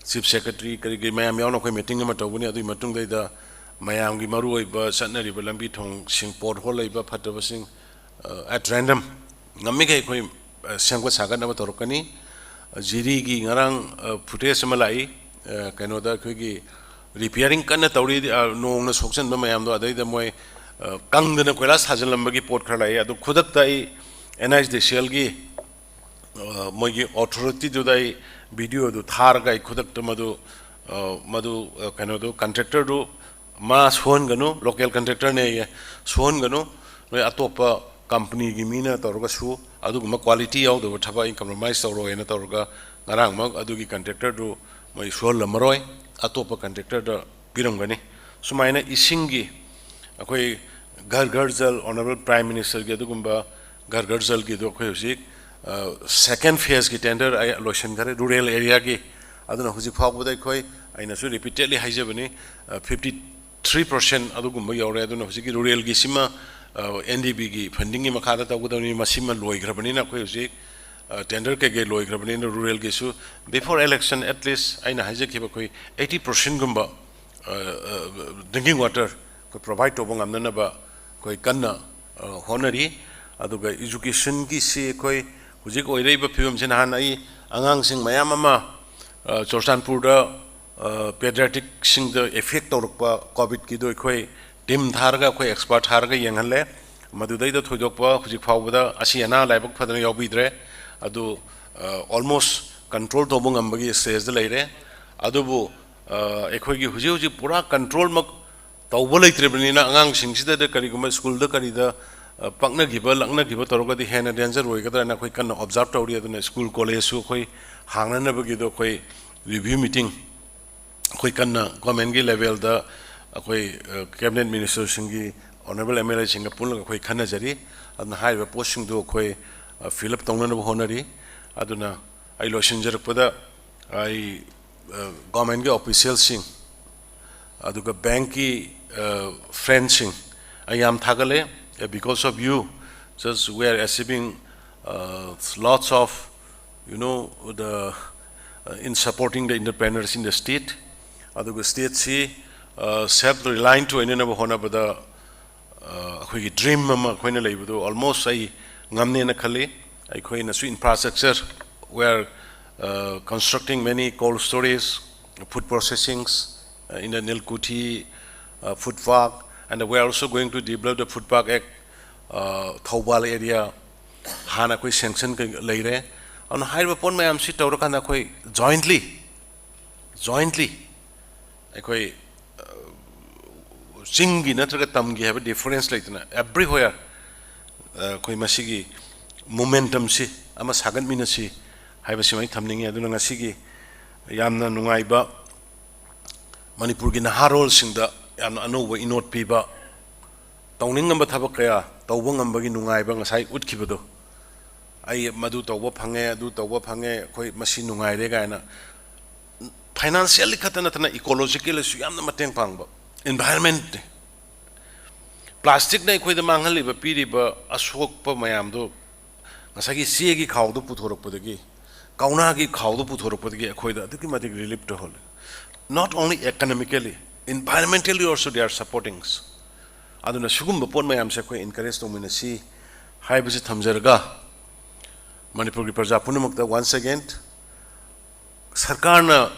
ꯆꯤꯐ ꯁꯦꯀ꯭ꯔꯦꯇꯔꯤ ꯀꯔꯤ ꯀꯔꯤ ꯃꯌꯥꯝ ꯌꯥꯎꯅ ꯑꯩꯈꯣꯏ ꯃꯤꯇꯤꯡ ꯑꯃ ꯇꯧꯒꯅꯤ꯫ ꯑꯗꯨꯒꯤ ꯃꯇꯨꯡꯗꯩꯗ ꯃꯌꯥꯝꯒꯤ ꯃꯔꯨꯑꯣꯏꯕ ꯆꯠꯅꯔꯤꯕ ꯂꯝꯕꯤ ꯊꯣꯡꯁꯤꯡ, ꯄꯣꯠ ꯍꯣꯜ ꯂꯩꯕ ꯐꯠꯇꯕꯁꯤꯡ, ꯑ, at random ꯉꯝꯃꯤꯈꯩ ꯑꯩꯈꯣꯏ, ꯑ, ꯁꯦꯝꯒꯠ ꯁꯥꯒꯠꯅꯕ ꯇꯧꯔꯛꯀꯅꯤ꯫ ꯖꯤꯔꯤꯒꯤ ꯉꯔꯥꯡ, ꯑ, ꯐꯨꯇꯦꯖ ꯑꯃ ꯂꯥꯛꯏ, ꯑ, ꯀꯩꯅꯣꯗ ꯑꯩꯈꯣꯏꯒꯤ ꯔꯤꯄꯤꯌꯥꯔꯤꯡ ꯀꯟꯅ ꯇꯧꯔꯤ, ꯑ, ꯅꯣꯡꯅ ꯁꯣꯛꯆꯟꯕ ꯃꯌꯥꯝꯗꯣ, ꯑꯗꯩꯗ ꯃꯣꯏ, ꯑ, ꯀꯪꯗꯅ ꯀꯣꯏꯂꯥꯁ ꯊꯥꯖꯤꯜꯂꯝꯕꯒꯤ ꯄꯣꯠ ꯈꯔ ꯂꯥꯛꯏ꯫ ꯑꯗꯨ ꯈꯨꯗꯛꯇ ꯑꯩ ꯑꯦꯟ ꯑꯥꯏ ꯗꯤ ꯁꯤ ꯑꯦꯜꯒꯤ ꯃꯣꯏꯒꯤ ꯑꯣꯊꯣꯔꯤꯇꯤꯗꯨꯗ ꯑꯩ ꯚꯤꯗꯤꯑꯣꯗꯨ ꯊꯥꯔꯒ ꯑꯩ ꯈꯨꯗꯛꯇ ꯃꯗꯨ ꯃꯗꯨ ꯀꯩꯅꯣꯗꯨ, ꯀꯟꯇ꯭ꯔꯦꯛꯇꯔꯗꯨ ꯃꯥ ꯁꯨꯍꯟꯒꯅꯨ, ꯂꯣꯀꯦꯜ ꯀꯟꯇ꯭ꯔꯦꯛꯇꯔꯅꯦꯌꯦ, ꯁꯨꯍꯟꯒꯅꯨ, ꯅꯣꯏ ꯑꯇꯣꯞꯄ ꯀꯝꯄꯅꯤꯒꯤ ꯃꯤꯅ ꯇꯧꯔꯒꯁꯨ ꯑꯗꯨꯒꯨꯝꯕ ꯀ꯭ꯋꯥꯂꯤꯇꯤ ꯌꯥꯎꯗꯕ ꯊꯕꯛ ꯑꯩ ꯀꯝꯄ꯭ꯔꯣꯃꯥꯏꯁ ꯇꯧꯔꯣꯏꯅ ꯇꯧꯔꯒ ꯉꯔꯥꯡꯃꯛ ꯑꯗꯨꯒꯤ ꯀꯟꯇ꯭ꯔꯦꯛꯇꯔꯗꯨ ꯃꯣꯏ ꯁꯨꯍꯜꯂꯝꯃꯔꯣꯏ, ꯑꯇꯣꯞꯄ ꯀꯟꯇ꯭ꯔꯦꯛꯇꯔꯗ ꯄꯤꯔꯝꯒꯅꯤ꯫ ꯁꯨꯃꯥꯏꯅ ꯏꯁꯤꯡꯒꯤ ꯑꯩꯈꯣꯏ ꯘꯔ ꯘꯔ ꯖꯜ, ꯑꯣꯅꯔꯦꯕꯜ ꯄ꯭ꯔꯥꯏꯝ ꯃꯤꯅꯤꯁꯇꯔꯒꯤ ꯑꯗꯨꯒꯨꯝꯕ ꯘꯔ ꯘꯔ ꯖꯜꯒꯤꯗꯣ ꯑꯩꯈꯣꯏ ꯍꯧꯖꯤꯛ ꯁꯦꯀꯦꯟ ꯐꯦꯁꯀꯤ ꯇꯦꯟꯗꯔ ꯂꯣꯏꯁꯤꯟꯈꯔꯦ ꯔꯨꯔꯦꯜ ꯑꯦꯔꯤꯌꯥꯒꯤ꯫ ꯑꯗꯨꯅ ꯍꯧꯖꯤꯛ ꯐꯥꯎꯕꯗ ꯑꯩꯈꯣꯏ, ꯑꯩꯅꯁꯨ ꯔꯤꯄꯤꯇꯦꯗꯂꯤ ꯍꯥꯏꯖꯕꯅꯤ, ꯐꯤꯐꯇꯤ ꯊ꯭ꯔꯤ ꯄꯥꯔꯁꯦꯟ ꯑꯗꯨꯒꯨꯝꯕ ꯌꯧꯔꯦ꯫ ꯑꯗꯨꯅ ꯍꯧꯖꯤꯛꯀꯤ ꯔꯨꯔꯦꯜꯒꯤꯁꯤꯃ ꯑꯦꯟ ꯗꯤ ꯕꯤꯒꯤ ꯐꯟꯗꯤꯡꯒꯤ ꯃꯈꯥꯗ ꯇꯧꯒꯗꯕꯅꯤ꯫ ꯃꯁꯤꯃ ꯂꯣꯏꯈ꯭ꯔꯕꯅꯤꯅ ꯑꯩꯈꯣꯏ ꯍꯧꯖꯤꯛ ꯇꯦꯟꯗꯔ ꯀꯩꯀꯩ ꯂꯣꯏꯈ꯭ꯔꯕꯅꯤꯅ ꯔꯨꯔꯦꯜꯒꯤꯁꯨ before election at least ꯑꯩꯅ ꯍꯥꯏꯖꯈꯤꯕ ꯑꯩꯈꯣꯏ ꯑꯩꯠꯇꯤ ꯄꯥꯔꯁꯦꯟꯒꯨꯝꯕ ꯗ꯭ꯔꯤꯡꯀꯤꯡ ꯋꯥꯇꯔ ꯑꯩꯈꯣꯏ ꯄ꯭ꯔꯣꯚꯥꯏꯠ ꯇꯧꯕ ꯉꯝꯅꯅꯕ ꯑꯩꯈꯣꯏ ꯀꯟꯅ ꯍꯣꯠꯅꯔꯤ꯫ ꯑꯗꯨꯒ ꯏꯖꯨꯀꯦꯁꯟꯒꯤꯁꯤ ꯑꯩꯈꯣꯏ ꯍꯧꯖꯤꯛ ꯑꯣꯏꯔꯛꯏꯕ ꯐꯤꯕꯝꯁꯤ, ꯅꯍꯥꯟ ꯑꯩ ꯑꯉꯥꯡꯁꯤꯡ ꯃꯌꯥꯝ ꯑꯃ ꯆꯨꯔꯆꯥꯟꯄꯨꯔꯗ ꯄꯦꯗꯤꯌꯥꯇ꯭ꯔꯤꯛꯁꯤꯡꯗ ꯏꯐꯦꯛ ꯇꯧꯔꯛꯄ ꯀꯣꯚꯤꯗꯀꯤꯗꯣ ꯑꯩꯈꯣꯏ ꯇꯤꯝ ꯊꯥꯔꯒ, ꯑꯩꯈꯣꯏ ꯑꯦꯛꯁꯄꯔꯠ ꯊꯥꯔꯒ ꯌꯦꯡꯍꯜꯂꯦ꯫ ꯃꯗꯨꯗꯩꯗ ꯊꯣꯏꯗꯣꯛꯄ ꯍꯧꯖꯤꯛ ꯐꯥꯎꯕꯗ ꯑꯁꯤ ꯑꯅꯥ ꯂꯥꯏꯕꯛ ꯐꯗꯅ ꯌꯥꯎꯕꯤꯗ꯭ꯔꯦ꯫ ꯑꯗꯨ ꯑꯣꯜꯃꯣꯁ ꯀꯟꯇ꯭ꯔꯣꯜ ꯇꯧꯕ ꯉꯝꯕꯒꯤ ꯁ꯭ꯇꯦꯖꯇ ꯂꯩꯔꯦ꯫ ꯑꯗꯨꯕꯨ ꯑꯩꯈꯣꯏꯒꯤ ꯍꯧꯖꯤꯛ ꯍꯧꯖꯤꯛ ꯄꯨꯔꯥ ꯀꯟꯇ꯭ꯔꯣꯜꯃꯛ ꯇꯧꯕ ꯂꯩꯇ꯭ꯔꯤꯕꯅꯤꯅ ꯑꯉꯥꯡꯁꯤꯡꯁꯤꯗ ꯀꯔꯤꯒꯨꯝꯕ ꯁ꯭ꯀꯨꯜꯗ ꯀꯔꯤꯗ ꯄꯛꯅꯈꯤꯕ ꯂꯛꯅꯈꯤꯕ ꯇꯧꯔꯒꯗꯤ ꯍꯦꯟꯅ ꯗꯦꯟꯖꯔ ꯑꯣꯏꯒꯗ꯭ꯔꯥꯅ ꯑꯩꯈꯣꯏ ꯀꯟꯅ ꯑꯣꯕꯖꯥꯔꯕ ꯇꯧꯔꯤ꯫ ꯑꯗꯨꯅ ꯁ꯭ꯀꯨꯜ ꯀꯣꯂꯦꯖꯁꯨ ꯑꯩꯈꯣꯏ ꯍꯥꯡꯅꯅꯕꯒꯤꯗꯣ ꯑꯩꯈꯣꯏ ꯔꯤꯚ꯭ꯌꯨ ꯃꯤꯇꯤꯡ ꯑꯩꯈꯣꯏ ꯀꯟꯅ ꯒꯣꯔꯃꯦꯟꯒꯤ ꯂꯦꯚꯦꯜꯗ ꯑꯩꯈꯣꯏ ꯀꯦꯕꯤꯅꯦꯠ ꯃꯤꯅꯤꯁꯇꯔꯁꯤꯡꯒꯤ, ꯑꯣꯅꯔꯦꯕꯜ ꯑꯦꯝ ꯑꯦꯜ ꯑꯦꯁꯤꯡꯒ ꯄꯨꯜꯂꯒ ꯑꯩꯈꯣꯏ ꯈꯟꯅꯖꯔꯤ꯫ ꯑꯗꯨꯅ ꯍꯥꯏꯔꯤꯕ ꯄꯣꯠꯁꯤꯡꯗꯨ ꯑꯩꯈꯣꯏ ꯐꯤꯜ ꯑꯞ ꯇꯧꯅꯅꯕ ꯍꯣꯠꯅꯔꯤ꯫ ꯑꯗꯨꯅ ꯑꯩ ꯂꯣꯏꯁꯤꯟꯖꯔꯛꯄꯗ ꯑꯩ ꯒꯣꯔꯃꯦꯟꯒꯤ ꯑꯣꯐꯤꯁꯤꯌꯦꯜꯁꯤꯡ ꯑꯗꯨꯒ ꯕꯦꯡꯛꯀꯤ ꯐ꯭ꯔꯦꯟꯁꯤꯡ ꯑꯩ ꯌꯥꯝ ꯊꯥꯒꯠꯂꯦ꯫ Because of you, just we are achieving lots of, you know, the in supporting the entrepreneurs in the state. ꯑꯗꯨꯒ ꯁ꯭ꯇꯦꯠꯁꯤ ꯁꯦꯜꯐ ꯔꯤꯂꯥꯏꯟꯠ ꯑꯣꯏꯅꯅꯕ ꯍꯣꯠꯅꯕꯗ ꯑꯩꯈꯣꯏꯒꯤ ꯗ꯭ꯔꯤꯝ ꯑꯃ ꯑꯩꯈꯣꯏꯅ ꯂꯩꯕꯗꯣ ꯑꯣꯜꯃꯣꯁ ꯑꯩ ꯉꯝꯅꯦꯅ ꯈꯜꯂꯤ꯫ ꯑꯩꯈꯣꯏꯅꯁꯨ infrastructure, we are constructing many cold storage, food processings in the Nilkuthi food park, and we are also going to develop the food park at Thoubal area. ꯍꯥꯟꯅ ꯑꯩꯈꯣꯏ ꯁꯦꯡꯁꯟ ꯂꯩꯔꯦ꯫ ꯑꯗꯨꯅ ꯍꯥꯏꯔꯤꯕ ꯄꯣꯠ ꯃꯌꯥꯝꯁꯤ ꯇꯧꯔꯀꯥꯟꯗ ꯑꯩꯈꯣꯏ jointly, jointly ꯑꯩꯈꯣꯏ, ꯑ, ꯆꯤꯡꯒꯤ ꯅꯠꯇ꯭ꯔꯒ ꯇꯝꯒꯤ ꯍꯥꯏꯕ difference ꯂꯩꯇꯅ, everywhere, ꯑ, ꯑꯩꯈꯣꯏ ꯃꯁꯤꯒꯤ momentumꯁꯤ ꯑꯃ ꯁꯥꯒꯠꯃꯤꯟꯅꯁꯤ ꯍꯥꯏꯕꯁꯤꯃ ꯑꯩ ꯊꯝꯅꯤꯡꯉꯤ꯫ ꯑꯗꯨꯅ ꯉꯁꯤꯒꯤ ꯌꯥꯝꯅ ꯅꯨꯡꯉꯥꯏꯕ ꯃꯅꯤꯄꯨꯔꯒꯤ ꯅꯍꯥꯔꯣꯜꯁꯤꯡꯗ ꯌꯥꯝꯅ ꯑꯅꯧꯕ ꯏꯅꯣꯠ ꯄꯤꯕ, ꯇꯧꯅꯤꯡꯉꯝꯕ ꯊꯕꯛ ꯀꯌꯥ ꯇꯧꯕ ꯉꯝꯕꯒꯤ ꯅꯨꯡꯉꯥꯏꯕ ꯉꯁꯥꯏ ꯎꯠꯈꯤꯕꯗꯣ, "ꯑꯩ ꯃꯗꯨ ꯇꯧꯕ ꯐꯪꯉꯦ, ꯑꯗꯨ ꯇꯧꯕ ꯐꯪꯉꯦ, ꯑꯩꯈꯣꯏ ꯃꯁꯤ ꯅꯨꯡꯉꯥꯏꯔꯦ" ꯀꯥꯏꯅ, financially ꯈꯛꯇ ꯅꯠꯇꯅ ecologicallyꯁꯨ ꯌꯥꯝꯅ ꯃꯇꯦꯡ ꯄꯥꯡꯕ꯫ Environment, plasticꯅ ꯑꯩꯈꯣꯏꯗ ꯃꯥꯡꯍꯜꯂꯤꯕ, ꯄꯤꯔꯤꯕ ꯑꯁꯣꯛꯄ ꯃꯌꯥꯝꯗꯣ ꯉꯁꯥꯏꯒꯤ ꯆꯦꯒꯤ ꯈꯥꯎꯗꯣ ꯄꯨꯊꯣꯔꯛꯄꯗꯒꯤ, ꯀꯧꯅꯥꯒꯤ ꯈꯥꯎꯗꯣ ꯄꯨꯊꯣꯔꯛꯄꯗꯒꯤ ꯑꯩꯈꯣꯏꯗ ꯑꯗꯨꯛꯀꯤ ꯃꯇꯤꯛ relief ꯇꯧꯍꯜꯂꯤ꯫ Not only economically, environmentally also they are supporting us. ꯑꯗꯨꯅ ꯁꯤꯒꯨꯝꯕ ꯄꯣꯠ ꯃꯌꯥꯝꯁꯦ ꯑꯩꯈꯣꯏ encourage ꯇꯧꯃꯤꯟꯅꯁꯤ ꯍꯥꯏꯕꯁꯤ ꯊꯝꯖꯔꯒ, ꯃꯅꯤꯄꯨꯔꯒꯤ ꯄ꯭ꯔꯖꯥ ꯄꯨꯝꯅꯃꯛꯇ once again, ꯁꯔꯀꯥꯔꯅ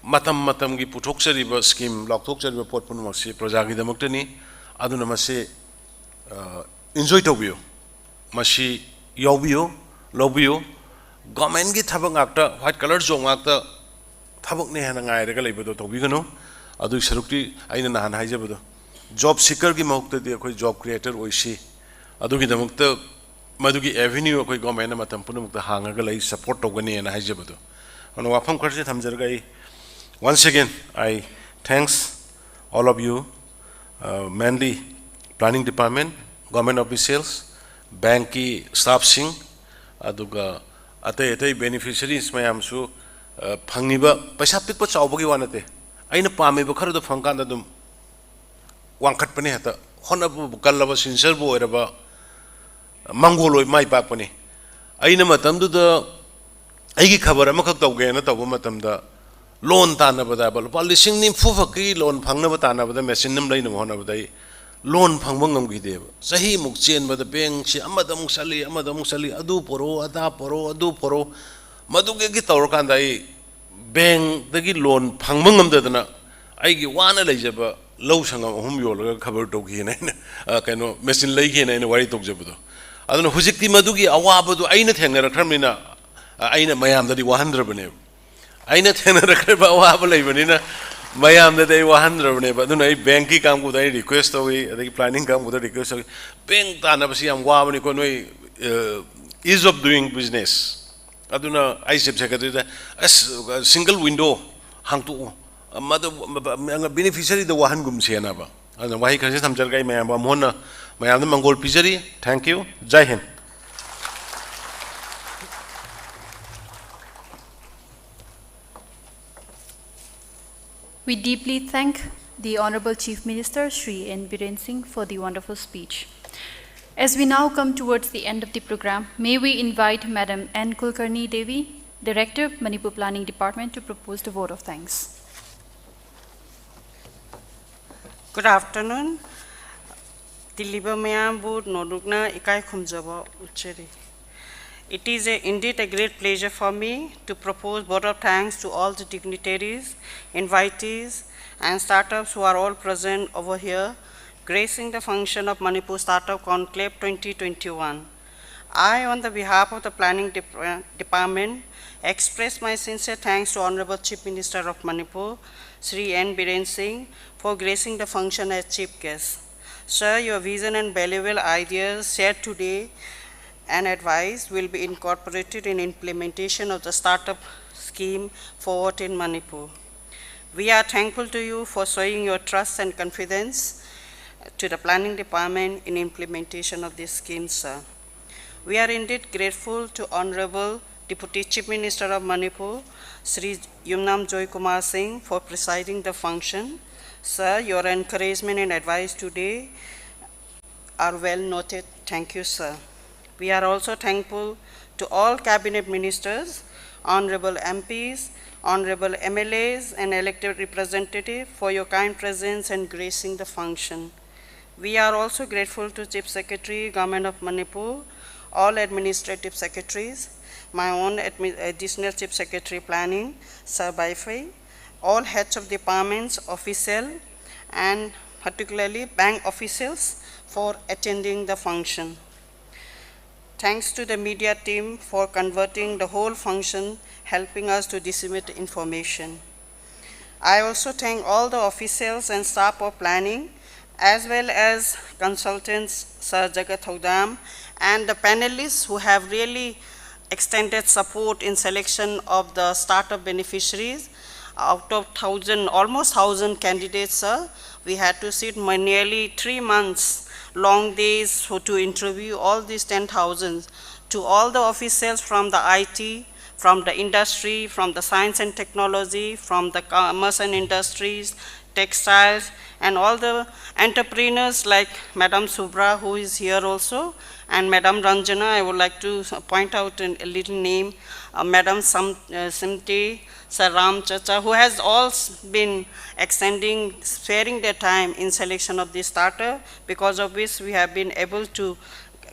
ꯃꯇꯝ ꯃꯇꯝꯒꯤ ꯄꯨꯊꯣꯛꯆꯔꯤꯕ scheme, ꯂꯥꯎꯊꯣꯛꯆꯔꯤꯕ ꯄꯣꯠ ꯄꯨꯝꯅꯃꯛꯁꯤ ꯄ꯭ꯔꯖꯥꯒꯤꯗꯃꯛꯇꯅꯤ꯫ ꯑꯗꯨꯅ ꯃꯁꯤ, ꯑ, enjoy ꯇꯧꯕꯤꯌꯨ, ꯃꯁꯤ ꯌꯥꯎꯕꯤꯌꯨ, ꯂꯧꯕꯤꯌꯨ꯫ Governmentꯀꯤ ꯊꯕꯛ ꯉꯥꯛꯇ, white collar job ꯉꯥꯛꯇ ꯊꯕꯛꯅꯦ ꯍꯥꯏꯅ ꯉꯥꯏꯔꯒ ꯂꯩꯕꯗꯣ ꯇꯧꯕꯤꯒꯅꯨ꯫ ꯑꯗꯨꯒꯤ ꯁꯔꯨꯛꯇꯤ ꯑꯩꯅ ꯅꯍꯥꯟ ꯍꯥꯏꯖꯕꯗꯣ, job seekerꯒꯤ ꯃꯍꯨꯠꯇꯗꯤ ꯑꯩꯈꯣꯏ job creator ꯑꯣꯏꯁꯤ꯫ ꯑꯗꯨꯒꯤꯗꯃꯛꯇ ꯃꯗꯨꯒꯤ avenue ꯑꯩꯈꯣꯏ governmentꯅ ꯃꯇꯝ ꯄꯨꯝꯅꯃꯛꯇ ꯍꯥꯡꯉꯒ ꯂꯩ, support ꯇꯧꯒꯅꯤꯅ ꯍꯥꯏꯖꯕꯗꯣ꯫ ꯑꯗꯨꯅ ꯋꯥꯐꯝ ꯈꯔꯁꯤ ꯊꯝꯖꯔꯒ ꯑꯩ, once again, I thanks all of you, uh, mainly planning department, government officials, bankꯀꯤ staffꯁꯤꯡ, ꯑꯗꯨꯒ ꯑꯇꯩ ꯑꯇꯩ beneficiaries ꯃꯌꯥꯝꯁꯨ, ꯑ, ꯐꯪꯉꯤꯕ ꯄꯩꯁꯥ ꯄꯤꯛꯄ ꯆꯥꯎꯕꯒꯤ ꯋꯥ ꯅꯠꯇꯦ꯫ ꯑꯩꯅ ꯄꯥꯝꯃꯤꯕ ꯈꯔꯗꯣ ꯐꯪꯀꯥꯟꯗ ꯑꯗꯨꯝ ꯋꯥꯡꯈꯠꯄꯅꯤ ꯍꯦꯛꯇ꯫ ꯍꯣꯠꯅꯕꯕꯨ ꯀꯜꯂꯕ, sincereꯕꯨ ꯑꯣꯏꯔꯕ, ꯃꯪꯒꯣꯜ ꯑꯣꯏ ꯃꯥꯏ ꯄꯥꯛꯄꯅꯤ꯫ ꯑꯩꯅ ꯃꯇꯝꯗꯨꯗ ꯑꯩꯒꯤ ꯈꯕꯔ ꯑꯃꯈꯛ ꯇꯧꯒꯦꯅ ꯇꯧꯕ ꯃꯇꯝꯗ, loan ꯇꯥꯟꯅꯕꯗ ꯍꯥꯏꯕ, ꯂꯨꯄꯥ ꯂꯤꯁꯤꯡ ꯅꯤꯐꯨ ꯈꯛꯀꯤ loan ꯐꯪꯅꯕ ꯇꯥꯟꯅꯕꯗ, machine ꯑꯃ ꯂꯩꯅꯕ ꯍꯣꯠꯅꯕꯗ ꯑꯩ loan ꯐꯪꯕ ꯉꯝꯈꯤꯗꯦꯕ꯫ ꯆꯍꯤꯃꯨꯛ ꯆꯦꯟꯕꯗ bankꯁꯤ ꯑꯃꯗ ꯑꯃꯨꯛ ꯆꯠꯂꯤ, ꯑꯃꯗ ꯑꯃꯨꯛ ꯆꯠꯂꯤ, ꯑꯗꯨ ꯄꯨꯔꯛꯑꯣ, ꯑꯗꯥ ꯄꯨꯔꯛꯑꯣ, ꯑꯗꯨ ꯄꯨꯔꯛꯑꯣ, ꯃꯗꯨꯒꯤ ꯇꯧꯔꯀꯥꯟꯗ ꯑꯩ bankꯇꯒꯤ loan ꯐꯪꯕ ꯉꯝꯗꯗꯅ ꯑꯩꯒꯤ ꯋꯥꯅ ꯂꯩꯖꯕ ꯂꯧ ꯁꯪꯒꯝ ꯑꯍꯨꯝ ꯌꯣꯜꯂꯒ ꯈꯕꯔ ꯇꯧꯈꯤꯅ ꯑꯩꯅ, ꯑ, ꯀꯩꯅꯣ, machine ꯂꯩꯈꯤꯅ ꯑꯩꯅ ꯋꯥꯔꯤ ꯇꯧꯖꯕꯗꯣ꯫ ꯑꯗꯨꯅ ꯍꯧꯖꯤꯛꯇꯤ ꯃꯗꯨꯒꯤ ꯑꯋꯥꯕꯗꯨ ꯑꯩꯅ ꯊꯦꯡꯅꯔꯛꯈ꯭ꯔꯕꯅꯤꯅ, ꯑꯩꯅ ꯃꯌꯥꯝꯗꯗꯤ ꯋꯥꯍꯟꯗ꯭ꯔꯕꯅꯦꯕ꯫ ꯑꯩꯅ ꯊꯦꯡꯅꯔꯛꯈ꯭ꯔꯤꯕ ꯑꯋꯥꯕ ꯂꯩꯕꯅꯤꯅ ꯃꯌꯥꯝꯗꯗꯤ ꯑꯩ ꯋꯥꯍꯟꯗ꯭ꯔꯕꯅꯦꯕ꯫ ꯑꯗꯨꯅ ꯑꯩ ꯕꯦꯡꯛꯀꯤ ꯀꯥꯡꯕꯨꯗ ꯑꯩ ꯔꯤꯀ꯭ꯋꯦꯁ ꯇꯧꯏ, ꯑꯗꯒꯤ ꯄ꯭ꯂꯥꯅꯤꯡ ꯀꯥꯡꯕꯨꯗ ꯔꯤꯀ꯭ꯋꯦꯁ ꯇꯧꯏ꯫ ꯕꯦꯡꯛ ꯇꯥꯟꯅꯕꯁꯤ ꯌꯥꯝ ꯋꯥꯕꯅꯤꯀꯣ ꯅꯣꯏ, ease of doing business꯫ ꯑꯗꯨꯅ ꯑꯩ ꯆꯤꯐ ꯁꯦꯀ꯭ꯔꯦꯇꯔꯤꯗ, ꯑꯁ, ꯁꯤꯡꯒꯜ ꯋꯤꯟꯗꯣ ꯍꯥꯡꯇꯣꯛꯎ, ꯃꯗꯨ ꯕꯦꯅꯤꯐꯤꯁꯔꯤꯗ ꯋꯥꯍꯟꯒꯨꯝꯁꯦꯅꯕ꯫ ꯑꯗꯨꯅ ꯋꯥꯍꯩ ꯈꯔꯁꯤ ꯊꯝꯖꯔꯒ ꯑꯩ ꯃꯌꯥꯝꯕꯨ ꯑꯃꯨꯛ ꯍꯟꯅ ꯃꯌꯥꯝꯗ ꯃꯪꯒꯣꯜ ꯄꯤꯖꯔꯤ꯫ Thank you꯫ Jai Hind. We deeply thank the Honorable Chief Minister, Shri N. Biren Singh, for the wonderful speech. As we now come towards the end of the program, may we invite Madam N. Kulkarni Devi, Director, Manipur Planning Department, to propose the vote of thanks. Good afternoon. ꯇꯤꯜꯂꯤꯕ ꯃꯌꯥꯝꯕꯨ ꯅꯣꯂꯨꯛꯅ ꯏꯀꯥꯏ ꯈꯨꯝꯖꯕ ꯎꯠꯆꯔꯤ꯫ It is a, indeed a great pleasure for me to propose vote of thanks to all the dignitaries, invitees, and startups who are all present over here, gracing the function of Manipur Startup Conclave twenty twenty-one. I, on the behalf of the Planning Dep- uh, Department, express my sincere thanks to Honorable Chief Minister of Manipur, Shri N. Biren Singh, for gracing the function as Chief Guest. Sir, your vision and valuable ideas shared today and advice will be incorporated in implementation of the startup scheme Forward in Manipur. We are thankful to you for showing your trust and confidence to the Planning Department in implementation of this scheme, sir. We are indeed grateful to Honorable Deputy Chief Minister of Manipur, Shri Yumnam Joy Kumar Singh, for presiding the function. Sir, your encouragement and advice today are well noted. Thank you, sir. We are also thankful to all cabinet ministers, honorable M Ps, honorable M L As, and elected representatives for your kind presence and gracing the function. We are also grateful to Chief Secretary, Government of Manipur, all administrative secretaries, my own admi- Additional Chief Secretary Planning, Sir Baifei, all heads of departments, official, and particularly bank officials for attending the function. Thanks to the media team for converting the whole function, helping us to disseminate information. I also thank all the officials and staff of planning, as well as consultants, Sir Jagat Thogdam, and the panelists who have really extended support in selection of the startup beneficiaries. Out of thousand, almost thousand candidates, sir, we had to sit my nearly three months, long days for, to interview all these ten thousand. To all the officials from the I T, from the industry, from the science and technology, from the commerce and industries, textiles, and all the entrepreneurs like Madam Subra, who is here also, and Madam Ranjana. I would like to point out a little name, uh, Madam Sam, uh, Simte, Sir Ram Chacha, who has all been extending, sparing their time in selection of this starter, because of which we have been able to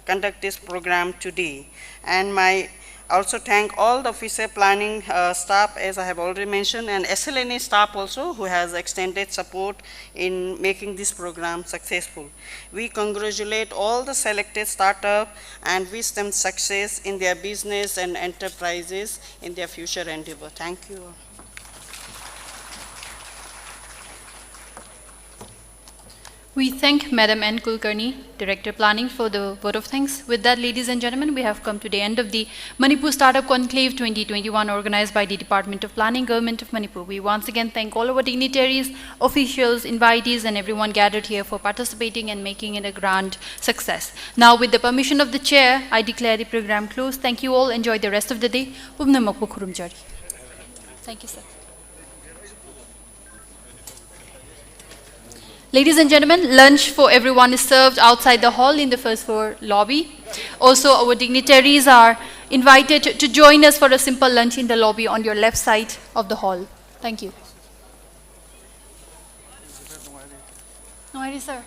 conduct this program today. And my also thank all the officer planning, uh, staff, as I have already mentioned, and S L N A staff also, who has extended support in making this program successful. We congratulate all the selected startup and wish them success in their business and enterprises in their future endeavor. Thank you. We thank Madam N Kulkarni, Director Planning, for the vote of thanks. With that, ladies and gentlemen, we have come to the end of the Manipur Startup Conclave twenty twenty-one, organized by the Department of Planning, Government of Manipur. We once again thank all our dignitaries, officials, invitees, and everyone gathered here for participating and making it a grand success. Now, with the permission of the chair, I declare the program closed. Thank you all. Enjoy the rest of the day. Pumnamakpu khurumjari. Thank you, sir. Ladies and gentlemen, lunch for everyone is served outside the hall in the first floor lobby. Also, our dignitaries are invited to join us for a simple lunch in the lobby on your left side of the hall. Thank you. No worries, sir.